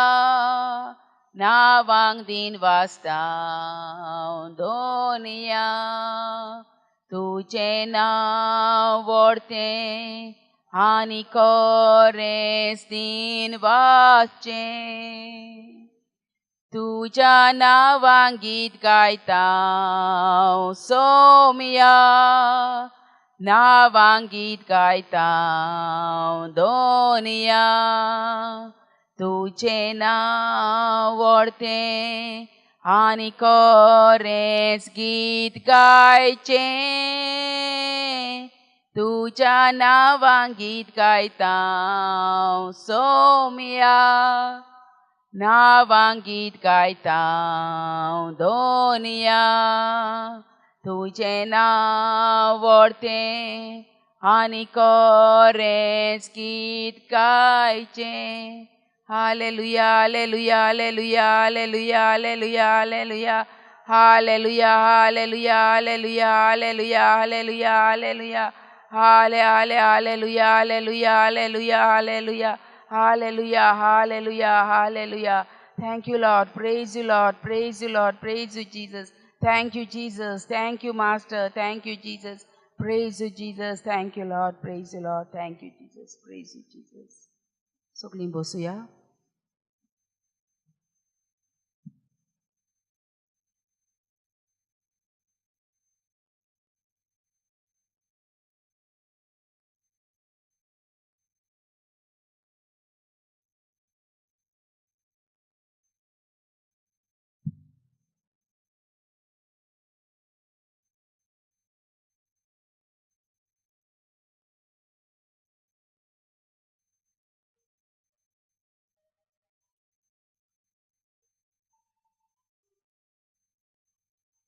नांवांक दिनवासताव दोनया. तुजें नांव व्हडतें आनी कोरेच दिनवासचें. तुज्या नांवांक गीत गायताव सोमया, नांवांक गीत गायताव दोनया. तुजें नांव व्हडतें आनी कोरेच गीत गायचें. तुज्या नांवांक गीत गायताव सोमया, नांवांक गीत गायताव दोनया. तुजें नांव व्हडतें आनी कोरेच गीत गायचें. Hallelujah, hallelujah, hallelujah, hallelujah, hallelujah, hallelujah, hallelujah, hallelujah, hallelujah, hallelujah, hallelujah, hallelujah, हाले हाले hallelujah, hallelujah, hallelujah, hallelujah, hallelujah, hallelujah, hallelujah. Thank you, Lord. Praise you, Lord. Praise you, Lord. Praise you, Jesus. Thank you, Jesus. Thank you, Master. Thank you, Jesus. Praise you, Jesus. Thank you, Lord. Praise you, Lord. Thank you, Jesus. Praise you, Jesus. सगळीं बसुया.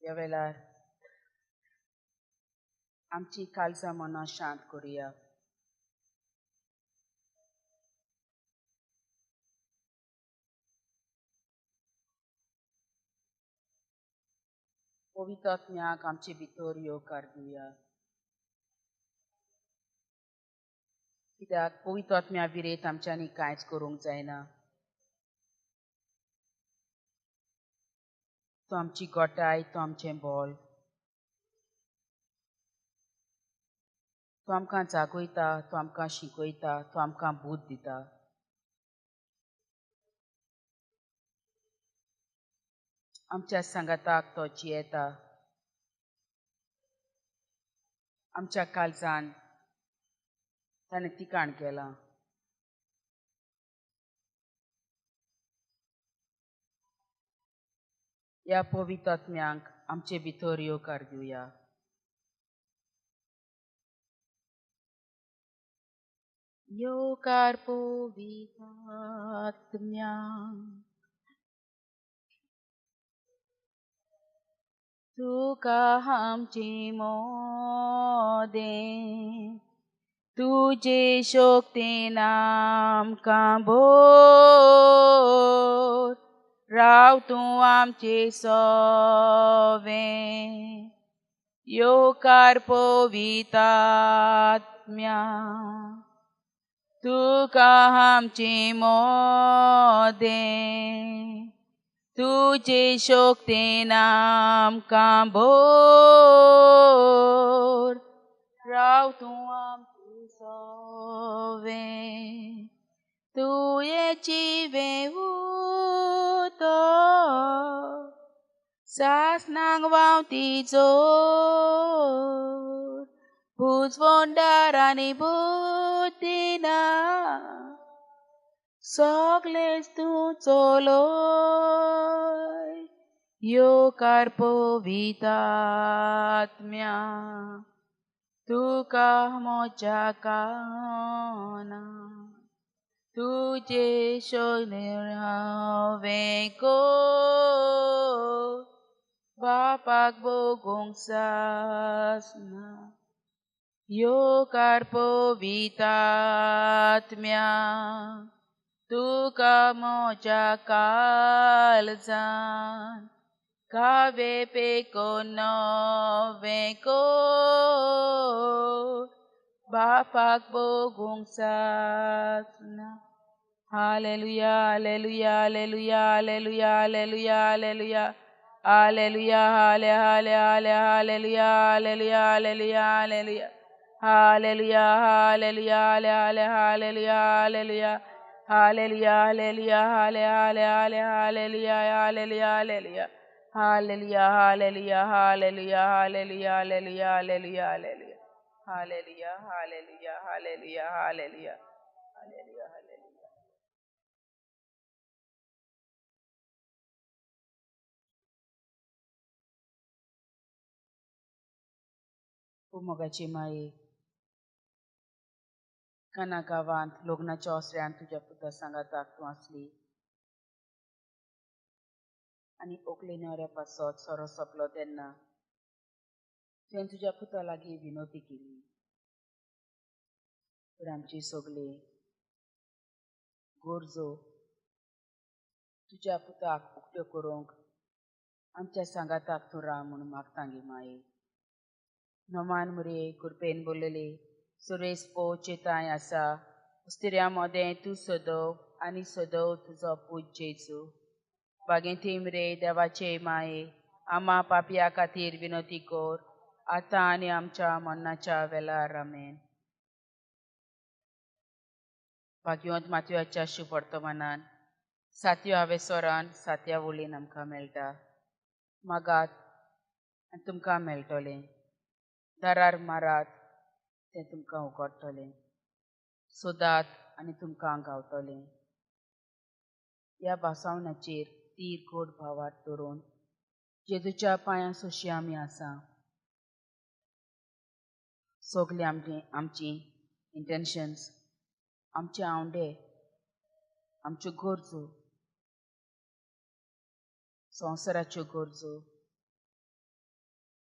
ह्या वेळार आमची काळजां मनां शांत करुया. पवित्र आत्म्याक आमचे भितर येवकार दिवया. कित्याक पवित्र आत्म्या विरेत आमच्यांनी कांयच करूंक जायना. तो आमची गोटाय, तो आमचें बोल, तो आमकां जागयता, तो आमकां शिकयता, तो आमकां बूद दिता. आमच्या सांगाताक तो जियेता. आमच्या काळजान ताणें तिकाण केलां. ह्या पवित्र आत्म्यांक आमचे भितर येवकार दिवया. येवकार पवित्र आत्म्यांक, तुका आमचे मोदें, तुजे शक्तीन आमकां भर, राव तूं आमचे सोवें. येवकार पवित्र आत्म्या, तुका आमचे मोदें, तुजे शक्तीन आमकां भर, राव तूं आमचे सोवें. तुवें जिवें उदक सासणाक व्हांवती जोर, पुजवंडार आनी बुद्दीना सगळेच तूं चलय. येवकार पवित्र आत्म्या, तुका म्हज्या काना, तुजे शोधून हांवें कर, बापाक भोगूंक सासना. येवकार पवित्र आत्म्या, तुका म्हज्या काळजान, कावे पेको नवें कर, बापाक भोगूंक सासना. Hallelujah, hallelujah, hallelujah, hallelujah, hallelujah, hallelujah, hallelujah, हाले हाले हाले, hallelujah, hallelujah, hallelujah, hallelujah, hallelujah, hallelujah, हाले हाले, हालेलुया, हालेलुया, हालेलुया, हालेलुया, हाले हाले हाले, hallelujah, hallelujah, hallelujah, hallelujah, hallelujah, hallelujah, hallelujah, hallelujah, hallelujah, hallelujah, hallelujah, hallelujah, hallelujah, hallelujah, hallelujah, hallelujah. मोगाची माये, काना गांवांत लग्नाच्या ओसऱ्यान तुज्या पुता सांगाताक तूं आसली आनी ओकले न्हवऱ्या पासत सोरो सोंपलो तेन्ना तुवें तुज्या पुता लागीं विनवती केली. तर आमची सगळी गरजो तुज्या पुताक उकत्यो करूंक आमच्या सांगाताक तूं राव म्हूण मागता गे माये. नमान मुरे कृपेन बोललेले सुरेश पोचेताय आसा, उस्तिऱ्या मदें तूं सदव आनी सदव तुजो पूत जेजू. बागेंती मरे देवाचे माये, आमा पापया खातीर विनवती कर, आतां आनी आमच्या मरणाच्या वेळार. आमेन. भाग्यवंत मातव्याच्या शुभवर्तमानान सातव्या हावेसोरान सातव्या वळीन आमकां मेळटा. मागात आनी तुमकां मेळटलें, दारार मारात तें तुमकां उगडटलें, सोदात आनी तुमकां गावतलें. ह्या भासावणाचेर तीर गोड भावात धरून जेजूच्या पांयां सोशी आमी आसा. सगळीं आमची इंटेन्शन्स, आमचे आंवडे, आमच्यो गरजो, संवसाराच्यो गरजो,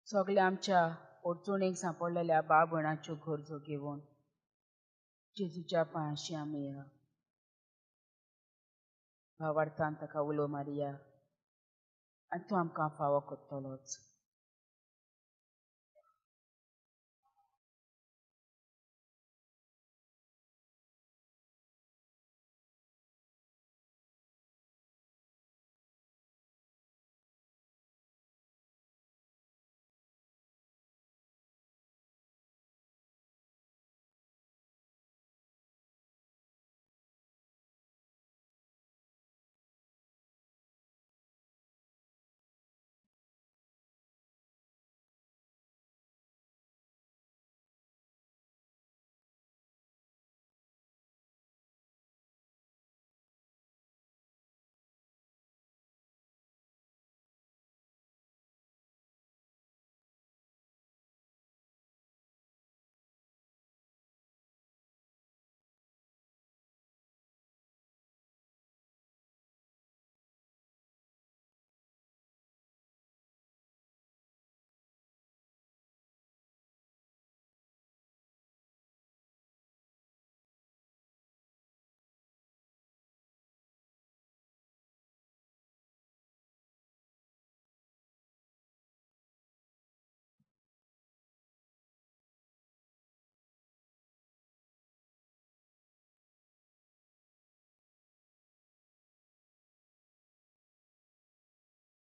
सगळ्या आमच्या अडचणीक सांपडलेल्या भाव भयणाच्यो गरजो घेवन जेजूच्या पांयांशी आमी या. भावार्थान ताका उलो मारिया आनी तो आमकां फावो करतलोच.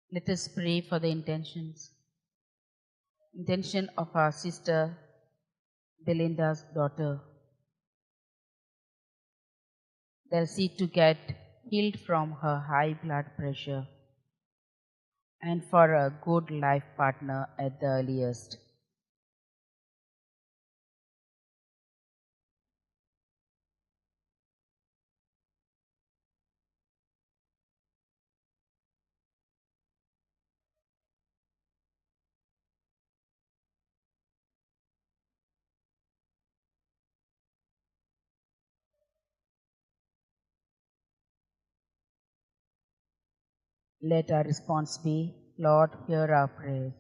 Let us pray for the intention of our sister Belinda's daughter, Delcy, to get healed from her high blood pressure and for a good life partner at the earliest. Let our response be, Lord, hear our prayers.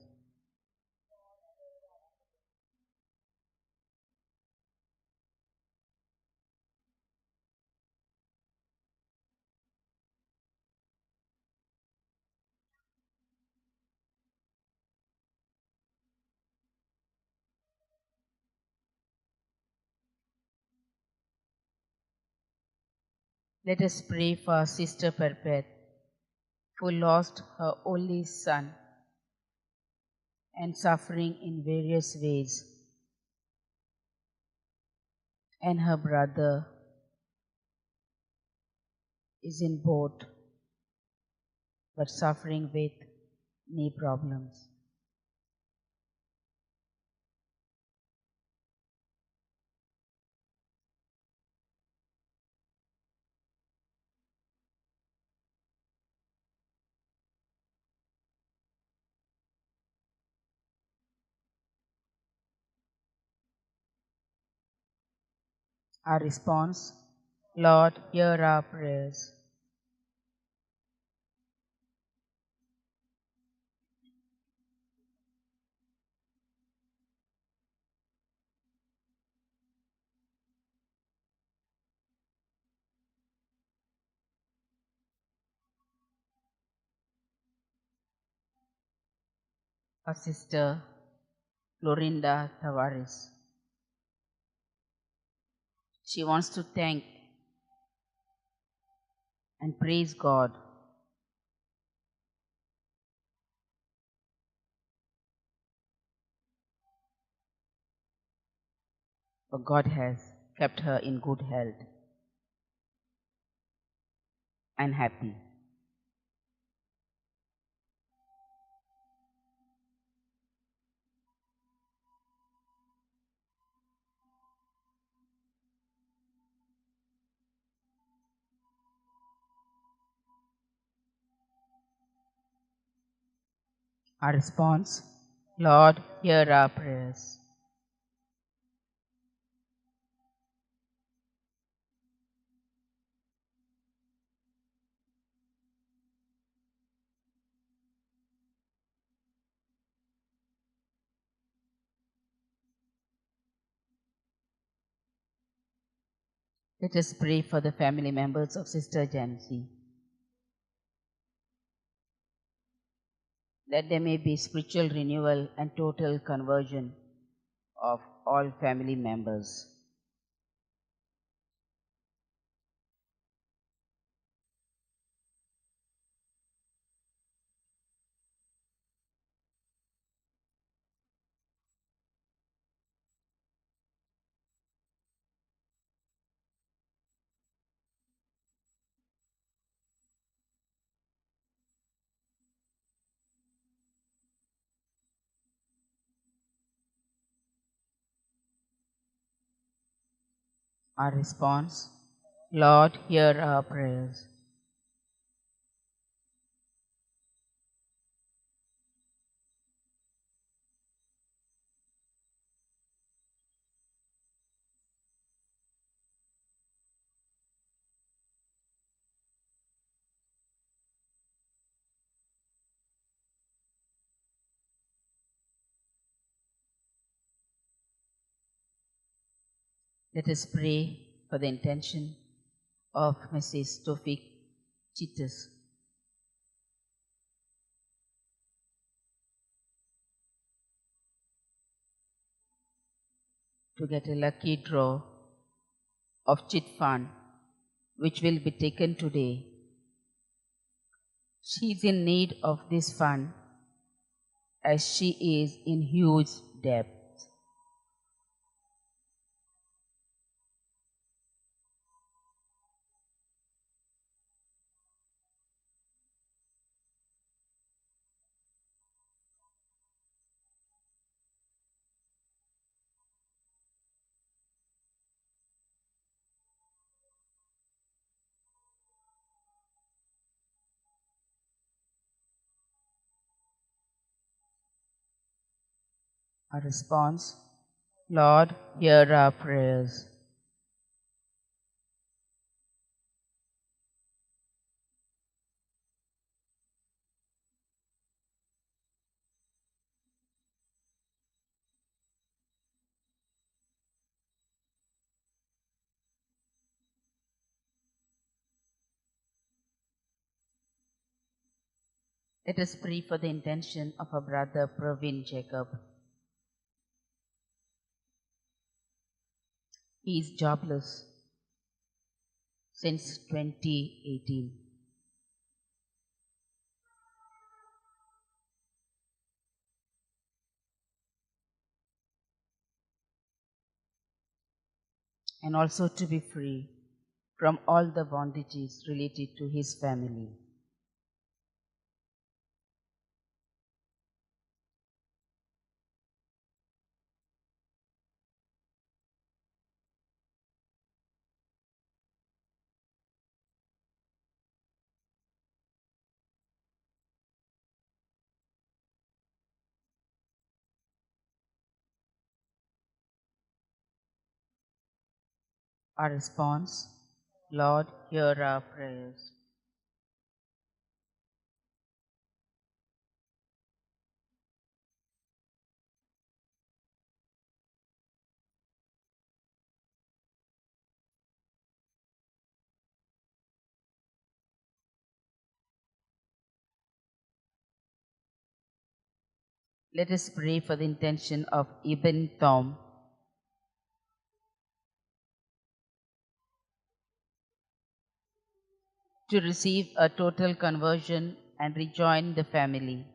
Let us pray for our sister Perpet, who lost her only son and suffering in various ways, and her brother is in boat but suffering with knee problems. Our response, Lord, hear our prayers. Our sister Florinda Tavares. She wants to thank and praise God for God has kept her in good health and happy. Our response, Lord, hear our prayers. Let us pray for the family members of Sister Jancy, that there may be spiritual renewal and total conversion of all family members. Our response, Lord, hear our prayers. Let us pray for the intention of Mrs. Tofik Chitas. To get a lucky draw of chit fund, which will be taken today, She is in need of this fund as she is in huge debt. Our response, Lord, hear our prayers. Let us pray for the intention of our brother Praveen Jacob. He is jobless since 2018. And also to be free from all the bondages related to his family. Our response, Lord, hear our prayers. Let us pray for the intention of Ibn Tom. To receive a total conversion and rejoin the family.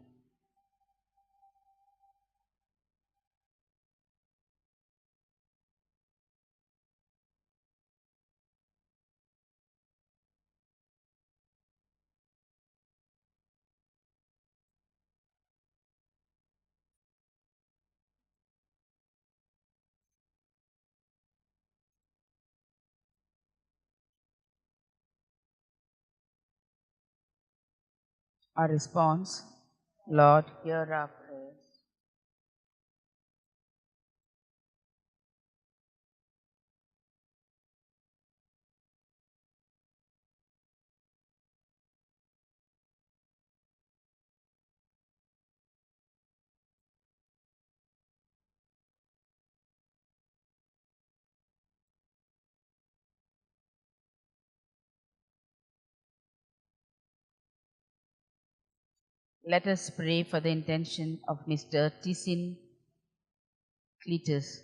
Our response, Lord, hear our prayers. Let us pray for the intention of Mr. Tisin Cletus,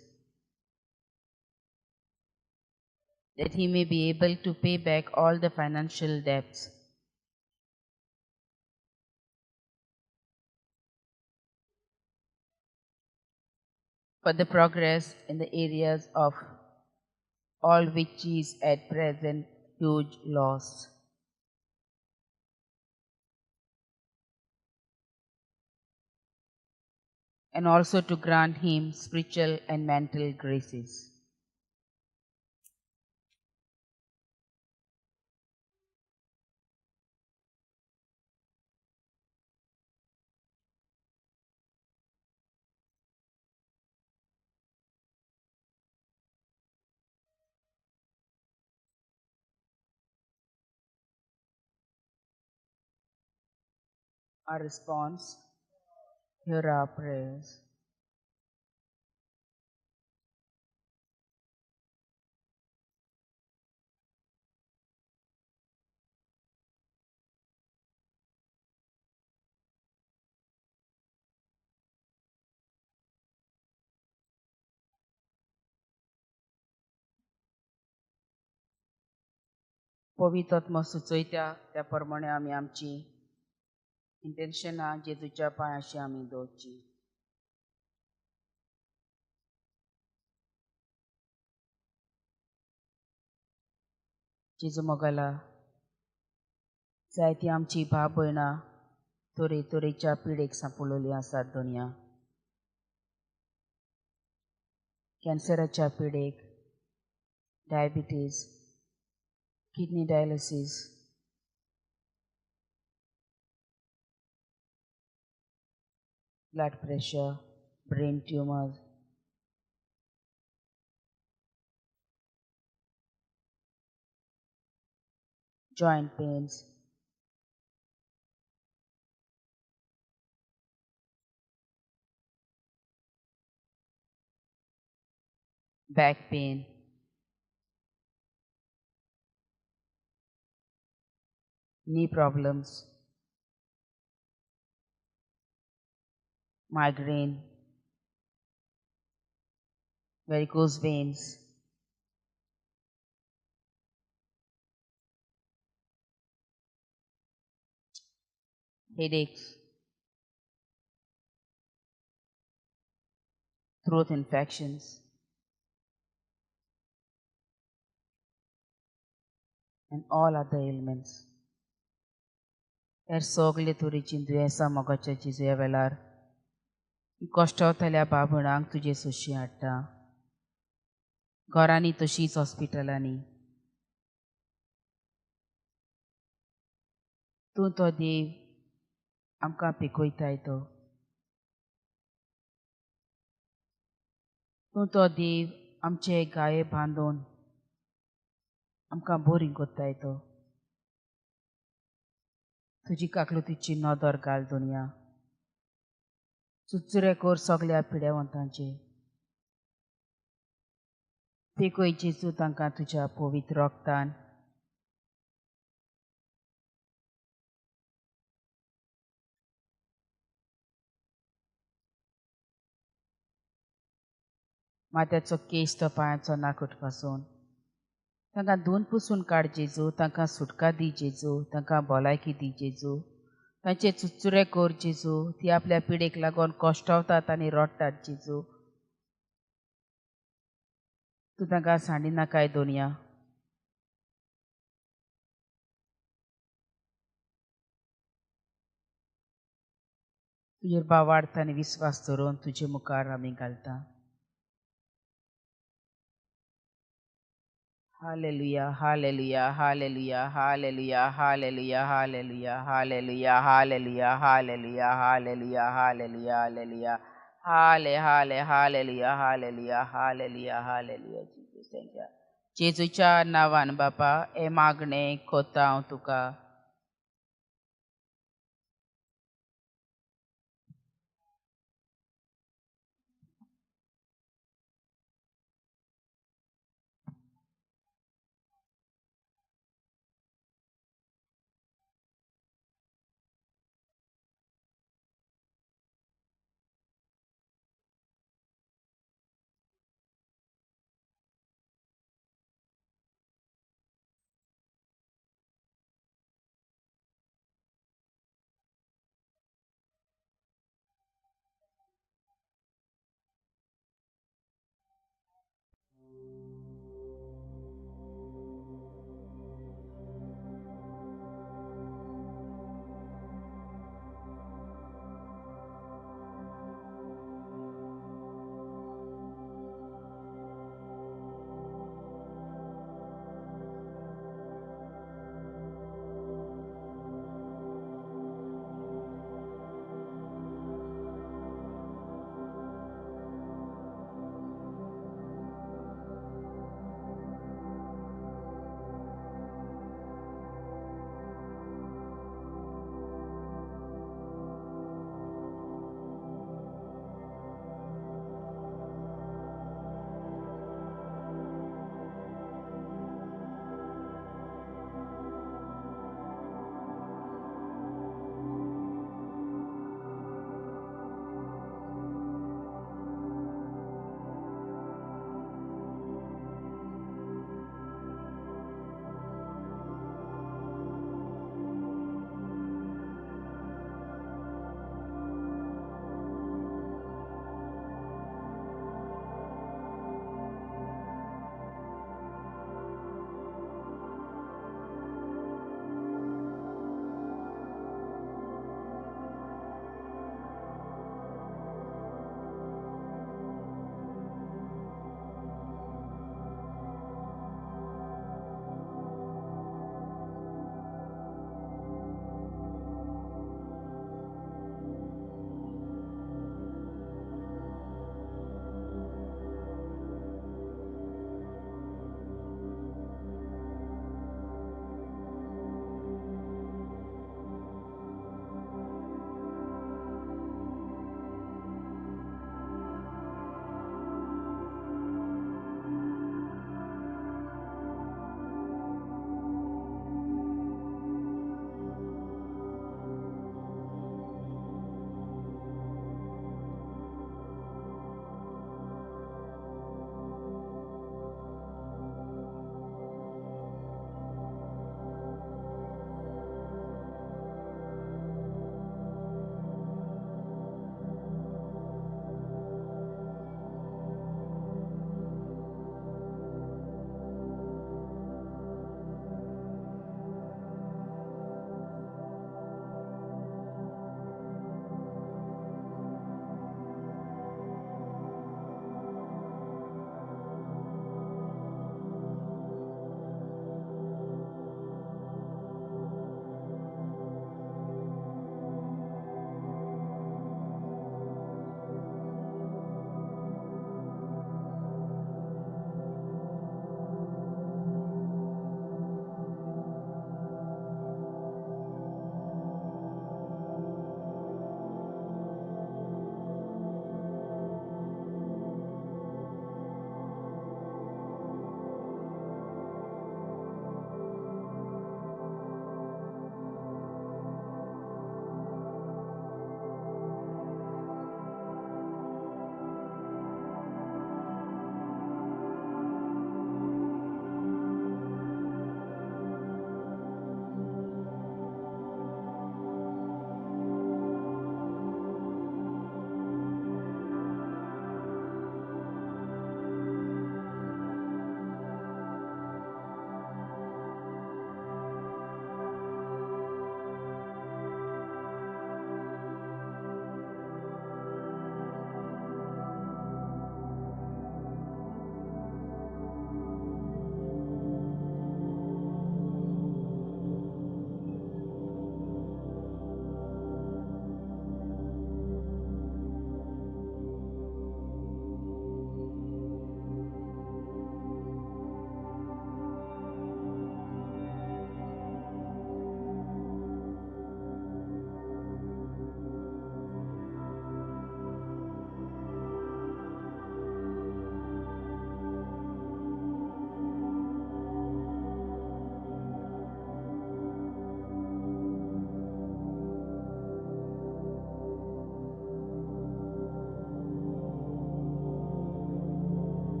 that he may be able to pay back all the financial debts. For the progress in the areas of all which is at present huge loss. And also to grant him spiritual and mental graces. Our response, hear our prayers. पवित्र आत्मो सुचयता त्या प्रमाणे आमी आमची इंटेन्शनां जेजूच्या पांयाशी आमी दवरची. जेजू मोगाला जायती आमची भाव भयणां तरेतरेच्या पिडेक सांपडलेली आसात दुनिया. कॅन्सराच्या पिडेक, diabetes, kidney dialysis, blood pressure, brain tumour, joint pains, back pain, knee problems, migraine, varicose veins, headaches, throat infections, and all other ailments. हेर सगळे तरेचीं दुयेंसां मोगाच्या जेजू वेळार कश्टवतल्या बाबणांक तुजे सोशी हाडटा, घरांनी तशीच हॉस्पिटलांनी. तूं तो देव आमकां पिकयताय तो, तूं तो देव आमचे गाये बांदून आमकां बोरींग कोत्ताय तो. तुजी काकलुतीची नदर घाल दुनिया, चुचुरे कोर सगल्या पिड्यावंतांचे, पिकय जेजू तांकां तुज्या पवित्र रोगतान. माथ्याचो केस तो पांयाचो नाकूट पासून तांकां धुवन पुसून काड जेजू, तांकां सुटका दी जेजू, तांकां भलायकी दी जेजू, तांचे चुचुरे कोर जेजू. ती आपल्या पिडेक लागून कश्टवतात आनी रडटात जेजू, तूं तांकां सांडिनाकाय दुनिया. तुजेर भावार्थ आनी विस्वास धरून तुजे मुखार आमी घालता. Hallelujah, hallelujah, hallelujah, hallelujah, hallelujah, hallelujah, hallelujah, hallelujah, hallelujah, hallelujah, hallelujah, hallelujah, हाले हाले hallelujah, hallelujah, hallelujah, hallelujah. Jesus, thank you. जेजूच्या नांवान बापा हे मागणें कोता हांव तुका.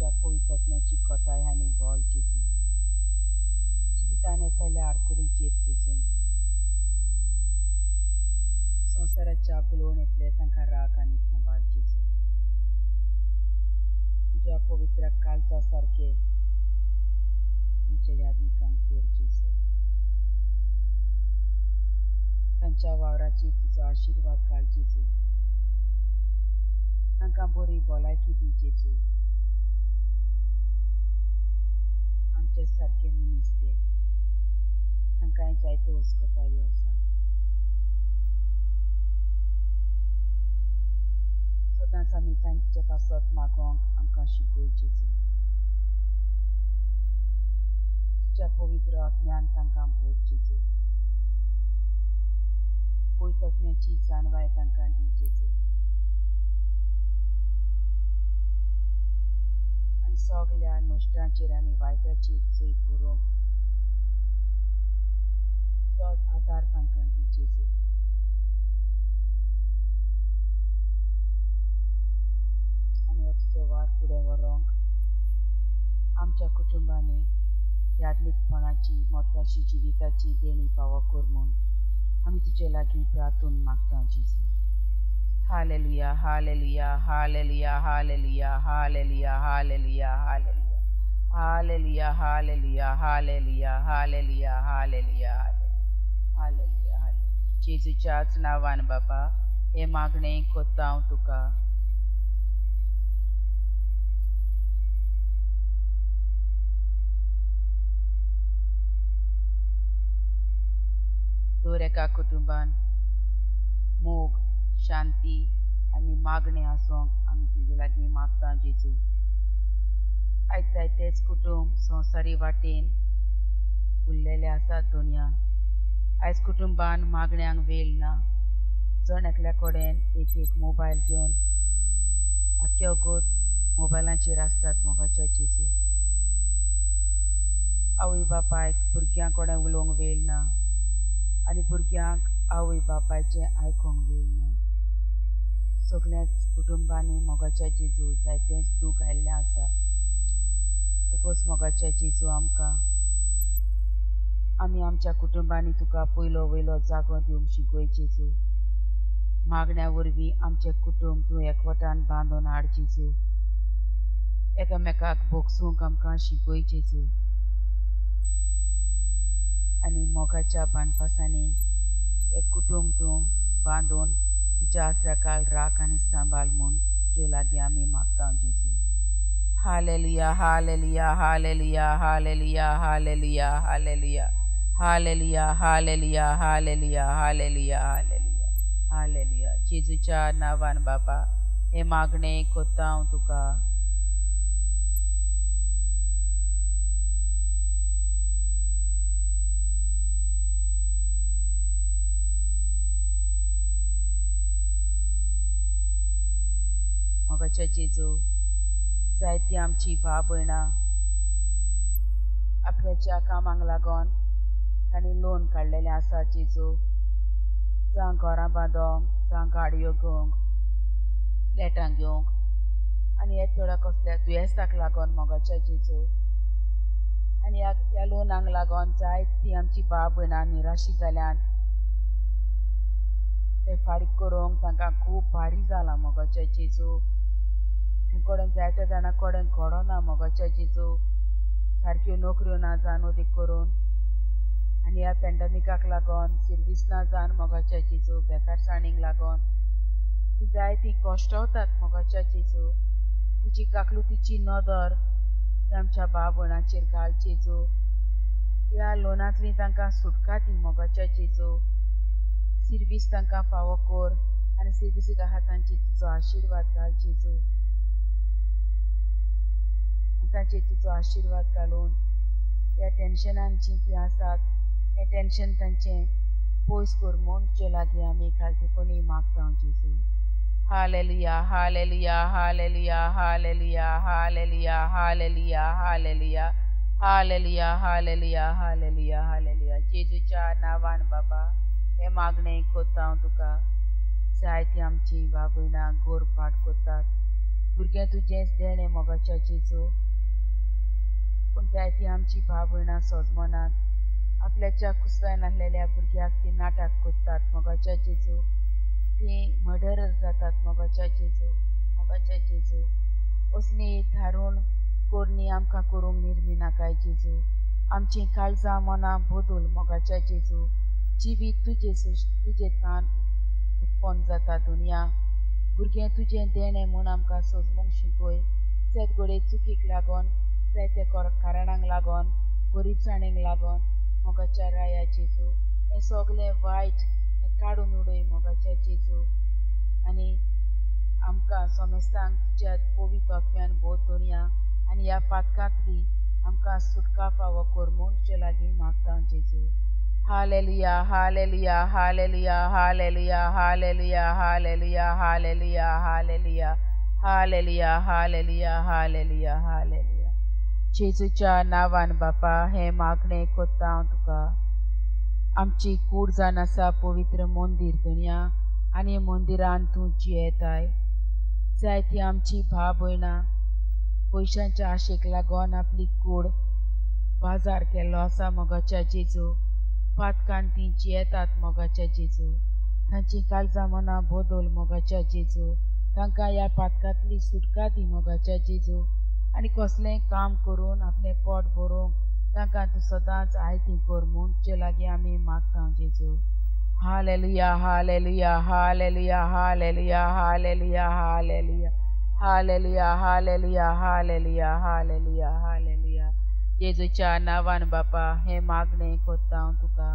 तुज्या पवित्र आत्म्याची घटाय आनी बळ जेजू. जिवितान येतल्या आडखळींचेर झुजूंक, संवसाराच्या भुलोवन येतले तांकां राग आनी सांबाळ जेजू. तुज्या पवित्र काळजा सारके आमच्या यादनिकांक कर जेजू. तांच्या वावराचेर तुजो आशिर्वाद घाल जेजू. तांकां बरी भलायकी दी जेजू. आमचे सारके मनीस ते तांकांय जायत्यो अस्कतायो आसात. सदांच आमी तांचे पासत मागोंक आमकां शिकय जेजू. तुज्या पवित्र आत्म्यान तांकां भर जेजू. पवित्र आत्म्याची जाणवाय तांकां दी जेजू. आनी सगल्या नश्टांचेर आनी वायटाचेर जैत बरोवंक तुजो आदार तांकां दी जेजू. आनी हो तुजो वार फुडें व्हरोंक आमच्या कुटुंबांनी यादनीकपणाची मोटवाशी जिविताची देणी फावो कर म्हूण आमी तुजे लागीं प्रार्थून मागता जेजू. Hallelujah, hallelujah, hallelujah, hallelujah, hallelujah, hallelujah, hallelujah, hallelujah, hallelujah, hallelujah, hallelujah, hallelujah, hallelujah. जेजूच्याच नांवान बाबा हें मागणें कोत्ता हांव तुका. दर एका कुटुंबान मोग, शांती आनी मागणें आसूंक आमी तुजे लागीं मागता जेजू. आयज जायतेच कुटुंब संवसारी वाटेन उरलेले आसात दुनिया. आयज कुटुंबान मागण्यांक वेळ ना. जण एकल्या कडेन एक एक मोबायल घेवन आख्खे वगत मोबायलाचेर आसतात मोगाच्या जेजू. आवय बापायक भुरग्यां कडेन उलोवंक वेळ ना आनी भुरग्यांक आवय बापायचें आयकोंक वेळ ना. सगळ्याच कुटुंबांनी मोगाच्या जेजू जायतेंच दूख आयिल्लें आसा. उगोच मोगाच्या जेजू आमकां आमी आमच्या कुटुंबांनी तुका पयलो वयलो जागो दिवंक शिकय जेजू. मागण्या वरवीं आमचें कुटुंब तूं एकवटान बांदून हाड जेजू. एकामेकाक भोगसूंक आमकां शिकय जेजू. आनी मोगाच्या बांदपासांनी एक कुटुंब तूं बांदून तुज्या आसऱ्या राख आनी सांबाळ म्हूण तुजे लागीं आमी मागता जेजू. Hallelujah, hallelujah, hallelujah, hallelujah, hallelujah, hallelujah, hallelujah, hallelujah, hallelujah, hallelujah, hallelujah, hallelujah. जेजूच्या नांवान बाबा हें मागणें कोत्ता हांव तुका. मोगाच्या जेजू, जायती आमची भाव भयणां आपल्याच्या कामाक लागून तांणी लोन काडलेलें आसा जेजू. जावं घरां बांदोंक, जावं गाडयो घेवंक, फ्लॅटां घेवंक आनी हे थोड्या कसल्या दुयेंसाक लागून मोगाच्या जेजू. आनी ह्या लोनाक लागून जायती आमची भाव भयणां निराशी जाल्यान ते फारीक करूंक तांकां खूब भारी जालां मोगाच्या जेजू. कडेन जायत्या जाणां कडेन घडना मोगाच्या जेजू. सारक्यो नोकऱ्यो ना जावन अदीक करून आनी ह्या पॅन्डमिकाक लागून सिर्वीस ना जावन मोगाच्या जेजू, बेकारसाणीक लागून ती जायती कश्टवतात मोगाच्या जेजू. तुजी काकलुतीची नदर आमच्या भाव भयणांचेर घाल जेजू. ह्या लोनांतली तांकां सुटका दी मोगाच्या जेजू. सिर्वीस तांकां फावो कर आनी सिर्विसीक आहा तांचेर तुजो आशिर्वाद घाल जेजू. तांचेर तुजो आशिर्वाद घालून ह्या टेन्शनान जीं तीं आसात हें टेन्शन तांचें पयस कर म्हूण तुजे लागीं आमी खालतेपणी मागता जेजू. Hallelujah, hallelujah, hallelujah, hallelujah, hallelujah, hallelujah, hallelujah, hallelujah, hallelujah, hallelujah, hallelujah. जेजूच्या नांवान बाबा हें मागणें कोत्ता हांव तुका. जायती आमची भाव भयणां गोरपाट कोत्तात, भुरगें तुजेंच देणें मोगाच्या जेजू. पूण जायतीं आमची भाव भयणां सोजमनात, आपल्याच्या कुसव्यान नासलेल्या भुरग्याक ती नाटक करतात मोगाच्या जेजू. ती मर्डरर जातात मोगाच्या जेजू, मोगाच्या जेजू. असली धारून कोरणी आमकां करूंक निर्मी नाकाय जेजू. आमचीं काळजां मनां बदल मोगाच्या जेजू. जिवीत तुजे तुजे तान उत्पन्न जाता दुनिया. भुरगें तुजें देणें म्हूण आमकां सोजमूंक शिकय. सेतगोडे चुकीक लागून, जायते कारणांक लागून, गरीबसाणेक लागून मोगाच्या राया जेजू हें सगलें वायट हें काडून उडय मोगाच्या जेजू. आनी आमकां सोमेस्तांक तुज्या पवित्र आत्म्यान बोध दुनिया आनी ह्या पातकांतली आमकां सुटका फावो कर म्हूण तुजे लागीं मागता जेजू. Hallelujah, hallelujah, hallelujah, hallelujah, hallelujah, hallelujah, hallelujah, hallelujah, hallelujah, hallelujah, hallelujah, hallelujah. जेजूच्या नांवान बापा हें मागणें कोत्ता हांव तुका. आमची कूड जावन आसा पवित्र मंदीर दुनिया आनी मंदिरान तूं जियेताय. जायती आमची भाव भयणां पयशांच्या आशेक लागून आपली कूड बाजार केल्लो आसा मोगाच्या जेजू. पातकान ती जियेतात मोगाच्या जेजू. तांची काळजां मनां बदल मोगाच्या जेजू. तांकां ह्या पातकांतली सुटका दी मोगाच्या जेजू. आनी कसलेंय काम करून आपलें पोट भरोवंक तांकां तूं सदांच आयती कर म्हूण तुजे लागीं आमी मागता जेजू. Hallelujah, hallelujah, hallelujah, hallelujah, hallelujah, hallelujah, hallelujah, hallelujah, hallelujah, hallelujah, hallelujah. जेजूच्या नांवान बापा हें मागणें कोत्ता हांव तुका.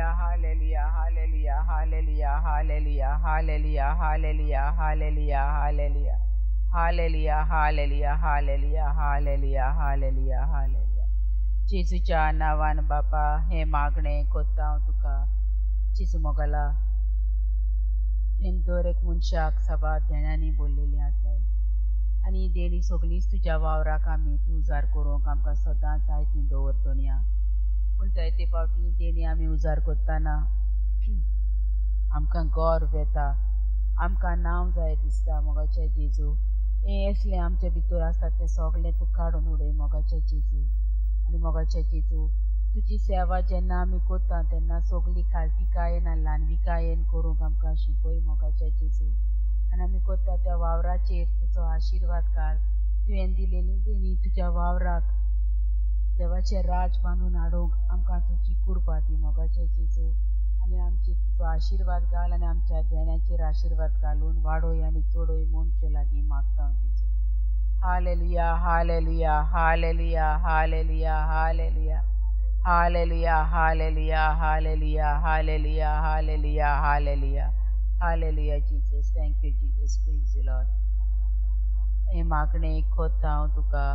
Hallelujah, hallelujah, hallelujah, hallelujah, hallelujah, hallelujah, hallelujah, hallelujah, hallelujah, hallelujah, hallelujah, hallelujah, hallelujah, hallelujah. जेजूच्या नांवान बापा हें मागणें कोत्ता हांव तुका. जेजू मोगाला, तुवें दर एक मनशाक साबार देण्यांनी बोल्लेलीं आसाय आनी देणी सगळींच तुज्या वावराक आमी ती उजार करूंक आमकां सदांच जाय ती दवर दोनया. पूण जायते फावटी देणी आमी उजार करतना आमकां गर्व येता, आमकां नांव जाय दिसता. मोगाच्या जेजू, हें असलें आमच्या भितर आसता तें सगळें तूं काडून उडय मोगाच्या जेजू. आनी मोगाच्या जेजू, तुजी सेवा जेन्ना आमी करता तेन्ना सगळी खालतीकायेन आनी ल्हानविकायेन करूंक आमकां शिकय मोगाच्या जेजू. आनी आमी करता त्या वावराचेर तुजो आशिर्वाद घाल. तुवें दिलेली देणी तुज्या वावराक देवाचें राज बांदून हाडूंक आमकां तुजी कृपा दी मोगाच्या जेजू. आनी आमचेर तुजो आशिर्वाद घाल आनी आमच्या देण्याचेर आशिर्वाद घालून वाडोय आनी चडोय म्हूण तुजे लागीं मागता हांव जेजू. Hallelujah, hallelujah, hallelujah, hallelujah, hallelujah, hallelujah, hallelujah, hallelujah, hallelujah, hallelujah, hallelujah, hallelujah Jesus. Thank you Jesus, praise you Lord. हें मागणें कोत्ता हांव तुका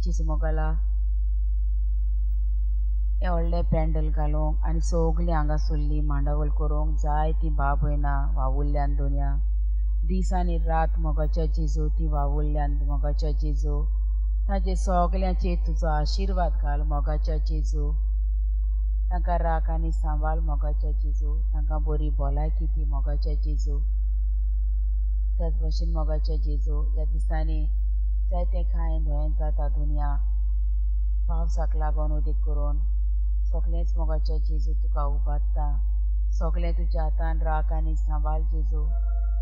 जेजू मोगाला, हें व्हडलें पॅन्डल घालूंक आनी सगळीं हांगासरली मांडावळ करूंक जाय ती भाव भयणां वावुरल्यान दोनया दीस आनी रात मोगाच्या जेजू ती वावुरल्यान मोगाच्या जेजू. ताजे सगळ्यांचेर तुजो आशिर्वाद घाल मोगाच्या जेजू. तांकां राख आनी सांबाळ मोगाच्या जेजू. तांकां बरी भलायकी दी मोगाच्या जेजू. त्याच भशेन मोगाच्या जेजू, ह्या दिसांनी जायते कांय दुयेंस जाता दुनिया पावसाक लागून उदीक करून सगळेंच मोगाच्या जेजू तुका उबारता. सगळें तुज्या हातान राख आनी सांबाळ जेजू.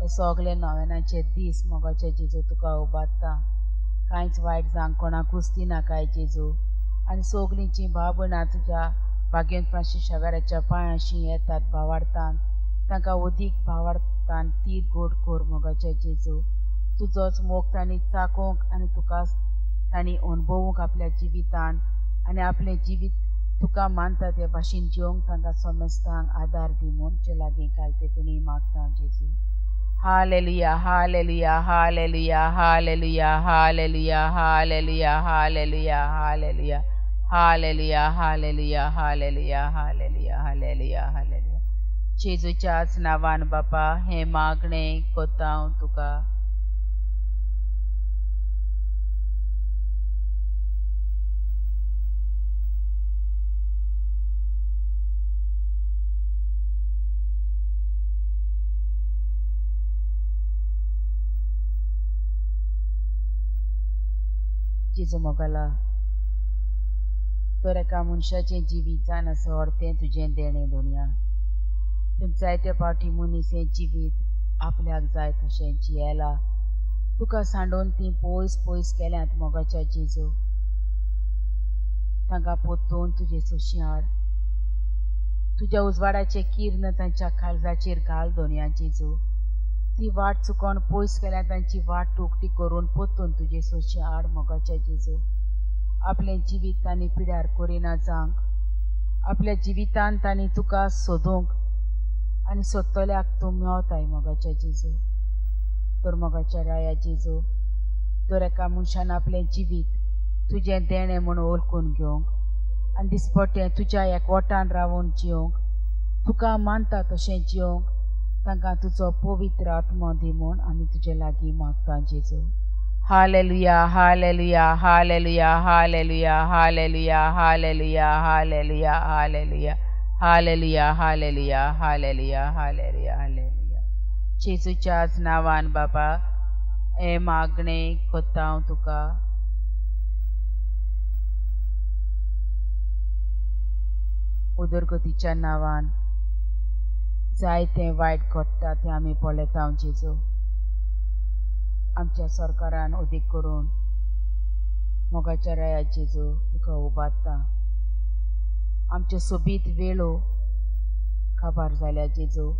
हे सगळे नव्यानाचे दीस मोगाच्या जेजू तुका उबारता. कांयच वायट जावंक कोणाकूच दिनाकाय जेजू. आनी सगळीं जीं भाव भयणां तुज्या भाग्यवंत फ्रांसीस शावेराच्या पांयांशी येतात भावार्थान, तांकां अदीक भावार्थान ती गोड कर मोगाच्या जेजू. तुजोच मोग तांणी चाकोवंक आनी तुका तांणी अणभवूंक आपल्या जिवितान आनी आपलें जिवीत तुका मानता ते भाशेन जिवंक तांकां समेस्तांक आदार दी म्हूण तुजे लागीं कालतेपणी मागता जेजू. Hallelujah, hallelujah, hallelujah, hallelujah, hallelujah, hallelujah, hallelujah, hallelujah, hallelujah, hallelujah, hallelujah, hallelujah, hallelujah, hallelujah. जेजूच्याच नांवान बापा हें मागणें कोत्ता हांव तुका. जेजू मोगाला, तर एका मनशाचें जिवीत जावन आसा अर्दें तुजें देणें दोनया. पूण जायते फावटी मनीस हें जिवीत आपल्याक जाय तशें जियेला. तुका सांडून तीं पयस पयस गेल्यांत मोगाच्या जेजू. तांकां परतून तुजे सोशी हाड. तुज्या उजवाडाचें किर्ण तांच्या काळजाचेर घाल दोनया जेजू. ती वाट चुकोन पयस गेल्यार तांची वाट उकती करून परतून तुजे सोशी हाड मोगाच्या जेजू. आपलें जिवीत तांणी पिड्यार करिना जावंक, आपल्या जिवितान तांणी तुका सोदूंक आनी सोदतल्याक तूं मेवताय मोगाच्या जेजू. तर मोगाच्या राया जेजू, दर एका मनशान आपलें जिवीत तुजें देणें म्हूण वळखून घेवंक आनी दिसपट्टें तुज्या एकवटान रावून जिवंक, तुका मानता तशें जिवंक तांकां तुजो पवित्र आत्मो दी म्हूण आमी तुजे लागीं मागता जेजू. Hallelujah, hallelujah, hallelujah, hallelujah, hallelujah, hallelujah, hallelujah, hallelujah, hallelujah, hallelujah, hallelujah, hallelujah, hallelujah. जेजूच्याच नांवान बाबा हें मागणें कोत्ता हांव तुका. उदरगतीच्या नांवान जायतें वायट घडटा तें आमी पळयता जेजू. आमच्या सरकारान अदीक करून मोगाच्या राया जेजू तुका उबारता. आमच्यो सोबीत वेळो काबार जाल्या जेजू,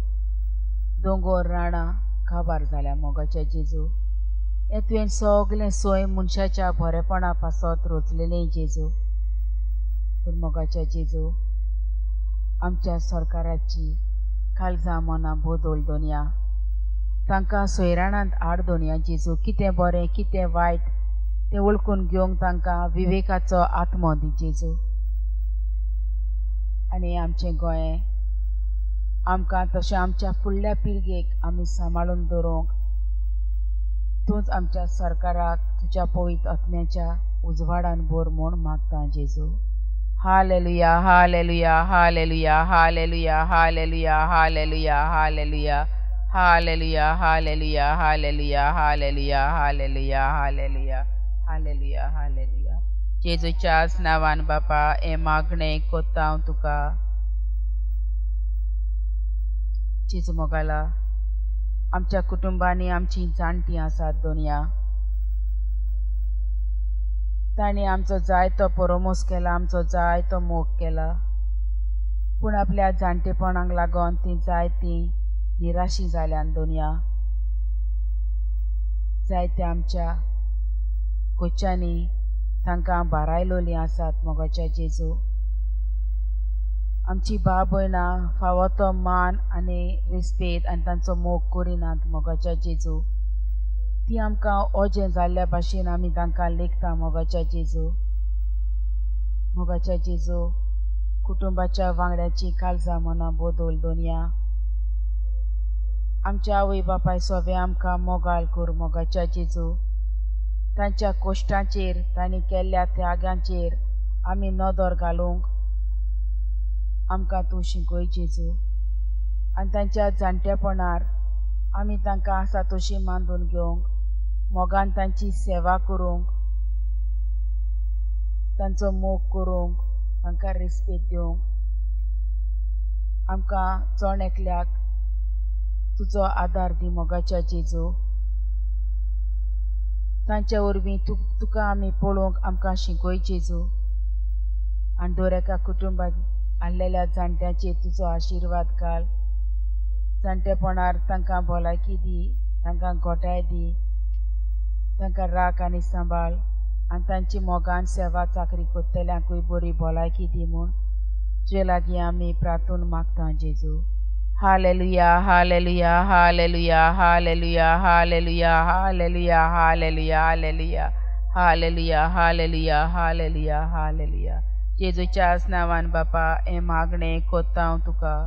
दोंगोर राणां काबार जाल्या मोगाच्या जेजू. हें तुवें सगळें सोय मनशाच्या बरेपणा पासत रचलेलें जेजू. पूण मोगाच्या जेजू, आमच्या सरकाराची काळजां मनां बदल दोनया, तांकां सोयराणांत हाड दोनया जेजू. कितें बरें कितें वायट तें वळखून घेवंक तांकां विवेकाचो आत्मो दी जेजू. आनी आमचें गोंय आमकां तशें आमच्या फुडल्या पिळगेक आमी सांबाळून दवरूंक तूंच आमच्या सरकाराक तुज्या पवित्र आत्म्याच्या उजवाडान भर म्हूण मागता जेजू. Hallelujah, hallelujah, hallelujah, hallelujah, hallelujah, hallelujah, hallelujah, hallelujah, hallelujah, hallelujah, hallelujah, hallelujah, hallelujah, hallelujah, hallelujah. जेजूच्याच नांवान बापा हें मागणें कोत्ता हांव तुका. जेजू मोगाला, आमच्या कुटुंबांनी आमची जाणटीं आसात दोनया, तांणी आमचो जायतो परोमोस केला, आमचो जायतो मोग केला, पूण आपल्या जाणटेपणाक लागून ती जायतीं निराशी जाल्यान दोनया. जायत्या आमच्या कोच्यांनी तांकां बारायलोलीं आसात मोगाच्या जेजू. आमची भाव भयणां फावो तो मान आनी रेस्पेद आनी तांचो मोग करिनात मोगाच्या जेजू. ती आमकां ओजें जाल्ल्या भाशेन आमी तांकां लेखता मोगाच्या जेजू. मोगाच्या जेजू, कुटुंबाच्या वांगड्याची काळजां मनां बदल दोनया. आमच्या आवय बापाय सोवे आमकां मोगाल कर मोगाच्या जेजू. तांच्या कोश्टांचेर तांणी केल्ल्या त्यागांचेर आमी नदर घालूंक आमकां तूं शिकय जेजू. आनी तांच्या जाणटेपणार आमी तांकां आसा तशी मानून घेवंक, मोगान तांची सेवा करूंक, तांचो मोग करूंक, तांकां रेस्पेद दिवंक आमकां जण एकल्याक तुजो आदार दी मोगाच्या जेजू. तांच्या वरवीं तुका आमी पळोवंक आमकां शिकय जेजू. आनी दर एका कुटुंबांत आसलेल्या जाणट्यांचेर तुजो आशिर्वाद घाल. जाणटेपणार तांकां भलायकी दी, तांकां घोटाय दी, तांकां राख आनी सांबाळ, आनी तांची मोगान सेवा चाकरी करतल्यांकूय बरी भलायकी दी म्हूण तुजे लागीं आमी प्रार्थून मागता जेजू. Hallelujah, hallelujah, hallelujah, hallelujah, hallelujah, hallelujah, hallelujah, hallelujah, hallelujah, hallelujah, hallelujah, hallelujah. जेजूच्याच नांवान बापा हें मागणें कोत्ता हांव तुका.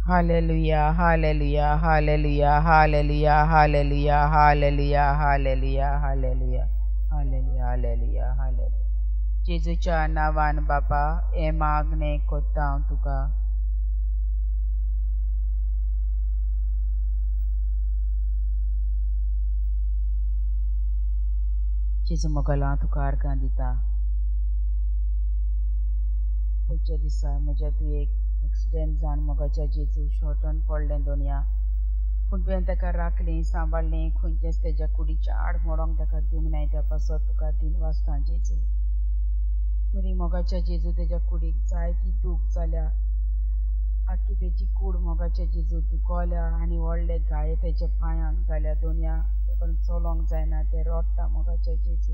Hallelujah, hallelujah, hallelujah, hallelujah, hallelujah, hallelujah, hallelujah, hallelujah, hallelujah, hallelujah, hallelujah. जेजूच्या नांवान बापा हें मागणें कोत्ता हांव तुका. जेजू मोगाल हांव तुका आर्गां दिता. पयच्या दिसा म्हज्या धुयेक एक्सिडेंट जावन मोगाच्या जेजू शॉर्टन पडलें दोनया, पूण तुवें ताका राखलें, सांबाळ्ळें, खंयचेच तेज्या कुडीच्या आड मोडोंक ताका दिवंक नाय. त्या पासत तुका दिनवासता जेजू. तरी मोगाच्या जेजू तेज्या कुडीक जायती दूख जाल्या, आख्खी तेजी कूड मोगाच्या जेजू दुखोल्या आनी व्हडले घाये तेज्या पांयांक जाल्या दोनया, तेका चलोंक जायना, तें रडटा मोगाच्या जेजू.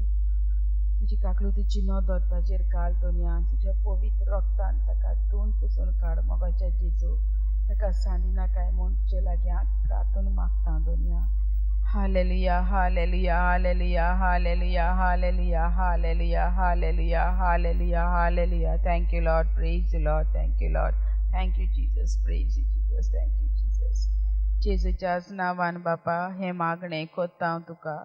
तुजी काकलुतीची नदर ताजेर घाल दोनया, तुज्या पवित्र रक्तान ताका धुवन पुसून काड मोगाच्या जेजू. ताका सांदी नाकाय म्हूण तुजे लागीं हात प्रार्थून मागता दोनया. Hallelujah, hallelujah, hallelujah, hallelujah, hallelujah, hallelujah, hallelujah, hallelujah, hallelujah. Thank you Lord, praise you Lord, thank you Lord, thank you Jesus, praise you Jesus, thank you Jesus. जेजूच्याच नांवान बापा हें मागणें कोत्ता हांव तुका.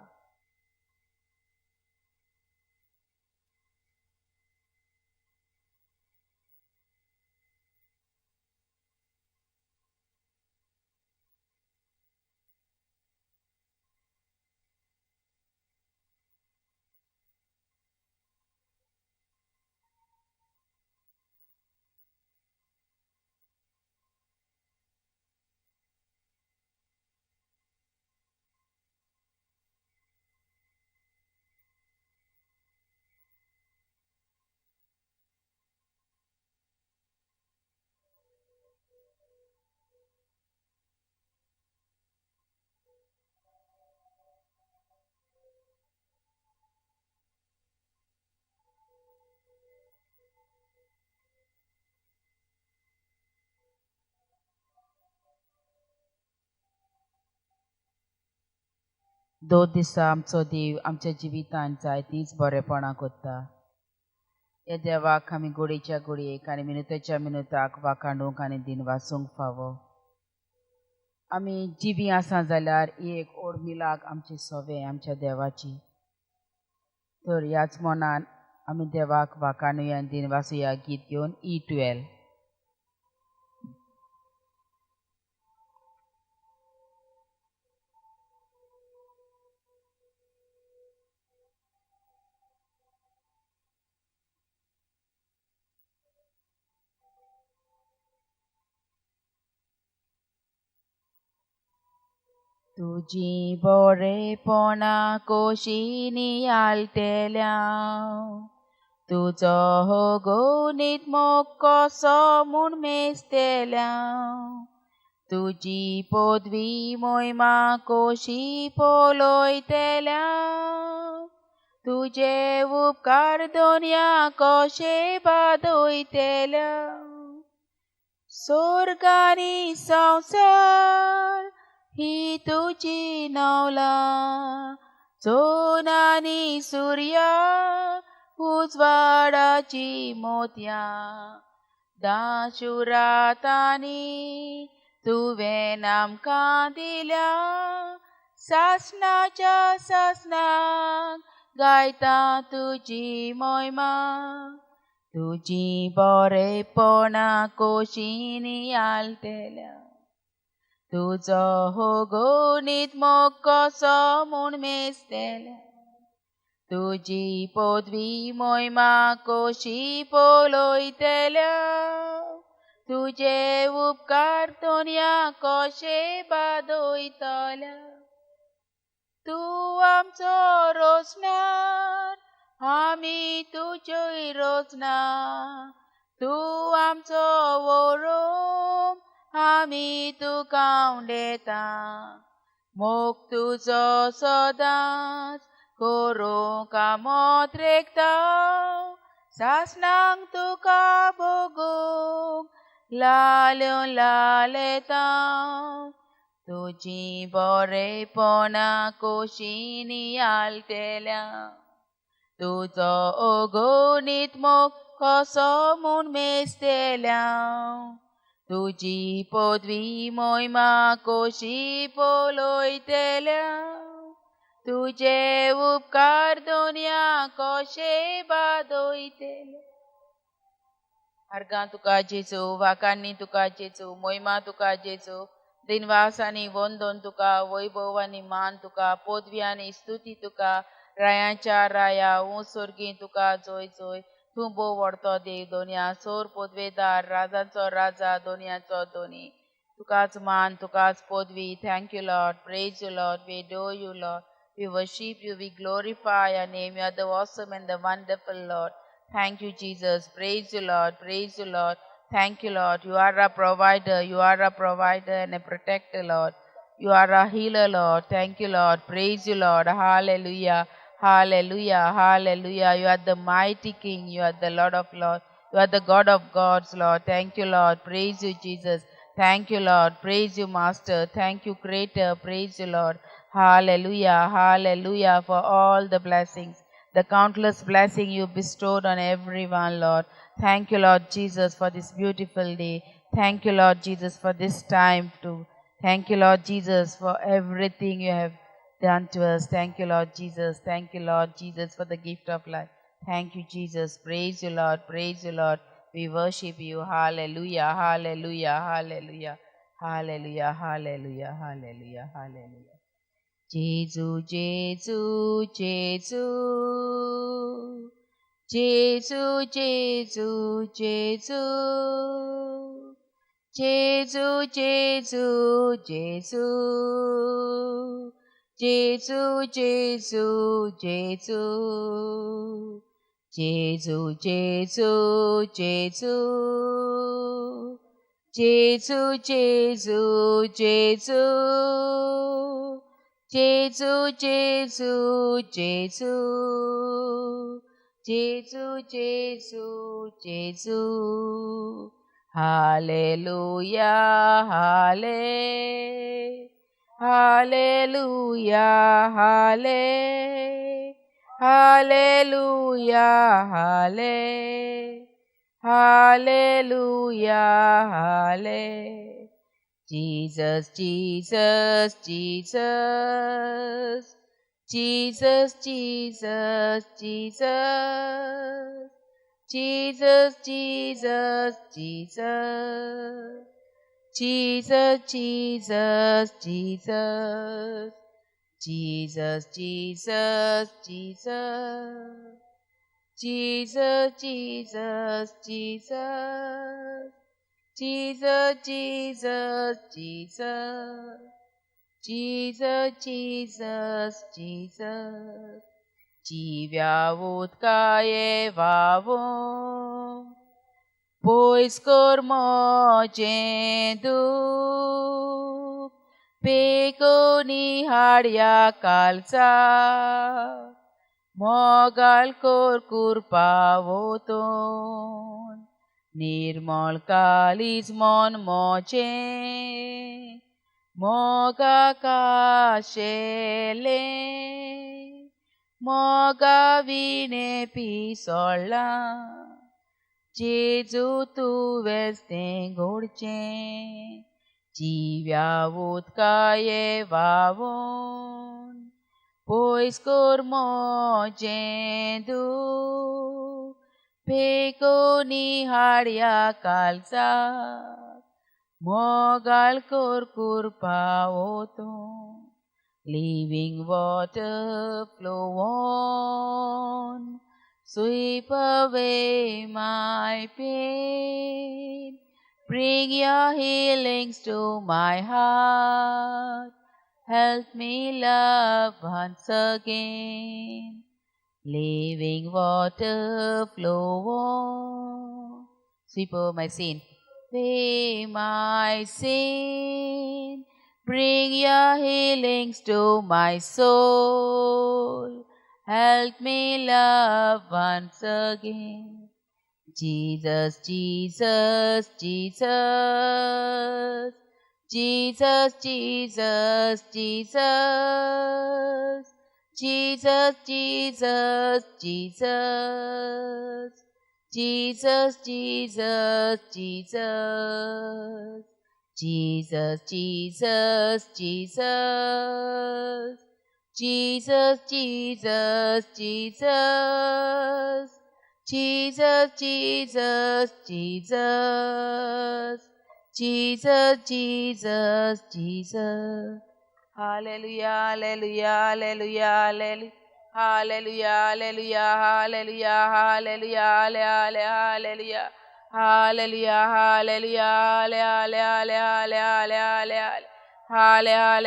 दोन दिसा आमचो देव आमच्या जिवितांत जायतींच बरेपणां कोत्ता. ह्या देवाक आमी गोडयेच्या गोडयेक आनी मिनुताच्या मिनुताक वाखाणूंक आनी दिनवासूंक फावो. आमी जिवीं आसा जाल्यार ही एक ओड मिलाक आमची सोवे आमच्या देवाची. तर ह्याच मनान आमी देवाक वाखाणुया आनी दिनवासुया गीत घेवन E12. तुजी बरेपणा कशी नियाळटेल्या, तुजो हो गणीत मोग कसो म्हूण मेजतेल्या, तुजी पदवी मोहिमा कशी पळयतेल्या, तुजे उपकार दोनया कशे बादयतेल्या. स्वर्ग आनी संवसार ही तुजी नवला, चोन आनी सुर्या उजवाडाची मोतयां, दाशुरातांनी तुवें आमकां दिल्या, सासणाच्या सासणाक गायता तुजी मोहिमा. तुजी बरेपणा कशी नियाळटेल्या, तुजो हो गणीत मोग कसो म्हूण मेजतेल्या, तुजी पदवी मोहिमा कशी पळयतेल्या, तुजे उपकार दोनया कशे बादयतल्या. तूं आमचो रोसणार, आमी तुज्योय रोसणार, तूं आमचो वरोम, आमी तुका उडयता. मोग तुजो सदांच करूंक कामत रेखता, सासणाक तुका भोगूंक लाल्यो लालेता. तुजी बरेपणा कशी नियाळटेल्या, तुजो अगणीत मोग कसो म्हूण मेजतेल्या, तुजी पदवी मोहिमा कशी पळयतल्या तुजे उपकार दोनया कशे बादयतले. अर्गां तुका जेजू, वाकांनी तुका जेजू, मोहिमा तुका जेजू, दिनवास आनी वंदन तुका, वैभव आनी मान तुका, पदवी आनी स्तुती तुका, रायांच्या राया ऊंच स्वर्गी तुका जोय जोय. तूं भोव व्हडतो देव दोनया, सोर पदवेदार, राजांचो राजा, दोनयाचो दोनी. तुकाच मान, तुकाच पदवी. Thank you Lord, praise you Lord, we adore you Lord, we worship you, we glorify your name. You are the awesome and the wonderful Lord. Thank you Jesus, praise you Lord, praise you Lord. Thank you Lord, you are a provider, you are a provider and a protector Lord. You are a healer Lord. Thank you Lord, praise you Lord. Hallelujah, hallelujah, hallelujah. You are the mighty King, you are the Lord of Lords, you are the God of gods Lord. Thank you Lord, praise you Jesus. Thank you Lord, praise you Master. Thank you Creator, praise you Lord. Hallelujah, hallelujah for all the blessings, the countless blessing you bestowed on everyone Lord. Thank you Lord Jesus for this beautiful day. Thank you Lord Jesus for this time too. Thank you Lord Jesus for everything you have done to us. Thank you Lord Jesus. Thank you Lord Jesus for the gift of life. Thank you Jesus. Praise you Lord. Praise you Lord. We worship you. Hallelujah. Hallelujah. Hallelujah. Hallelujah. Hallelujah. Hallelujah. Hallelujah. Jesu, Jesu, Jesu. Jesu, Jesu, Jesu. Jesu, Jesu, Jesu. Jesu, Jesu, Jesu. Jesu, Jesu, Jesu. Jesu, Jesu, Jesu. Jesu, Jesu, Jesu. Jesu, Jesu, Jesu. Hallelujah, halle. Hallelujah, halle. Hallelujah, halle. Hallelujah, halle. Jesus, Jesus, Jesus. Jesus, Jesus, Jesus. Jesus, Jesus, Jesus. Jesus, Jesus, Jesus. Jesus, Jesus, Jesus. Jesus, Jesus, Jesus. Jesus, Jesus, Jesus. Jesus, Jesus, Jesus. जिव्या उदकाये वावूं पयस कर म्हजें दूख, पेकोनी हाडया कालचा, मोगाल कर कृपा वोतून, निर्मळ कालीज मन म्हजें, मोगा काशेलें, मोगा विणें पिसोळ्ळां, जेजू तुवेंच तें घडचें, जिव्या उदकाये वावून, पयस कर म्हजें दूख, पेकोनी हाडया कालचा, मोगाल कर कृपा वोतून. Living water flow on, sweep away my pain, bring your healings to my heart, help me love once again. Living water flow on, sweep away my sin, away my sin, bring your healings to my soul, help me love once again. Jesus, Jesus, Jesus. Jesus, Jesus, Jesus. Jesus, Jesus, Jesus. Jesus, Jesus, Jesus. Jesus, Jesus, Jesus. Jesus, Jesus, Jesus. Jesus, Jesus, Jesus. Jesus, Jesus, Jesus. Hallelujah, hallelujah, hallelujah, hallelujah. Hallelujah, hallelujah, hallelujah, hallelujah, hallelujah. Hallelujah, hallelujah, hallelujah, hallelujah. Hallelujah,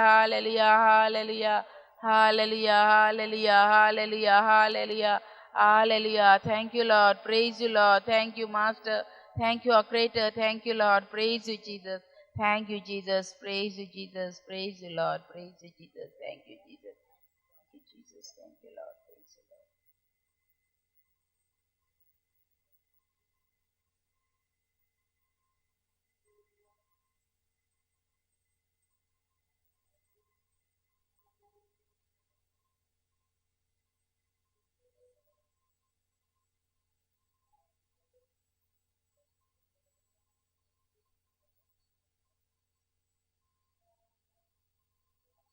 hallelujah, hallelujah. Hallelujah, hallelujah, hallelujah, hallelujah. Hallelujah. Thank you, Lord. Praise you, Lord. Thank you, Master. Thank you, our Creator. Thank you, Lord. Praise you, Jesus. Thank you, Jesus. Praise you, Jesus. Praise you, Lord. Praise you, Jesus. Thank you, Jesus. Thank you, Jesus. Thank you, Lord. Praise you, Lord.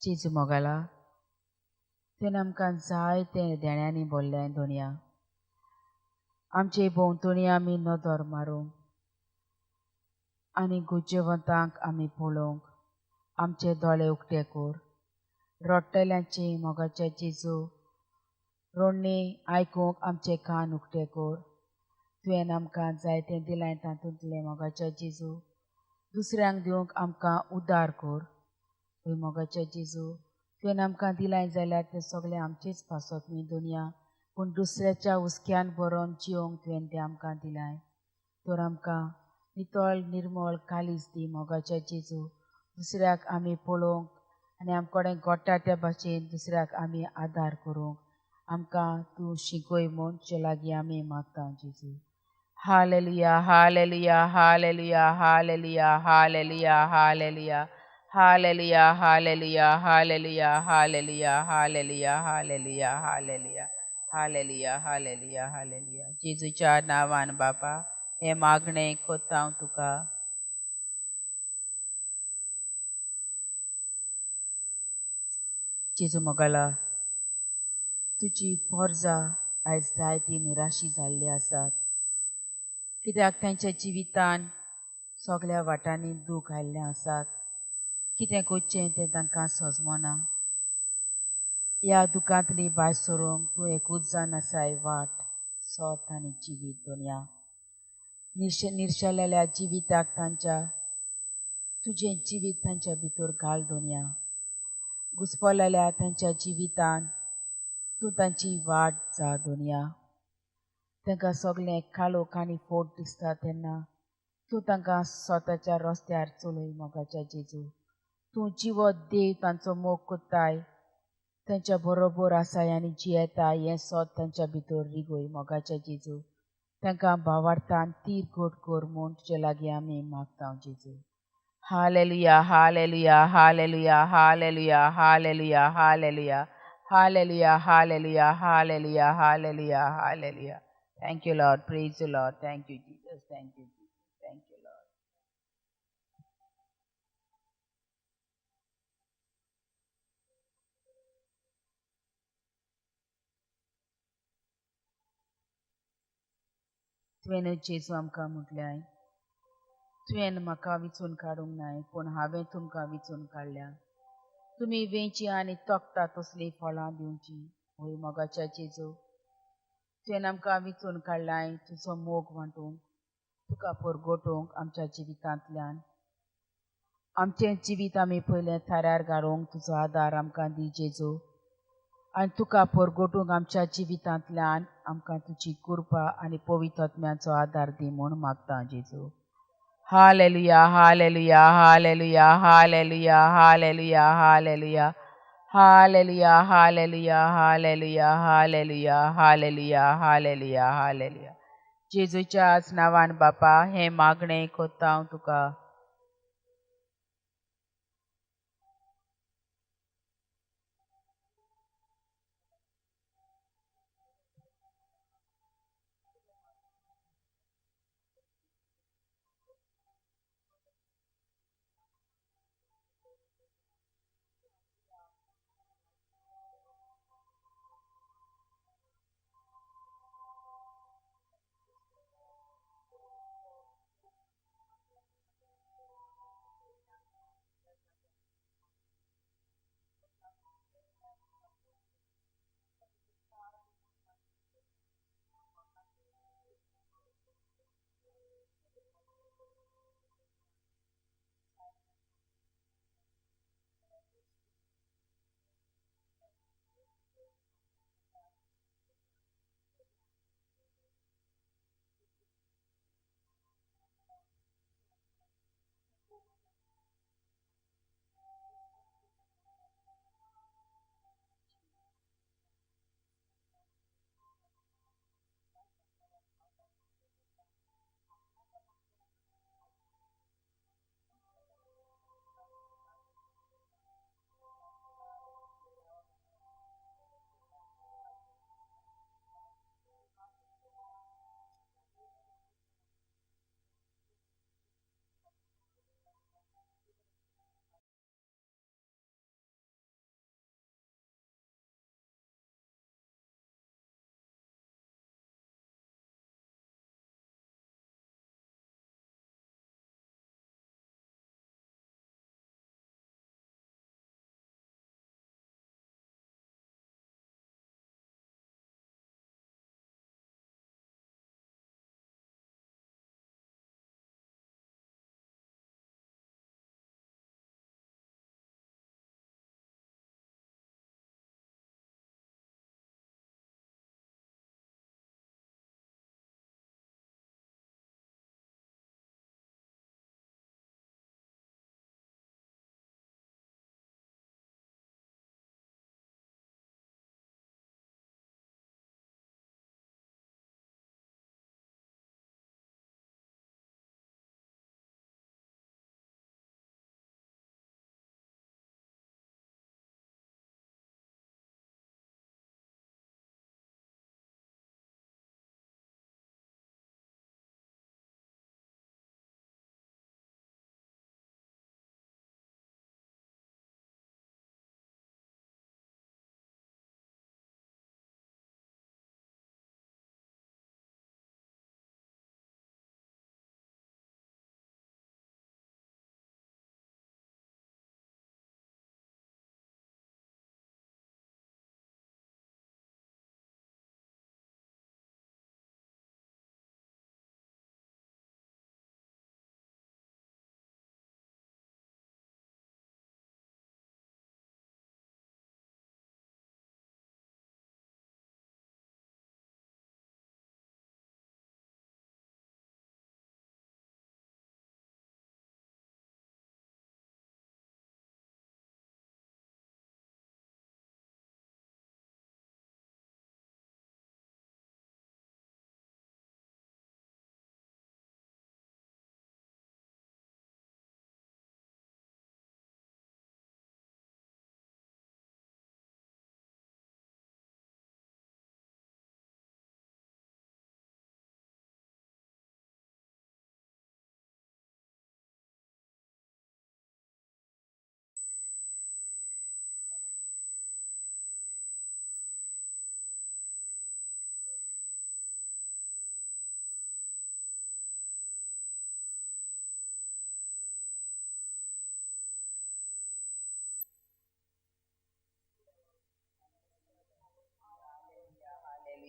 जेजू मोगाला तुवें आमकां जायते देण्यांनी भरलें दुनिया आमचे भोंवतणी आमी नदर मारूंक आनी गुजेवंतांक आमी पळोवंक आमचे दोळे उक्ते कर रडटल्यांचे मोगाचे जेजू रोडणी आयकूंक आमचे कान उक्ते कर तुवें आमकां जायतें दिलां तातूंतलें मोगाचे जेजू दुसऱ्यांक दिवंक आमकां उदार कर हय मोगाचे जेजू तुवें आमकां दिलां जाल्यार तें सगळें आमचेच पासत न्ही दुनिया पूण दुसऱ्याच्या हुस्क्यान बरोवन जिवंक तुवें तें आमकां दिलां तर आमकां नितळ निर्मळ कालीज दी मोगाचे जेजू दुसऱ्याक आमी पळोवंक आनी आम कडेन घडटा त्या भाशेन दुसऱ्याक आमी आदार करूंक आमकां तूं शिकय म्हूण तुजे लागीं आमी मागता जेजू. Hallelujah, hallelujah, hallelujah, hallelujah, hallelujah, hallelujah. Hallelujah, hallelujah, hallelujah, hallelujah, hallelujah, hallelujah, hallelujah, hallelujah, hallelujah, hallelujah. जेजूच्या नांवान बापा हें मागणें कोत्ता हांव तुका. जेजू मोगाला तुजी पोरजा आयज जायती निराशी जाल्ली आसात कित्याक तांच्या जिवितान सगळ्या वाटांनी दूख आयिल्लें आसात. कितें करचें तें तांकां सजमना. ह्या दुखांतली भायर सरूंक तूं एकूच जावन आसाय वाट सत आनी जिवीत दुनिया. निर्शेलेल्या जिविताक तांच्या तुजें जिवीत तांच्या भितर घाल दुनिया. घुसपलेल्या तांच्या जिवितान तूं तांची वाट जा दुनिया. तांकां सगळें काळोख आनी फोट दिसता तेन्ना तूं तांकां स्वताच्या रस्त्यार चलय मोगाच्या जेजू. तूं जिवत देव तांचो मोग कोत्ताय तांच्या बरोबर आसाय आनी जियेताय हें सत तांच्या भितर रिगय मोगाच्या जेजू. तांकां भावार्थान तीर घट कर म्हूण तुजे लागीं आमी मागता जेजू. Hallelujah, hallelujah, hallelujah, hallelujah, hallelujah, hallelujah, hallelujah, hallelujah, hallelujah, hallelujah, hallelujah. Thank you Lord. Praise you Lord. Thank you Jesus. Thank you Jesus. Thank you Lord. तुवें जेजू आमकां म्हटलें तुवें म्हाका विचून काडूंक नाय पूण हांवें तुमकां विचून काडल्या. तुमी वेंची आनी तोखता तसलीं फळां दिवचीं. हय मोगाच्या जेजू तुवें आमकां विचून काडलाय तुजो मोग वांटूंक तुका परगटूंक आमच्या जिवितांतल्यान. आमचें जिवीत आमी पयलें थाऱ्यार घालूंक तुजो आदार आमकां दी जेजू आनी तुका परगटूंक आमच्या जिवितांतल्यान आमकां तुजी कृपा आनी पवित्र आत्म्याचो आदार दी म्हूण मागता जेजू. Hallelujah, hallelujah, hallelujah, hallelujah, hallelujah, hallelujah, hallelujah, hallelujah, hallelujah, hallelujah, hallelujah, hallelujah, hallelujah. जेजूच्याच नांवान बापा हें मागणें कोत्ता हांव तुका.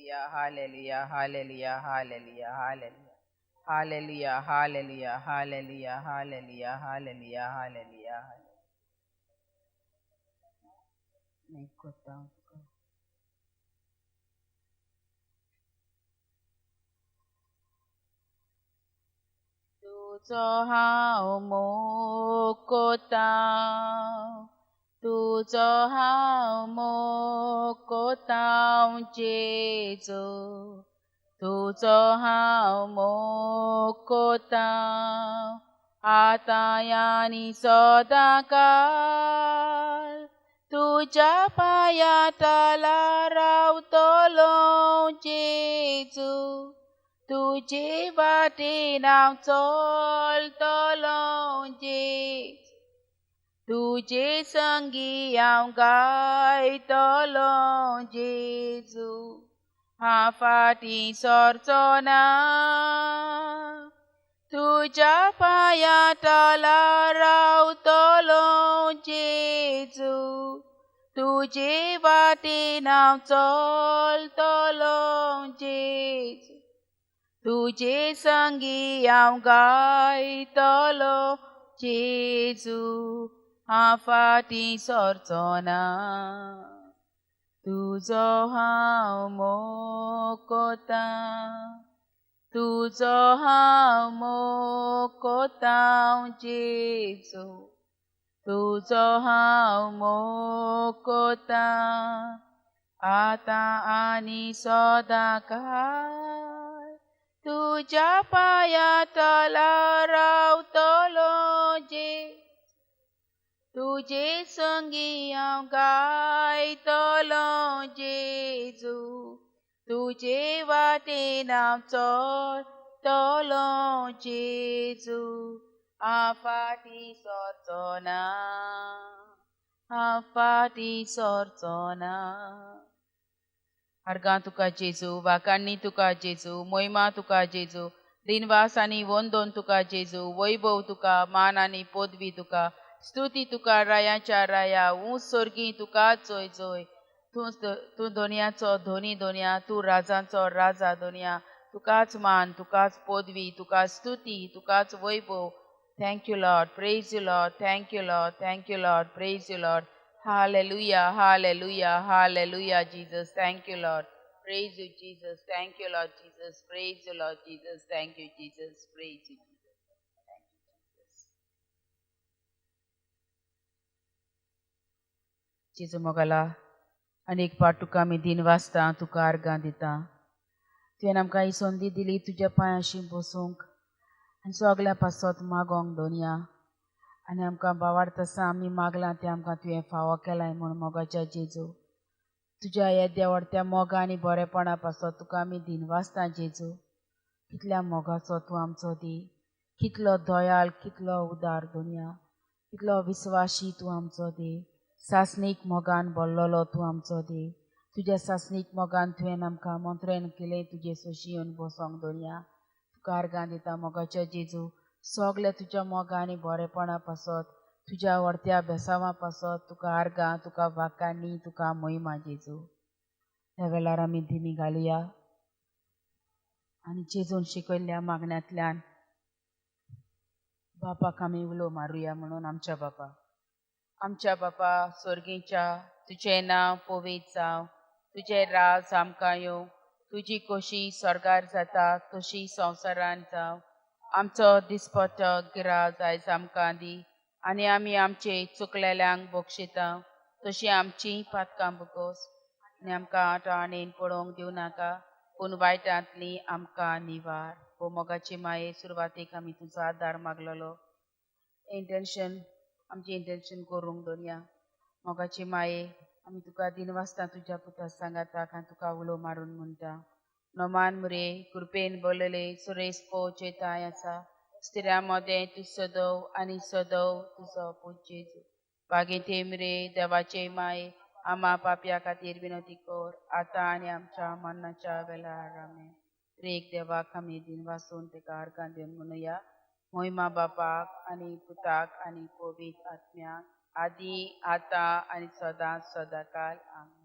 Hallelujah, hallelujah, hallelujah, hallelujah, hallelujah. Hallelujah, hallelujah, hallelujah, hallelujah, hallelujah, hallelujah. तुजो हांव मोग कोतां, तुजो हांव मोग कोतां जेजू, तुजो हांव मोग कोतां आतां आनी सदांकाळ, तुज्या पांया तला रावतलो जेजू, तुजे वाटेन हांव चलतलो जेजू, तुजे संगी हांव गायतलो जेजू, हांव फाटीं सरचो ना, तुज्या पांया तला रावतलो जेजू, तुजे वाटेन हांव चलतलो जेजू, तुजे संगी हांव गायतलो जेजू, हांव फाटीं सरचो ना, तुजो हांव मोग कोतां, तुजो हांव मोग कोतां जेजू, तुजो हांव मोग कोतां आतां आनी सदांकाळ, तुज्या पांया तला रावतलो जेजू, तुजे संगी हांव गायतलो जेजू, तुजे वाटेन हांव चलतलो जेजू, हांव फाटीं सरचो ना, हांव फाटीं सरचो ना. आर्गां तुका जेजू, वाकांनी तुका जेजू, मोहिमा तुका जेजू, दिनवास आनी वंदन तुका जेजू, वैभव तुका, मान आनी पदवी तुका, स्तुती तुका रायाच्या राया, ऊंच स्वर्गी तुका जोय जोय, तूं दोनयाचो धोनी दोनया, तूं राजांचो राजा दोनया, तुकाच मान, तुकाच पदवी, तुका स्तुती, तुकाच वैभव. Thank you Lord, praise you Lord, thank you Lord, thank you Lord, praise you Lord. Hallelujah, hallelujah, hallelujah Jesus, thank you Lord, praise you Jesus, thank you Lord Jesus, praise you Lord Jesus, thank you Jesus, praise you Jesus, thank you Jesus. जेजू मोगाला आनी एक पाट तुका आमी दिन वाचता, तुका आर्गां दिता. तुवें आमकां ही संदी दिली तुज्या पांयाशी बसूंक आनी सगल्या पासत मागोंक दोनया, आनी आमकां बावार्थ आसा आमी मागलां तें आमकां तुवें फावो केलां म्हूण मोगाच्या जेजू, तुज्या येद्या व्हडत्या मोगा आनी बरेपणा पासत तुका आमी दिन वाचता जेजू. कितल्या मोगाचो तूं आमचो दी, कितलो दयाळ, कितलो उदार दोनया, कितलो विस्वाशी तूं आमचो दी, सासणीक मोगान भरलेलो तूं आमचो दी. तुज्या सासणीक मोगान तुवें आमकां मंत्रेन केलें तुजे सोशी येवन बसोंक दोनया. तुका आर्गां दिता मोगाच्या जेजू, सगल्या तुज्या मोगा आनी बरेपणा पासत, तुज्या व्हडत्या बेसांवा पासत तुका आर्गां, तुका वाकांनी, तुका मोहिमा जेजू. ह्या वेळार आमी दिमी घालुया आनी जेजून शिकयल्ल्या मागण्यांतल्यान बापाक आमी उलो मारुया म्हणून. आमच्या बापा, आमच्या बापा स्वर्गीच्या, तुजें नांव पवित्र जावं, तुजें राज आमकां येवं, तुजी खोशी स्वर्गार जाता तशी संवसारान जावं. आमचो दिसपट्टो गिराज आयज आमकां दी, आनी आमी आमचे चुकलेल्यांक बक्षिता तशी आमची पातकां बगोस, आनी आमकां आठवणीन पडोवंक दिवं नाका, पूण वायटांतली आमकां निवार. हो मोगाची माये, सुरवातीक आमी तुजो आदार मागलेलो, इंटेन्शन आमचें इंटेन्शन करूंक दोनया. मोगाची माये, आमी तुका दिन वाचता तुज्या पुता सांगाताक आनी तुका उलो मारून म्हणटा, नोमान मुरे कृपेन बोलले सुरेश पोचेताय आसा, स्त्रियां मदें तूं सदव आनी सदव तुजो पूत जेजू. बागेंत मुरे देवाचे माये, आमा पापया खातीर विनवती कर, आतां आनी आमच्या मरणाच्या वेळार. आमेन. त्रेक देवाक आमी दिन वाचून तेका आर्गां दिवन म्हणुया, मोहिमा बापाक आनी पुताक आनी पवित्र आत्म्याक, आदी आतां आनी सदां सदांकाळ. आमेन.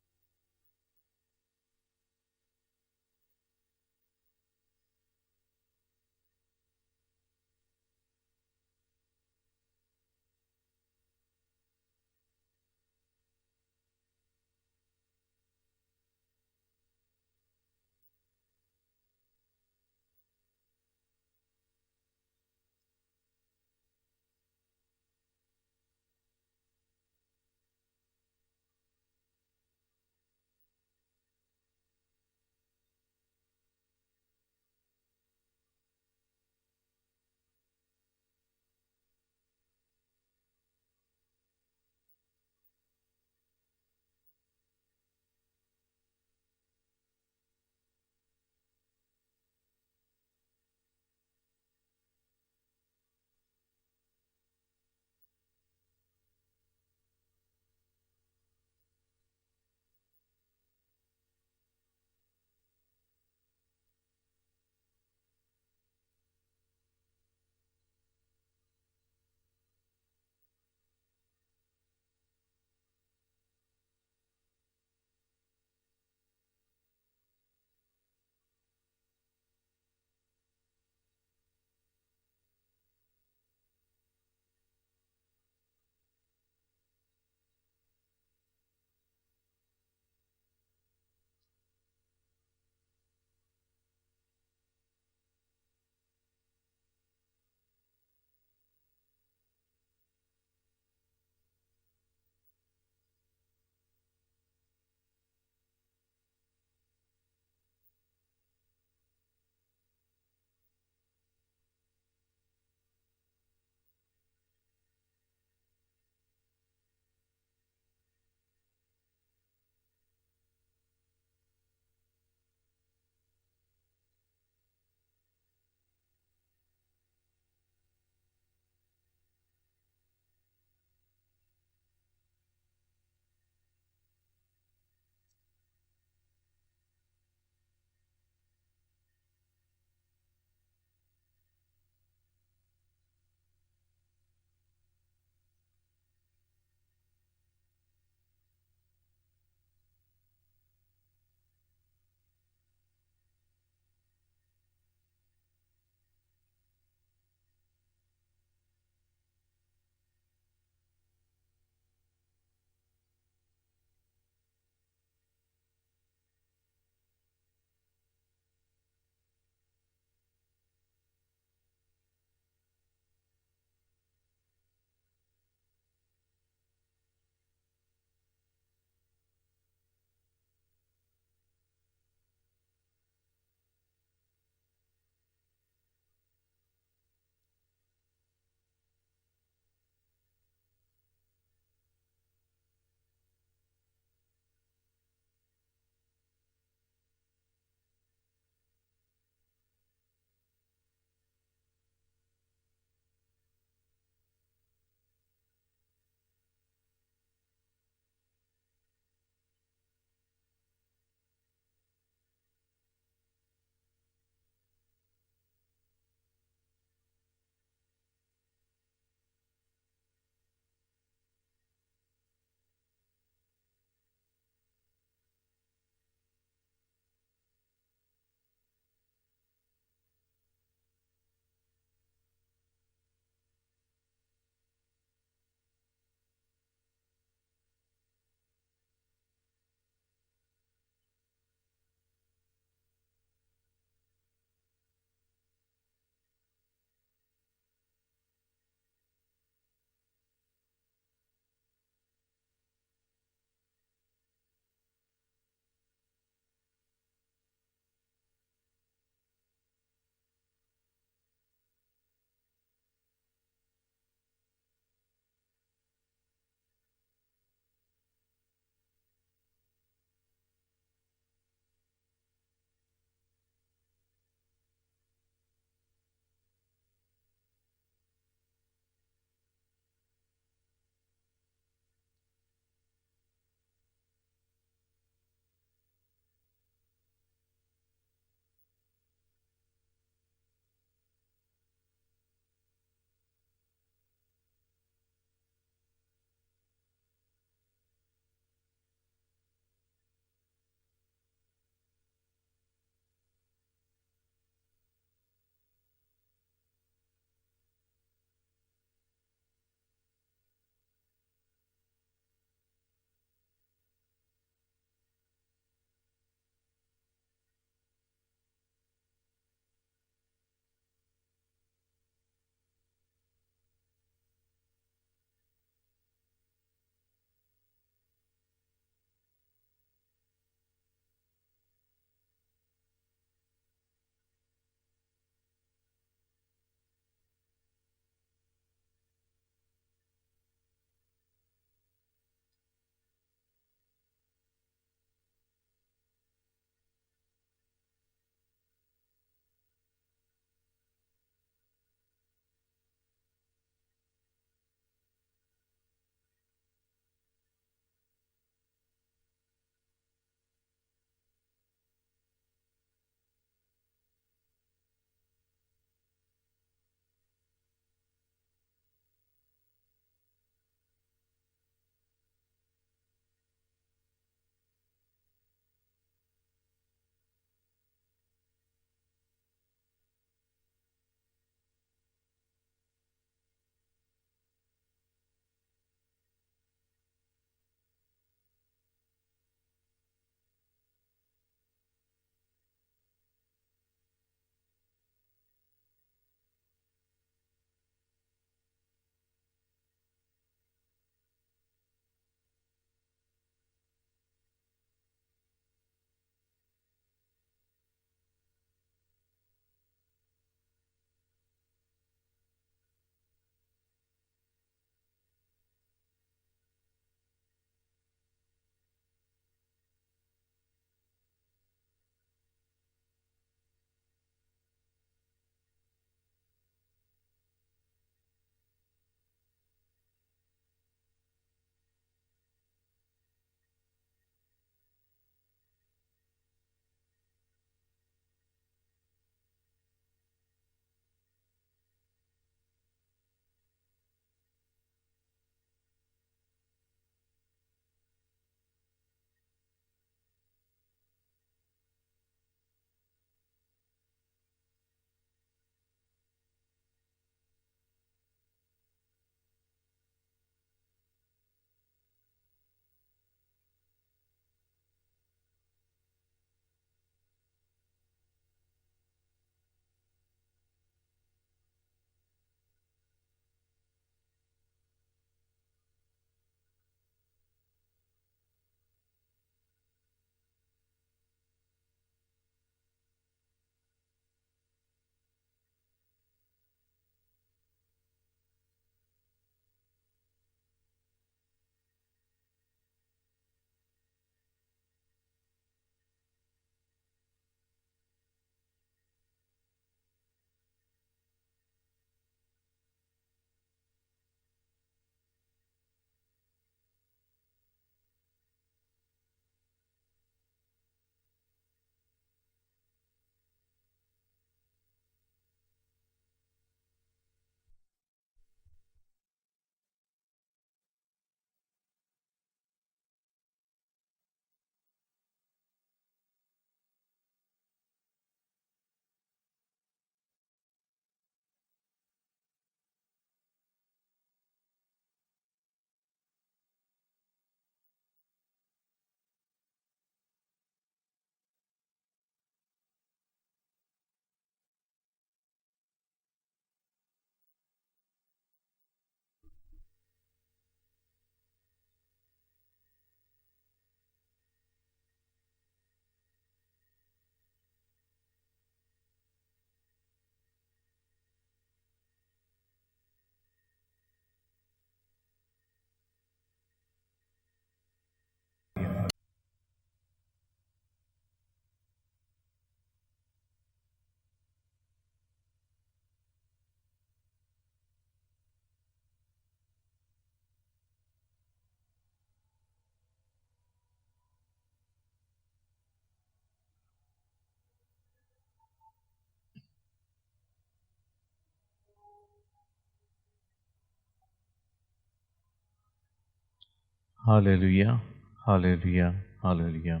Hallelujah, hallelujah, hallelujah.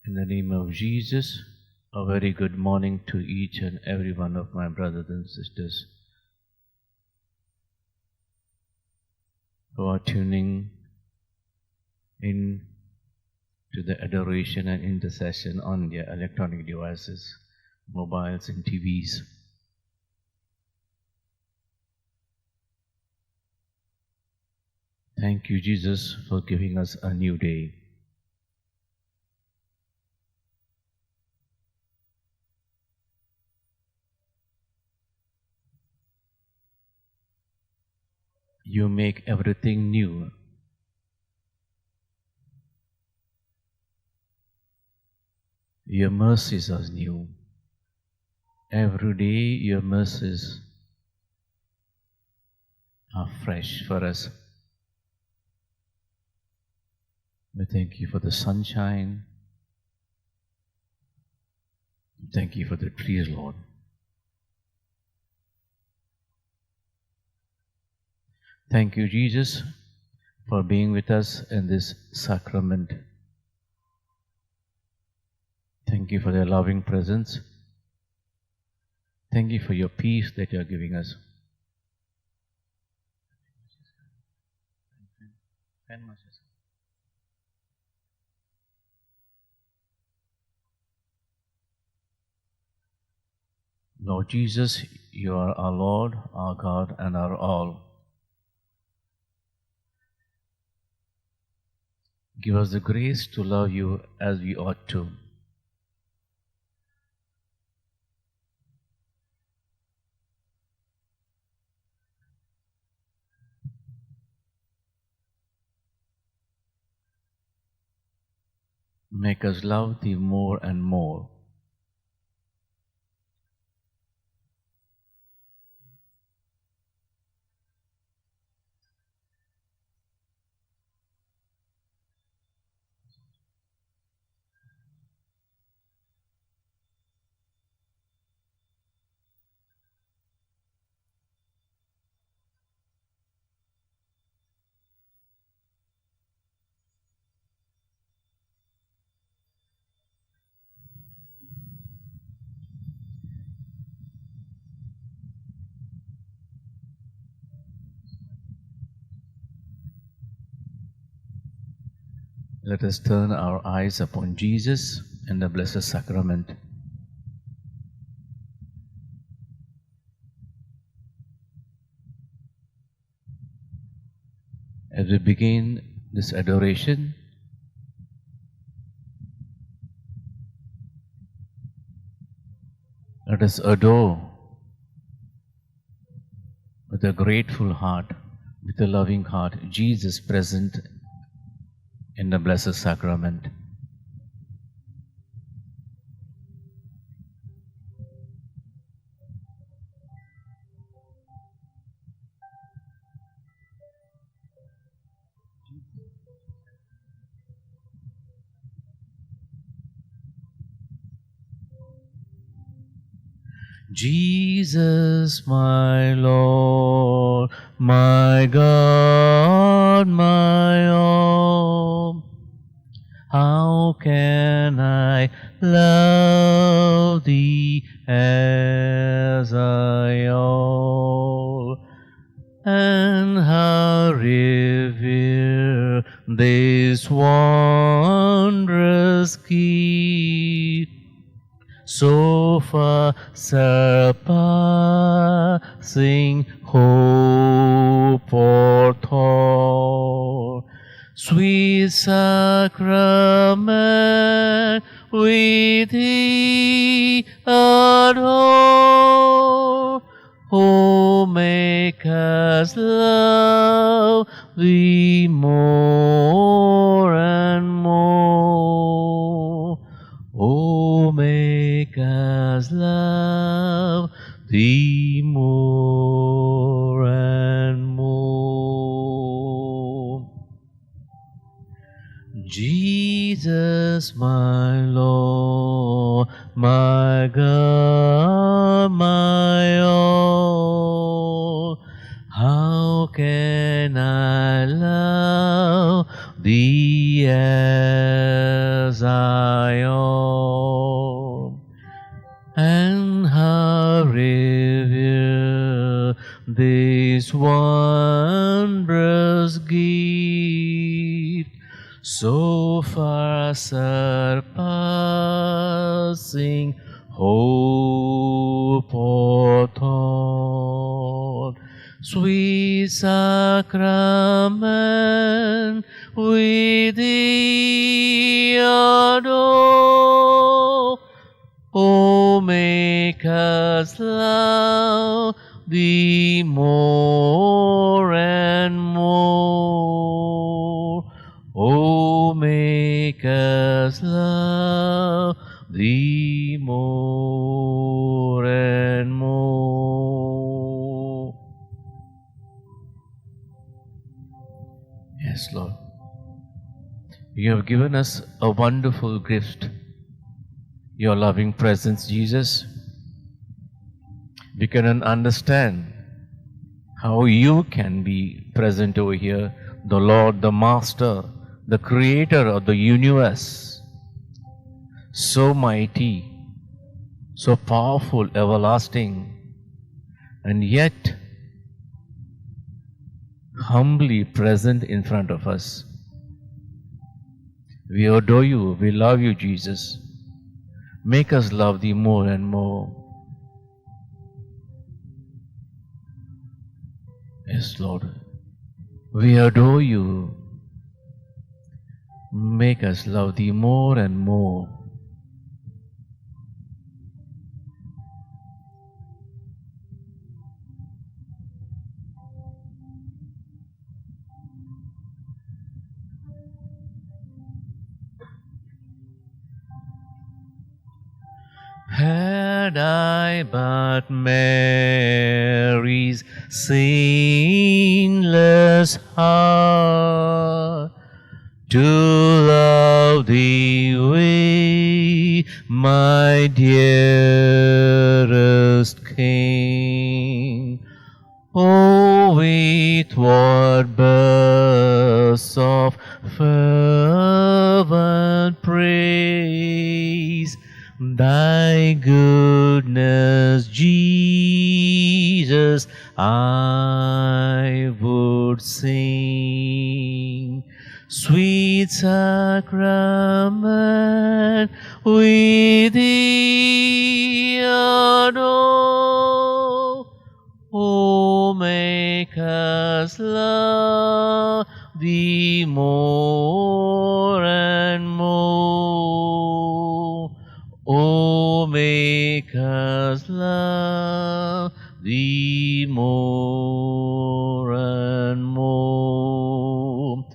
In the name of Jesus, a very good morning to each and every one of my brothers and sisters who are tuning in to the adoration and intercession on their electronic devices, mobiles and TVs. Thank you, Jesus, for giving us a new day. You make everything new. Your mercies are new. Every day your mercies are fresh for us. We thank you for the sunshine. Thank you for the trees, Lord. Thank you, Jesus, for being with us in this sacrament. Thank you for your loving presence. Thank you for your peace that you are giving us. Lord Jesus, you are our Lord, our God, and our all. Give us the grace to love you as we ought to. Make us love thee more and more. Let us turn our eyes upon Jesus and the Blessed Sacrament. As we begin this adoration, let us adore with a grateful heart, with a loving heart, Jesus present in the Blessed Sacrament. Jesus, my Lord, my God, my all, how can I love thee as I ought, and how revere this wondrous key, so far surpassing hope or thought? Sweet sacrament, with thee adore, oh, make us love thee more and more. Oh, make us love thee more and more. Jesus, my Lord, my God, my all, how can I love thee as I ought, and how revere this wondrous gift, so far surpassing hope or thought? Sweet sacrament, we thee adore. O make us love thee more and more. O make us love thee more and more. Yes, Lord, you have given us a wonderful gift, your loving presence, Jesus. We cannot understand how you can be present over here, the Lord, the Master, the Creator of the universe, so mighty, so powerful, everlasting, and yet humbly present in front of us. We adore you, we love you, Jesus. Make us love thee more and more. Yes, Lord, we adore you. Make us love thee more and more. Had I but Mary's sinless heart, to love thee with, my dearest King. Oh, with what bursts of fervent praise thy goodness, Jesus, I would sing. Sweet sacrament, we thee adore. O make us love thee more and more. O make us love thee more and more.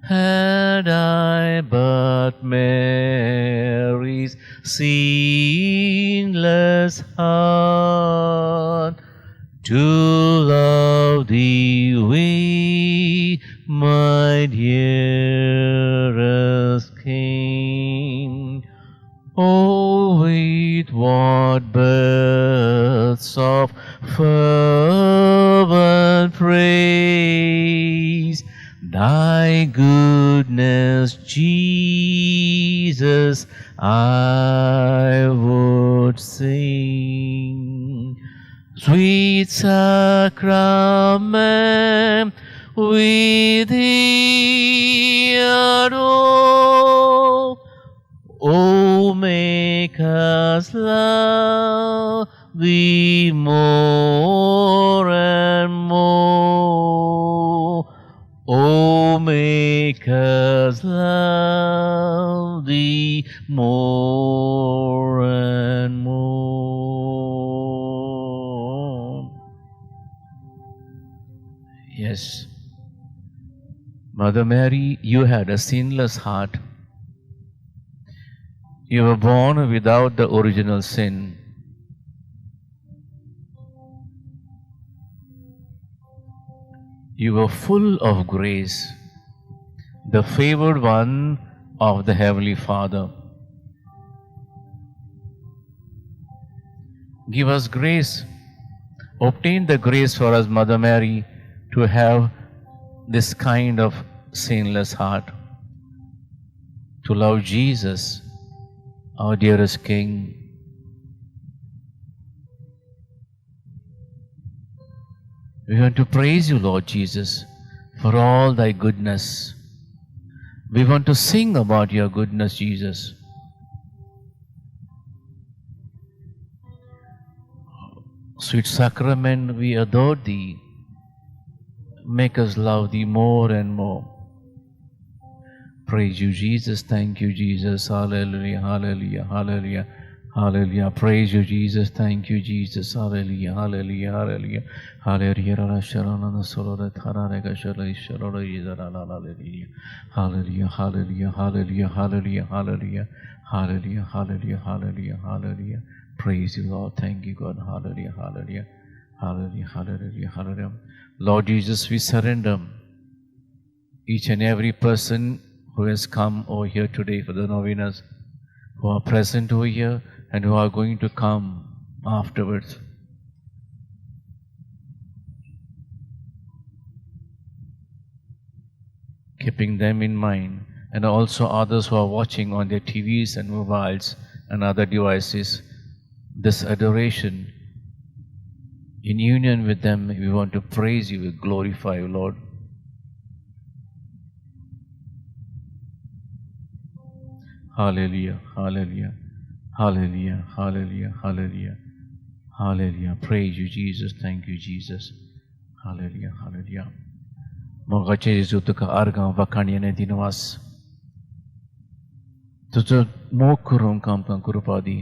Had I but Mary's sinless heart, to love thee with, my dearest King. Oh, with what births of fervent praise thy goodness, Jesus, I would sing. Sweet sacrament, we thee adore. O make us love thee more and more. O make us love thee more and more. Yes, Mother Mary, you had a sinless heart. You were born without the original sin. You were full of grace, the favored one of the Heavenly Father. Give us grace. Obtain the grace for us, Mother Mary, to have this kind of sinless heart, to love Jesus, our dearest King. We want to praise you, Lord Jesus, for all thy goodness. We want to sing about your goodness, Jesus. Sweet Sacrament, we adore thee. Make us love thee more and more. Praise you, Jesus. Thank you, Jesus. Hallelujah, hallelujah, hallelujah, hallelujah. Praise you, Jesus. Thank you, Jesus. Hallelujah, hallelujah, hallelujah. Hallelujah. Hallelujah, hallelujah, hallelujah, hallelujah, hallelujah, hallelujah, hallelujah, hallelujah, hallelujah. Praise you, Lord. Thank you, God. Hallelujah, hallelujah, hallelujah, hallelujah, hallelujah. Lord Jesus, we surrender each and every person who has come over here today for the novenas, who are present over here and who are going to come afterwards. Keeping them in mind, and also others who are watching on their TVs and mobiles and other devices, this adoration, in union with them, we want to praise you, we glorify you, Lord. Hallelujah, hallelujah, hallelujah, hallelujah, hallelujah, hallelujah. Praise you, Jesus. Thank you, Jesus. Hallelujah, hallelujah. मोगाचे जेजू, तुका आर्गां वाखाणी आनी दिनवास. तुजो मोग करूंक आमकां कृपा दी.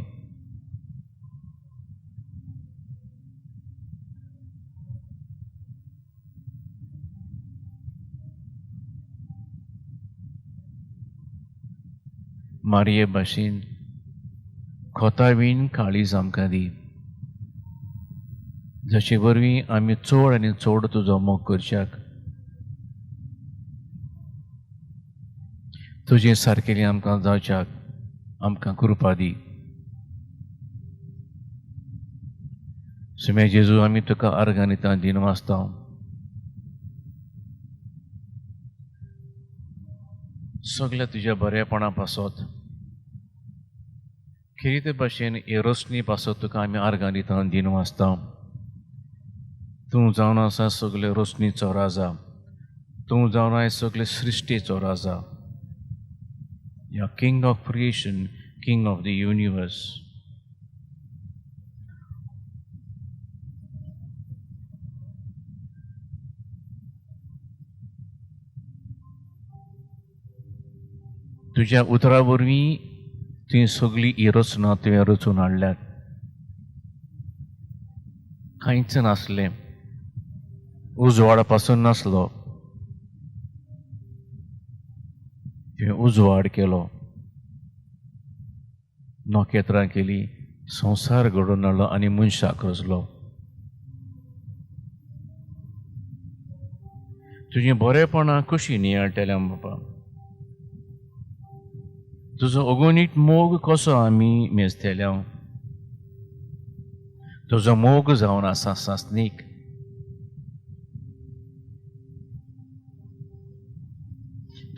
मारये भाशेन खोतावीन काळीज आमकां दी, जशे वरवीं आमी चड आनी चड तुजो मोग करच्याक, तुजे सारकेली आमकां जावच्याक आमकां कृपा दी. सुमे जेजू, आमी तुका आर्गां दिता, दिनवासता. सगल्या तुज्या बरेपणा पासत, खेरीत भाशेन हे रोशनी पासत तुका आमी आर्गां दिता, दिनवासता. तूं जावन आसा सगळे रोशनीचो राजा, तूं जावन आसा सगळे सृश्टीचो राजा. You are King of creation, King of the universe. तुज्या उतरा वरवीं तुवें सगळी ही रचना तुवें रचून हाडल्यात. कांयच नासलें, उजवाडा पासून नासलो, तुवें उजवाड केलो, नखेत्रां केली, संवसार घडोवन हाडलो आनी मनशाक रचलो. तुजें बरेपणां कशी नियाळटलें बाबा, तुजो अगणीत मोग कसो आमी मेजतले. तुजो मोग जावन आसा सासणीक.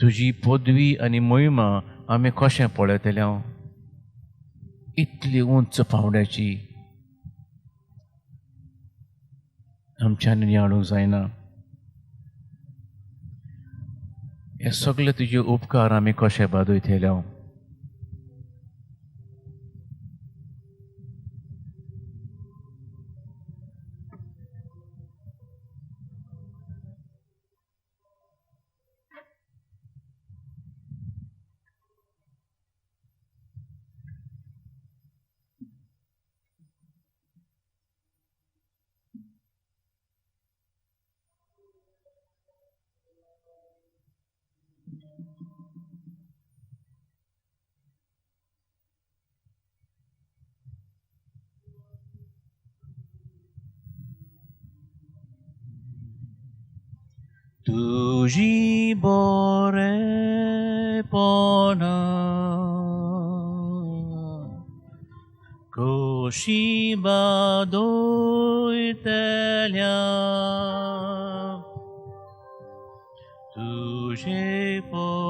तुजी पदवी आनी मोहिमा आमी कशें पळयतले, इतली उंच पांवड्याची आमच्यान नियाळूंक जायना. हे सगळे तुजे उपकार आमी कशे बादयतले. तुजी बरेपणा कशी बादयतल्या, तुझे पळोवणी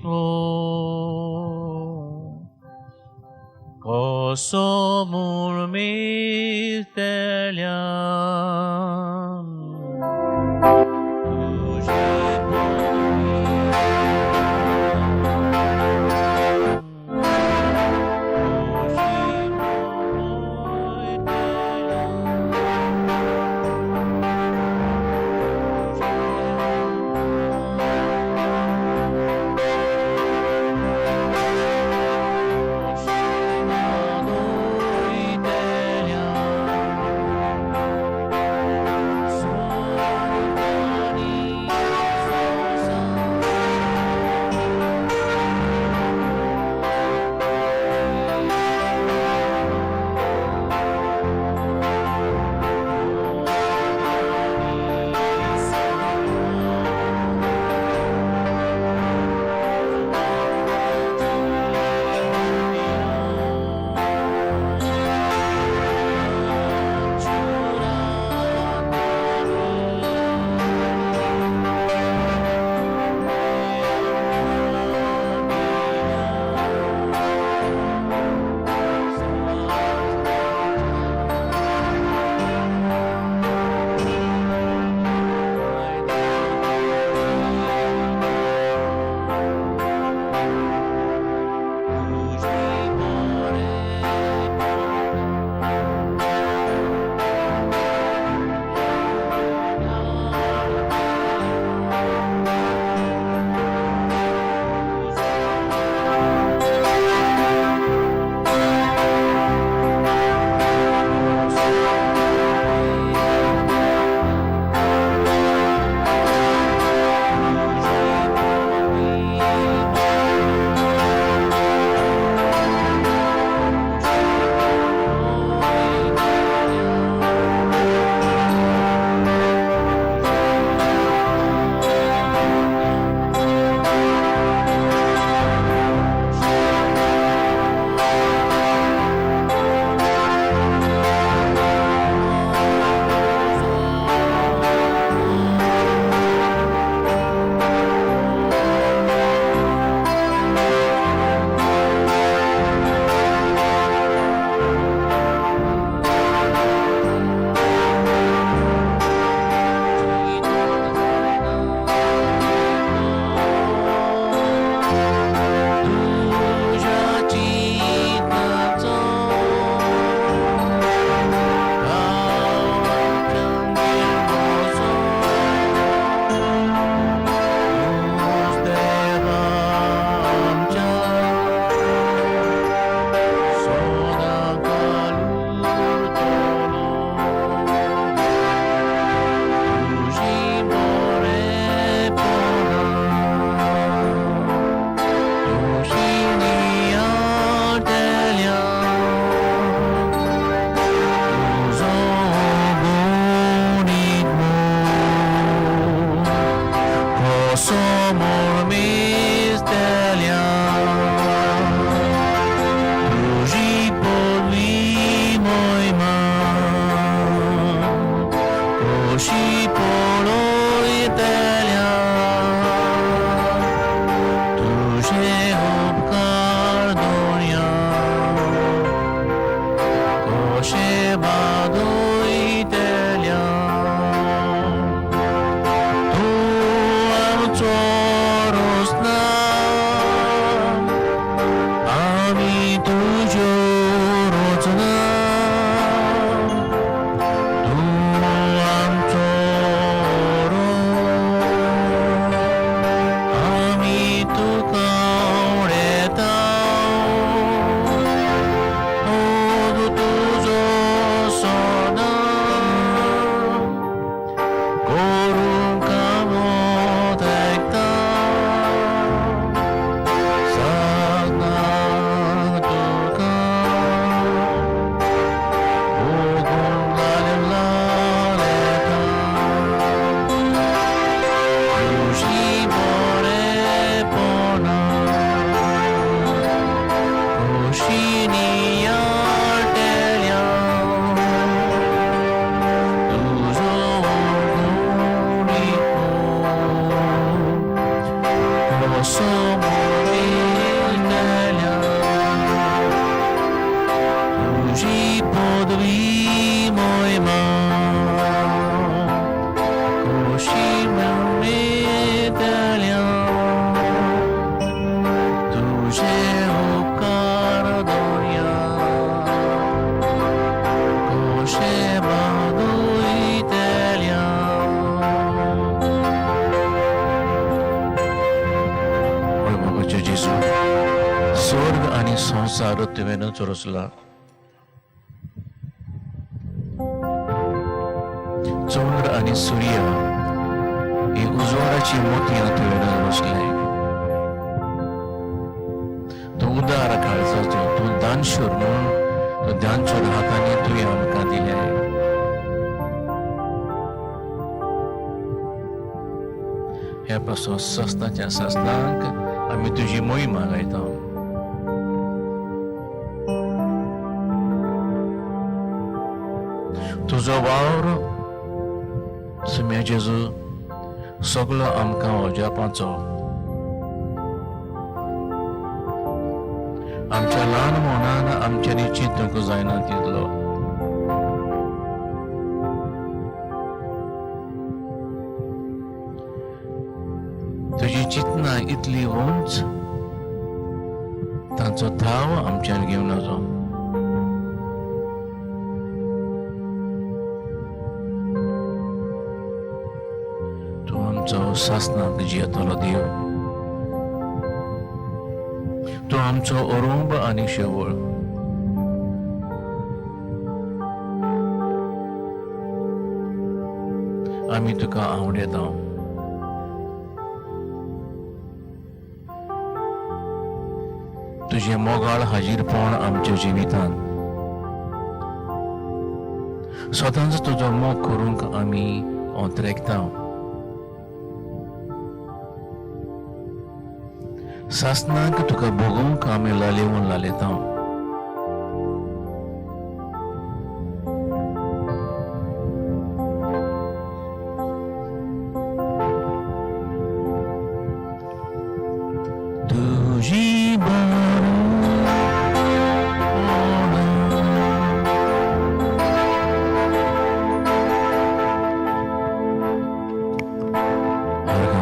तो कसो म्हूण मेळटल्यान तुझे. संवसार तुवेंच रचला. चंद्र आनी सूर्य ही उजवाडाची मोतयां तुवें रचले. तूं उदार काळजाचो, तूं दानशूर म्हणून तूं दानशूर हातांनी तुवें आमकां दिलें. ह्या पासून सस्नाच्या सस्नांक आमी तुजी मोहिमा गायता. तुजो वावर सुम्या जेजू सगलो आमकां अजापाचो. आमच्या ल्हान मनान आमच्यांनी चिंतूंक जायना तितलो. तुजी चिंतना इतली उंच, तांचो थाव आमच्यान घेवन नजो. तूं आमचो सासणाक जियेतलो देव, तूं आमचो अरुंब आनी शेवळ. आमी तुका आवडयता. तुजें मोगाळ हाजीरपण आमच्या जिवितांत सदांच तुजो मोग करूंक आमी अंतरेकता. सासणाक तुका भोगूंक आमी लालेवन लालेता. तुजी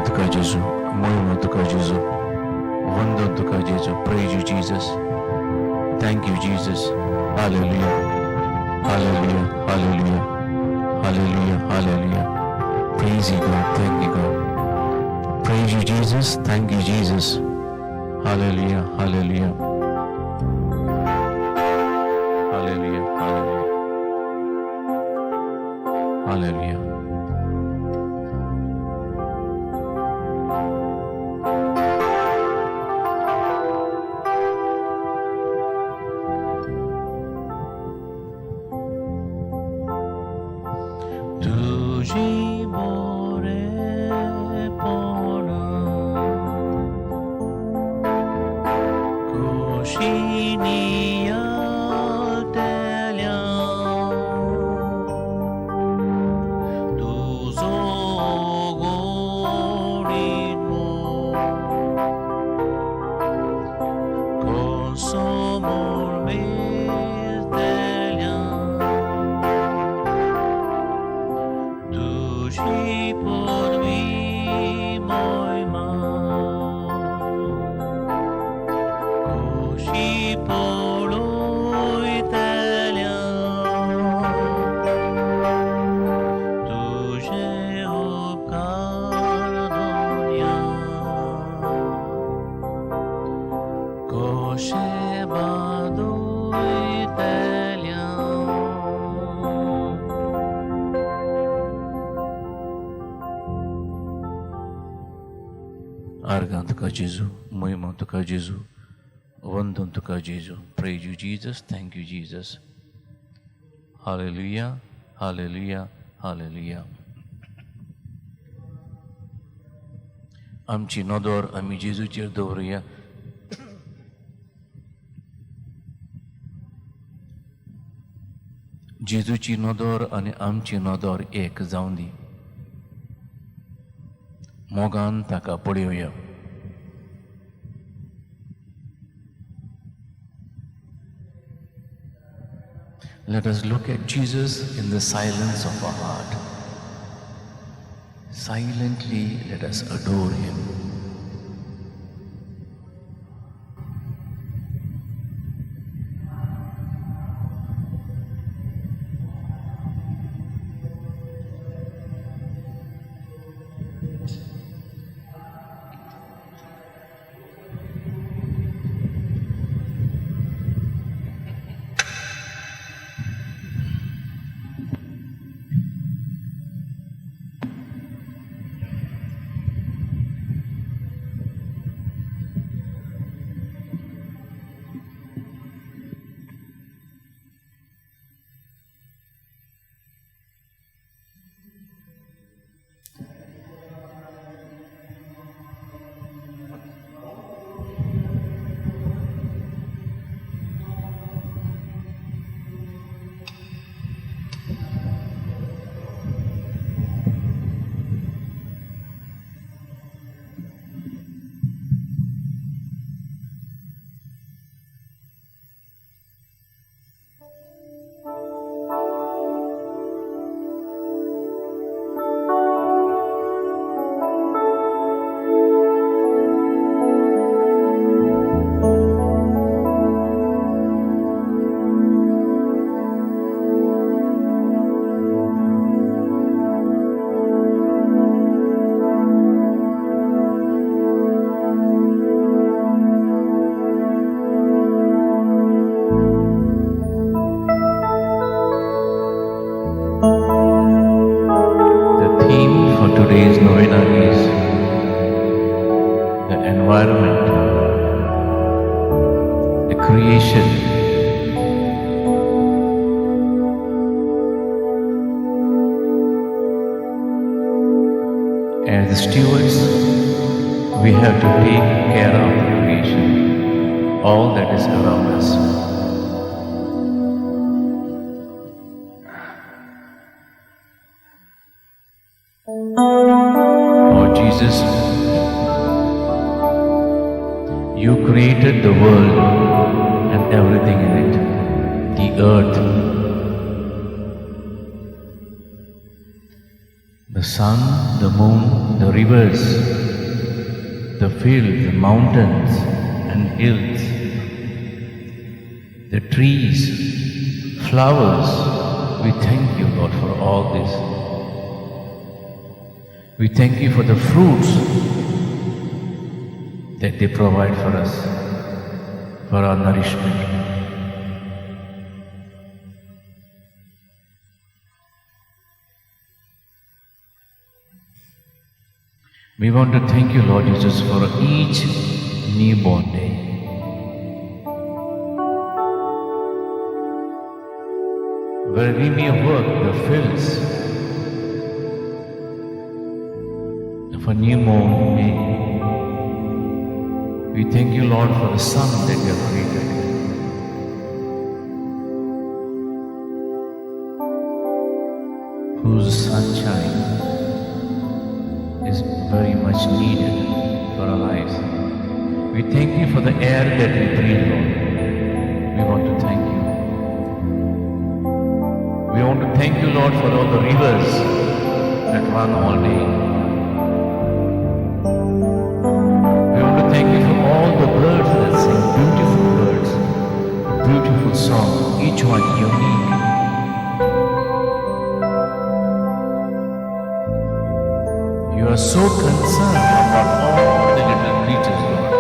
तुका जेजू, मोहिमा तुका जेजू, वंदन तुका जेजू. Praise you Jesus, thank you Jesus. Hallelujah, hallelujah, hallelujah, hallelujah, hallelujah. Praise you God, thank you God. Praise you Jesus, thank you Jesus. Hallelujah, hallelujah, hallelujah, hallelujah, hallelujah. तुजी बरेपण कुशिनिया तेल्या, तुजो गोडीनो कसो म्हूण मेळटल्या. तुजी पदवी मोहिमा कुशी पळयतल्या, तुजे उपकार दुनिया कशे बादयतल्या. आर्गां तुका जेजू, मोहिमा तुका जेजू, वंदन तुका जेजू. Praise you Jesus, thank you Jesus. Hallelujah, hallelujah, hallelujah. आमची नदर आमी जेजूचेर दवरुया. जेजूची नदर आनी आमची नदर एक जावन दी. मोगान ताका पळोवया. Let us look at Jesus in the silence of our heart. Silently let us adore him. today's novena is the environment, the creation. As the stewards, we have to take care of the creation, all that is around us. Lord Jesus, you created the world and everything in it, the earth, the sun, the moon, the rivers, the fields, the mountains and hills, the trees, flowers. We thank you, Lord, for all this. We thank you for the fruits that they provide for us, for our nourishment. We want to thank you, Lord Jesus, for each newborn day. Where we may work the fields of a new moon day. We thank you, Lord, for the sun that you have created. Whose sunshine is very much needed for our lives. We thank you for the air that we breathe, Lord. We want to thank you. We want to thank you, Lord, for all the rivers that run all day. We want to thank you for all the birds that sing, beautiful birds, beautiful song, each one unique. You are so concerned about all the little creatures, Lord,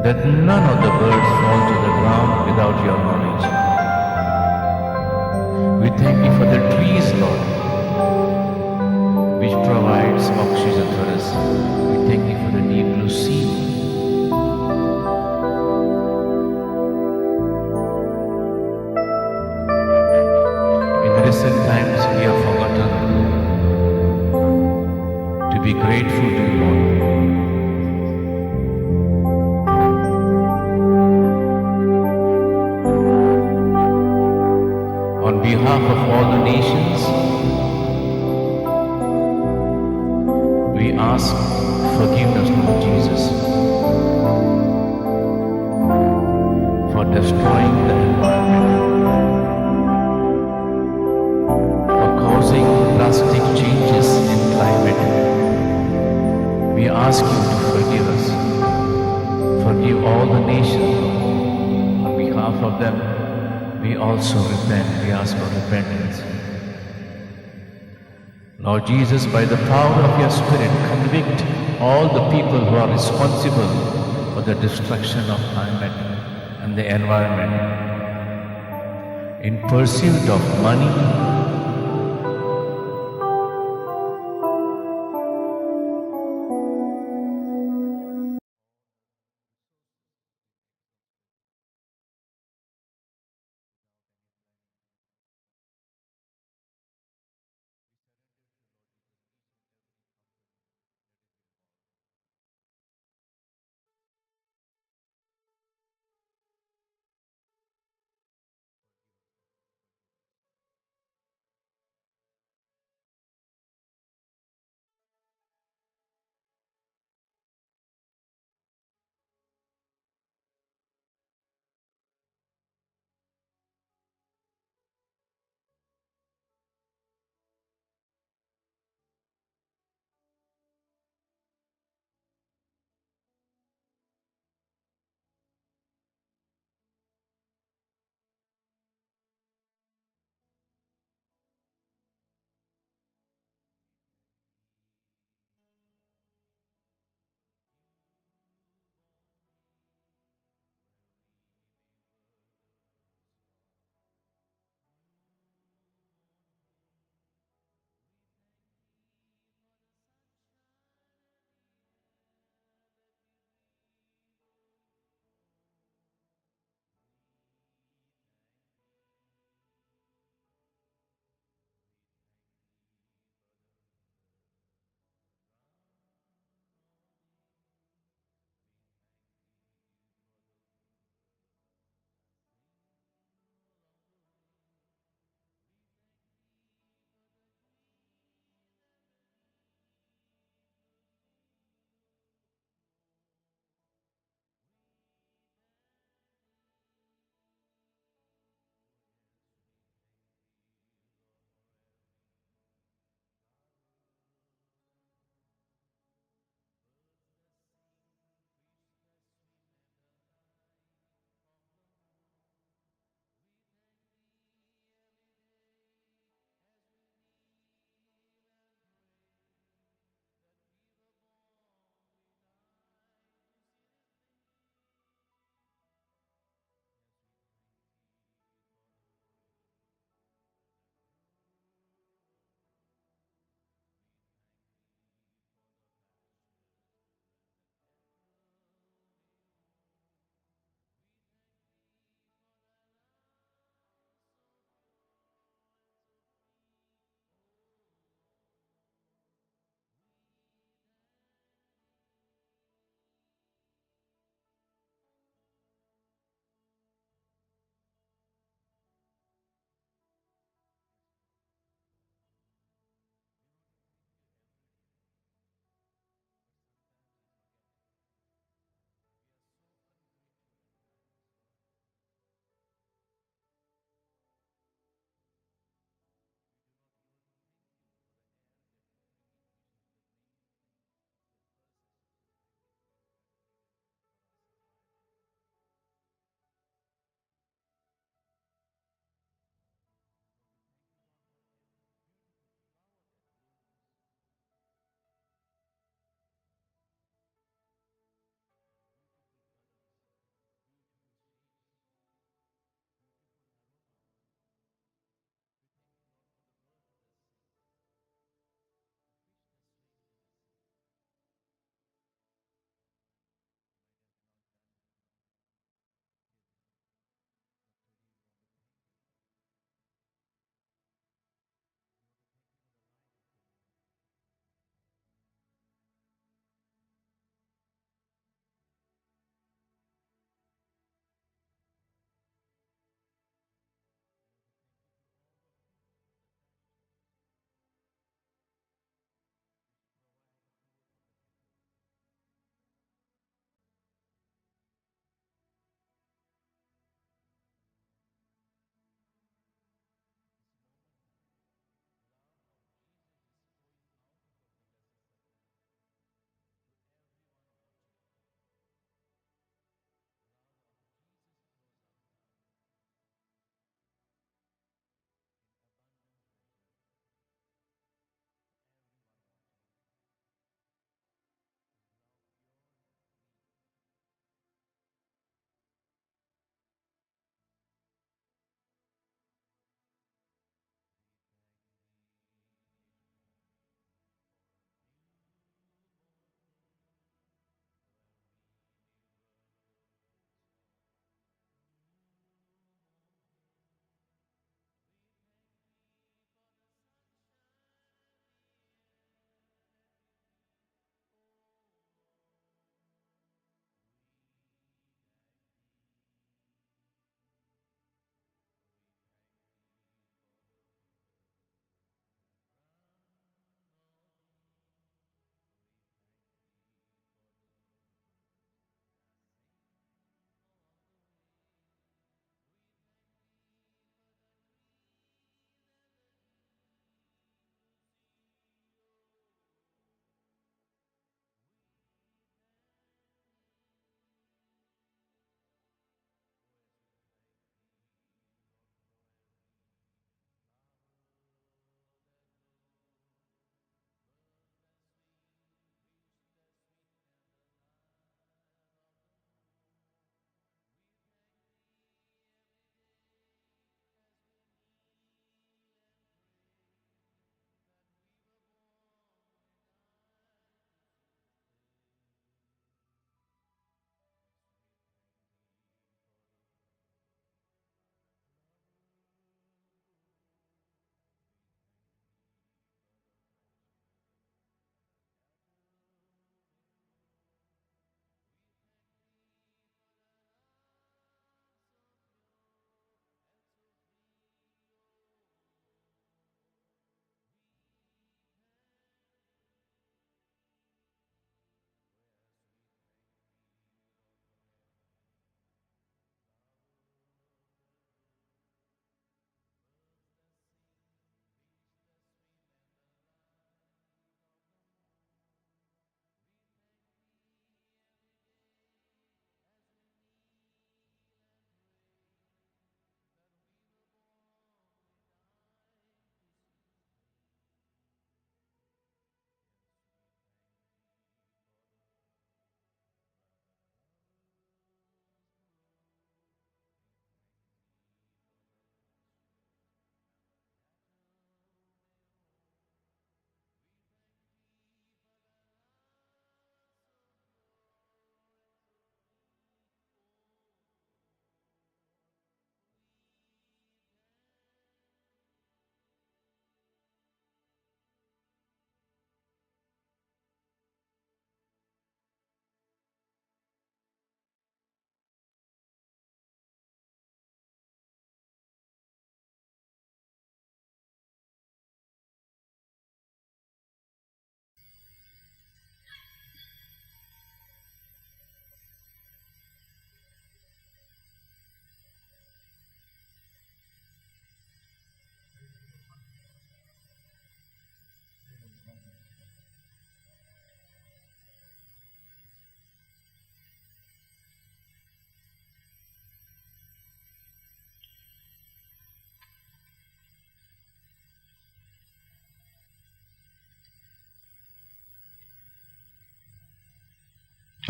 that none of the birds fall to the ground without your knowledge. We thank you for the trees, Lord, which provides oxygen for us. We thank you for the deep blue sea. In recent times, we have forgotten to be grateful to you, Lord. On behalf of all the nations, we ask forgiveness, Lord Jesus, for destroying the environment, for causing drastic changes in climate. We ask you to forgive us, forgive all the nations, Lord. On behalf of them, we also repent. We ask for repentance. Lord Jesus, by the power of your Spirit, convict all the people who are responsible for the destruction of climate and the environment. In pursuit of money,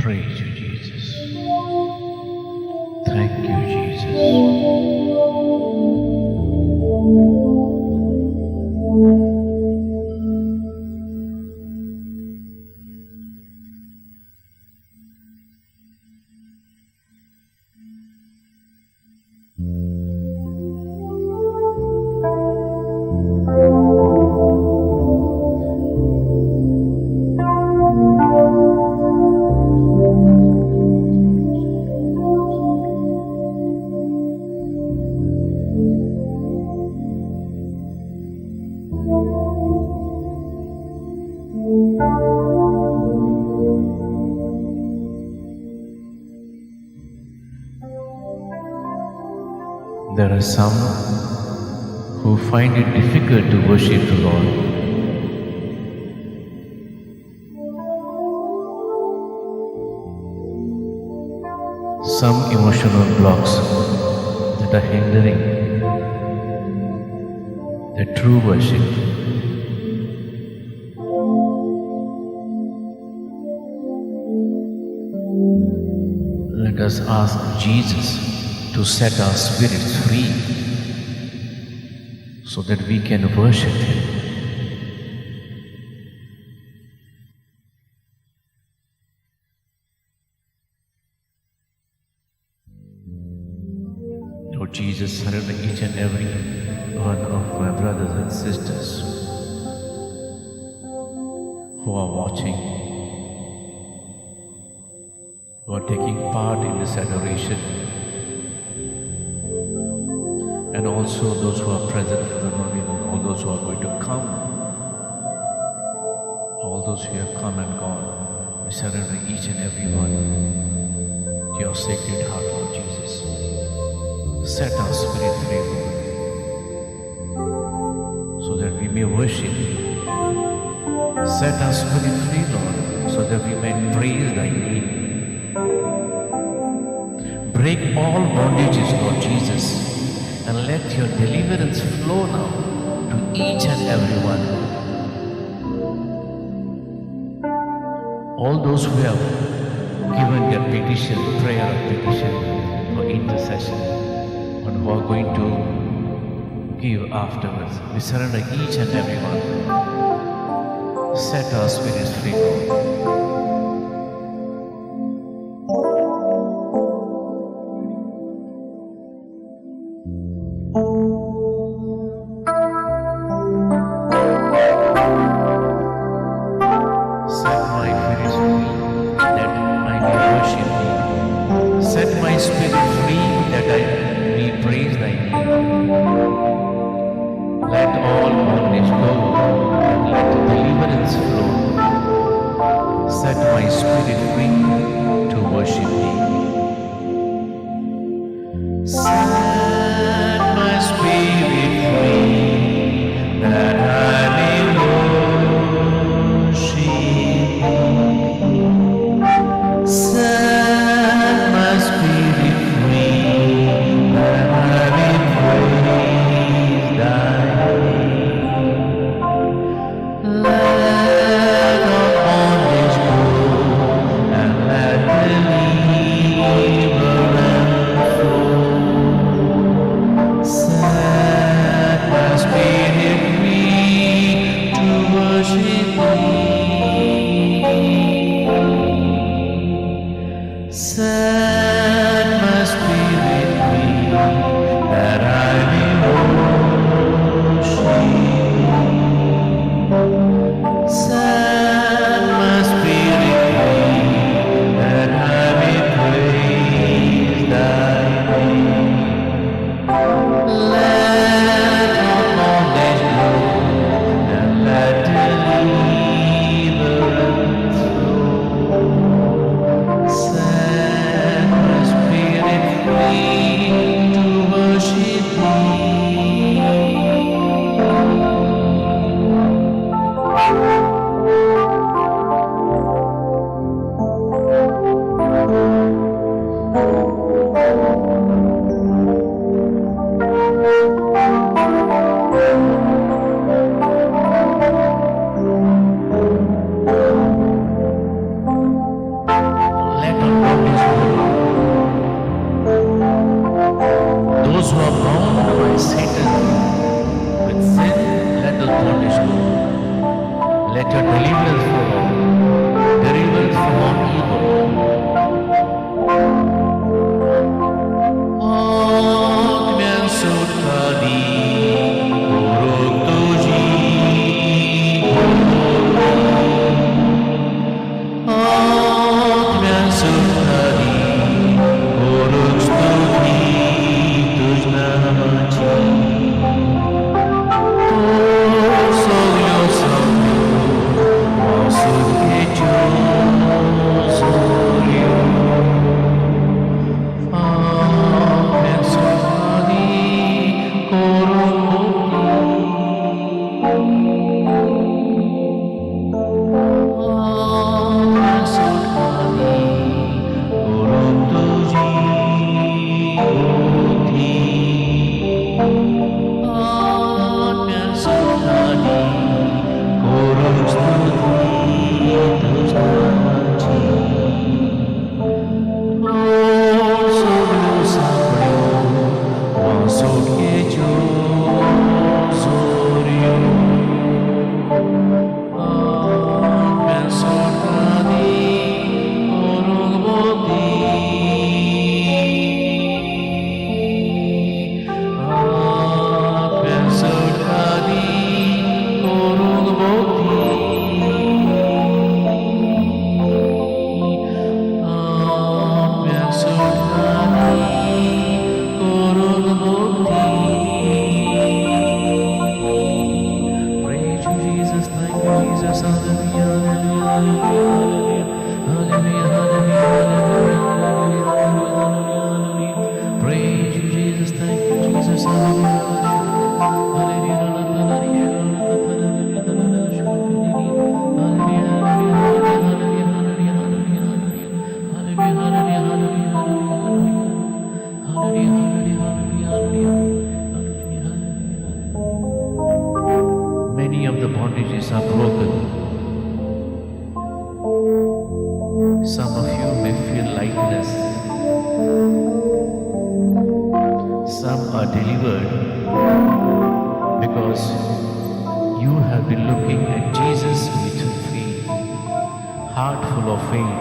Praise you, Jesus. Thank you, Jesus. There are some who find it difficult to worship the Lord. Some emotional blocks that are hindering the true worship. Let us ask Jesus to set our spirits free so that we can worship Him. Lord Jesus, surrender each and every one of my brothers and sisters who are watching, who are taking part in this adoration, and also those who are present for the novena, and all those who are going to come, all those who have come and gone. We surrender each and every one to your sacred heart, Lord Jesus. Set our spirit free, Lord, so that we may worship you. Set our spirit free, Lord, so that we may praise thy name. Break all bondages, Lord Jesus, and let your deliverance flow now to each and every one. All those who have given their petition, prayer of petition for intercession, and who are going to give afterwards, we surrender each and every one. Set our spirits free, Lord. Set my spirit free that I may worship thee. Set my spirit free that I may praise thy name. Let all bondage go and let deliverance flow. Set my spirit free to worship thee. Set my spirit free that I may worship thee. Set my spirit free that I may praise thy name. Let all bondage go and let deliverance flow. Set my spirit free to worship thee. Set my spirit free that I may worship thee. Set my spirit free that I may praise thy name. Let all bondage go and let deliverance Let your deliverance flow, Lord. Deliverance from all evil. आत्म्यान सुटका दी करूंक तुजी आत्म्यान सुटका दी करूंक स्तुती तुज नामाची तूं सगळ्यो सगळ्यो वासुकेच्यो जोऱ्यो आत्म्यान सुटका दी करूंक मुक्ती आत्म्यान सुटका दी करूंक तुजी बुद्धी आत्म्यान सुटका दी करूंक स्तुती तुज नामाची तूं सगळ्यो सगळ्यो वासुकेच्यो जोऱ्यो आत्म्यान सुटका दी करूंक बुद्धी आत्म्यान सुटका दी करूंक बुद्धी आत्म्यान सुटका दी करूंक बुद्धी. Praise you, Jesus. Thank you, Jesus. Hallelujah, hallelujah, hallelujah, hallelujah, hallelujah, hallelujah, hallelujah, hallelujah, hallelujah. Praise you, Jesus. Thank you, Jesus. Hallelujah, hallelujah, hallelujah, hallelujah, hallelujah, hallelujah, hallelujah, hallelujah, hallelujah, hallelujah, hallelujah, hallelujah, hallelujah. Many of the bondages are broken. Some of you may feel lightness. Some are delivered because you have been looking at Jesus with faith, heart full of faith.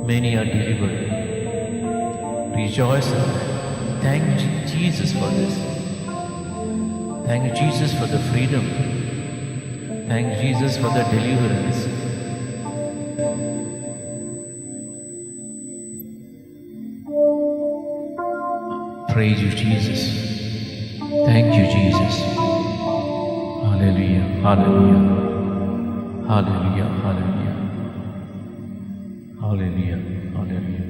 Many are delivered. Rejoice in that. Thank Jesus for this. Thank Jesus for the freedom. Thank Jesus for the deliverance. Praise you, Jesus. Thank you, Jesus. Hallelujah, hallelujah, hallelujah, hallelujah, hallelujah, hallelujah.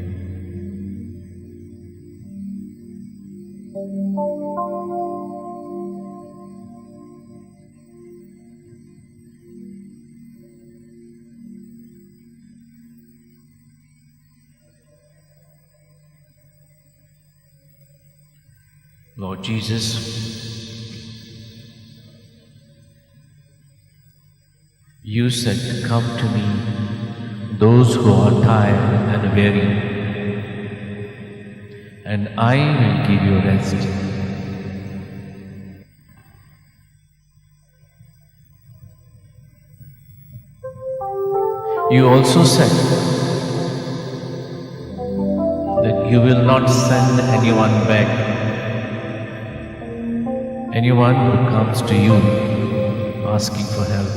Lord Jesus, you said, "Come to me, those who are tired and weary, and I will give you rest." You also said that you will not send anyone back, anyone who comes to you asking for help.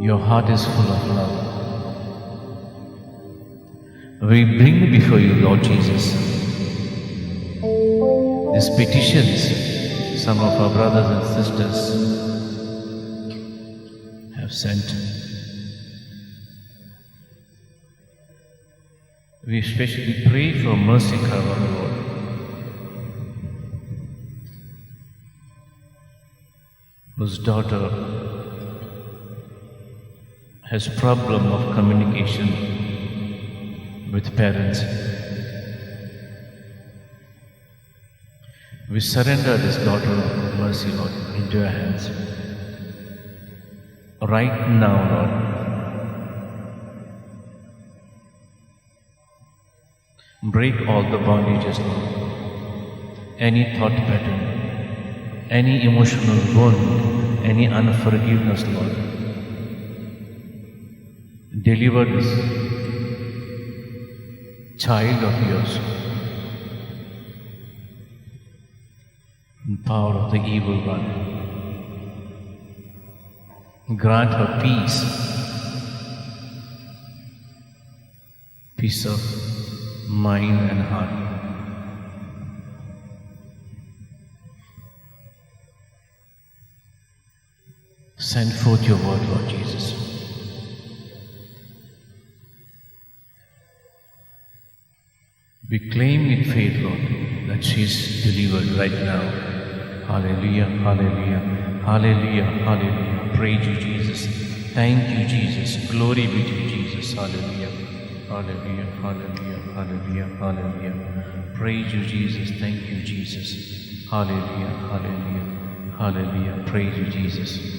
Your heart is full of love. We bring before you, Lord Jesus, these petitions some of our brothers and sisters have sent. We especially pray for Mercy Carvalho, Lord, whose daughter has problem of communication with parents. We surrender this daughter of Mercy, Lord, into your hands. Right now, Lord. Break all the bondages, Lord. Any thought pattern, any emotional wound, any unforgiveness, Lord. Deliver this child of yours in power of the evil one. Grant her peace, peace of mind and heart. Send forth your word, Lord Jesus. We claim in faith, Lord, that she is delivered right now. Hallelujah, hallelujah, hallelujah, hallelujah. Praise you, Jesus. Thank you, Jesus. Glory be to you, Jesus. Hallelujah, hallelujah, hallelujah, hallelujah, hallelujah. Praise you, Jesus. Thank you, Jesus. Hallelujah, hallelujah, hallelujah. Praise you, Jesus.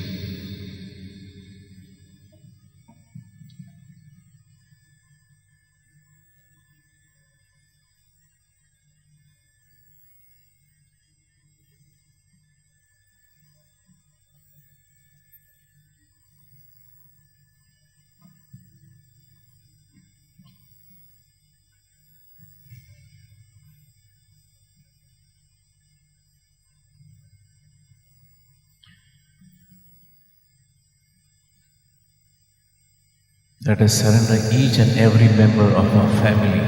Let us surrender each and every member of our family.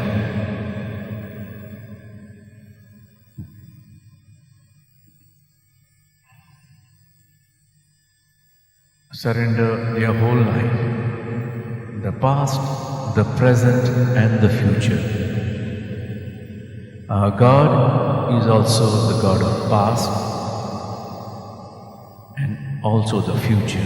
Surrender their whole life, the past, the present, and the future. Our God is also the God of past and also the future.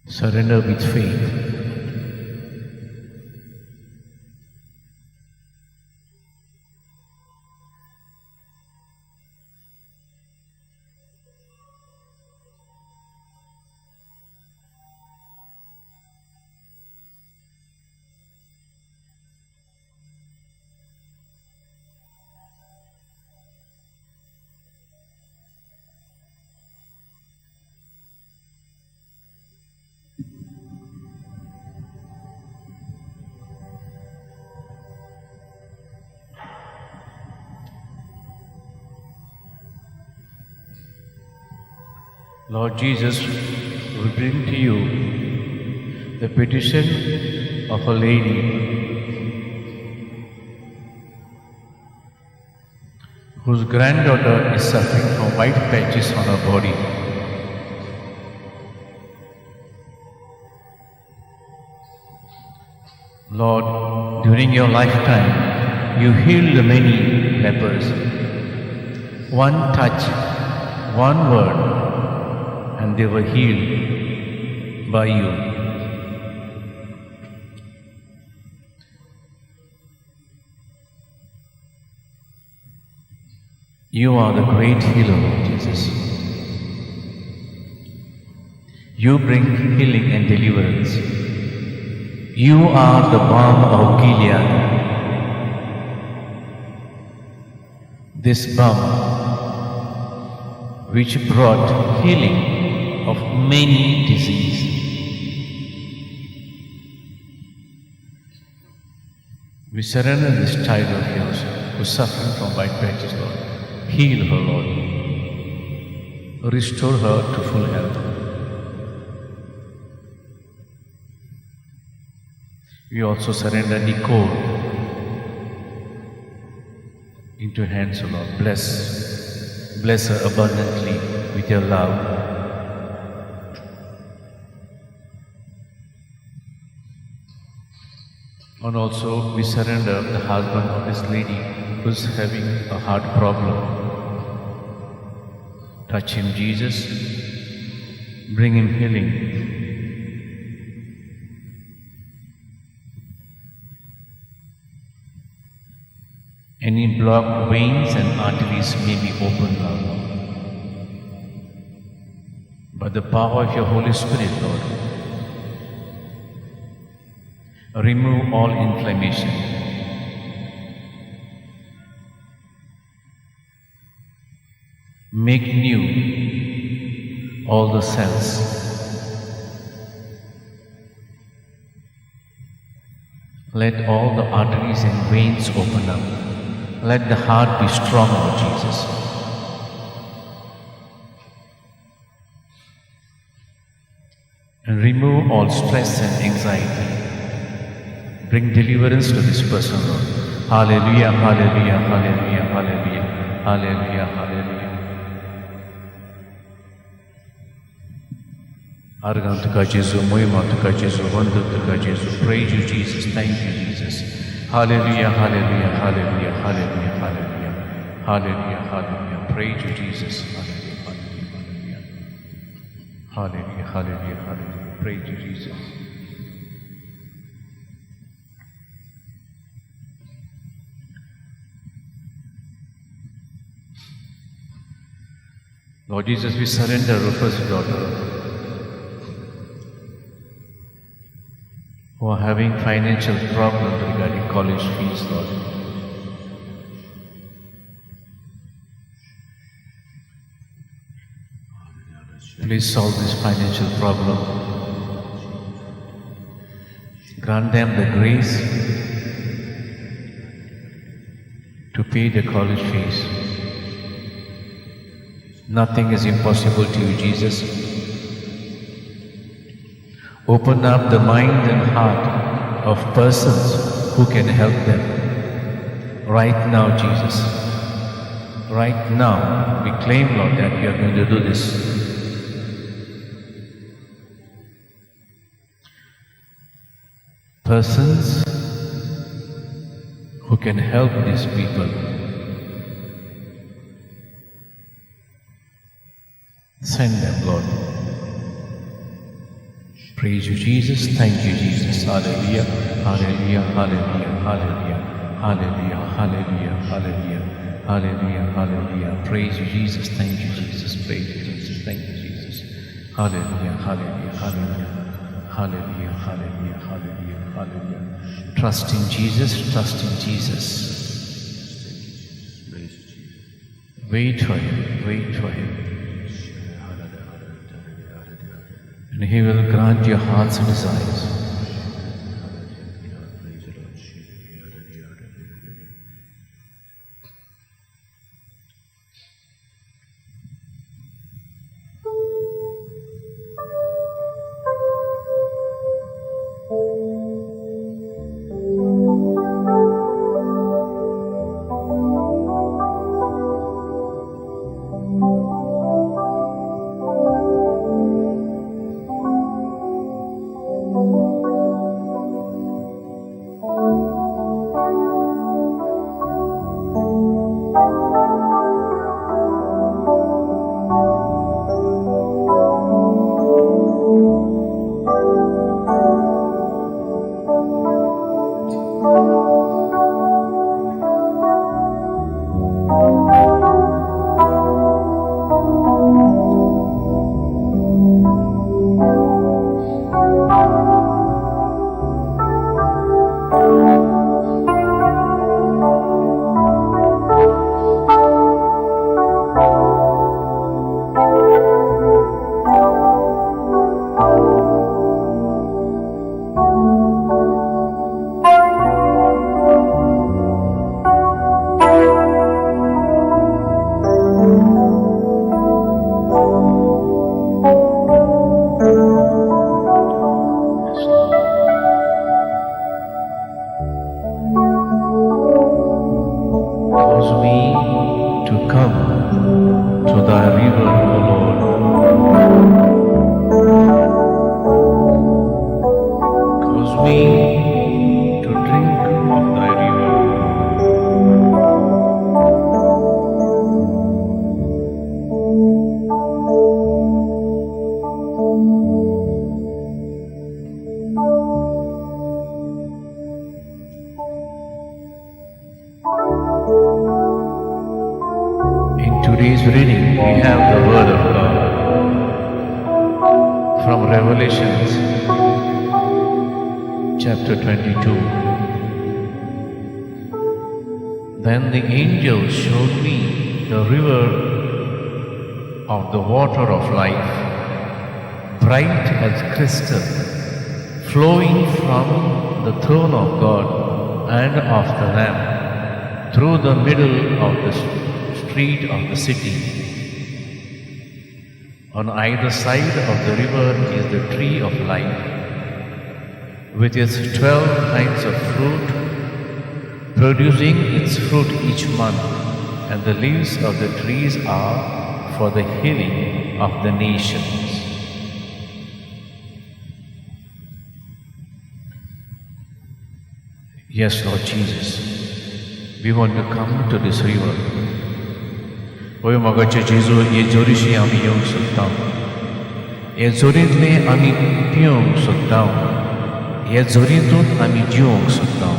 Surrender with faith. Lord Jesus, we bring to you the petition of a lady whose granddaughter is suffering from white patches on her body. Lord, during your lifetime, you healed many lepers. One touch, one word, and they were healed by you. You are the great healer, Lord Jesus. You bring healing and deliverance. You are the balm of Gilead. This balm which brought healing of many diseases. We surrender this child of yours who is suffering from white patches, Lord. Heal her, Lord. Restore her to full health. We also surrender Nicole into your hands, O Lord. Bless her abundantly with your love. And also we surrender the husband of this lady who's having a heart problem. Touch him, Jesus. Bring him healing. Any blocked veins and arteries may be opened now. By the power of your Holy Spirit, Lord, remove all inflammation. Make new all the cells. Let all the arteries and veins open up. Let the heart be strong, Lord Jesus. And remove all stress and anxiety. Bring deliverance to this person, Lord. Hallelujah, hallelujah, hallelujah, hallelujah, hallelujah, hallelujah. Argan tuka Jesu, Moima tuka Jesu, Vandu tuka Jesu. Praise you, Jesus. Thank you, Jesus. Hallelujah, hallelujah, hallelujah, hallelujah, hallelujah, hallelujah, hallelujah. Praise you, Jesus. Hallelujah, hallelujah, hallelujah, hallelujah, hallelujah. Praise you, Jesus. Lord Jesus, we surrender Rufus' daughter, who are having financial problems regarding college fees, Lord. Please solve this financial problem. Grant them the grace to pay the college fees. Nothing is impossible to you, Jesus. Open up the mind and heart of persons who can help them. Right now, Jesus. Right now, we claim, Lord, that you are going to do this. Persons who can help these people. Send them, Lord. Praise you, Jesus. Thank you, Jesus. Hallelujah, hallelujah, hallelujah, hallelujah, hallelujah, hallelujah, hallelujah, hallelujah, hallelujah. Praise you, Jesus. Thank you, Jesus. Praise you, Jesus. Thank you, Jesus. Hallelujah, hallelujah, hallelujah, hallelujah, hallelujah, hallelujah, hallelujah. Trust in Jesus. Trust in Jesus. Wait for Him. Wait for Him. And He will grant your heart's desires. From Revelations chapter 22. Then the angel showed me the river of the water of life, bright as crystal, flowing from the throne of God and of the Lamb, through the middle of the street of the city. On either side of the river is the tree of life, with its 12 kinds of fruit, producing its fruit each month, and the leaves of the trees are for the healing of the nations. Yes, Lord Jesus, we want to come to this river. होय मोगाचे जेजू, हे जोरीशी आमी येवंक सोदता, हे जोरींतले आमी पिवंक सोदता, हे जोरींतूच आमी जिवंक सोदता.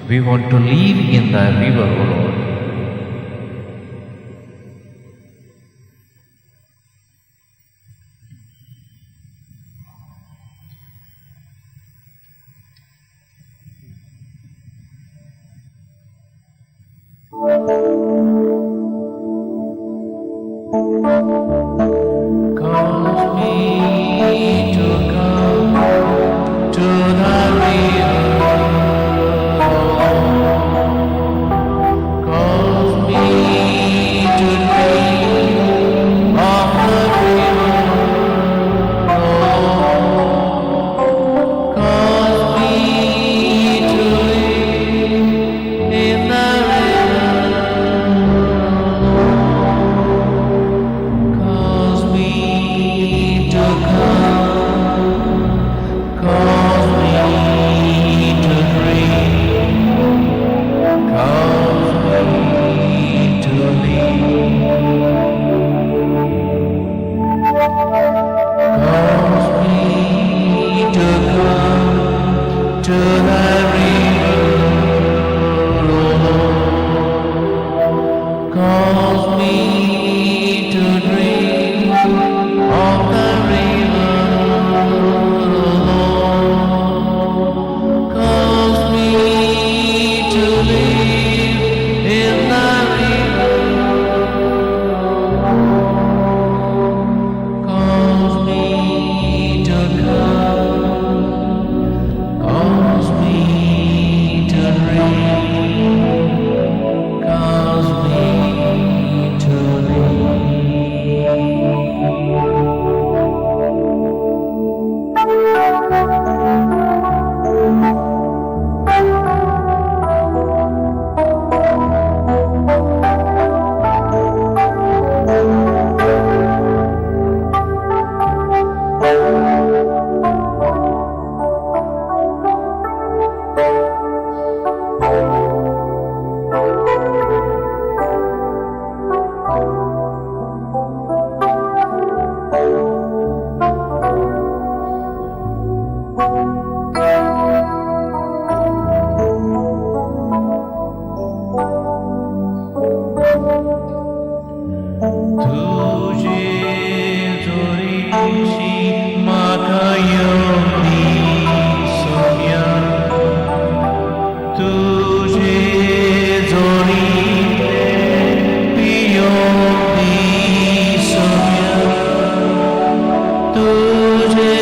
We want to live in the river, O Lord. Cause me to come to the river, cause me to drink of the river, cause me to live in the river, cause me to come, cause me to drink, cause me to live, cause me to come to the river, O Lord. Cause me to drink of the river, O Lord. Cause me to live in the river. Cause me to come, cause me to drink, cause me to live. तुझे जोरीशी म्हाका येवंदी सोम्या, तुझे जोरींतलें पियोंदी सोम्या, तुझे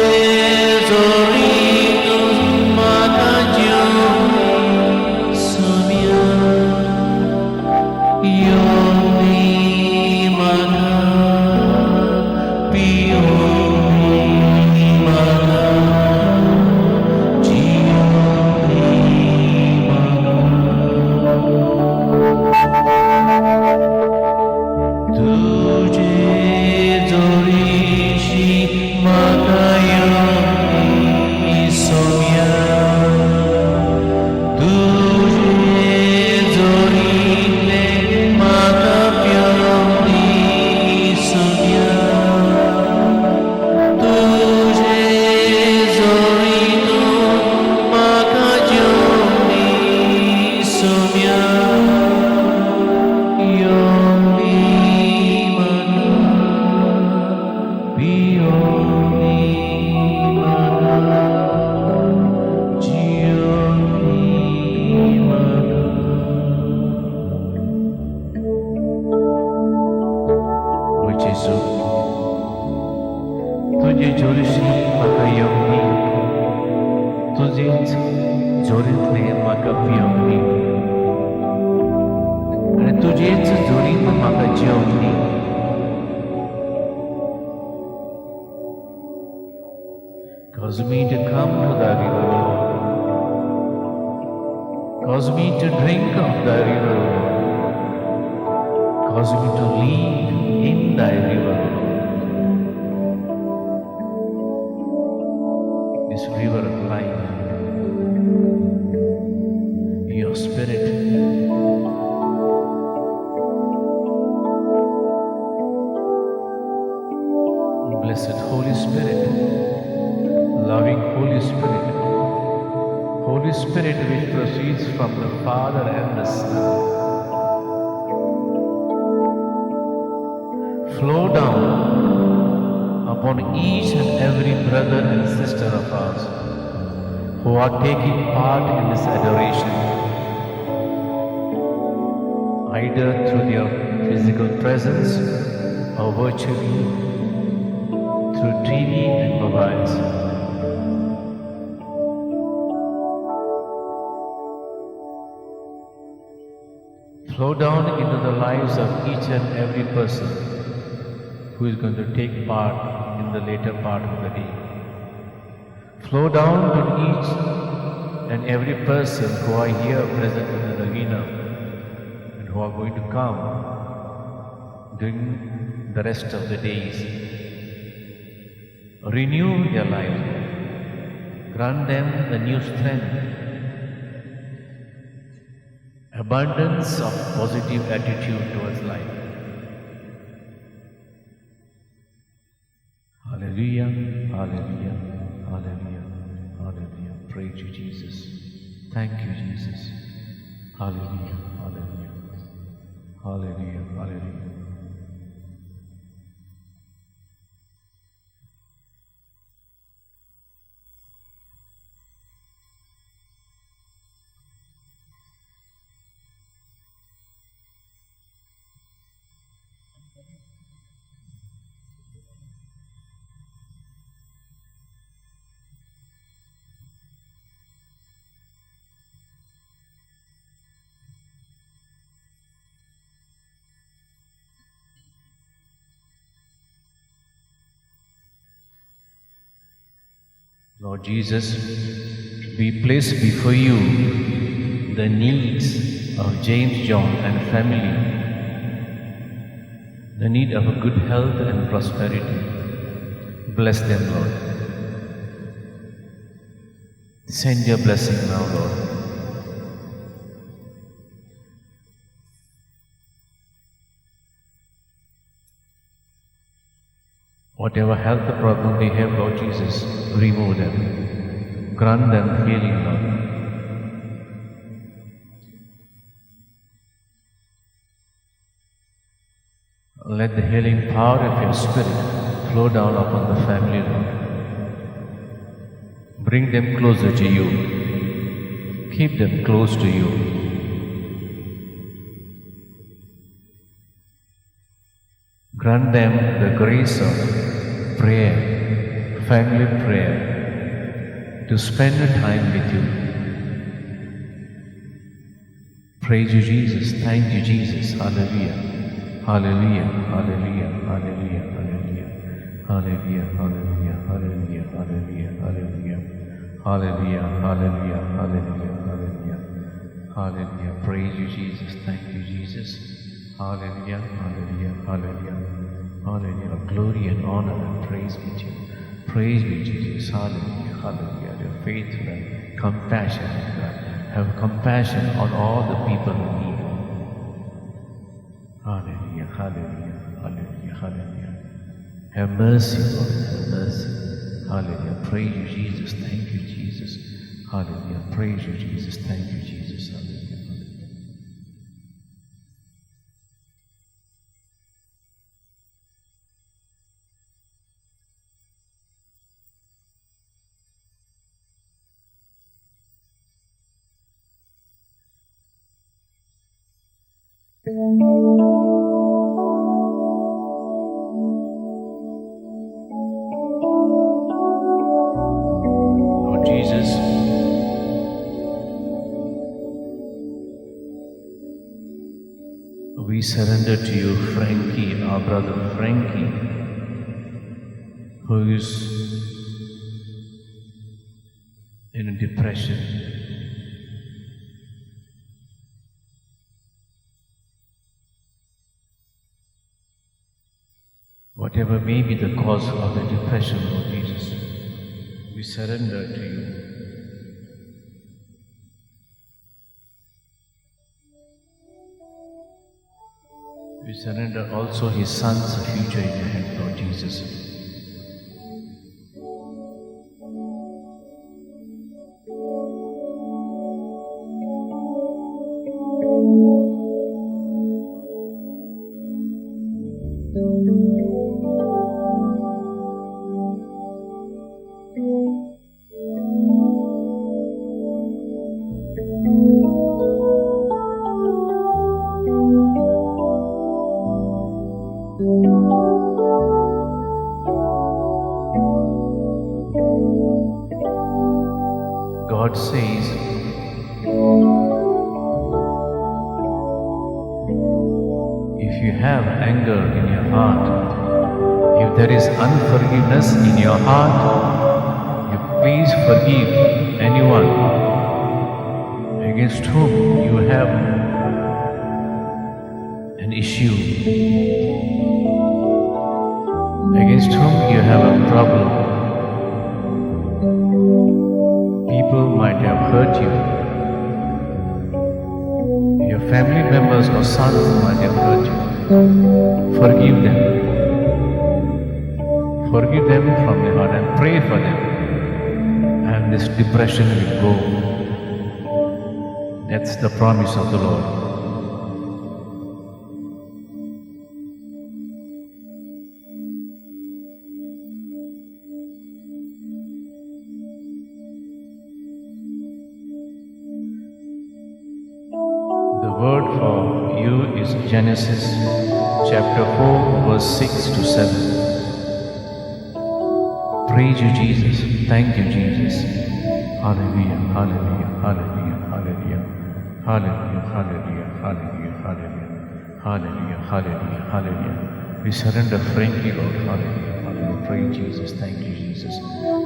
जोरींतूच म्हाका जिवंदी सोम्या, येवंदी म्हाका, पियोंदी म्हाका, जियोंदी म्हाका. तुझे जोरीशी म्हाका येवंदी सोम्या, तुझे जोरींतलें म्हाका पियोंदी सोम्या, तुझे जोरींतूच म्हाका जिवंदी सोम्या, येवंदी म्हाका, पियोंदी. तुजे जोरशी म्हाका येवंक दी, तुजेच जोरींतलें म्हाका पिवंक दी आनी तुजेच जोरींत म्हाका जेवंक दी. Cause me to come to thy river, Lord. Cause me to drink of thy river, Lord. Cause me to live in thy river, Lord. This river of life, your spirit. Blessed Holy Spirit, loving Holy Spirit, Holy Spirit which proceeds from the Father and the Son, flow down upon each and every brother and sister of ours who are taking part in this adoration, either through their physical presence or virtually through TV and mobiles. Flow down into the lives of each and every person who is going to take part in the later part of the day. Flow down to each and every person who are here present in the novena and who are going to come during the rest of the days. Renew their lives. Grant them the new strength, abundance of positive attitude towards life. Hallelujah, hallelujah, hallelujah, hallelujah. Praise you, Jesus. Thank you, Jesus. Hallelujah, hallelujah, hallelujah, hallelujah. Lord Jesus, we place before you the needs of James John and family, the need of a good health and prosperity. Bless them, Lord. Send your blessing now, Lord. Whatever health problem they have, Lord Jesus, remove them. Grant them healing, Lord. Let the healing power of your Spirit flow down upon the family, Lord. Bring them closer to you. Keep them close to you. Grant them the grace of prayer, family prayer, to spend the time with you. Praise you, Jesus. Thank you, Jesus. Hallelujah. Hallelujah. Hallelujah. Hallelujah. Hallelujah. Hallelujah. Hallelujah. Hallelujah. Hallelujah. Hallelujah. Hallelujah. Hallelujah. Hallelujah. Hallelujah. Hallelujah. Praise you, Jesus. Thank you, Jesus. Hallelujah. Hallelujah. Hallelujah. Hallelujah. Glory and honor and praise be to you. Praise be to Jesus. Hallelujah. Hallelujah. Your faithful and compassionate God. Have compassion on all the people in need. Hallelujah. Hallelujah. Hallelujah. Hallelujah. Have mercy, Lord. Have mercy. Hallelujah. Praise you, Jesus. Thank you, Jesus. Hallelujah. Praise you, Jesus. Thank you, Jesus. Hallelujah. Hallelujah. We surrender to you Frankie, our brother Frankie, who is in a depression. Whatever may be the cause of the depression, Lord Jesus, we surrender to you. We surrender also his son's future in your hands, Lord Jesus. God says, if you have anger in your heart, if there is unforgiveness in your heart, you please forgive anyone against whom you have an issue, against whom you have a problem. People might have hurt you. Your family members or sons might have hurt you. Forgive them. Forgive them from the heart and pray for them. And this depression will go. That's the promise of the Lord. The word for you is Genesis chapter 4, verse 6 to 7. Praise you, Jesus. Thank you, Jesus. Hallelujah, hallelujah, hallelujah, hallelujah, hallelujah, hallelujah, hallelujah, hallelujah, hallelujah, hallelujah, hallelujah. We surrender Frankie, Lord. Hallelujah, hallelujah. Praise Jesus. Thank you, Jesus.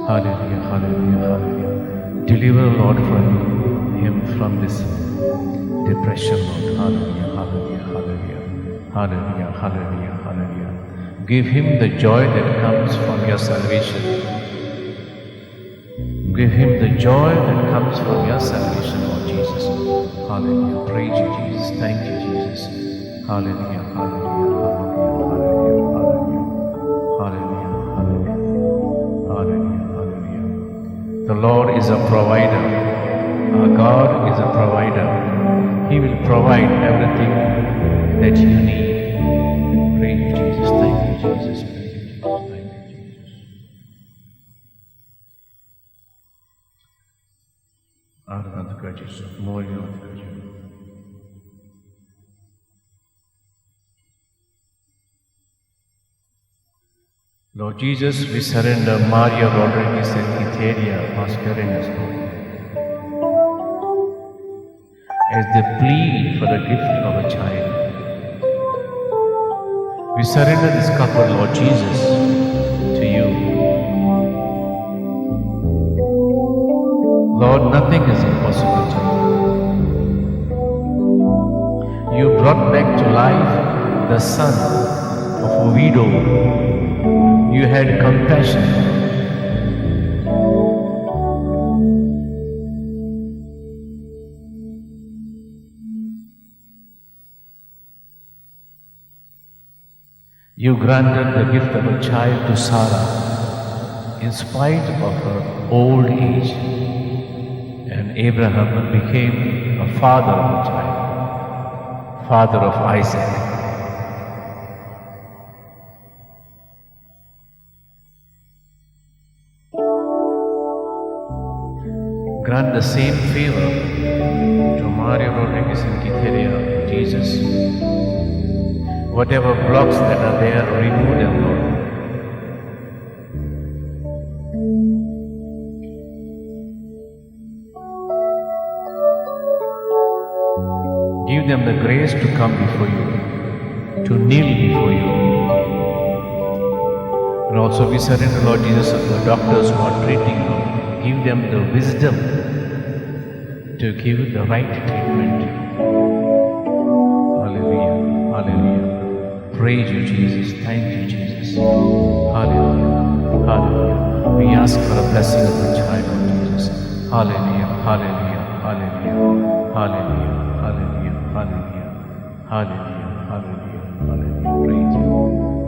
Hallelujah, hallelujah, hallelujah. Deliver, Lord, from him from this depression, Lord. Hallelujah, hallelujah, hallelujah, hallelujah, hallelujah, hallelujah. Give him the joy that comes from your salvation. Give him the joy that comes from your salvation, Lord Jesus. Hallelujah. Praise you, Jesus. Thank you, Jesus. Hallelujah, hallelujah, hallelujah, hallelujah, hallelujah, hallelujah, hallelujah, hallelujah. The Lord is a provider. Our God is a provider. He will provide everything that you need. Praise you, Jesus. Thank you, Jesus. Praise you, Jesus. Thank you, Jesus. Aradhana Jesus. Moria Jesus. Lord Jesus, we surrender Maria Rodriguez and Etheria Mascarenhas, Lord, as they plead for the gift of a child. We surrender this couple, Lord Jesus, to you. Lord, nothing is impossible to you. You brought back to life the son of a widow. You had compassion. You granted the gift of a child to Sarah in spite of her old age, and Abraham became a father of a child, father of Isaac. Grant the same favor to Mario Rodriguez and Quitéria, Jesus. Whatever blocks that are there, remove them, Lord. Give them the grace to come before you. to kneel before you. And also we surrender, Lord Jesus, the doctors who are treating, Lord. Give them the wisdom to give the right treatment. Hallelujah, hallelujah. Praise you, Jesus. Thank you, Jesus. Hallelujah, hallelujah. We ask for a blessing of the child, Lord Jesus. Hallelujah, hallelujah, hallelujah, hallelujah, hallelujah, hallelujah, hallelujah, hallelujah, hallelujah. Praise you.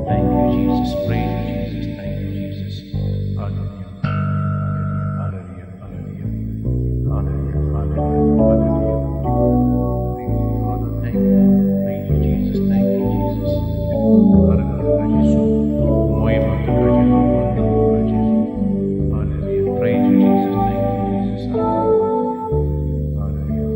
Thank you, Jesus. Praise you, Jesus. Thank you, Jesus. Hallelujah, hallelujah, hallelujah, hallelujah, hallelujah, hallelujah. Thank you, Father. Thank you. Praise you, Jesus. Thank you, Jesus. Hallelujah. Praise you, Jesus. Thank you, Jesus. Hallelujah. Hallelujah. Praise you, Jesus. Thank you, Jesus. Hallelujah.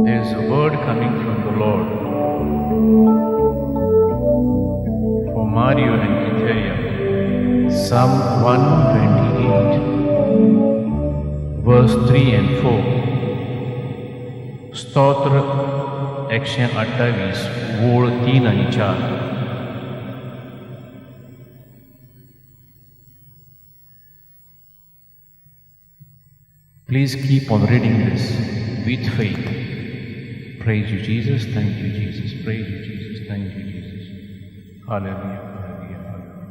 There is a word coming from the Lord for Mario and Quiteria. Psalm 128, verse 3 and 4. स्तोत्र 128, वोळ 3 आणि 4. Please keep on reading this with faith. Praise you, Jesus. Thank you, Jesus. Praise you, Jesus. Thank you, Jesus. Hallelujah. Hallelujah. Hallelujah.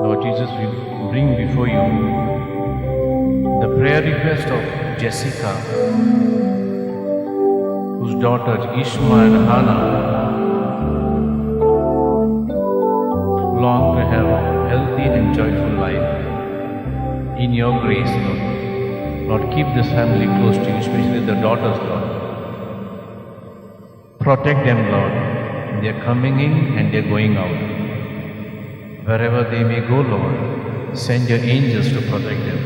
Lord Jesus, we bring before you the prayer request of Jessica, whose daughters Ishma and Hannah long to have a healthy and joyful life. In your grace, Lord. Lord, keep this family close to you, especially the daughters, Lord. Protect them, Lord. They are coming in and they are going out. Wherever they may go, Lord, send your angels to protect them.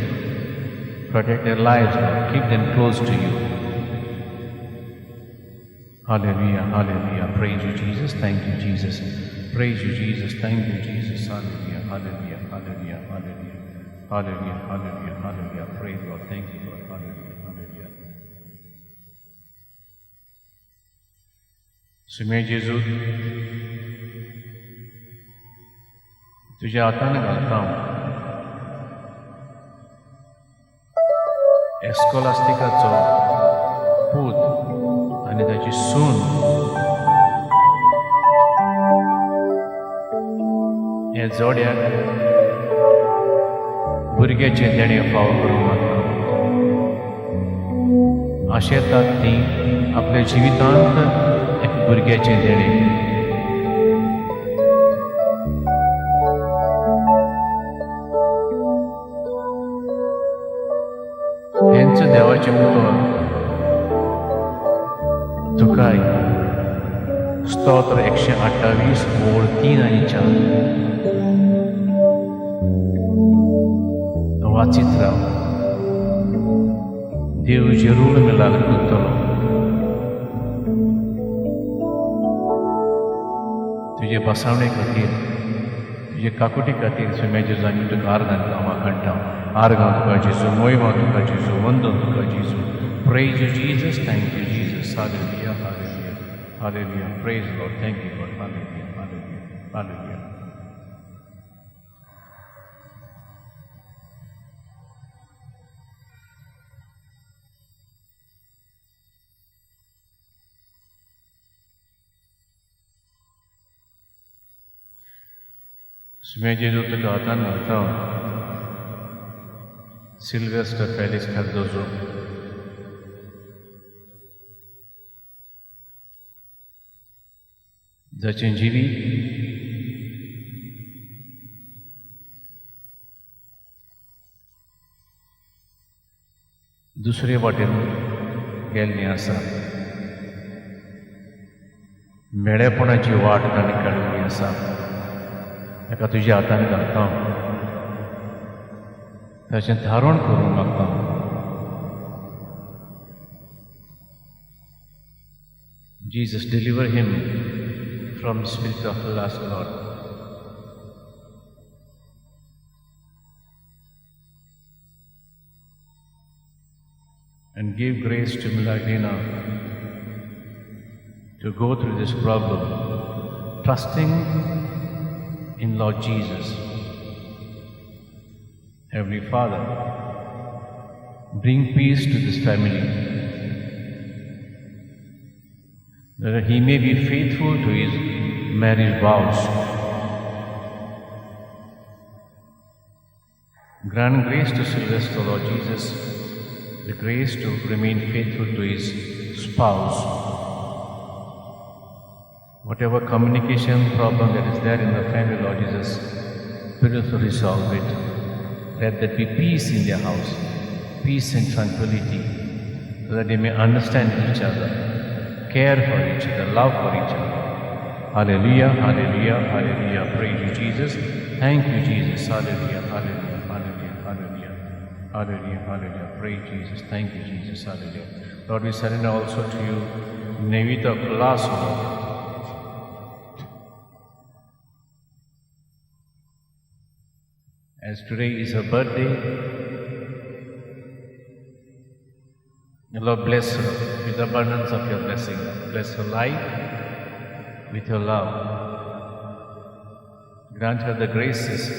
Protect their lives, Lord. Keep them close to you. Hallelujah, hallelujah. Praise you, Jesus. Thank you, Jesus. Praise you, Jesus. Thank you, Jesus. Hallelujah, hallelujah, hallelujah, hallelujah. Hallelujah, hallelujah, hallelujah. Praise Lord. Thank you, Lord. Hallelujah, hallelujah. सुमे जेजू, तुझ्या हातान घालता हांव एस्कोलास्टिकाचो पूत आनी ताची सून हे जोड्याक भुरग्याचें देणें फावो करूंक मागता. आशेतात ती आपल्या जिवितांत एक भुरग्याचें देणें. हेंच देवाचें उतर तुकाय स्तोत्र 128 ओळ 3 आनी 4 वाचीत राव. देव जरूर मिलाल करतलो. तुजे बसावणे खातीर, तुजे काकुटी खातीर सुम्या जेजू आमी तुका आर्गां वाखाणटा. आर्गां तुका जेजू, मोयमा तुका जेजू, वंदन तुका जेजू. Praise you, Jesus. Thank you, Jesus. Hallelujah, hallelujah, hallelujah. Praise Lord. Thank you, Lord. Hallelujah, hallelujah, hallelujah. सुमे जेजू तुका हातान घालता सिल्वेस्टर फेलिक्स कार्दोजो जाचें जिवीत दुसरे वाटेन गेल्लें आसा, मेळेपणाची वाट ताणें काडिल्ली आसा, ताका तुज्या हातान घालता, ताचें धारण करूंक मागता. Jesus, deliver him from the spirit of the last Lord. And give grace to Milagina to go through this problem, trusting in Lord Jesus. Heavenly Father, bring peace to this family, that he may be faithful to his marriage vows. Grant grace to Sylvester, Lord Jesus, the grace to remain faithful to his spouse. Whatever communication problem that is there in the family, Lord Jesus, please resolve it. Let there be peace in their house, peace and tranquility, so that they may understand each other, care for each other, love for each other. Hallelujah, hallelujah, hallelujah. Praise you, Jesus. Thank you, Jesus. Hallelujah, hallelujah, hallelujah, hallelujah. Hallelujah, hallelujah. Praise Jesus. Thank you, Jesus. Hallelujah. Lord, we surrender also to you Nevita Colasso. As today is her birthday, Lord, bless her with the abundance of your blessing. Bless her life with your love. Grant her the graces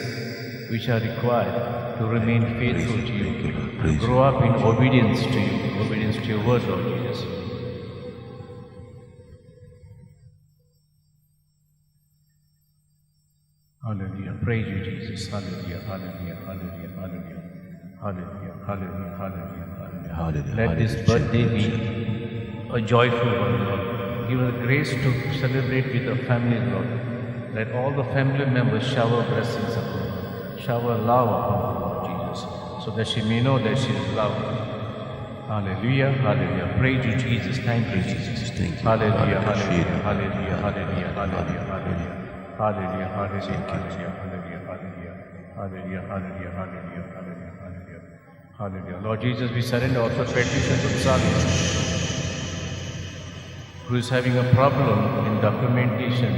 which are required to remain faithful to you, to grow up in obedience to you, obedience to your word, Lord Jesus. Hallelujah. Praise you, Jesus. Hallelujah, hallelujah, hallelujah, hallelujah, hallelujah, hallelujah, hallelujah, hallelujah. Let this birthday be a joyful one, Lord. Give her grace to celebrate with her family, Lord. Let all the family members shower blessings upon her, shower love upon her, Lord Jesus, so that she may know that she is loved. Hallelujah, hallelujah. Praise you, Jesus. Thank you, Jesus. Thank you. Hallelujah, hallelujah, hallelujah, hallelujah, hallelujah, hallelujah. Hallelujah, hallelujah, hallelujah, hallelujah, hallelujah, hallelujah, hallelujah, hallelujah, hallelujah, hallelujah. Lord Jesus, we surrender also Patricia Gonzalez, who is having a problem in documentation.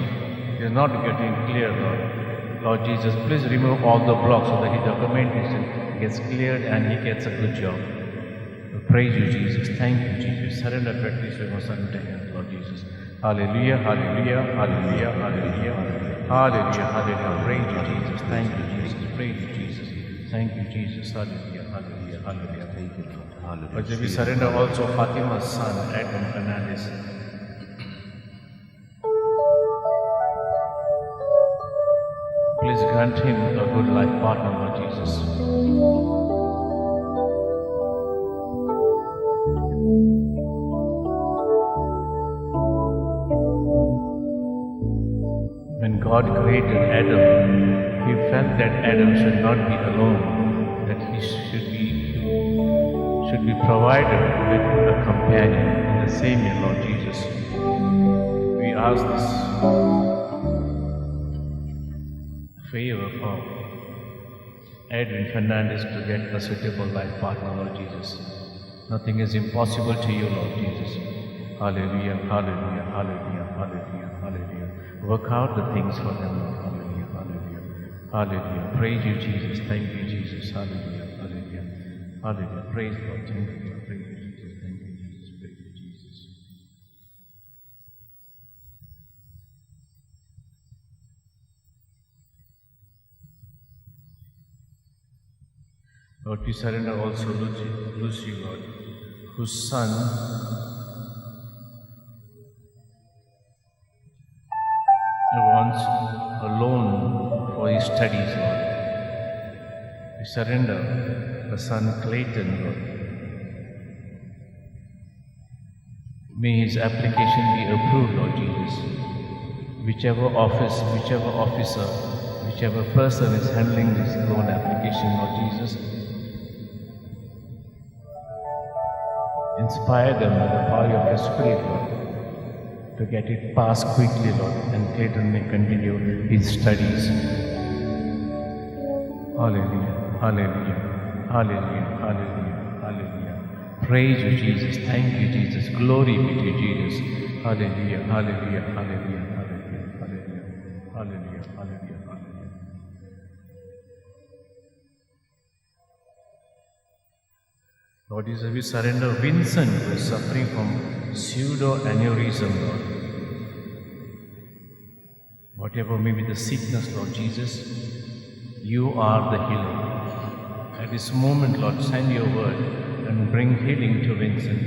It is not getting clear, Lord. Lord Jesus, please remove all the blocks so that his documentation gets cleared and he gets a good job. We praise you, Jesus. Thank you, Jesus. Surrender Patricia Gonzalez to him, Lord Jesus. Hallelujah, hallelujah, hallelujah, hallelujah, hallelujah, hallelujah. Praise you, Jesus. Thank you, Jesus. Praise you, Jesus. Thank you, Jesus. Hallelujah, hallelujah, hallelujah. Thank you, Lord. Hallelujah. But we surrender also Fatima's son, Adam Fernandez. Please grant him a good life partner, Lord Jesus. When God created Adam, he felt that Adam should not be alone, that he should be provided with a companion. In the same way, Lord Jesus, we ask this favor for Edwin Fernandez to get a suitable life partner, Lord Jesus. Nothing is impossible to you, Lord Jesus. Hallelujah, hallelujah, hallelujah, hallelujah, hallelujah. Work out the things for them, Lord. Hallelujah, hallelujah, hallelujah. Praise you, Jesus. Thank you, Jesus. Hallelujah, hallelujah, hallelujah. Praise Lord. Thank you, Lord. Praise you, Jesus. Thank you, Jesus. Praise you, Jesus. Lord, we surrender also Lucy, Lord, whose son wants a loan for his his studies, Lord. We surrender her son Clayton, Lord. May his application be approved, Lord Jesus. Whichever office, whichever officer, whichever person is handling this loan application, Lord Jesus, inspire them with the power of your Spirit, Lord, to get it passed quickly, Lord, and Clayton may continue his studies. Hallelujah, hallelujah, hallelujah, hallelujah, hallelujah. Praise you, Jesus. Thank you, Jesus. Glory be to Jesus. Hallelujah, hallelujah, hallelujah, hallelujah, hallelujah, hallelujah, hallelujah, hallelujah. Lord Jesus, we surrender Vincent, who is suffering from pseudoaneurysm, Lord. Whatever may be the sickness, Lord Jesus, you are the healer. At this moment, Lord, send your word and bring healing to Vincent.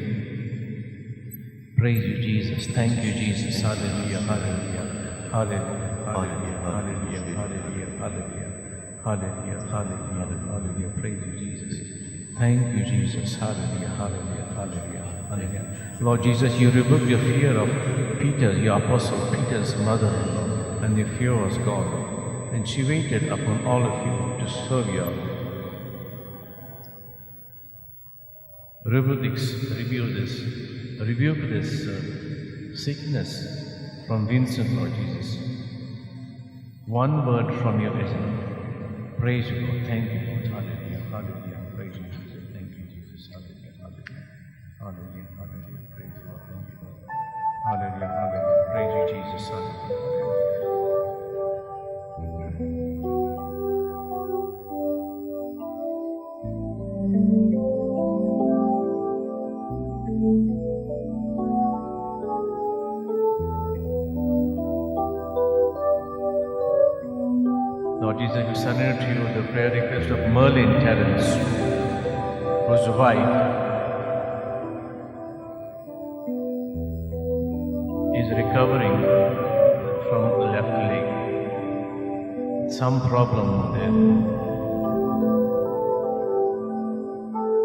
Praise you, Jesus. Thank you, Jesus. Hallelujah, hallelujah, hallelujah, hallelujah, hallelujah, hallelujah, hallelujah, hallelujah, hallelujah, hallelujah. Praise you, Jesus. Thank you, Jesus. Hallelujah, hallelujah, hallelujah, hallelujah. Lord Jesus, you rebuked the fear of Peter, your apostle, Peter's mother-in-law, and the fear was gone. And she waited upon all of you to serve you. Rebuke this sickness from Vincent, Lord Jesus. One word from you is enough. Praise you, Lord. Thank you, Lord. Hallelujah, hallelujah. Praise you, Jesus. Thank you, Jesus. Hallelujah, hallelujah, hallelujah, hallelujah. Praise you, Lord. Thank you, Lord. Hallelujah, hallelujah. Praise you, Jesus. Hallelujah, hallelujah. Lord Jesus, we surrender to you the prayer request of Merlin Terence, whose wife is recovering from left leg. Some problem there.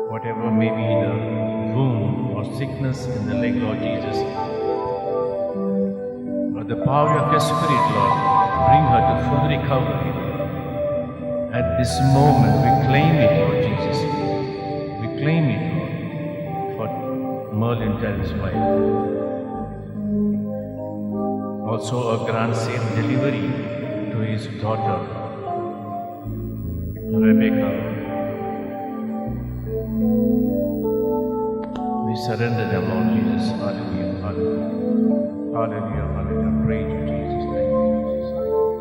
Whatever may be the wound or sickness in the leg, Lord Jesus, but the power of your Spirit, Lord, bring her to full recovery. At this moment, we claim it, Lord Jesus. We claim it, Lord, for Merlin Terrence's wife. Also, a grant safe delivery to his daughter, Rebecca. We surrender them, Lord Jesus. Hallelujah, hallelujah, hallelujah, hallelujah. Praise you, Jesus. Thank you, Jesus. Hallelujah.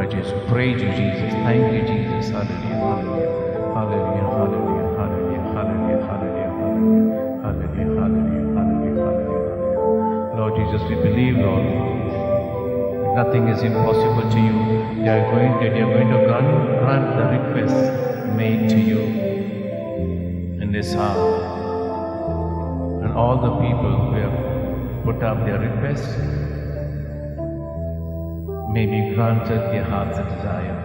Jesus. Praise you, Jesus. Thank you, Jesus. Hallelujah, hallelujah, hallelujah, hallelujah, hallelujah, hallelujah, hallelujah, hallelujah, hallelujah, hallelujah, hallelujah. Lord Jesus, we believe, Lord, nothing is impossible to you. They are going to grant the request made to you in this hour. And all the people who have put up their requests may be granted their heart's desire.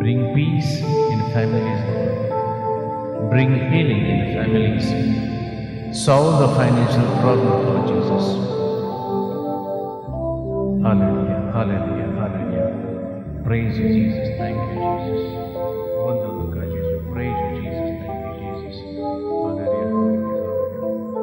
Bring peace in families, Lord. Bring healing in families. Solve the financial problem, Lord Jesus. Hallelujah, hallelujah, hallelujah. Praise you, Jesus. Thank you, Jesus. Wonderful God, Jesus. Praise you, Jesus. Thank you, Jesus. Hallelujah, hallelujah, hallelujah.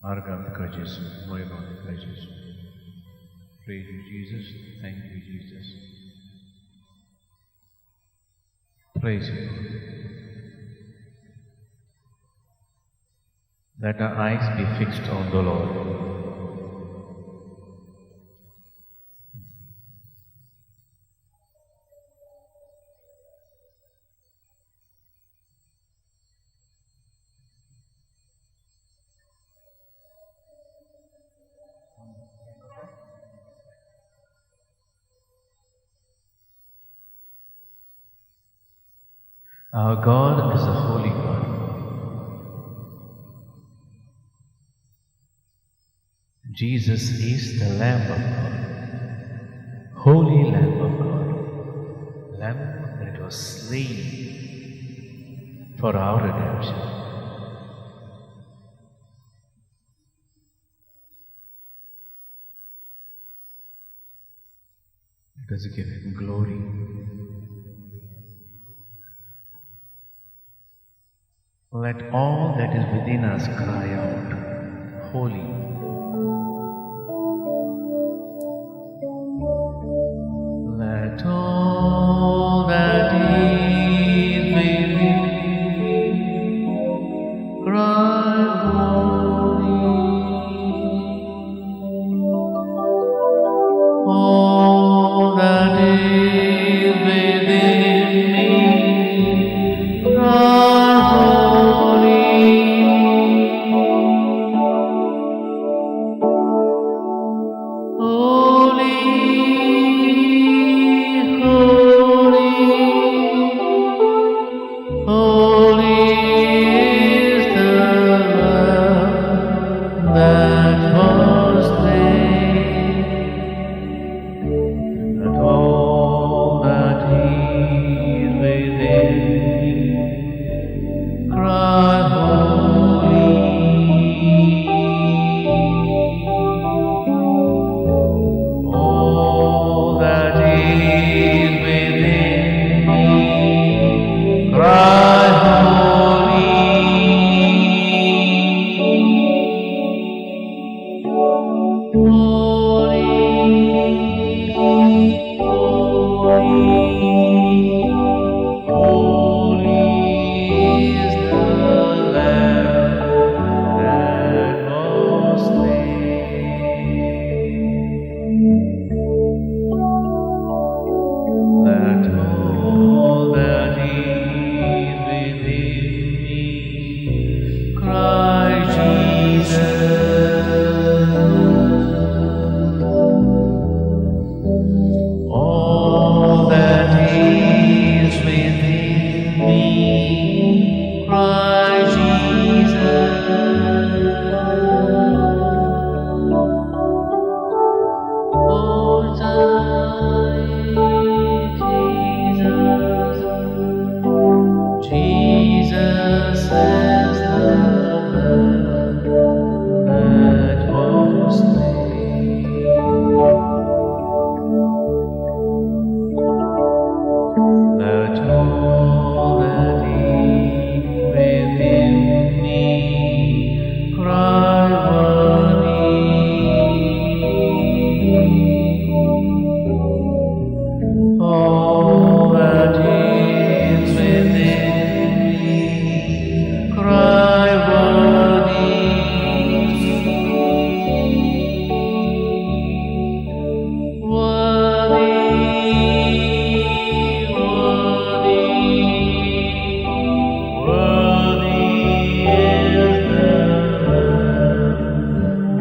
आर्गां तुका जेजू, मोयमा तुका जेजू. Praise you, Jesus. Thank you, Jesus. Praise you, Lord. Let our eyes be fixed on the Lord. Our God is a holy God. Jesus is the Lamb of God, holy Lamb of God, Lamb that was slain for our redemption. Let us give Him glory. Let all that is within us cry out, holy. Let all that is within me cry holy. All that is within me cry holy. Holy, holy, holy is the Lamb that was slain. And all that is within me cry holy. All that is within me cry holy. Holy, holy, holy is the Lamb that was slain. Let all that is within me cry, Jesus. All that is within me cry, Jesus. Oh, Jesus, Jesus is the Lamb that was slain. Let all that is within me cry worthy. All that is within me cry worthy. Worthy, worthy, worthy is the Lamb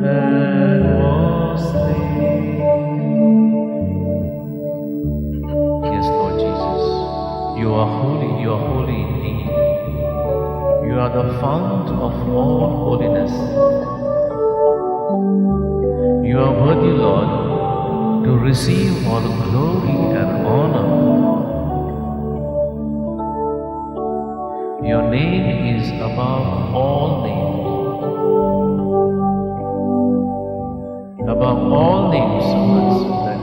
that was slain. Yes, Lord Jesus, you are holy, you are holy indeed. You are the fount of all holiness. You are worthy, Lord, to receive all glory and honor. Your name is above all names. Above all names, so much so that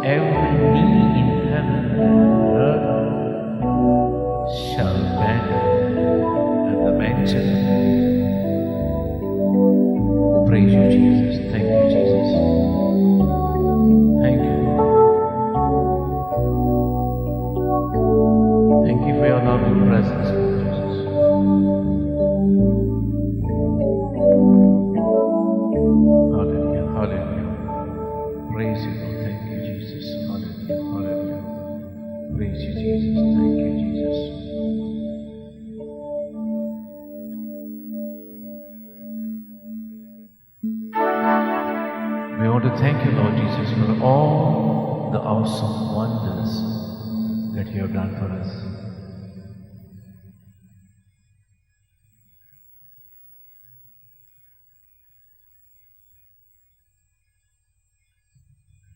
every knee in heaven and earth shall bend at the mention Praise you, Jesus. Thank you, Jesus. Thank you. Thank you for your loving presence, Lord Jesus. Hallelujah, hallelujah. Praise you, Lord. Thank you, Jesus. Hallelujah, hallelujah. Praise you, Jesus. Thank you, Jesus. We want to thank you, Lord Jesus, for all the awesome wonders that you have done for us.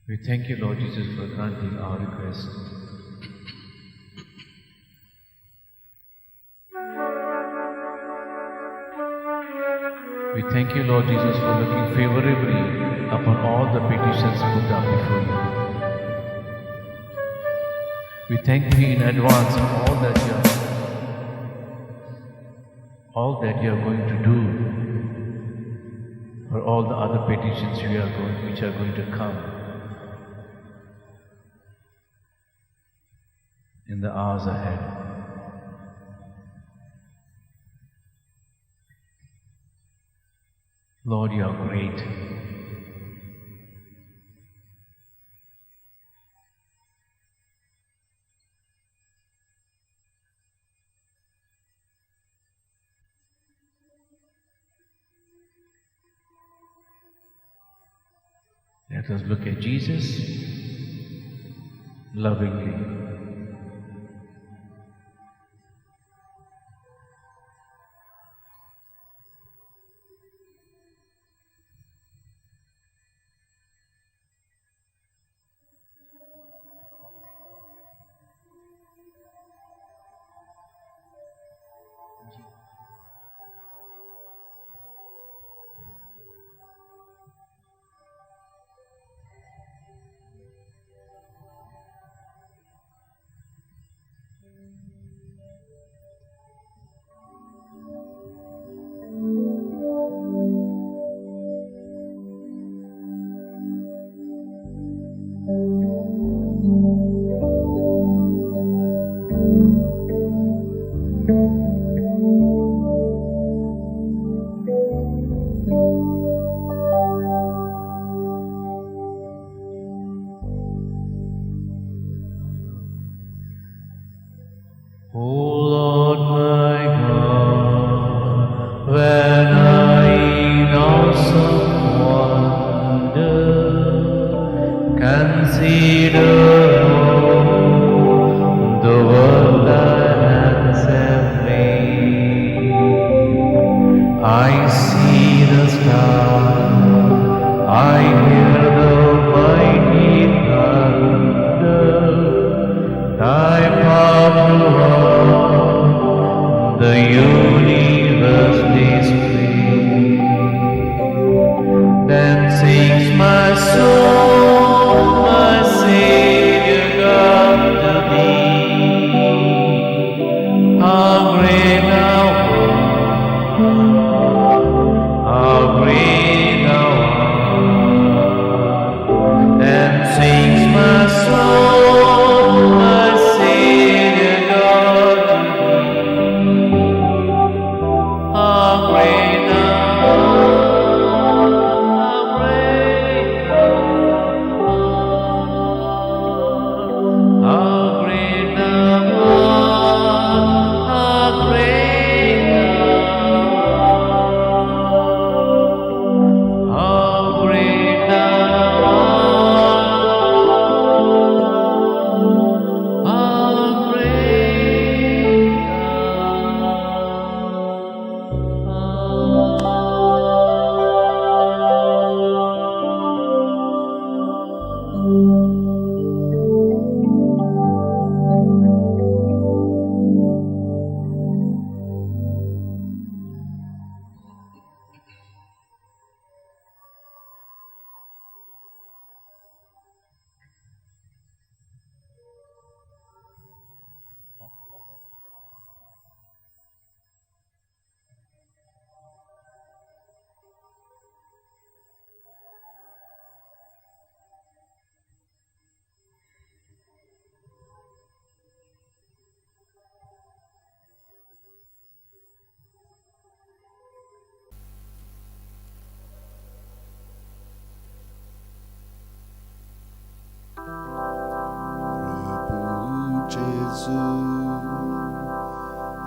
We thank you, Lord Jesus, for granting our request. We thank you, Lord Jesus, for looking favorably upon all the petitions put up before you. We thank you in advance for all that you are going to do for all the other petitions which are going to come in the hours ahead. Lord, you are great. Let us look at Jesus lovingly. O Lord my God, when I in awesome wonder consider all the world thy hands have made, I see the stars, I hear the mighty thunder, thy power throughout the universe display. Then sings my soul, my Savior God, to thee. How great thou art, how great thou art. Then sings my soul, my Savior God, to thee. How great जेजू,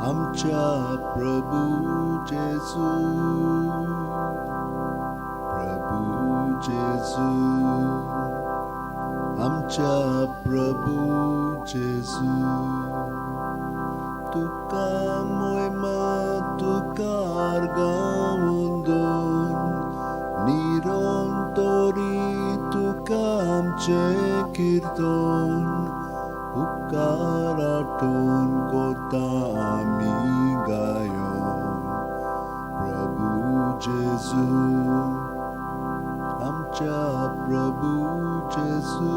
आमच्या प्रभू जेजू, प्रभू जेजू, आमच्या प्रभू जेजू. तुका मोयमा तुका आर्गां वंदन, निरंतरी तुका आमचें किर्तन, उपकार आठोवन कोता आमी गायोन. प्रभू जेजू, आमच्या प्रभू जेजू,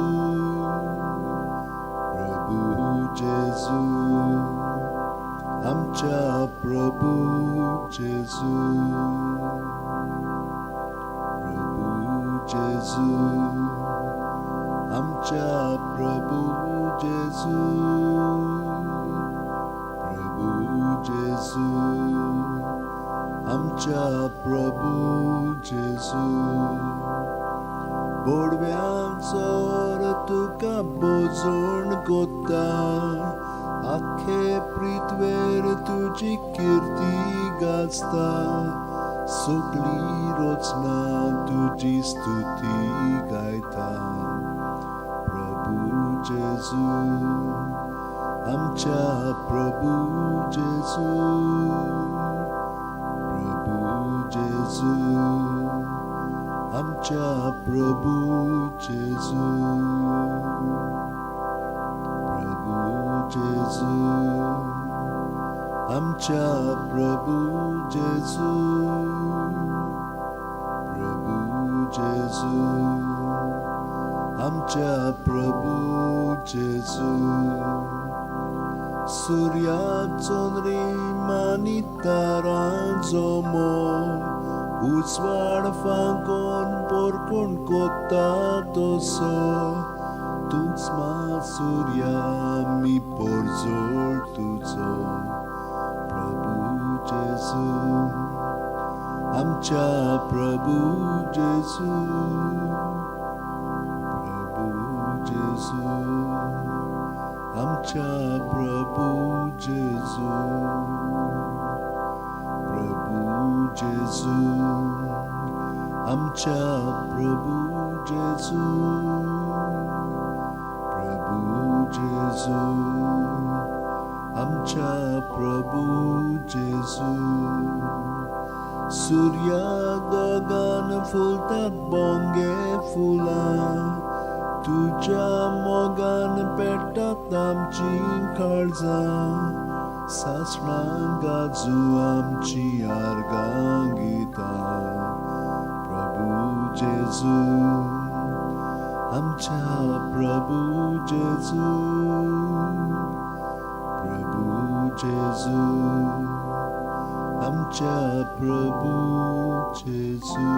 प्रभू जेजू, आमच्या प्रभू जेजू, प्रभू जेजू, आमच्या प्रभू जेजू, प्रभू जेजू, आमच्या प्रभू जेजू. बोडव्यांचोर तुका बोजोण कोता, आखे पृथ्वेर तुजी किर्ती गाजता, सगळी रचना तुजी स्तुती गायता. प्रभू जेजू, आमच्या प्रभू जेजू, प्रभू जेजू, आमच्या प्रभू जेजू, प्रभू जेजू, आमच्या प्रभू जेजू, प्रभू जेजू, आमच्या प्रभू जेजू. सूर्या चंद्रीम आनी तारांचो मोग, उजवाड फांकोन पोरकोण कोता तसो, तूंच मा सूर्या आमी पोरजोळ तुजो. प्रभू जेजू, आमच्या प्रभू जेजू, प्रभू जेजू, आमच्या प्रभू जेजू, प्रभू जेजू, आमच्या प्रभू जेजू, प्रभू जेजू, आमच्या प्रभू जेजू. सूर्या दोगान फुलतात बोंगे फुलां, तुज्या मोगान पेट्टात आमची काळजां, सासणां गाजू आमची आर्गां गितां. प्रभू जेजू, आमच्या प्रभू जेजू, प्रभू जेजू, आमच्या प्रभू जेजू.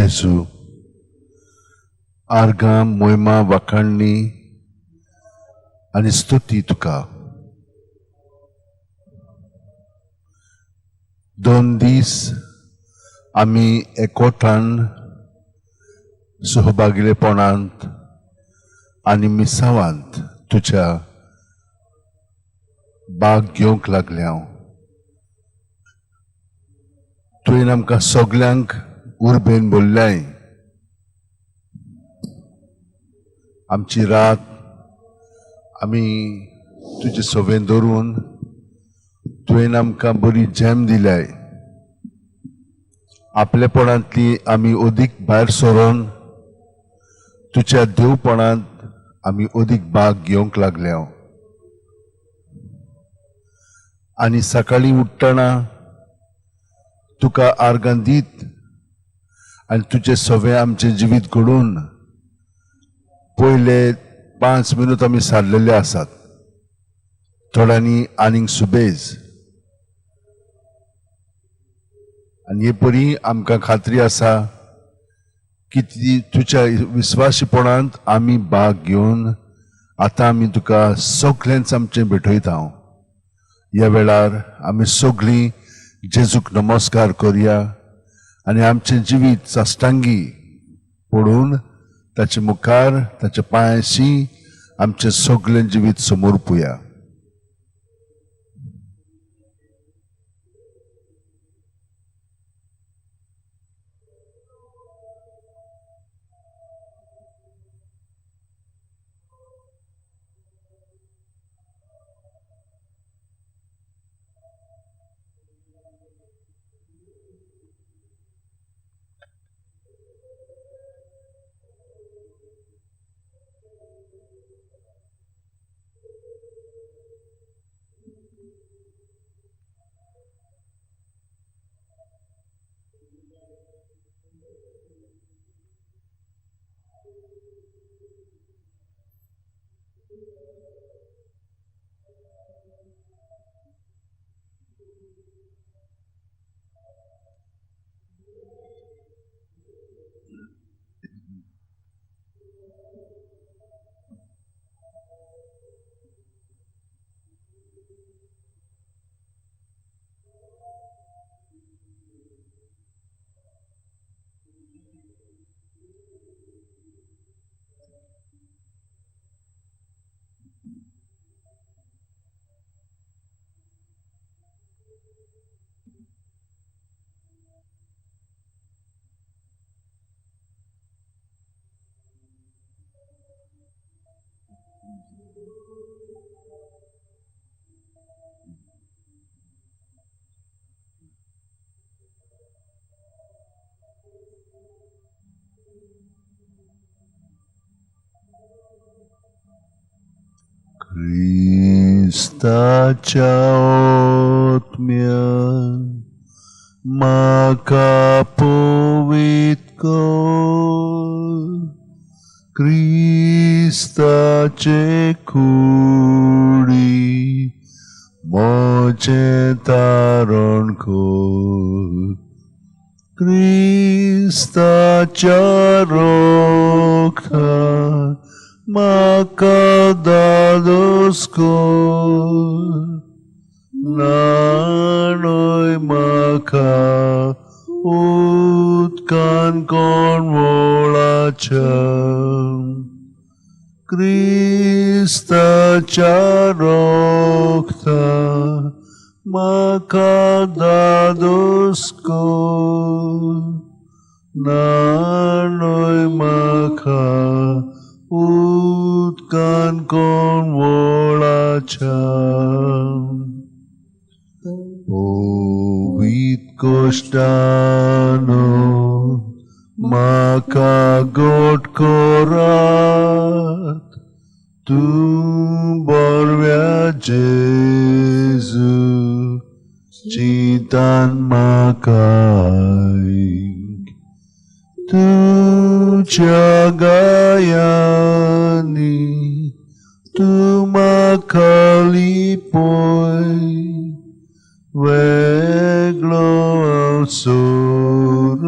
जेजू, आर्गां मोहिमा वाखाणणी आनी स्तुती तुका. 2 दीस आमी एकवटान सहभागिलेपणांत आनी मिसावांत तुज्या भाग घेवंक लागल्या. तुवें आमकां सगल्यांक उर्बेन बोल्ल्याय. आमची रात आमी तुजे सवें धरून तुवें आमकां बरी झेम दिल्याय. आपलेपणांतली आमी अदीक भायर सरून तुज्या देवपणांत आमी अदीक भाग घेवंक लागल्या. आनी सकाळीं उठ्ठना तुका आर्गां दीत आनी तुजें सवें आमचें जिवीत घडोवन पयले 5 मिनट आमी सारलेले आसात. थोड्यांनी आनीक सुबेज आनी हे परी आमकां खात्री आसा की तुज्या विस्वासीपणांत आमी भाग घेवन आतां आमी तुका सगळ्यांच आमचें भेटयता. ह्या वेळार आमी सगळीं जेजूक नमस्कार करया आनी आमचें जिवीत साश्टांगी पडून ताचे मुखार ताच्या पांयांशी आमचें सगळें जिवीत समर्पुया. क्रिस्ताच्या आत्म्यान म्हाका पवित्र कर, क्रिस्ताचे कुडी म्हजें तारण कर, क्रिस्ताच्या रक्तान म्हाका दादोस कर, न्हाणय म्हाका उदकान कोणवळाच्या, क्रिस्ताच्या रक्तान म्हाका दादोस कर, न्हाणय म्हाका उदकान कोणवळाच्या. पवित्र कोश्टानो म्हाका गोट करात, तूं बरव्या जेजू चिंतान म्हाका तुज्या गायांनी तूं म्हाका लिपय, वेगळो हांव सोरूंक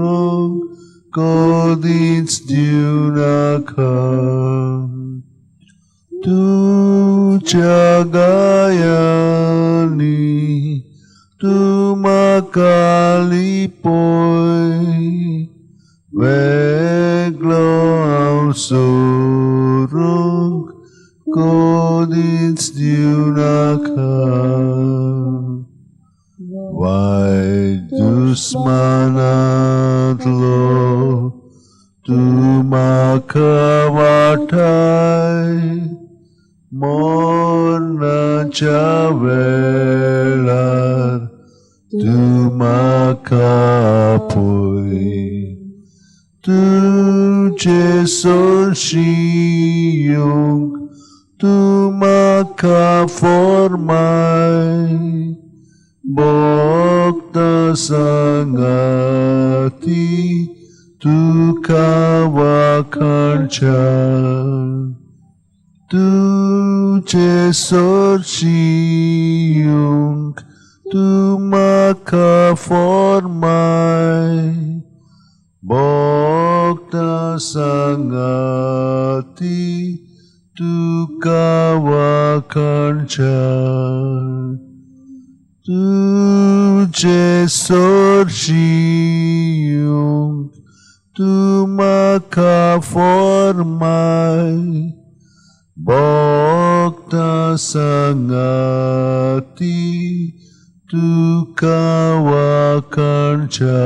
कदींच दिवं नाका. तुज्या गायांनी तूं म्हाका लिपय, वेगळो हांव सोरूंक कदींच दिवं नाका. वायट दुस्मानांतलो तूं म्हाका वाटाय, मरणाच्या वेळार तूं म्हाका आपय. तुजे सरशी येवंक तूं म्हाका फॉर्माय, भक्ता सांगाती तुका वाखाणच्या. तुजे सरशी येवंक तूं म्हाका फॉर्माय, भक्ता सांगाती तुका वाखाणच्या. तुजे सरशी येवंक तूं म्हाका फॉर्माय, भक्ता सांगाती तुका वाखाणच्या.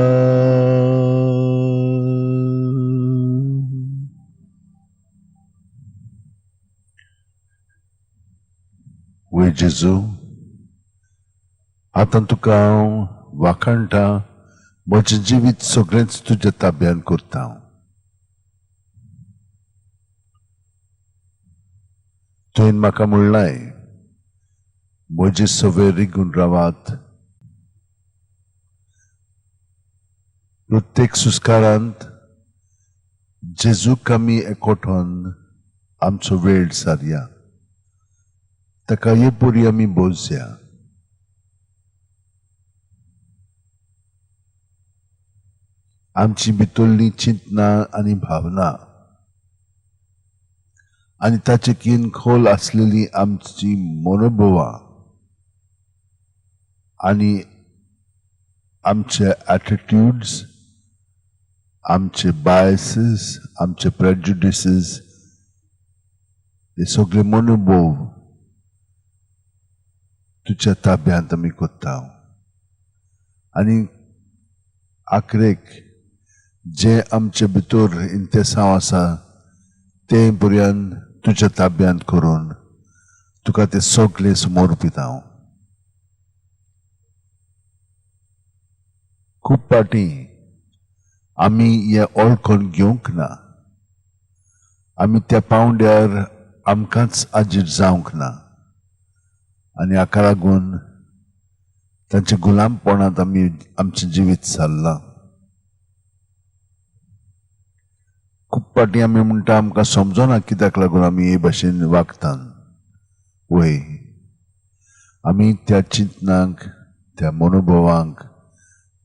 वय जेजू, आतां तुका हांव वाखाणटा, म्हजें जिवीत सगळेंच तुज्या ताब्यान करता. तुवें म्हाका म्हणलाय, म्हजे सवे रिगून रावात. प्रत्येक सुस्कारांत जेजूक आमी एकवटून आमचो वेळ सारया, ताका हे परी आमी बोजया. आमची भितरलीं चिंतनां आनी भावना आनी ताचे कीन खोल आसलेली आमची मनोभवां आनी आमचे एटिट्यूड्स, आमचे बायसीस, आमचे प्रेजुडिसीस, हे सगळे मनोभव तुज्या ताब्यांत आमी करता. आनी आखरेक जे आमचे भितर इंतेसांव आसा तें पर्यंत तुज्या ताब्यांत करून तुका ते सगळे समर्पित हांव. खूब फावटी आमी हें ओळखून घेवंक ना, आमी त्या पावंड्यार आमकांच आजीर जावंक ना आनी हाका लागून तांच्या गुलामपणांत आमी आमचें जिवीत सारलां. खूब फावटी आमी म्हणटा आमकां समजना कित्याक लागून आमी हे भाशेन वागतात. वय, आमी त्या चिंतनांक, त्या मनोभवांक,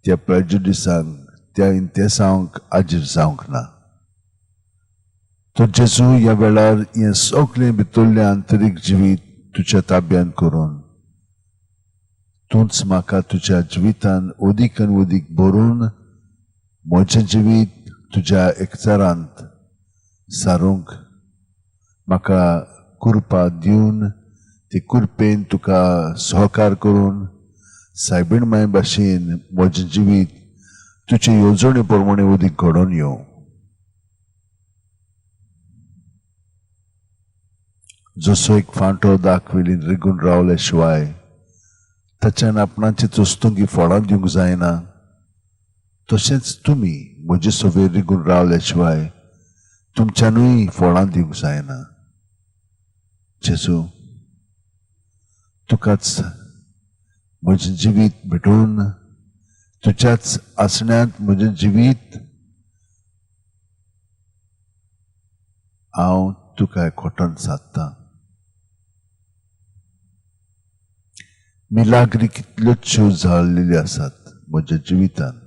त्या प्रेजुडिसांक, त्या इंतेसांक आजीर जावंक ना. तर जेजू, ह्या वेळार हें सगळें भितरलें आंतरीक जिवीत तुज्या ताब्यांत करून तूंच म्हाका तुज्या जिवितान अदीक आनी अदीक भरून म्हजें जिवीत तुज्या एकचारांत सारूंक म्हाका कृपा दिवन, ते कृपेन तुका सहकार करून सायबीण माय भाशेन म्हजें जिवीत तुजे येवजणे प्रमाणे अदीक घडोवन येवं. जसो एक फांटो दाखवेली रिगून रावले शिवाय ताच्यान आपणाची चोस्तुंकी फळां दिवंक जायना, तशेंच तुमी म्हजे सवेर रिगून रावले शिवाय तुमच्यानूय फळां दिवंक जायना. जेजू, तुकाच म्हजें जिवीत भेटोवन तुज्याच आसण्यांत म्हजें जिवीत हांव तुका खोटन सादता. मिलाग्री कितल्योचश्यो जाल्लेल्यो आसात म्हज्या जिवितान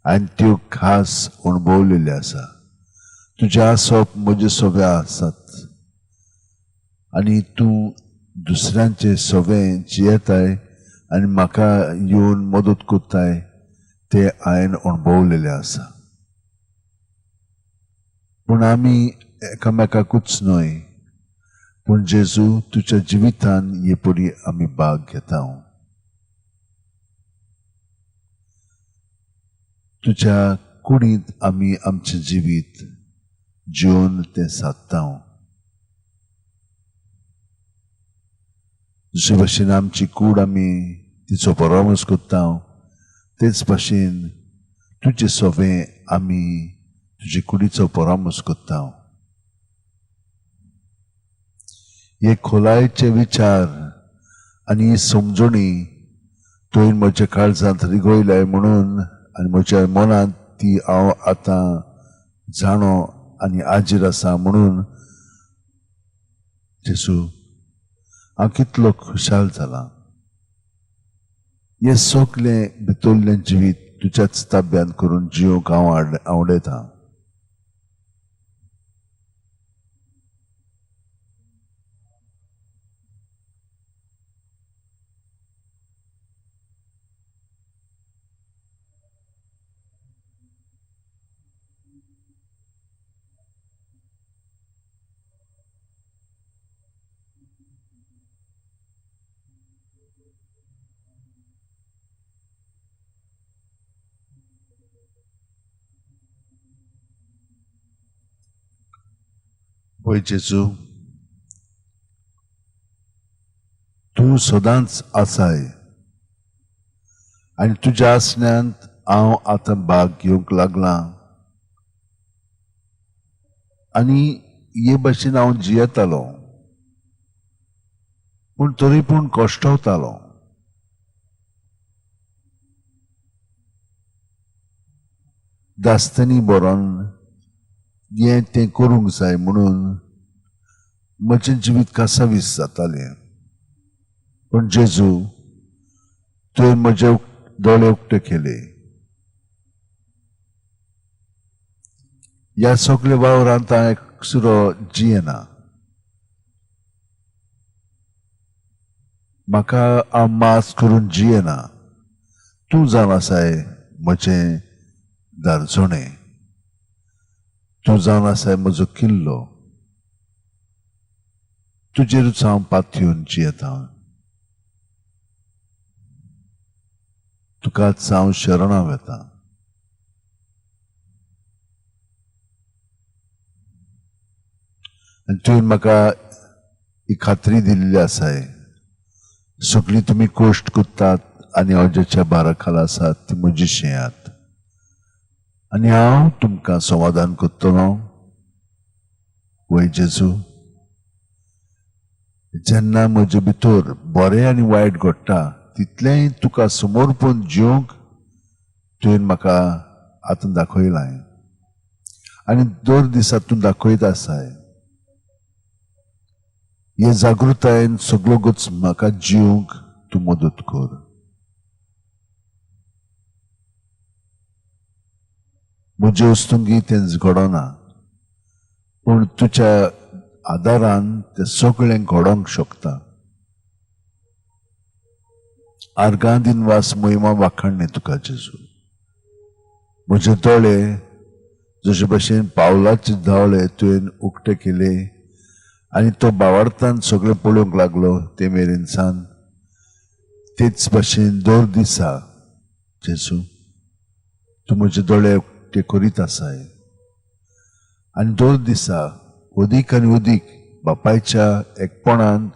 आनी त्यो खास अणभवलेल्यो आसा. तुजें आसप म्हजे सवे आसात आनी तूं दुसऱ्यांचे सवे जियेताय आनी म्हाका येवन मदत करताय ते हांवें अणभवलेलें आसा. पूण आमी एकामेकाकूच न्हय, पूण जेजू तुज्या जिवितान हे परी आमी भाग घेता. तुज्या कुडींत आमी आमचें जिवीत जिवन तें सादता. जशे भाशेन आमची कूड आमी तिचो परामर्श करता, तेच भाशेन तुजे सवे आमी तुजे कुडीचो परामर्श करता. हे खोलायेचे विचार आनी ही समजणी तुवें म्हज्या काळजांत रिगयल्या म्हणून आनी म्हज्या मनांत ती हांव आतां जाणो आनी आजीर आसा म्हणून जेजू हांव कितलो खुशाल जाला. हें सगलें भितरलें जिवीत तुज्याच ताब्यांत करून जिवंक हांव आवडयता. पळय जेजू, तूं सदांच आसाय आनी तुज्या आसण्यांत हांव आतां भाग घेवंक लागलां आनी हे भाशेन हांव जियेतालो, पूण तरी पूण कश्टवतालो. दास्तांनी बरोवन हें तें करूंक जाय म्हणून म्हजें जिवीत कासावीस जातालें. पूण जेजू तुवें म्हजे दोळे उक्ते केले. ह्या सगल्या वावरांत हांव एकसुरो जियेना. म्हाका हांव मास करून जियेना. तूं जावन आसाय म्हजें दारजोणें, तूं जावन आसाय म्हजो किल्लो. तुजेरूच हांव पातयेवन जियेता. तुकाच हांव शरणां वता. आनी तुवें म्हाका ही खात्री दिल्ली आसाय, सगळीं तुमी कश्ट करतात आनी अजाच्या भारा खाला आसात ती म्हजी शेयात आनी हांव तुमकां समाधान करतलो. वय जेजू, जेन्ना म्हजे भितर बरें आनी वायट घडटा तितलेंय तुका समर्पण जिवंक तुवें म्हाका आतां दाखयलां आनी दर दिसा तूं दाखयत आसाय. हे जागृतायेन सगळो गच म्हाका जिवंक तूं मदत कर. म्हजे वस्तुंगी तें घडना, पूण तुज्या आदारान तें सगळें घडोवंक शकता. आर्गां दिनवास मोहिमा वाखाणणे तुका जेजू. म्हजे दोळे जशे भशेन पावलाचे दोळे तुवें उक्ते केले आनी तो बावार्थान सगळें पळोवंक लागलो ते मेरेन सान, तेच भशेन दर दिसा जेजू तूं म्हजे दोळे उक्ते करीत आसाय आनी दर दिसा अदीक आनी अदीक बापायच्या एकपणांत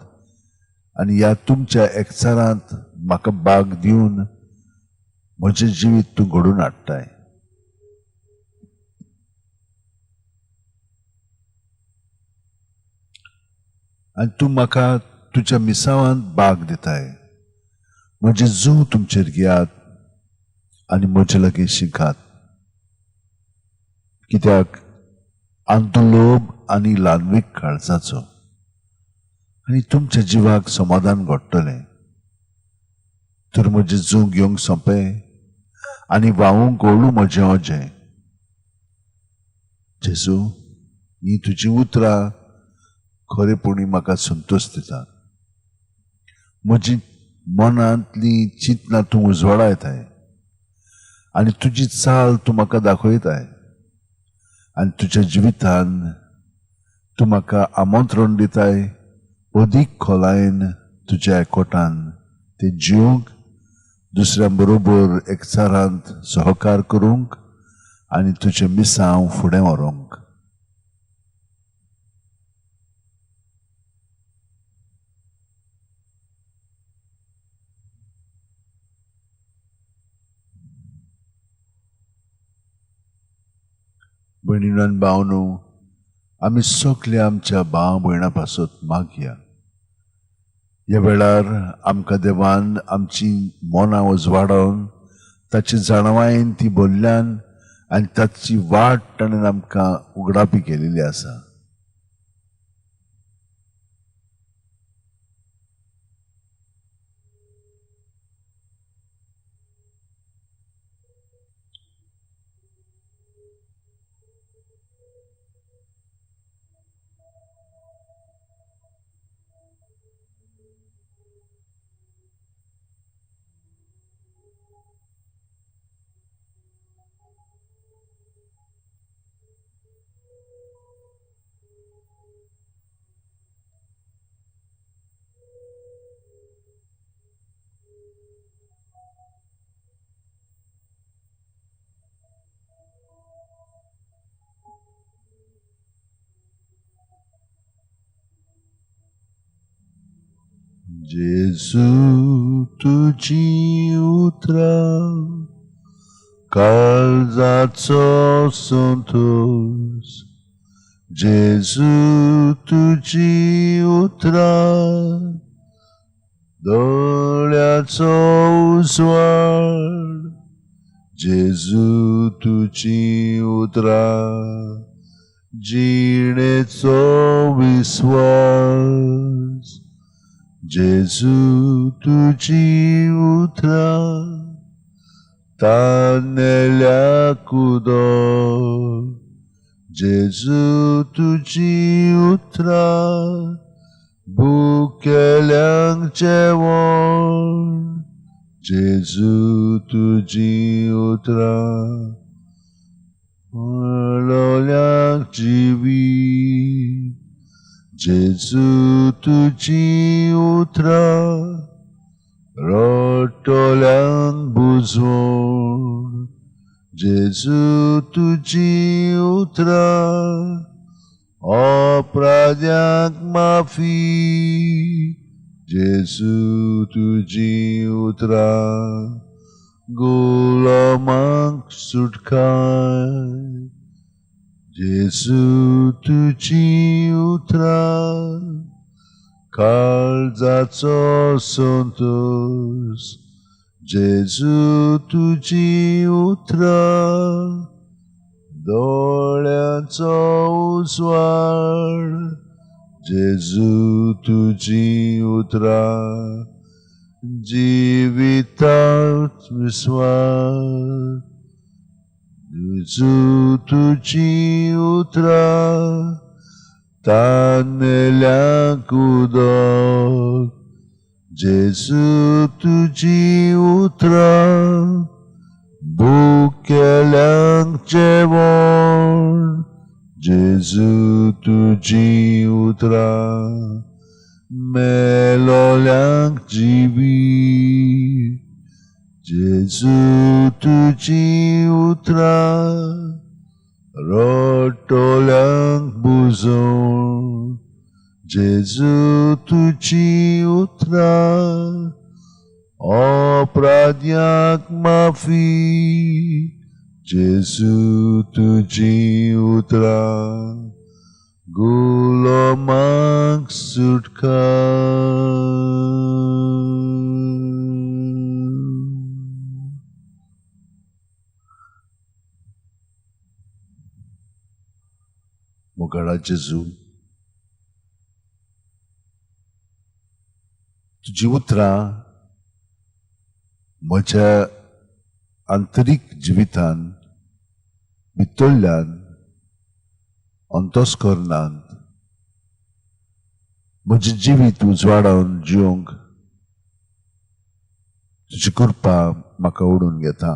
आनी ह्या तुमच्या एकचारांत म्हाका भाग दिवन म्हजें जिवीत तूं घडोवन हाडटाय. आनी तूं म्हाका तुज्या मिसावांत भाग दिताय. म्हजें जूं तुमचेर घेयात आनी म्हजे लागीं शिकात, कित्याक आमचो लोभ आनी ल्हानवीक काळजाचो आनी तुमच्या जिवाक समाधान घडटलें. तर म्हजें जूं घेवंक सोंपें आनी व्हांवूंक ओळू म्हजें ओजें. जेजू, ही तुजी उतरां खरेपणी म्हाका संतोश दिता. म्हजी मनांतली चिंतनां तूं उजवाडायताय आनी तुजी चाल तूं म्हाका दाखयताय आनी तुज्या जिवितान तूं म्हाका आमंत्रण दिताय अदीक खोलायेन तुज्या एकवटान ते जिवंक, दुसऱ्यां बरोबर एकचारांत सहकार करूंक आनी तुजें मिसांव फुडें व्हरूंक. भयणीनो आनी भावनो, आमी सगळे आमच्या भाव भयणां पासत मागया. ह्या वेळार आमकां देवान आमची मनां उजवाडोवन ताची जाणवायेन ती भरल्यान आनी ताची वाट ताणें आमकां उगडापी केलेली आसा. जेजू तुजी उतरां काळजाचो संतोश, जेजू तुजी उतरां दोळ्याचो उजवाड, जेजू तुजी उतरां जिणेचो विस्वास, जेजू तुजी उतरां तानेल्याक उदक, जेजू तुजी उतरां भुकेल्यांक जेवण, जेजू तुजी उतरां मेळोल्यांक जिवीत, जेजू तुजी उतरां रडटल्यांक बुजवण, जेजू तुजी उतरां अपराध्यांक माफी, जेजू तुजी उतरां गुलामांक सुटकाय, जेजू तुजी उतरां काळजाचो संतोश, जेजू तुजी उतरां दोळ्यांचो उजवाड, जेजू तुजी उतरां जिवितात विस्वास, जेजू तुजी उतरां तानेल्याक उदक, जेजू तुजी उतरां भुकेल्यांक जेवण, जेजू तुजी उतरां मेलोल्यांक जिवीत, जेजू तुजी उतरां रडटल्यांक बुजवण, जेजू तुजी उतरां अपराध्यांक माफी, जेजू तुजी उतरां गुलामांक सुटकाय. मोगाळा जेजू, तुजी उतरां म्हज्या आंतरीक जिवितान भितरल्यान अंतस्करणांत म्हजें जिवीत उजवाडावन जिवंक तुजी कृपा म्हाका ओडून घेता.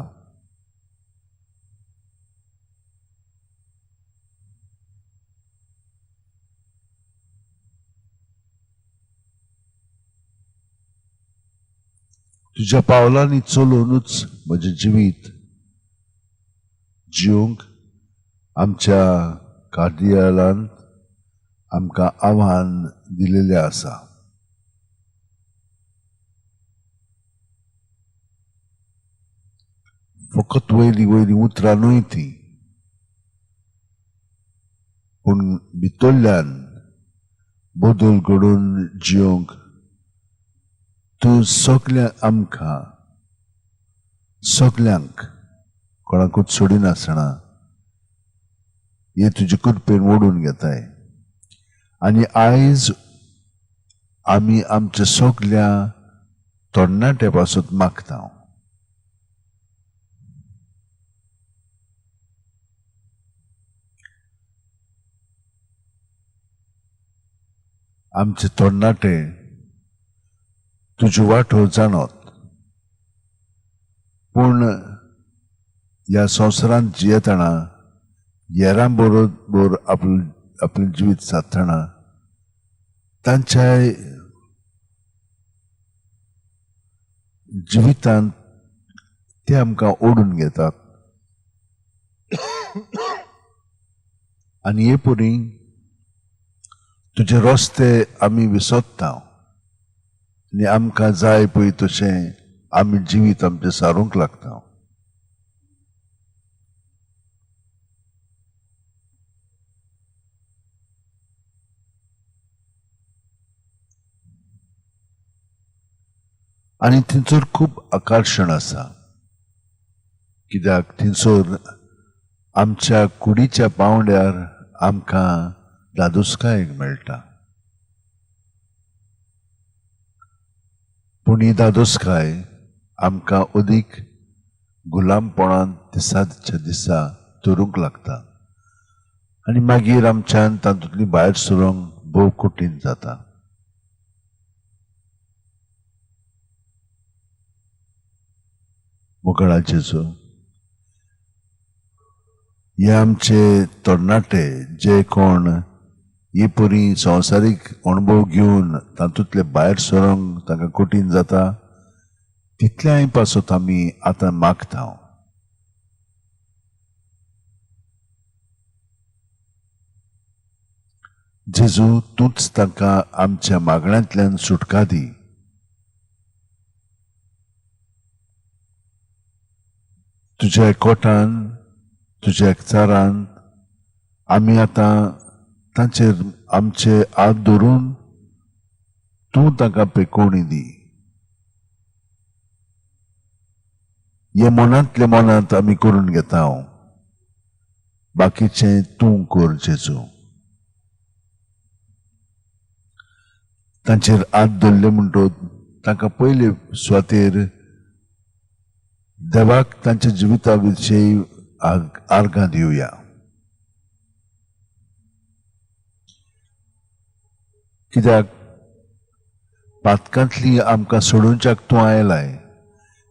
तुज्या पावलांनी चलोवनूच म्हजें जिवीत जिवंक आमच्या कार्यालयांत आमकां आव्हान दिलेलें आसा. फकत वयली वयली उतरां न्हय ती, पूण भितरल्यान बदल घडोवन जिवंक तूं सगल्या आमकां सगल्यांक कोणाकूच सोडिनासतना हे तुजे कृपेन ओडून घेताय. आनी आयज आमी आमच्या सगल्या तरणाट्या पासून मागता, आमचे तरणाटे तुज्यो वाटो जाणत, पूण ह्या संवसारांत जियेतना हेरां बरोबर आपलें जिवीत सादतना तांच्या जिवितांत ते आमकां ओडून घेतात. आनी हे परी तुजे रस्ते आमी विसरता आनी आमकां जाय पळय तशें आमी जिवीत आमचें सारूंक लागता. आनी थंयसर खूब आकर्शण आसा, कित्याक थंयसर आमच्या कुडीच्या पांवड्यार आमकां दादोसकाय मेळटा. पूण ही दादोसकाय आमकां अदीक गुलामपणान दिसाच्या दिसा धरूंक लागता आनी मागीर आमच्यान तातूंतली भायर सरूंक भोव कठीण जाता. मोगाळ जेजू, हे आमचे तरणाटे जे कोण हे परी संवसारीक अणभव घेवन तातूंतले भायर सरूंक तांकां कठीण जाता, तितल्याय पासत आमी आतां मागता. जेजू, तूंच तांकां आमच्या मागण्यांतल्यान सुटका दी. तुज्या एकवटान, तुज्या एकचारान आमी आतां तांचेर आमचे हात धरून तूं तांकां पेकोवणी दी. हे मनांतले मनांत आमी करून घेता, बाकीचें तूं कर जेजू. तांचेर हात धरले म्हणटकच तांकां पयले सुवातेर देवाक तांच्या जिविता विशयी आर्गां दिवया. कित्याक पातकांतली आमकां सोडोवच्याक तूं आयलाय,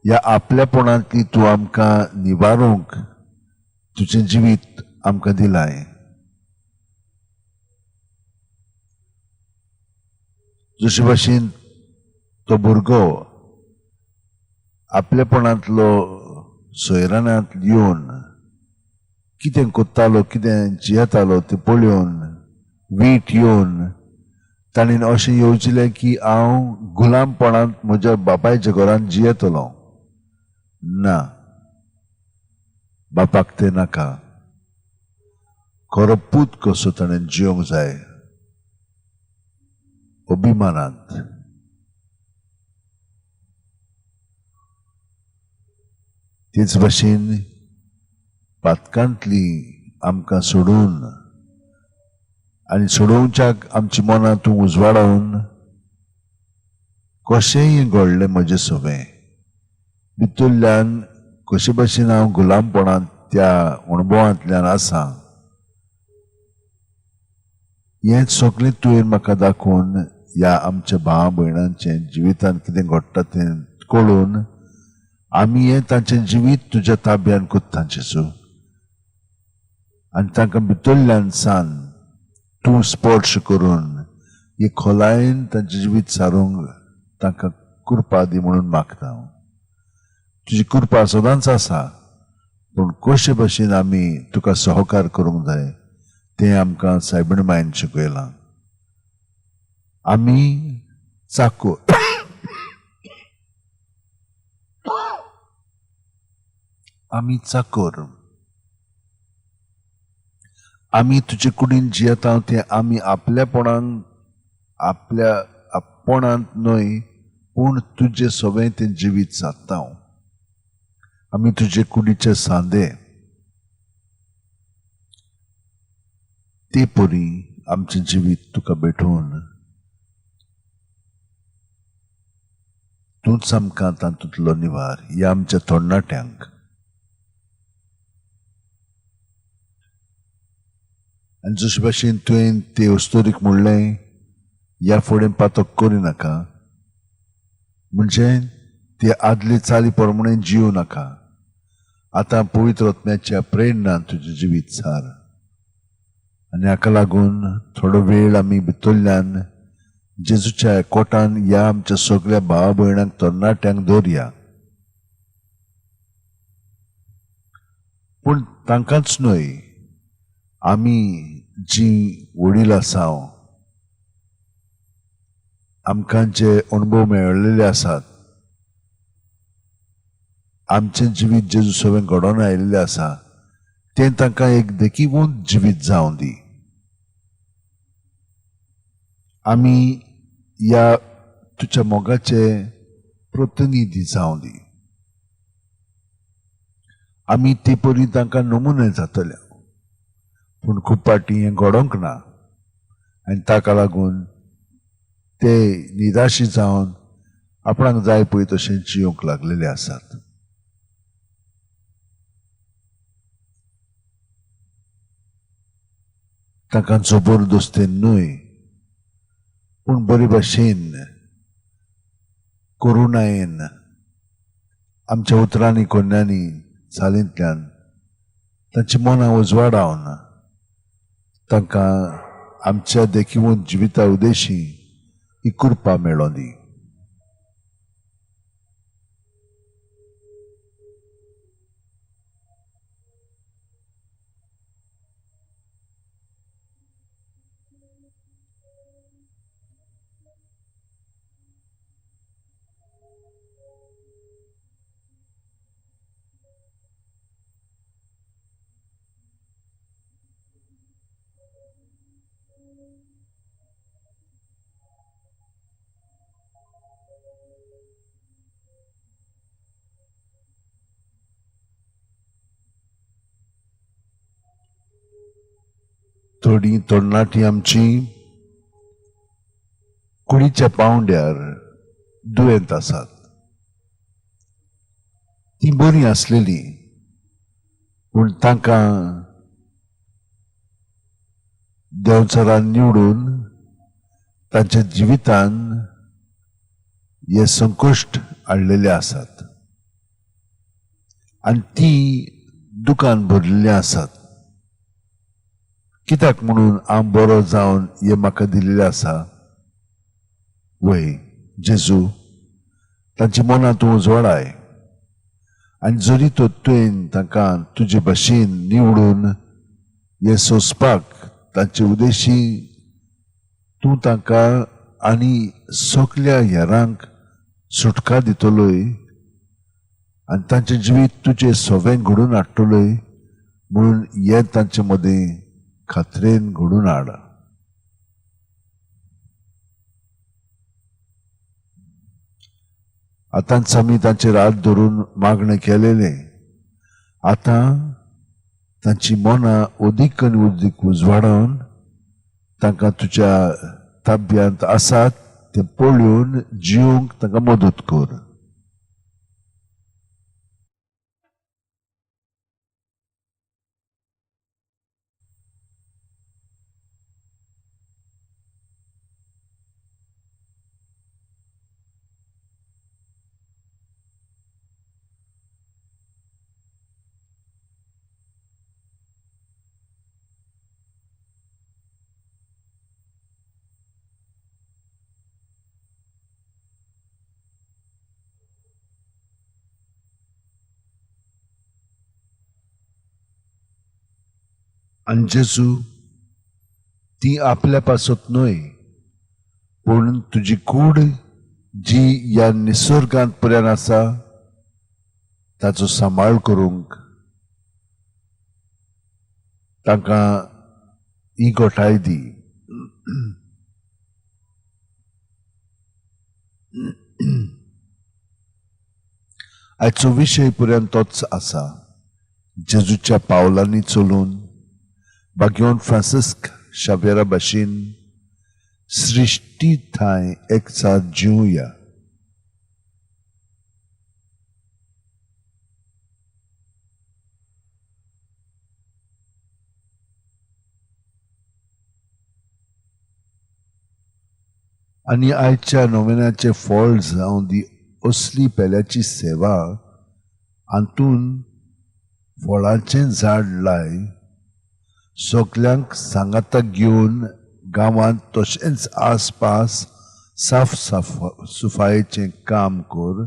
ह्या आपल्यापणांतली तूं आमकां निवारूंक तुजें जिवीत आमकां दिलाय. जशे भाशेन तो भुरगो आपलेपणांतलो सोयरानांत येवन कितें कोत्तालो, कितें जियेतालो तें पळोवन वीट येवन ताणें अशें येवजिलें की हांव गुलामपणांत म्हज्या बापायच्या घरांत जियेतलो. ना, बापाक तें नाका. खरो पूत कसो ताणें जिवंक जाय अभिमानांत. तेच भाशेन पातकांतली आमकां सोडून आनी सोडोवच्याक आमची मनां तूं उजवाडावन कशेंय घडलें म्हजें सवें भितरल्यान कशे भाशेन हांव गुलामपणांत त्या अणभवांतल्यान आसा हें सगळें तुवें म्हाका दाखोवन ह्या आमच्या भाव भयणांचें जिवितांत कितें घडटा तें कळून आमी हें तांचें जिवीत तुज्या ताब्यान कोत्ता जेजू. आनी तांकां भितरल्यान सान तूं स्पर्श करून हे खोलायेन तांचें जिवीत सारूंक तांकां कृपा दी म्हणून मागता हांव. तुजी कृपा सदांच आसा, पूण कशे भाशेन आमी तुका सहकार करूंक जाय तें आमकां सायबीण मायन शिकयलां. आमी चाको आमी चाकोर, आमी तुजे कुडीन जियेता तें आमी आपल्यापणान आपल्या आपणांत न्हय, पूण तुजे सगळें तें जिवीत सादता. आमी तुजे कुडीचे सांदे ते परी आमचें जिवीत तुका भेटोवन तूंच आमकां तातूंतलो निवार ह्या आमच्या तरणाट्यांक. आनी जशे भाशेन तुवें ते अस्तोरीक म्हणलें ह्या फुडें पातक करिनाका, म्हणजे ते आदले चाली प्रमाणे जियो नाका, आतां पवित्र आत्म्याच्या प्रेरणान तुजें जिवीत सार. आनी हाका लागून थोडो वेळ आमी भितरल्यान जेजूच्या कोटान ह्या आमच्या सगळ्या भावा भयणांक तरणाट्यांक दवरया, पूण तांकांच न्हय, आमी जी वडील आसा आमकां जे अणभव मेळिल्ले आसात, आमचें जिवीत जेजू सगळें घडोवन आयिल्लें आसा तें तांकां एक देखीवंत जिवीत जावं दी. आमी ह्या तुज्या मोगाचे प्रतिनिधी जावं दी. आमी ते परी तांकां नमुने जातले, पूण खूब फावटी हें घडोवंक ना आनी ताका लागून ते निराशी जावन आपणाक जाय पळय तशें जियोंक लागलेले आसात. तांकां जबरदस्तेन न्हय, पूण बरे भाशेन करुणायेन आमच्या उतरांनी कोन्यांनी चालींतल्यान तांची मनां उजवाडावन तांकां आमच्या देखीवंत जिविता उदेशी ही कृपा मेळों दी. थोडी तरणाटी आमची कुडीच्या पावंड्यार दुयेंत आसात, ती बरी आसलेली, पूण तांकां देंवचारान निवडून तांच्या जिवितान हे संकश्ट हाडलेले आसात आनी ती दुकान भरिल्लीं आसात. कित्याक म्हणून हांव बरो जावन हें म्हाका दिल्लें आसा? वय जेजू, तांची मनां तूं उजवाडाय आनी जरी तर तुवें तांकां तुजे भाशेन निवडून हें सोंसपाक तांचे उदेशी तूं तांकां आनी सगल्या हेरांक सुटका दितलोय आनी तांचें जिवीत तुजें सवें घडोवन हाडटलोय म्हणून हें तांचे मदीं खात्रेन घडोवन हाड. आतांच आमी तांचेर हात धरून मागणें केलेलें, आतां तांची मनां अदीक आनी अदीक उजवाडावन तांकां तुज्या ताब्यांत आसात तें पळोवन जिवंक तांकां मदत कर. आनी जेजू, ती आपल्या पासत न्हय पूण तुजी कूड जी ह्या निसर्गांत पर्यंत आसा ताचो सांबाळ करूंक तांकां ही गोठाय दी. आयचो विशय पर्यंत तोच आसा, जेजूच्या पावलांनी चलून बाग्योन फ्रांसिस्क शाव्येरा भाशेन सृश्टी थांय एकसार जिवया. आनी आयच्या नोवेनाचे फळ जावं दी असली पेल्याची सेवा हातून फळांचें झाड लाय, सगल्यांक सांगाता घेवन गांवांत तशेंच आसपास साफ साफ सुफायेचें काम कर.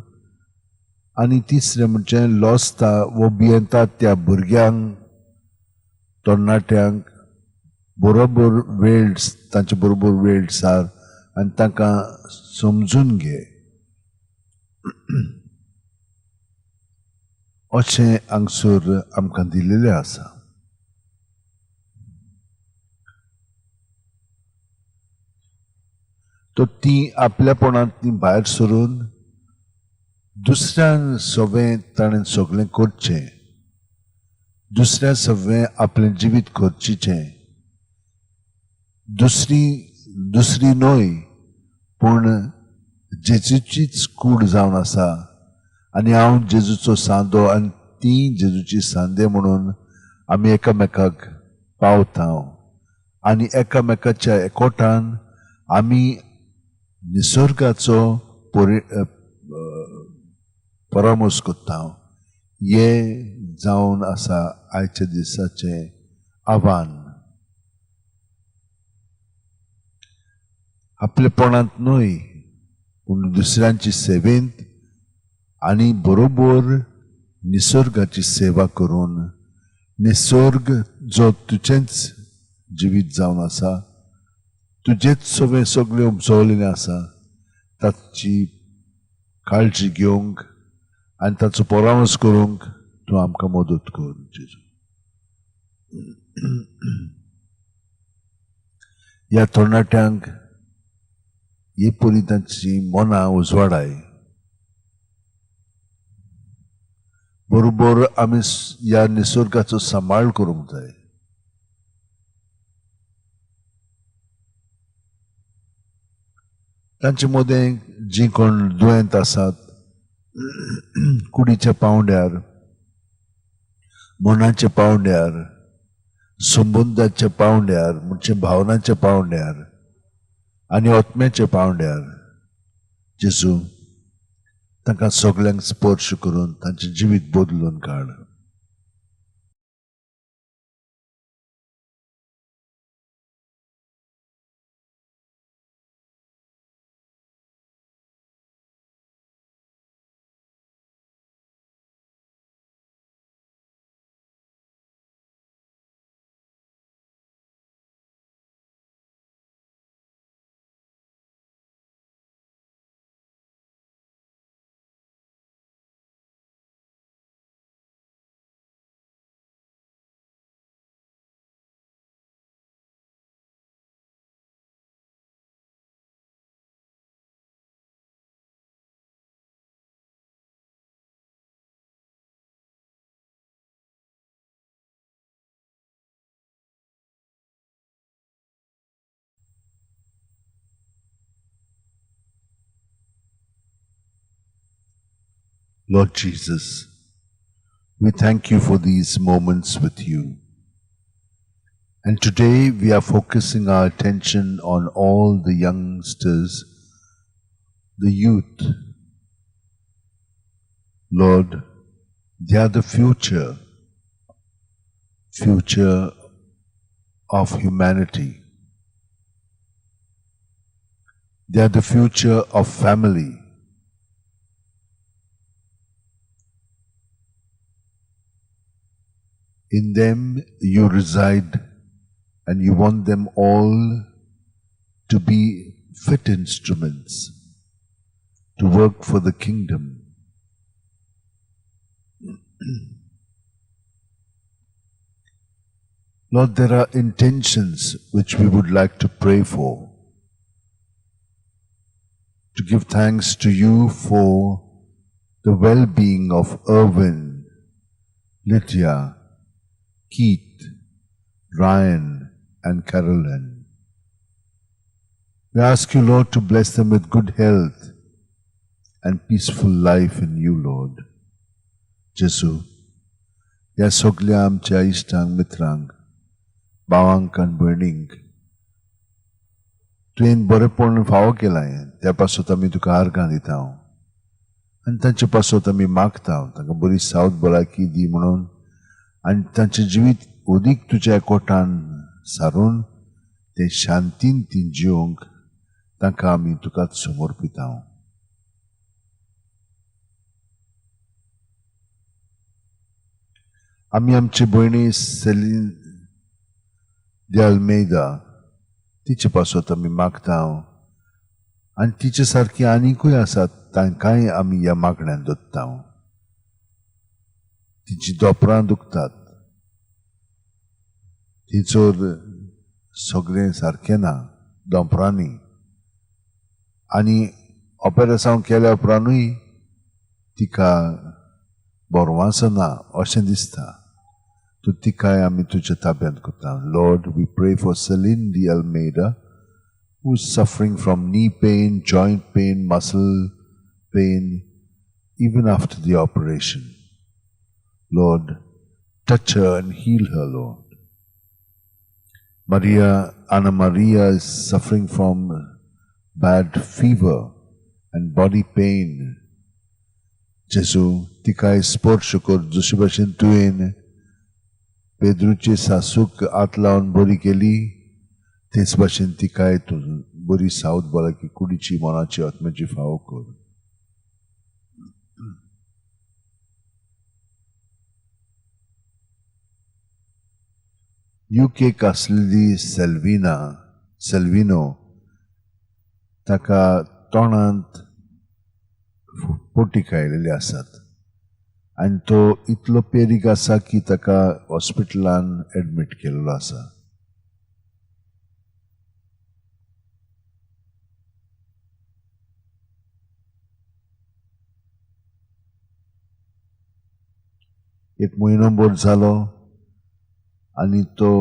आनी तिसरें म्हणजे लॉसता वो भियेंता त्या भुरग्यांक तरणाट्यांक बरोबर वेळ तांचे बरोबर वेळ सार आनी तांकां समजून घे. अशें हांगसर आमकां दिल्लें आसा. तर ती आपल्यापणांतली भायर सरून दुसऱ्यान सगळें ताणें सगळें करचें, दुसऱ्या सगळें आपलें जिवीत खर्चिचें, दुसरी न्हय पूण जेजूचीच कूड जावन आसा आनी हांव जेजूचो सांदो आनी ती जेजूची सांदे म्हणून आमी एकामेकाक पावता आनी एकामेकाच्या एकोटान आमी निसर्गाचो परामर्श करता. हें जावन आसा आयच्या दिसाचें आव्हान. आपलेपणांत न्हय पूण दुसऱ्यांची सेवेंत आनी बरोबर निसर्गाची सेवा करून निसर्ग जो तुजेंच जिवीत जावन आसा, तुजेच सगळें सगळें उपजवलेलें आसा, ताची काळजी घेवंक आनी ताचो परामर्श करूंक तूं आमकां मदत कर जेजू. ह्या तरणाट्यांक ही परी तांची मनां उजवाडाय. बरोबर आमी ह्या निसर्गाचो सांबाळ करूंक जाय. तांचे मदें जीं कोण दुयेंत आसात कुडीच्या पावंड्यार, मनाच्या पावंड्यार, संबंदाच्या पावंड्यार, म्हणजे भावनाच्या पावंड्यार आनी आत्म्याच्या पावंड्यार, जेजू तांकां सगल्यांक स्पर्श करून तांचें जिवीत बदलून काड. Lord Jesus, we thank you for these moments with you. And today we are focusing our attention on all the youngsters, the youth. Lord, they are the future of humanity. They are the future of family. In them you reside and you want them all to be fit instruments to work for the kingdom. Lord, there are intentions which we would like to pray for, to give thanks to you for the well-being of Irwin, Lydia, Keith, Ryan, and Carolyn. We ask you, Lord, to bless them with good health and peaceful life in you, Lord. Jesu, ह्या सगल्या आमच्या इश्टांक, मित्रांक, भावांक आनी भयणींक तुवें बरेपण फावो केलां, त्या पासत आमी तुका आर्गां दिता आनी तांचे पासत आमी मागता तांकां बरी सावध भलायकी दी म्हणून आनी तांचें जिवीत अदीक तुज्या कोटान सारून ते शांतीन ती जिवंक तांकां आमी तुकाच समर्पिता. आमी आमचे भयणी सेलीन दे अल्मेदा तिचे पासत आमी मागता आनी तिचे सारकी आनीकूय आसात तांकांय आमी ह्या मागण्यान दत्ता. तिची दोपरां दुखतात, तिचोर सगळें सारकें ना दोंपरांनी आनी ऑपेरेसांव केल्या उपरांतूय तिका बरवासना अशें दिसता. तूं तिकाय आमी तुज्या ताब्यांत करता. Lord, we pray for Celine de Almeida, who is suffering from knee pain, joint pain, muscle pain, even after the operation. Lord, touch her and heal her, Lord. Maria, Anna Maria is suffering from bad fever and body pain. Jesu, तिकाय स्पर्श कर जशे भाशेन तुवें पेद्रूचे सासूक हात लावन बरी केली, तेच भाशेन तिकाय तूं बरी सावध भलायकी कुडीची, मनाची, आत्म्याची फावो कर. युकेक आसलेली सेल्विना, सेल्विनो, ताका तोंडांत पोटी आयलेली आसात आनी तो इतलो पेरीक आसा की ताका हॉस्पिटलान एडमीट केल्लो आसा. एक म्हयनो भर जालो आनी तो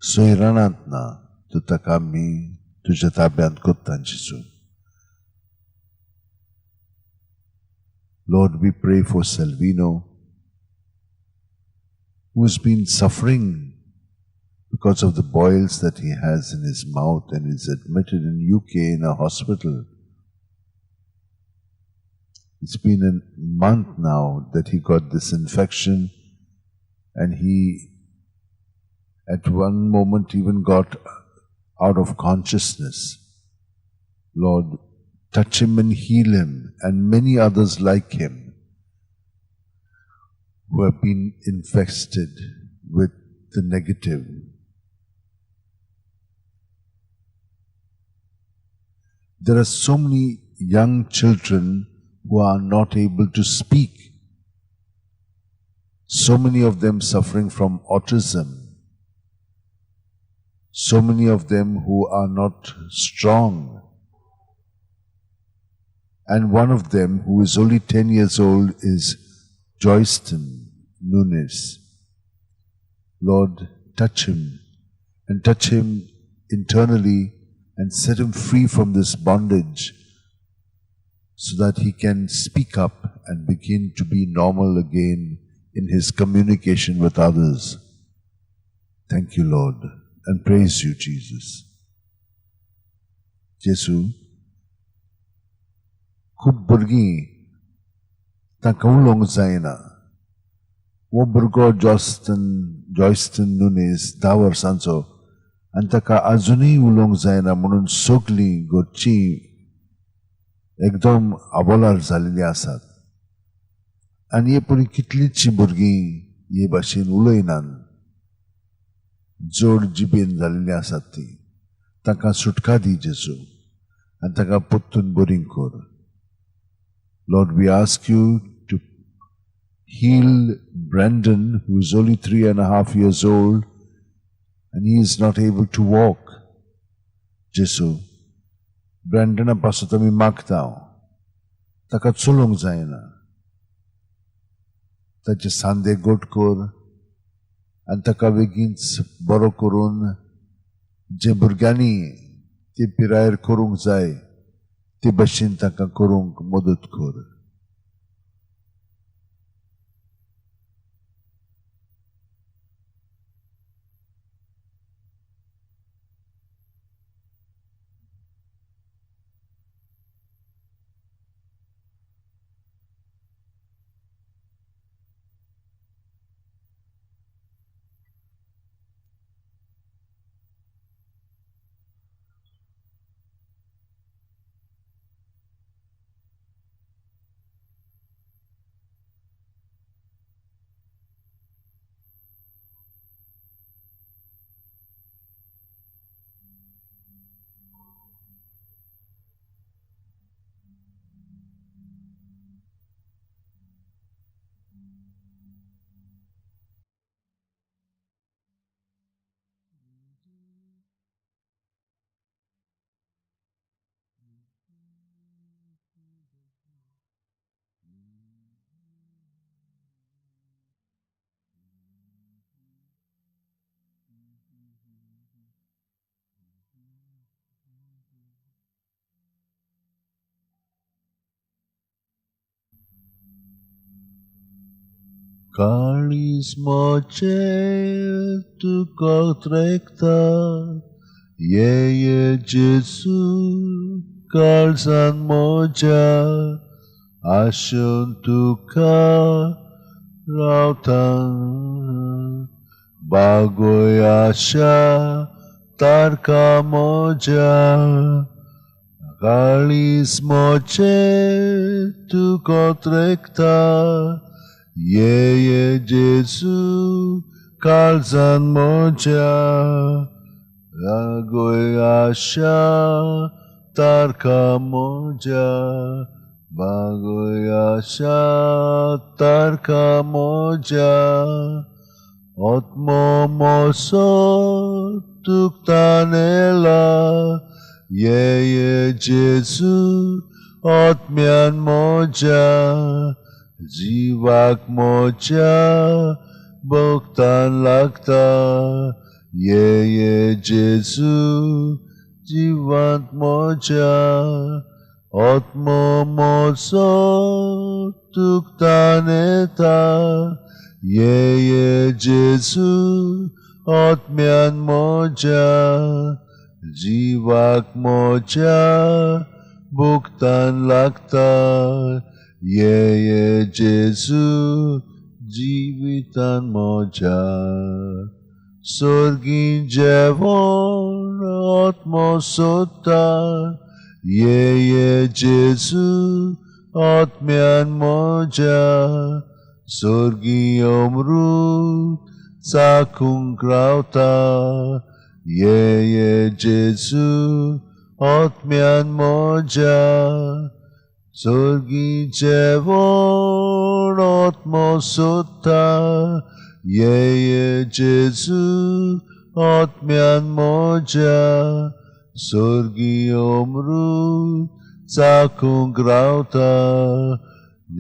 सोयराणांत ना, तूं ताका आमी तुज्या ताब्यांत करता जेजू. Lord, we pray for Salvino, who has been suffering because of the boils that he has in his mouth and is admitted in UK in a hospital. It's been a month now that he got this infection, and he at one moment even got out of consciousness. Lord, touch him and heal him, and many others like him who have been infested with the negative. There are so many young children who are not able to speak. So many of them suffering from autism. So many of them who are not strong. And one of them, who is only 10 years old, is Joyston Nunes. Lord, touch him, and touch him internally, and set him free from this bondage so that he can speak up and begin to be normal again in his communication with others. Thank you, Lord, and praise you, Jesus. Jesu, खूब भुरगीं तांकां उलोवंक जायना. हो भुरगो जॉयस्टन नुनेस 10 वर्सांचो, आनी ताका आजुनूय उलोवंक जायना म्हणून सगलीं घरचीं एकदम आबोलार जाल्लीं आसात. आनी हे पूण कितलींचशीं भुरगीं हे भाशेन उलयनात, जोड जिबेन जाल्लीं आसात तीं. तांकां सुटका दी जेजू आनी तांकां परतून बरीं कर. Lord, we ask you to heal Brandon, who is only 3.5 years old and he is not able to walk. जेजू, ब्रँडना पासत आमी मागता, ताका चलोवंक जायना, ताचे सांदे गोट कर आनी ताका बेगीनच बरो करून जे भुरग्यांनी ते पिरायेर करूंक जाय ते भशेन तांकां करूंक मदत कर. काळीज म्हजें तुका त्रेकता, ये ये जेजू काळजान म्हज्या, आशेन तुका रावता, बागय आशा तारका म्हज्या, काळीज म्हजें तुका त्रेकता, ये ये जेजू काळजान म्हज्या, बागय आशा तारका म्हज्या, बागय आशा तारका म्हज्या, आत्मो म्हजो तुका तानेला, ये ये जेजू आत्म्यान म्हज्या, जिवाक म्हज्या भोगतान लागता, ये ये जेजू जिवांत म्हज्या, आत्मो म्हजो तुका तानेता, ये ये जेजू आत्म्यान म्हज्या, जिवाक म्हज्या भोगतान लागता, ये ये जेजू जिवितान म्हज्या. सर्गी जेवण आत्मो सोदता, ये ये जेजू आत्म्यान म्हज्या, सर्गी अमृत चाखूंक रावता, ये ये जेजू आत्म्यान म्हज्या, सर्गी जेवण आत्मो सोदता, ये ये जेजू आत्म्यान म्हज्या, सर्गी अमृत चाखूंक रावता,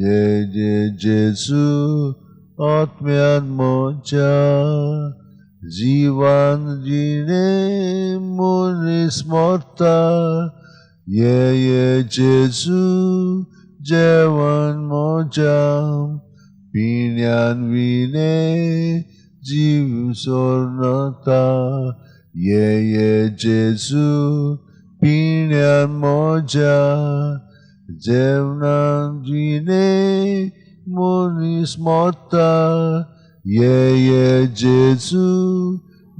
ये ये जेजू आत्म्यान म्हज्या. जिवान जिणे मनीस मरता, ये ये जेजू जेवण म्हज्या, पिण्यान विणे जीव सोरनता, ये ये जेजू पिण्यान म्हज्या, जेवणान विणे मनीस मरता, ये ये जेजू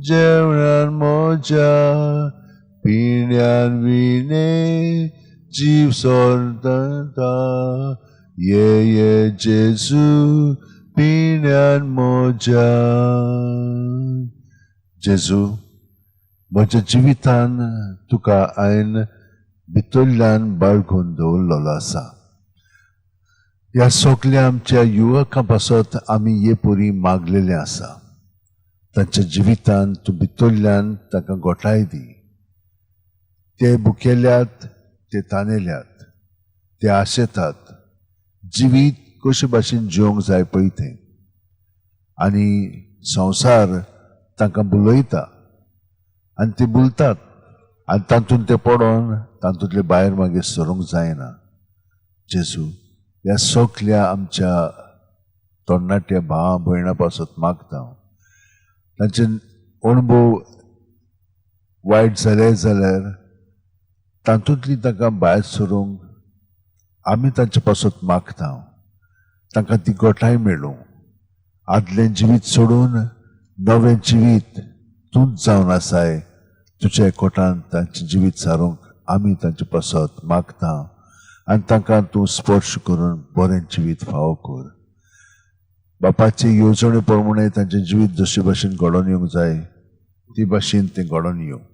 जेवणान म्हज्या पिण्यान विणे जीव सोडटा ये ये जेजू पिण्यान म्हज्या. जेजू म्हज्या जिवितान तुका हांवें भितरल्यान बाळगून दवरलेलो आसा. ह्या सगल्या आमच्या युवकां पासत आमी हे परी मागलेलें आसा. तांच्या जिवितान तूं भितरल्यान तांकां गोठाय दी. ते भुकेल्यात, ते तानेल्यात, ते आशेतात जिवीत कशे भाशेन जिवंक जाय पळय तें, आनी संवसार तांकां बुलयता आनी ते बुलतात आनी तातूंत ते पडोन तातूंतले भायर मागीर सरूंक जायना. जेजू ह्या सगल्या आमच्या तरणाट्या भावा भयणां पासत मागता. तांचे अणभव वायट जाले जाल्यार तातूंतली तांकां भायर सरूंक आमी तांचे पासत मागता. तांकां ती गोठाय मेळूं, आदलें जिवीत सोडून नवें जिवीत तूंच जावन आसाय तुज्या कोटान तांचें जिवीत सारूंक आमी तांचे पासत मागता आनी तांकां तूं स्पर्श करून बरें जिवीत फावो कर. बापाचे येवजणे प्रमाणे तांचें जिवीत जशे भाशेन घडोवन येवंक जाय ती भाशेन तें घडोवन येवं.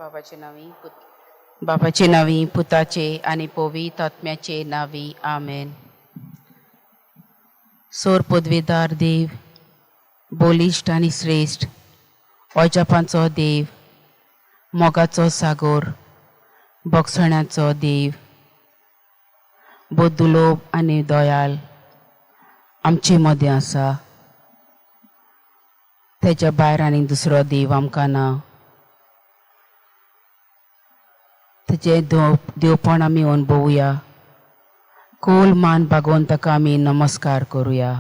बापाचे नांवी पुताचे आनी पवित्र आत्म्याचे नांवी आमेन. सोर पदवेदार देव, बलिश्ट आनी श्रेश्ठ अजापांचो देव, मोगाचो सागोर, भोगसण्याचो देव, बदुलोब आनी दयाल आमचे मदें आसा. तेच्या भायर आनी दुसरो देव आमकां ना. तेजें देवपण आमी अणभवुया. खोल मान बागोवन ताका आमी नमस्कार करुया.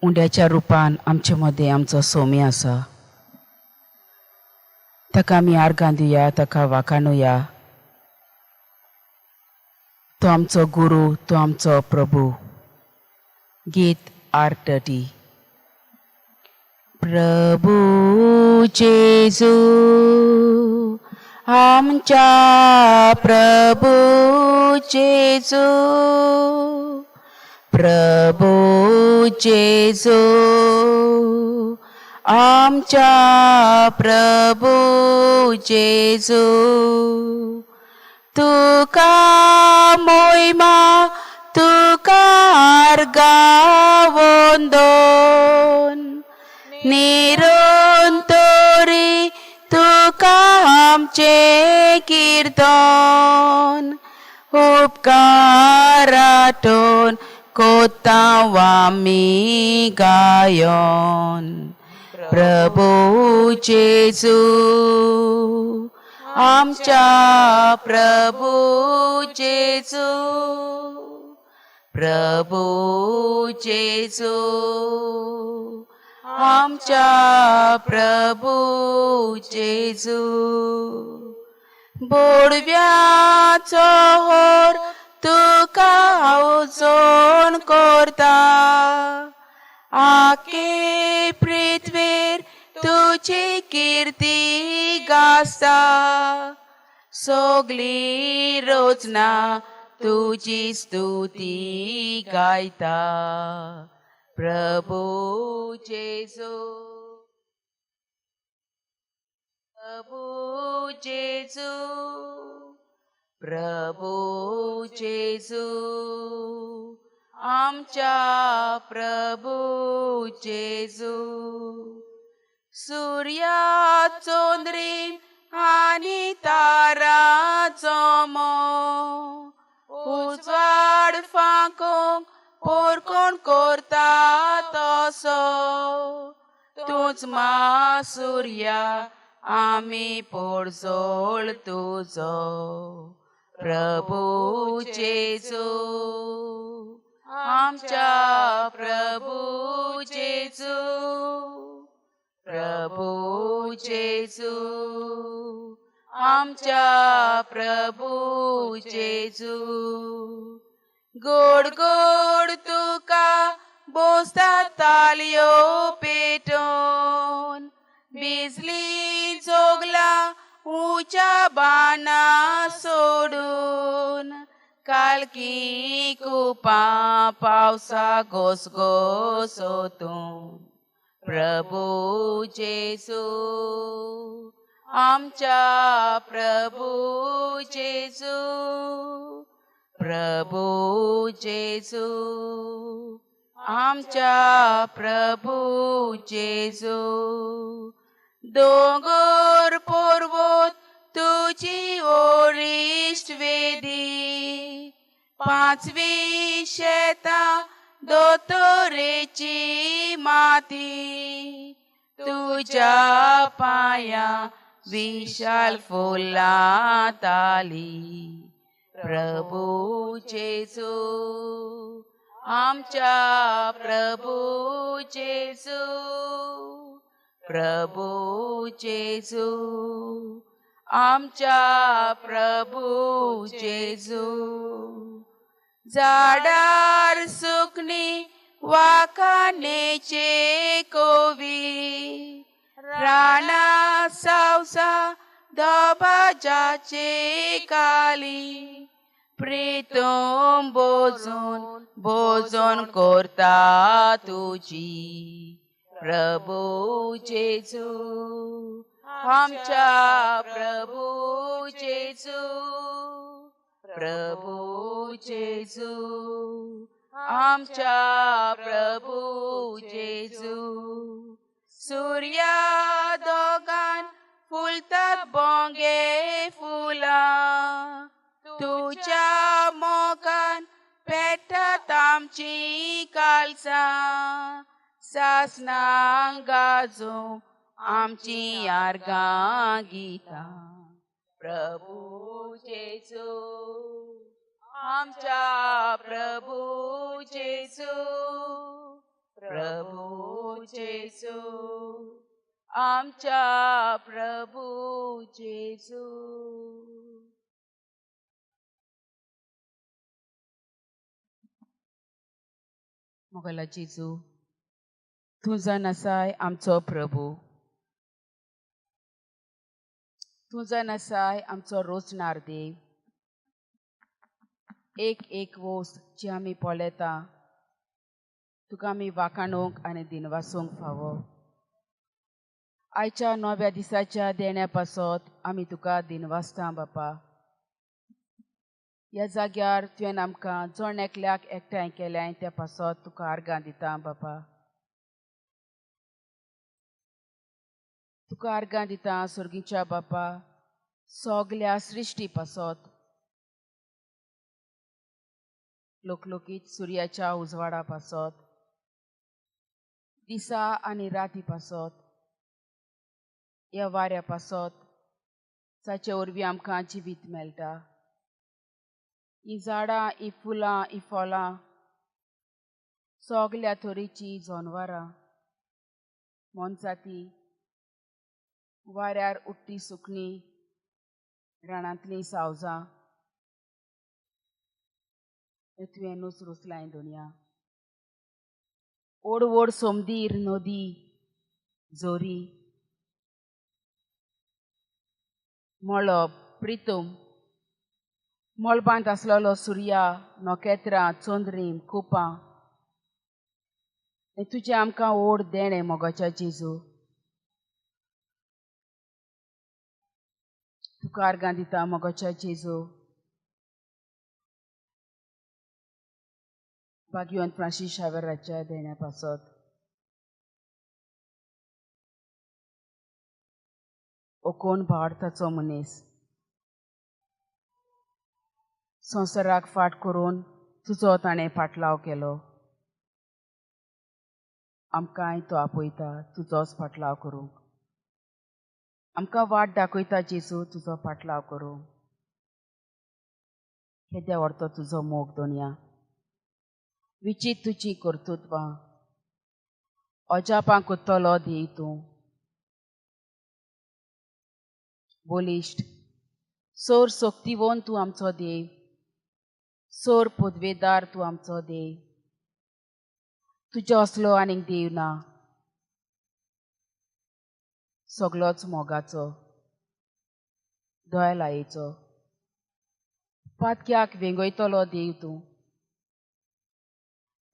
उंड्याच्या रुपान आमचे मदें आमचो सोमी आसा. ताका आमी आर्गां दिवया, ताका वाखाणुया. तो आमचो गुरू, तो आमचो प्रभू. गीत 830. प्रभू जेजू आमच्या प्रभू जेजू, प्रभू जेजू आमच्या प्रभू जेजू, तुका मोयमा तुका आर्गां वंदन, निरंतरी तुका आमचें कीर्तन, उपकाराटून कोतांव आमी गायन. प्रभू जेजू आमच्या प्रभू जेजू, प्रभू जेजू आमच्या प्रभू जेजू. बोडव्याचो होर तुका हांव करता, आखे पृथ्वेर तुजी किर्ती गाजता, सगली रचना तुजी स्तुती गायता. प्रभू जेजू, प्रभू जेजू, प्रभू जेजू आमच्या प्रभू जेजू. सूर्या चंद्रीम आनी ताराचो उजवाड फांकूंक पोरकोण करता तसो, तूंच मा सूर्या आमी पोरजोळ तुजो. प्रभू जेजू आमच्या प्रभू जेजू, प्रभू जेजू आमच्या प्रभू जेजू. गोड गोड तुका बोसता तालयो पेटोवन, बिजली जोगला उच्या बाणा सोडून, कालकी कुपां पावसा घोसघोसोतून. प्रभू जेजू आमच्या प्रभू जेजू, प्रभू जेजू आमच्या प्रभू जेजू. दोंगर पर्वत तुजी ओरिश्ट वेदी, पांचवी शेतां दोतोरेची माती, तुज्या पांया विशाल फुलां ताली. प्रभू जेजू आमच्या प्रभू जेजू, प्रभू जेजू आमच्या प्रभू जेजू. झाडार सुकणी वाखाणेचे कोवी, राणा सावसा धबाधब्याची, सोपाजाचे काली प्रीतम बोजून बोजून करता तुजी प्रभू जेजू आमच्या प्रभू जेजू प्रभू जेजू आमच्या प्रभू जेजू सूर्या दोगान फुलतात बोंगे फुलां तुज्या मोगान पेटतात आमची कालसां सासनां गाजोवंक आमची आर्गां गितां प्रभू जेजू आमच्या प्रभू जेजू प्रभू जेजू आमच्या प्रभू जेजू. मोगला जेजू तूं जावन आसाय आमचो प्रभू, तूं जावन आसाय आमचो रोचणार देव. एक एक वस्त जी आमी पळयता तुका आमी वाखाणूंक आनी दिनवासूंक फावो. आयच्या नव्या दिसाच्या देण्या पासत आमी तुका दिनवासता बापा. ह्या जाग्यार तुवें आमकां जण एकल्याक एकठांय केल्याय त्या पासत तुका आर्गां दिता बापा. तुका आर्गां दिता सर्गीच्या बापा सगल्या सृश्टी पासत, लोकलोकीत सुर्याच्या उजवाडा पासत, दिसा आनी राती पासत, ह्या वाऱ्या पासत जाचे वरवीं आमकां जिवीत मेळटा. ही झाडां, ही फुलां, ही फळां, सगल्या तरेचीं जनवरां, मोनजाती, वाऱ्यार उडटी सुकणीं, रानांतलीं सावजां, हें तुवेंनूच रचलां दुनिया. व्हड व्हड सोमदीर, नदी, जोरी, मळब, प्रितम, मळबांत आसलेलो सुर्या, नखेत्रां, चंद्रीम, कुपां, हें तुजें आमकां व्हड देणें मोगाच्या जेजू. तुका आर्गां दिता मोगाच्या जेजू. भाग्यवंत फ्रांसीस शावेराच्या देण्या पासत, ओ कोण भारताचो मनीस संवसाराक फाट करून तुजो ताणें फाटलाव केलो. आमकांय तो आपयता तुजोच फाटलाव करूंक. आमकां वाट दाखयता जेजू तुजो फाटलाव करूंक. केद्या व्हडतो तुजो मोग दोनया, विचीत तुजी कर्तृत्वां, अजापां करतलो देव तूं. बलिश्ट सोर शक्तिवंत तूं आमचो देव, सोर पदवेदार तूं आमचो देव. तुजो असलो आनीक देव ना, सगलोच मोगाचो, दयालायेचो, पातक्याक वेंगयतलो देव तूं,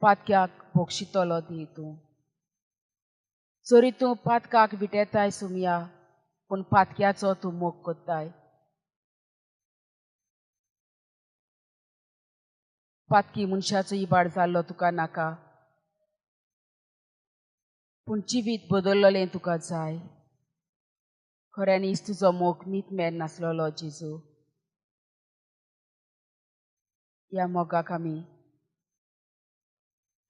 पातक्याक बक्षितलो देव तूं. जरी तूं पातकाक विटेताय सुमया, पूण पातक्याचो तूं मोग करताय. पातकी मनशाचो इबाड जाल्लो तुका नाका, पूण जिवीत बदललें तुका जाय. खऱ्यांनीच तुजो मोग मीत मेर नासलेलो जेजू. ह्या मोगाक आमी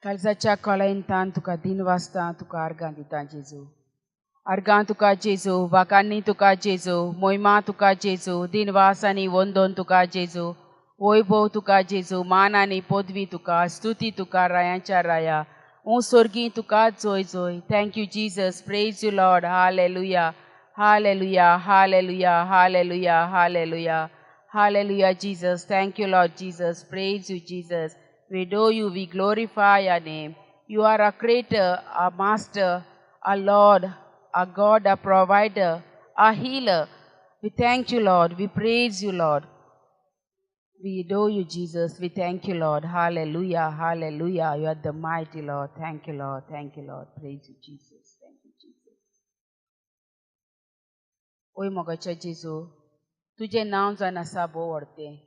काळजाच्या कळायेंतान तुका दिनवासता, तुका आर्गां दिता जेजू. आर्गां तुका जेजू, वाकांनी तुका जेजू, मोहिमा तुका जेजू, दिनवास आनी वंदन तुका जेजू, वैभव तुका जेजू, मान आनी पदवी तुका, स्तुती तुका रायांच्या राया, ऊं स्वर्गी तुका जोय जोय. Thank you Jesus, praise you Lord. Hallelujah, hallelujah, hallelujah, hallelujah, hallelujah, hallelujah Jesus. Thank you Lord Jesus, praise you Jesus. We adore you, we glorify your name. You are our creator, our master, our Lord, our God, our provider, our healer, We thank you, Lord. We praise you, Lord. We adore you, Jesus. We thank you, Lord. Hallelujah, hallelujah. You are the mighty Lord. Thank you, Lord. Thank you, Lord. Praise you, Jesus. Thank you, Jesus. ओय मोगाच्या जेजू, तुजें नांव जावन आसा भोव व्हडतें.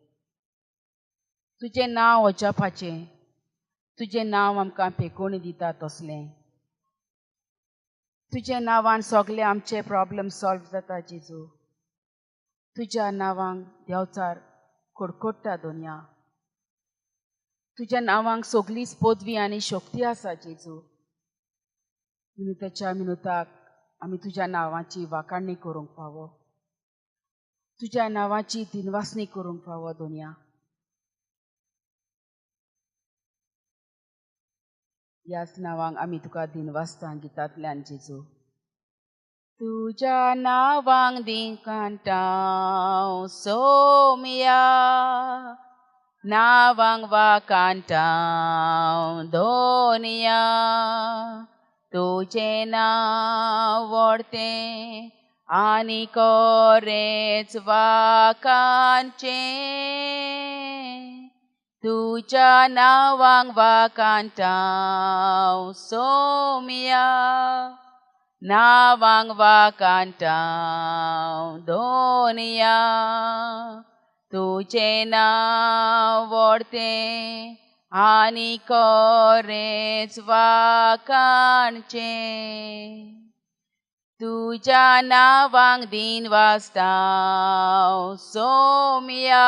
तुजें नांव अजापाचें. तुजें नांव आमकां पेकोणी दिता तसलें. तुज्या नांवान सगळे आमचे प्रॉब्लम सॉल्व जाता जेजू. तुज्या नांवांक देंवचार कडकडटा दोनया. तुज्या नांवांक सगळीच पदवी आनी शक्ती आसा जेजू. मिनुताच्या मिनुताक आमी तुज्या नांवाची वाखाणणी करूंक फावो. तुज्या नांवाची दिनवासणी करूंक फावो दोनया. ह्याच नांवांक आमी तुका दिनवासता गितांतल्यान जेजू. तुज्या नांवांक दिकांटाव सोमया, नांवांक वाखाणटाव दोनया. तुजें नांव व्हडतें आनी कोरेच वाखाणचें. तुज्या नांवांक वाखाणटाव सोमया, नांवांक वाखाणटाव दोनया. तुजें नांव व्हडतें आनी कोरेच वाखाणचें. तुज्या नांवांक दिनवासताव सोमया,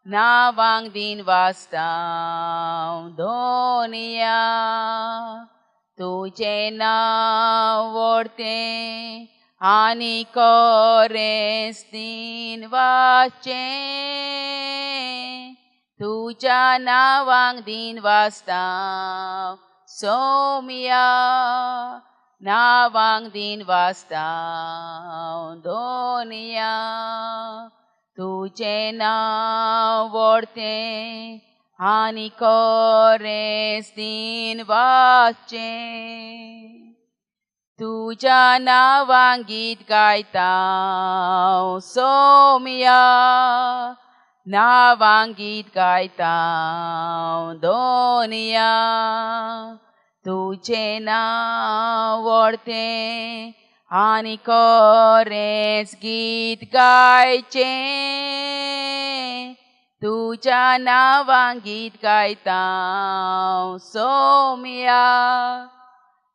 नांवांक दिनवासताव दोनया. तुजें नांव व्हडतें आनी कोरेच दिनवासचें. तुज्या नांवांक दिनवासताव सोमया, नांवांक दिनवासताव दोनया. तुजें नांव व्हडतें आनी कोरेच दिनवासचें. तुज्या नांवांक गीत गायताव सोमया, नांवांक गीत गायताव दोनया. तुजें नांव व्हडतें आनी कोरेच गीत गायचें. तुज्या नांवांक गीत गायताव सोमया,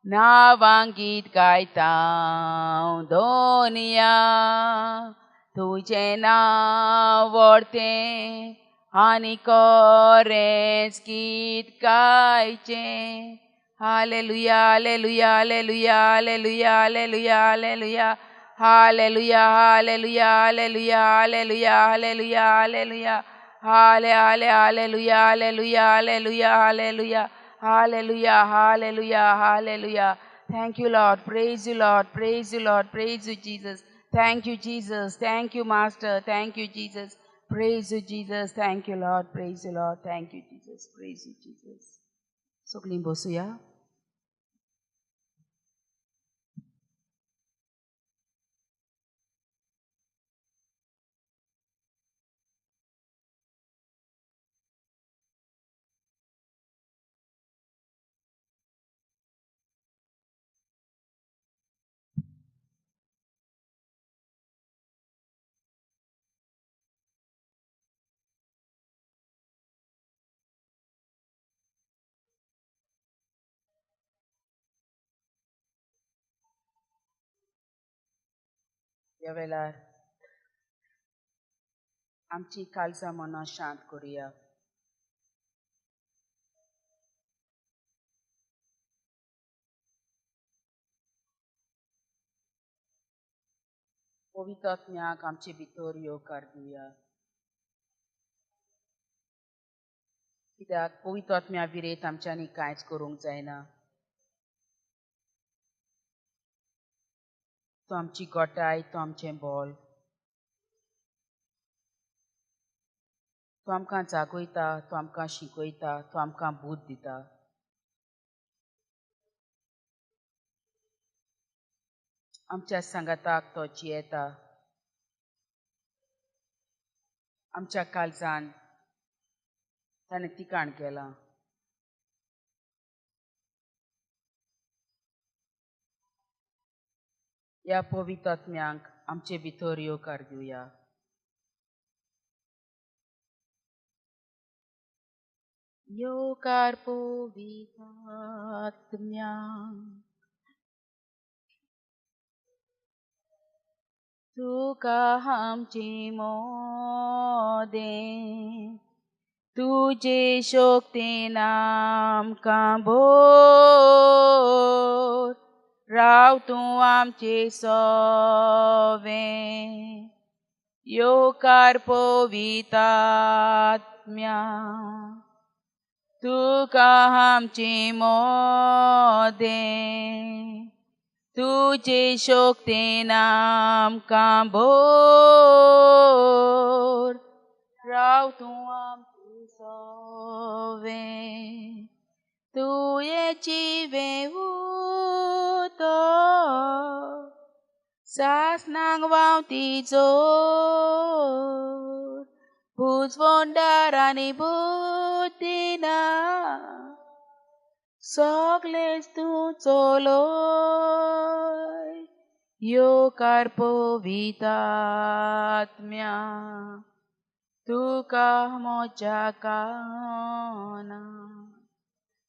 नांवांक गीत गायताव दोनया. तुजें नांव व्हडतें आनी कोरेच गीत गायचें. Hallelujah, hallelujah, hallelujah, hallelujah, hallelujah, hallelujah, hallelujah, hallelujah, hallelujah, hallelujah, hallelujah, hallelujah, हाले हाले hallelujah, hallelujah, hallelujah, hallelujah, hallelujah, hallelujah, hallelujah. Thank you, Lord. Praise you, Lord. Praise you, Lord. Praise you, Jesus. Thank you, Jesus. Thank you, Master. Thank you, Jesus. Praise you, Jesus. Thank you, Lord. Praise you, Lord. Thank you, Jesus. Praise you, Jesus. सगळीं बसुया. ह्या वेळार आमची काळजां मनां शांत करुया. पवित्र आत्म्याक आमचे भितर येवकार दिवया. कित्याक पवित्र आत्म्या विरेत आमच्यांनी कांयच करूंक जायना. तो आमची गोटाय, तो आमचें बोल, तो आमकां जागयता, तो आमकां शिकयता, तो आमकां बूद दिता. आमच्या सांगाताक तो जियेता. आमच्या काळजान ताणें तिकाण केलां. ह्या पवित्र आत्म्यांक आमचे भितर येवकार दिवया. येवकार पवित्र आत्म्यांक, तुका आमचे मोदें, तुजे शक्तीन आमकां भर, राव तूं आमचे सोवें. येवकार पवित्र आत्म्या, तुका आमचे मोदें, तुजे शक्तीन आमकां भर, राव तूं आमचे सोवें. तुवें जिवें उदक सासणाक व्हांवती जोर, पुजवंडार आनी बुद्दीना सगळेंच तूं चलय. येवकार पवित्र आत्म्या, तुका म्हज्या काना,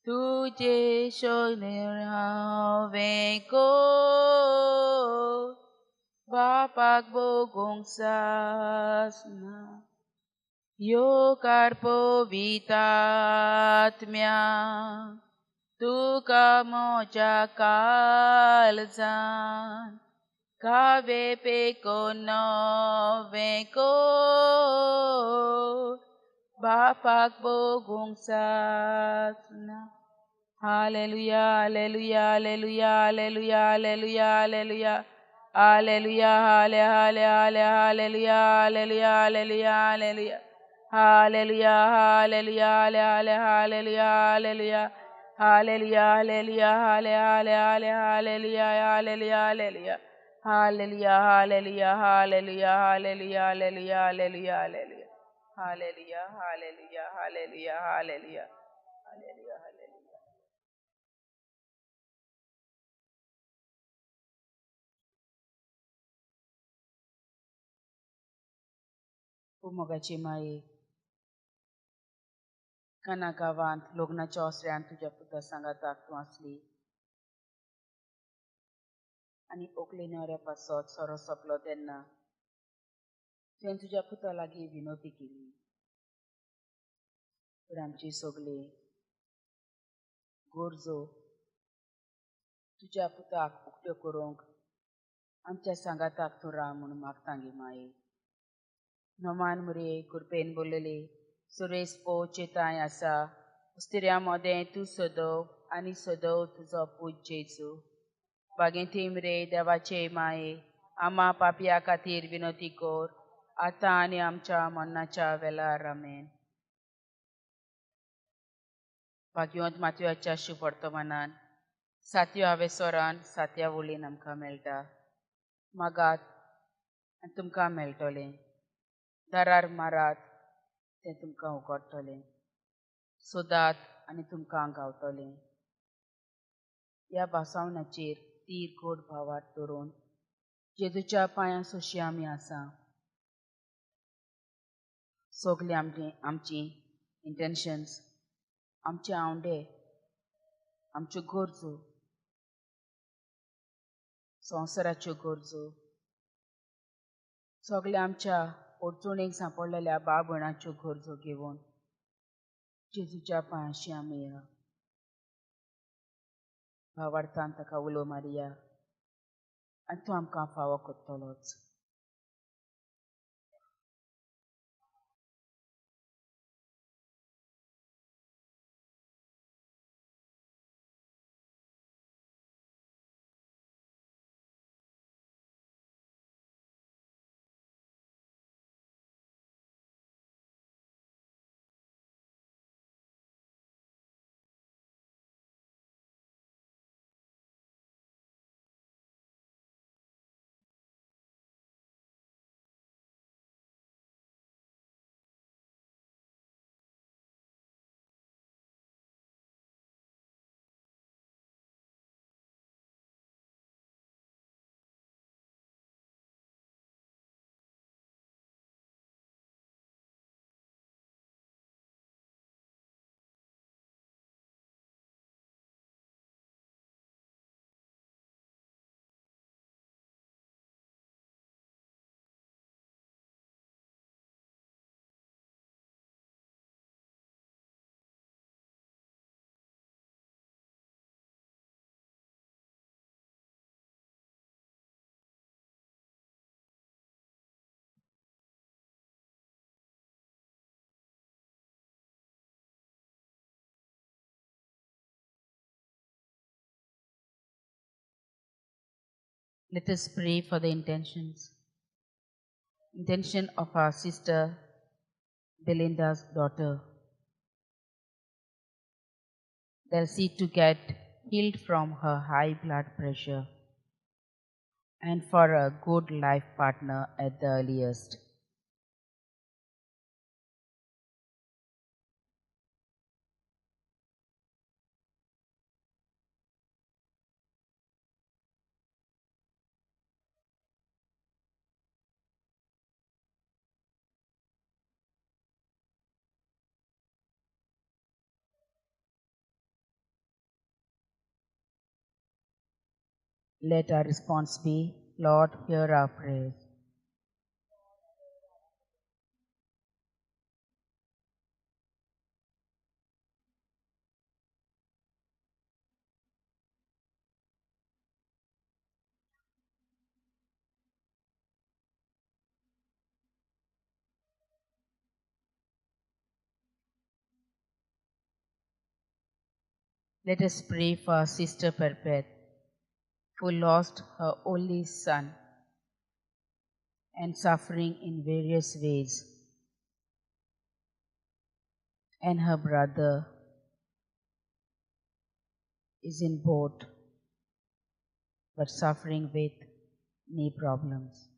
तुजे शोधून हांवें कर, बापाक भोगूंक सासना. येवकार पवित्र आत्म्या, तुका म्हज्या काळजान, कावे पेको नवें कर, बापाक भोगूंक सासना. Hallelujah, hallelujah, hallelujah, hallelujah, hallelujah, hallelujah, hallelujah, हाले हाले हाले, hallelujah, hallelujah, hallelujah, hallelujah, hallelujah, hallelujah, हाले हाले, हालेलुया, हालेलुया, हालेलुया, हालेलुया, हाले हाले हाले, hallelujah, hallelujah, hallelujah, hallelujah, hallelujah, hallelujah, hallelujah, hallelujah, hallelujah, hallelujah, hallelujah, hallelujah, hallelujah, hallelujah, hallelujah, hallelujah. मोगाची माये, काना गांवांत लग्नाच्या ओसऱ्यान तुज्या पुता सांगाताक तूं आसली आनी ओकले न्हवऱ्या पासत सोरो सोंपलो तेन्ना तुवें तुज्या पुता लागीं विनवती केली. पूण आमची सगळी गरजो तुज्या पुताक उकत्यो करूंक आमच्या सांगाताक तूं राव म्हूण मागता गे माये. नमान मुरे कृपेन बोललेले सुरेश पोचेताय आसा, उस्तिऱ्या मदें तूं सदव आनी सदव तुजो पूत जेजू. बागेंत रे देवाचे माये, आमा पापया खातीर विनवती कर, आतां आनी आमच्या मरणाच्या वेळार. आमेन. भाग्यवंत मातव्याच्या शुभवर्तमानान सातव्या हावेसोरान सातव्या वळीन आमकां मेळटा. मागात आनी तुमकां मेळटलें, दारार मारात तें तुमकां उगडटलें, सोदात आनी तुमकां गावतलें. ह्या भासावणाचेर तीर गोड भावात धरून जेजूच्या पांयां सोशी आमी आसा. सगळीं आमची इंटेन्शन्स, आमचे आवंडे, आमच्यो गरजो, संवसाराच्यो गरजो, सगळ्या आमच्या अडचणीक सांपडलेल्या भाव भयणाच्यो गरजो घेवन जेजूच्या पांयांशी आमी या. भावार्थान ताका उलो मारिया आनी तो आमकां फावो करतलोच. Let us pray for the intention of our sister Belinda's daughter, Delcy, to get healed from her high blood pressure and for a good life partner at the earliest. Let our response be, Lord, hear our prayers. Let us pray for our sister Perpet, who lost her only son and suffering in various ways, and her brother is in boat but suffering with knee problems.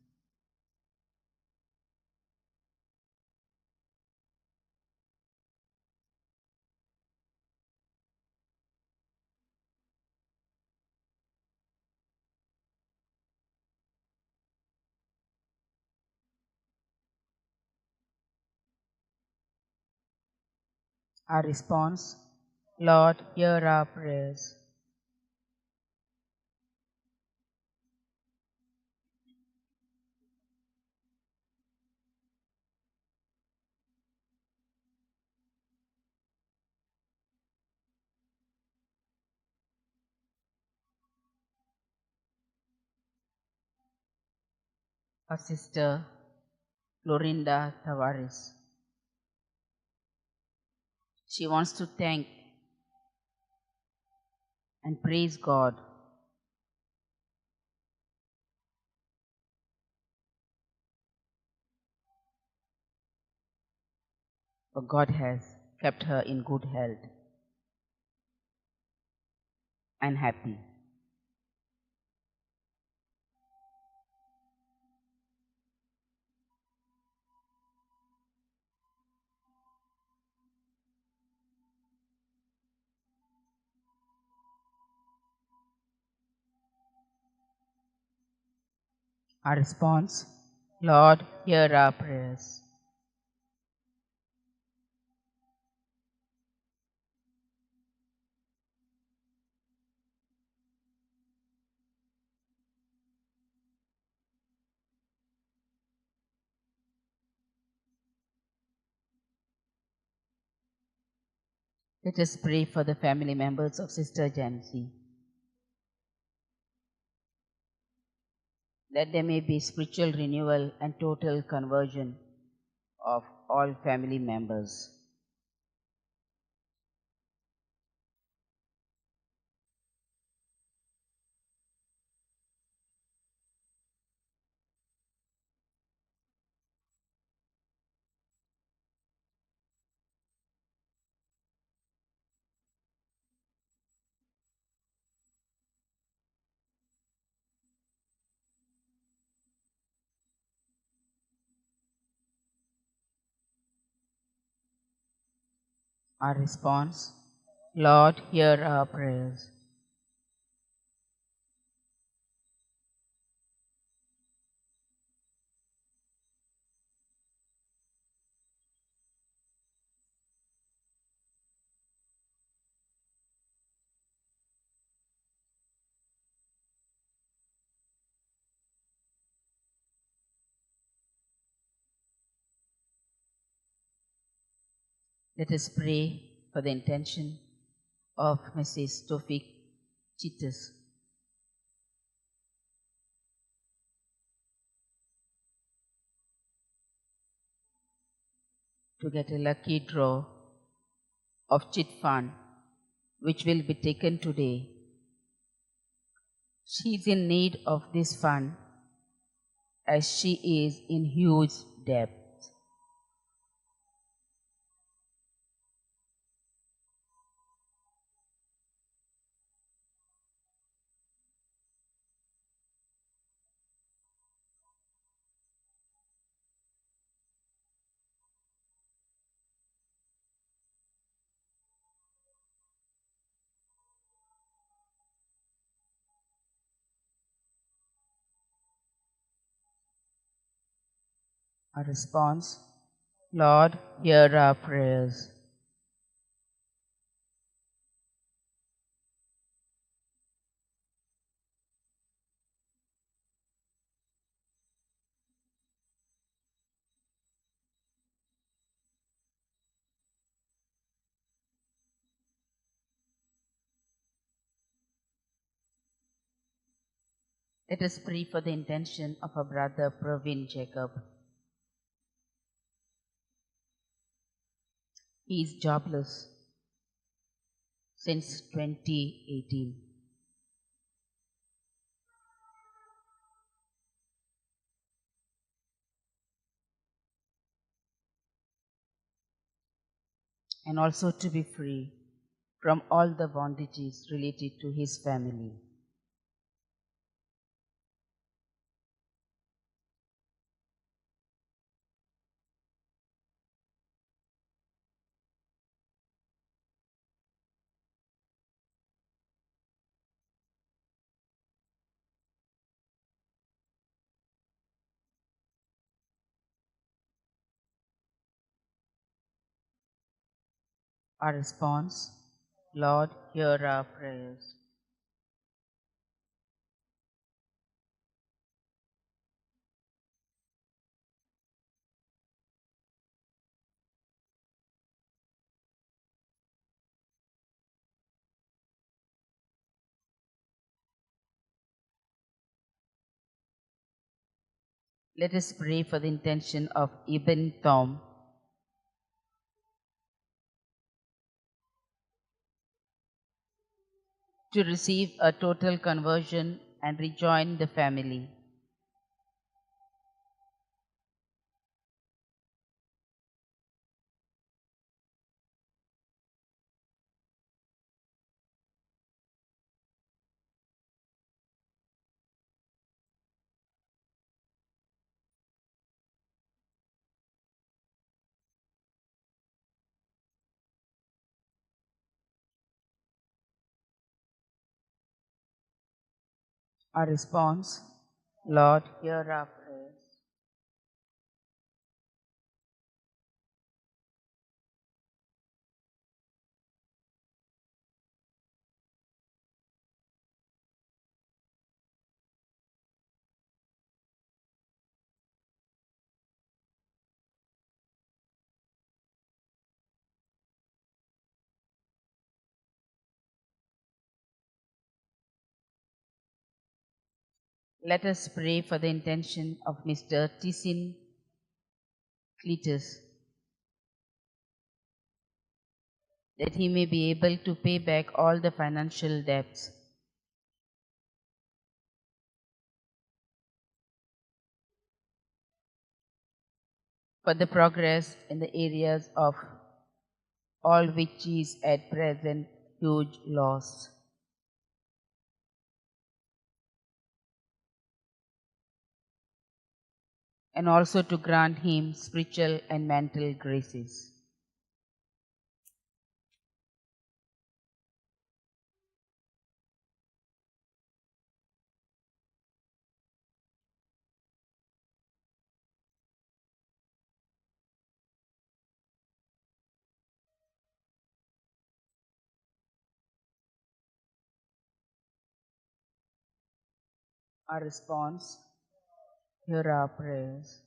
Our response, Lord, hear our prayers. Our sister Florinda Tavares. She wants to thank and praise God for God has kept her in good health and happy. Our response, Lord, hear our prayers. Let us pray for the family members of Sister Jancy, that there may be spiritual renewal and total conversion of all family members. Our response, Lord, hear our prayers. Let us pray for the intention of Mrs. Tofik Chitas. To get a lucky draw of chit fund, which will be taken today, She is in need of this fund as she is in huge debt. Our response, Lord, hear our prayers. Let us pray for the intention of our brother Praveen Jacob. He is jobless since 2018. And also to be free from all the bondages related to his family. Our response, Lord, hear our prayers. Let us pray for the intention of Ibn Tom. To receive a total conversion and rejoin the family. Our response, Lord, hear our prayers. Let us pray for the intention of Mr. Tissin Cletus, that he may be able to pay back all the financial debts. For the progress in the areas of all which is at present huge loss. And also to grant him spiritual and mental graces. Our response, hear our prayers.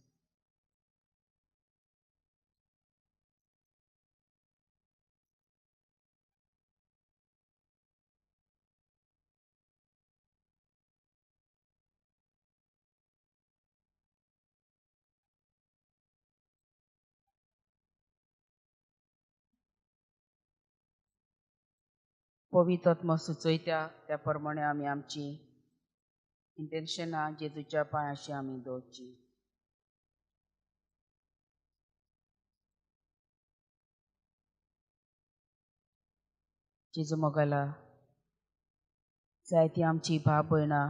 पवित्र आत्मो सुचयता त्या प्रमाणे आमी आमची इंटेन्शनां जेजूच्या पांयाशी आमी दवरची. जेजू मोगाला जायती आमची भाव भयणां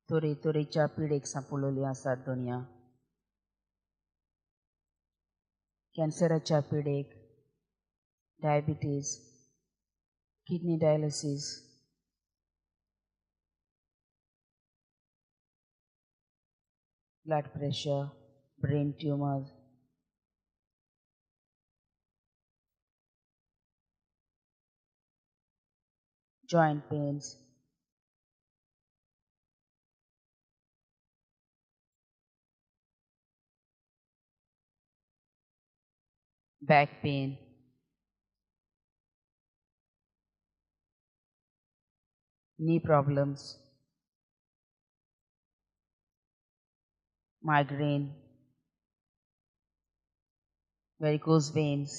तरेतरेच्या पिडेक सांपडलेली आसात दुनिया. कॅन्सराच्या पिडेक, diabetes, kidney dialysis, blood pressure, brain tumour, joint pains, back pain, knee problems, migraine, varicose veins,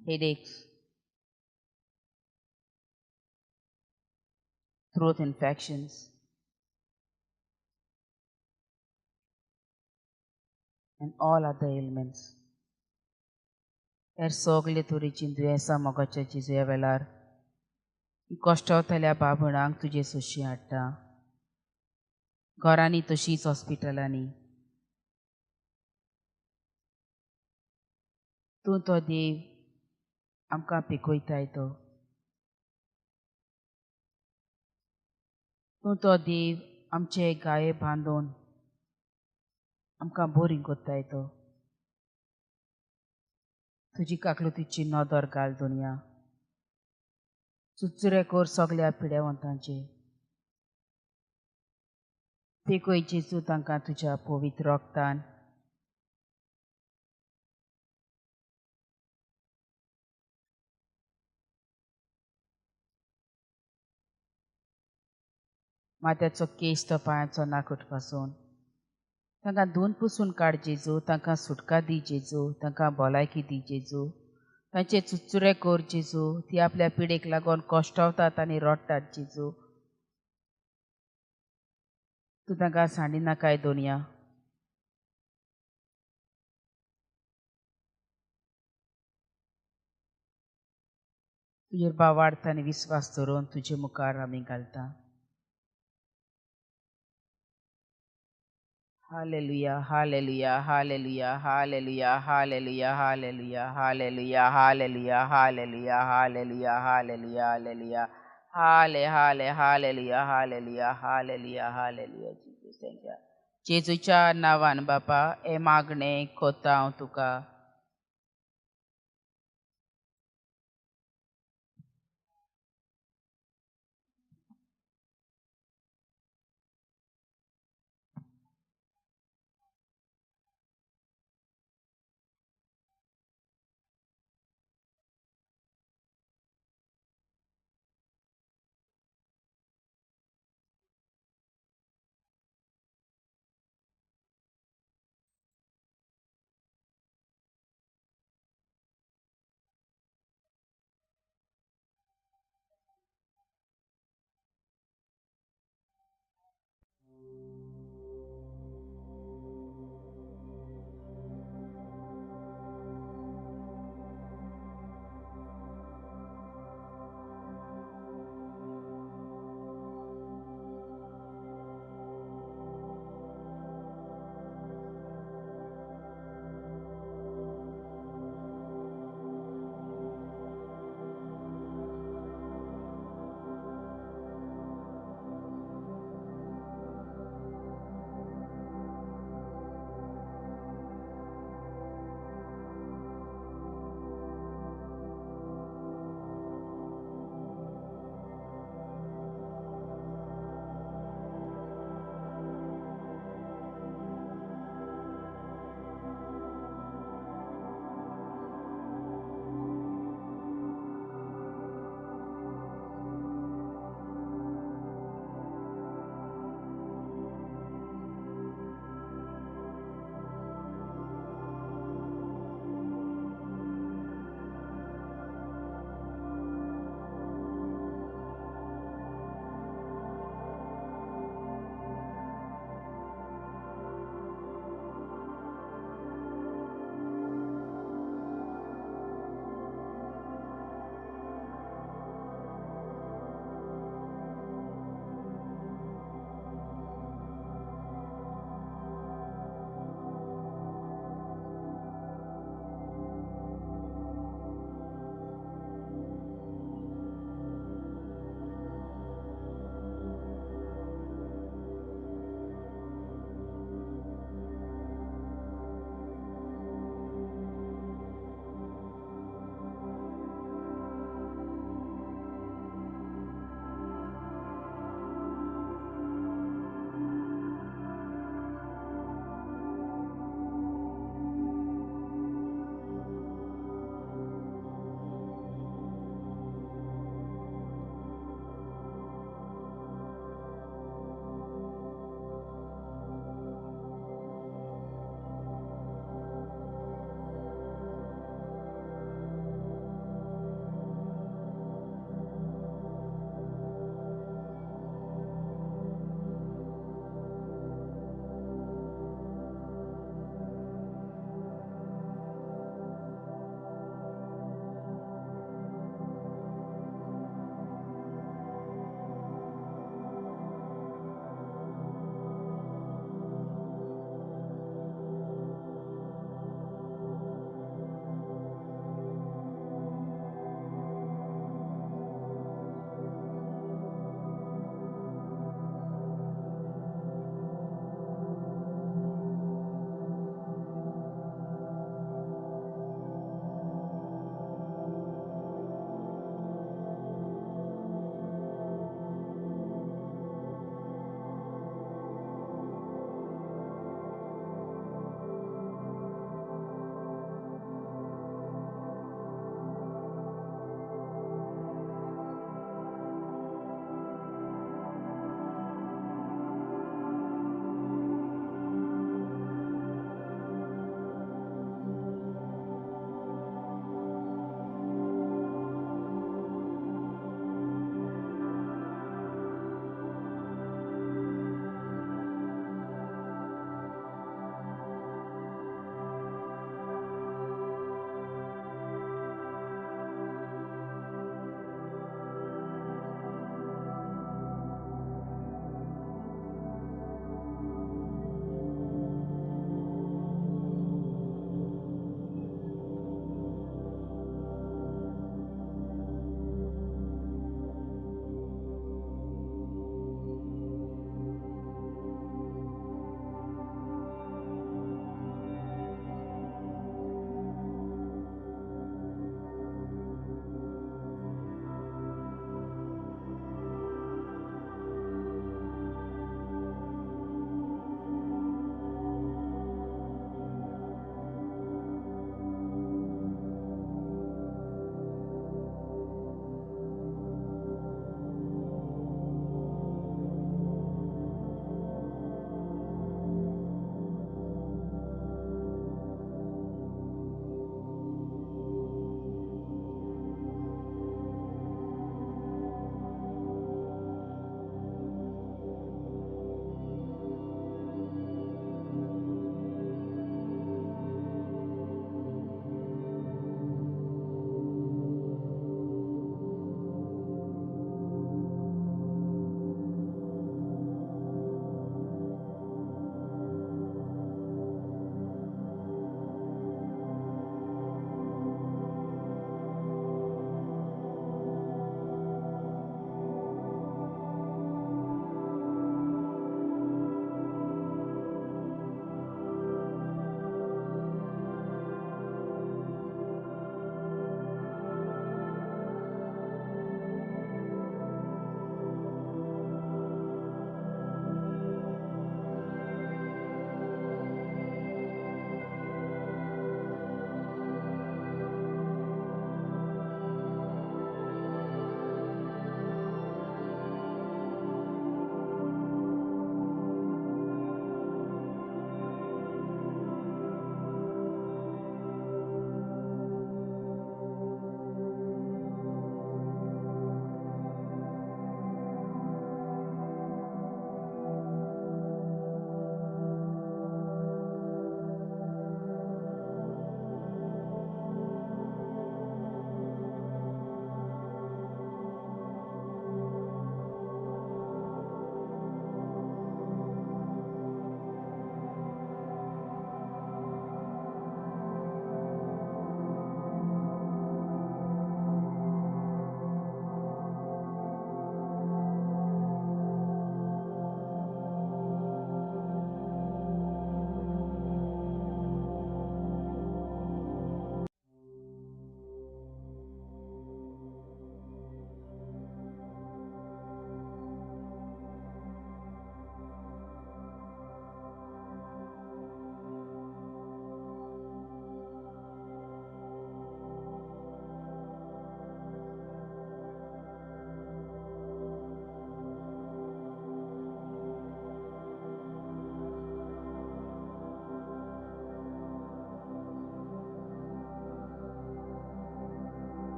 headaches, throat infections, and all other ailments. हेर सगळे तरेचीं दुयेंसां मोगाच्या जेजूया वेळार कश्टवतल्या बाबणांक तुजे सोशी हाडटा, घरांनी तशीच हॉस्पिटलांनी. तूं तो देव आमकां पिकयताय तो, तूं तो देव आमचे गाये बांदून आमकां बोरींग कोत्ताय तो. तुजी काकलुतीची नदर घाल दुनिया, चुचुरे कोर सगल्या पिड्यावंतांचे, पिकय जेजू तांकां तुज्या पवित्र रगतान. माथ्याचो केस तो पांयाचो नाकूट पासून तांकां धुवन पुसून काड जेजू, तांकां सुटका दी जेजू, तांकां भलायकी दी जेजू, तांचे चुचुरे कोर जेजू. ती आपल्या पिडेक लागून कश्टवतात आनी रडटात जेजू, तूं तांकां सांडिनाकाय दुनिया. तुजेर भावार्थ आनी विस्वास धरून तुजे मुखार आमी घालता. Hallelujah, hallelujah, hallelujah, hallelujah, hallelujah, hallelujah, hallelujah, hallelujah, hallelujah, hallelujah, hallelujah, hallelujah, हाले हाले hallelujah, hallelujah, hallelujah, hallelujah. Jesus, thank you. जेजूच्या नांवान बापा हे मागणें कोता हांव तुका.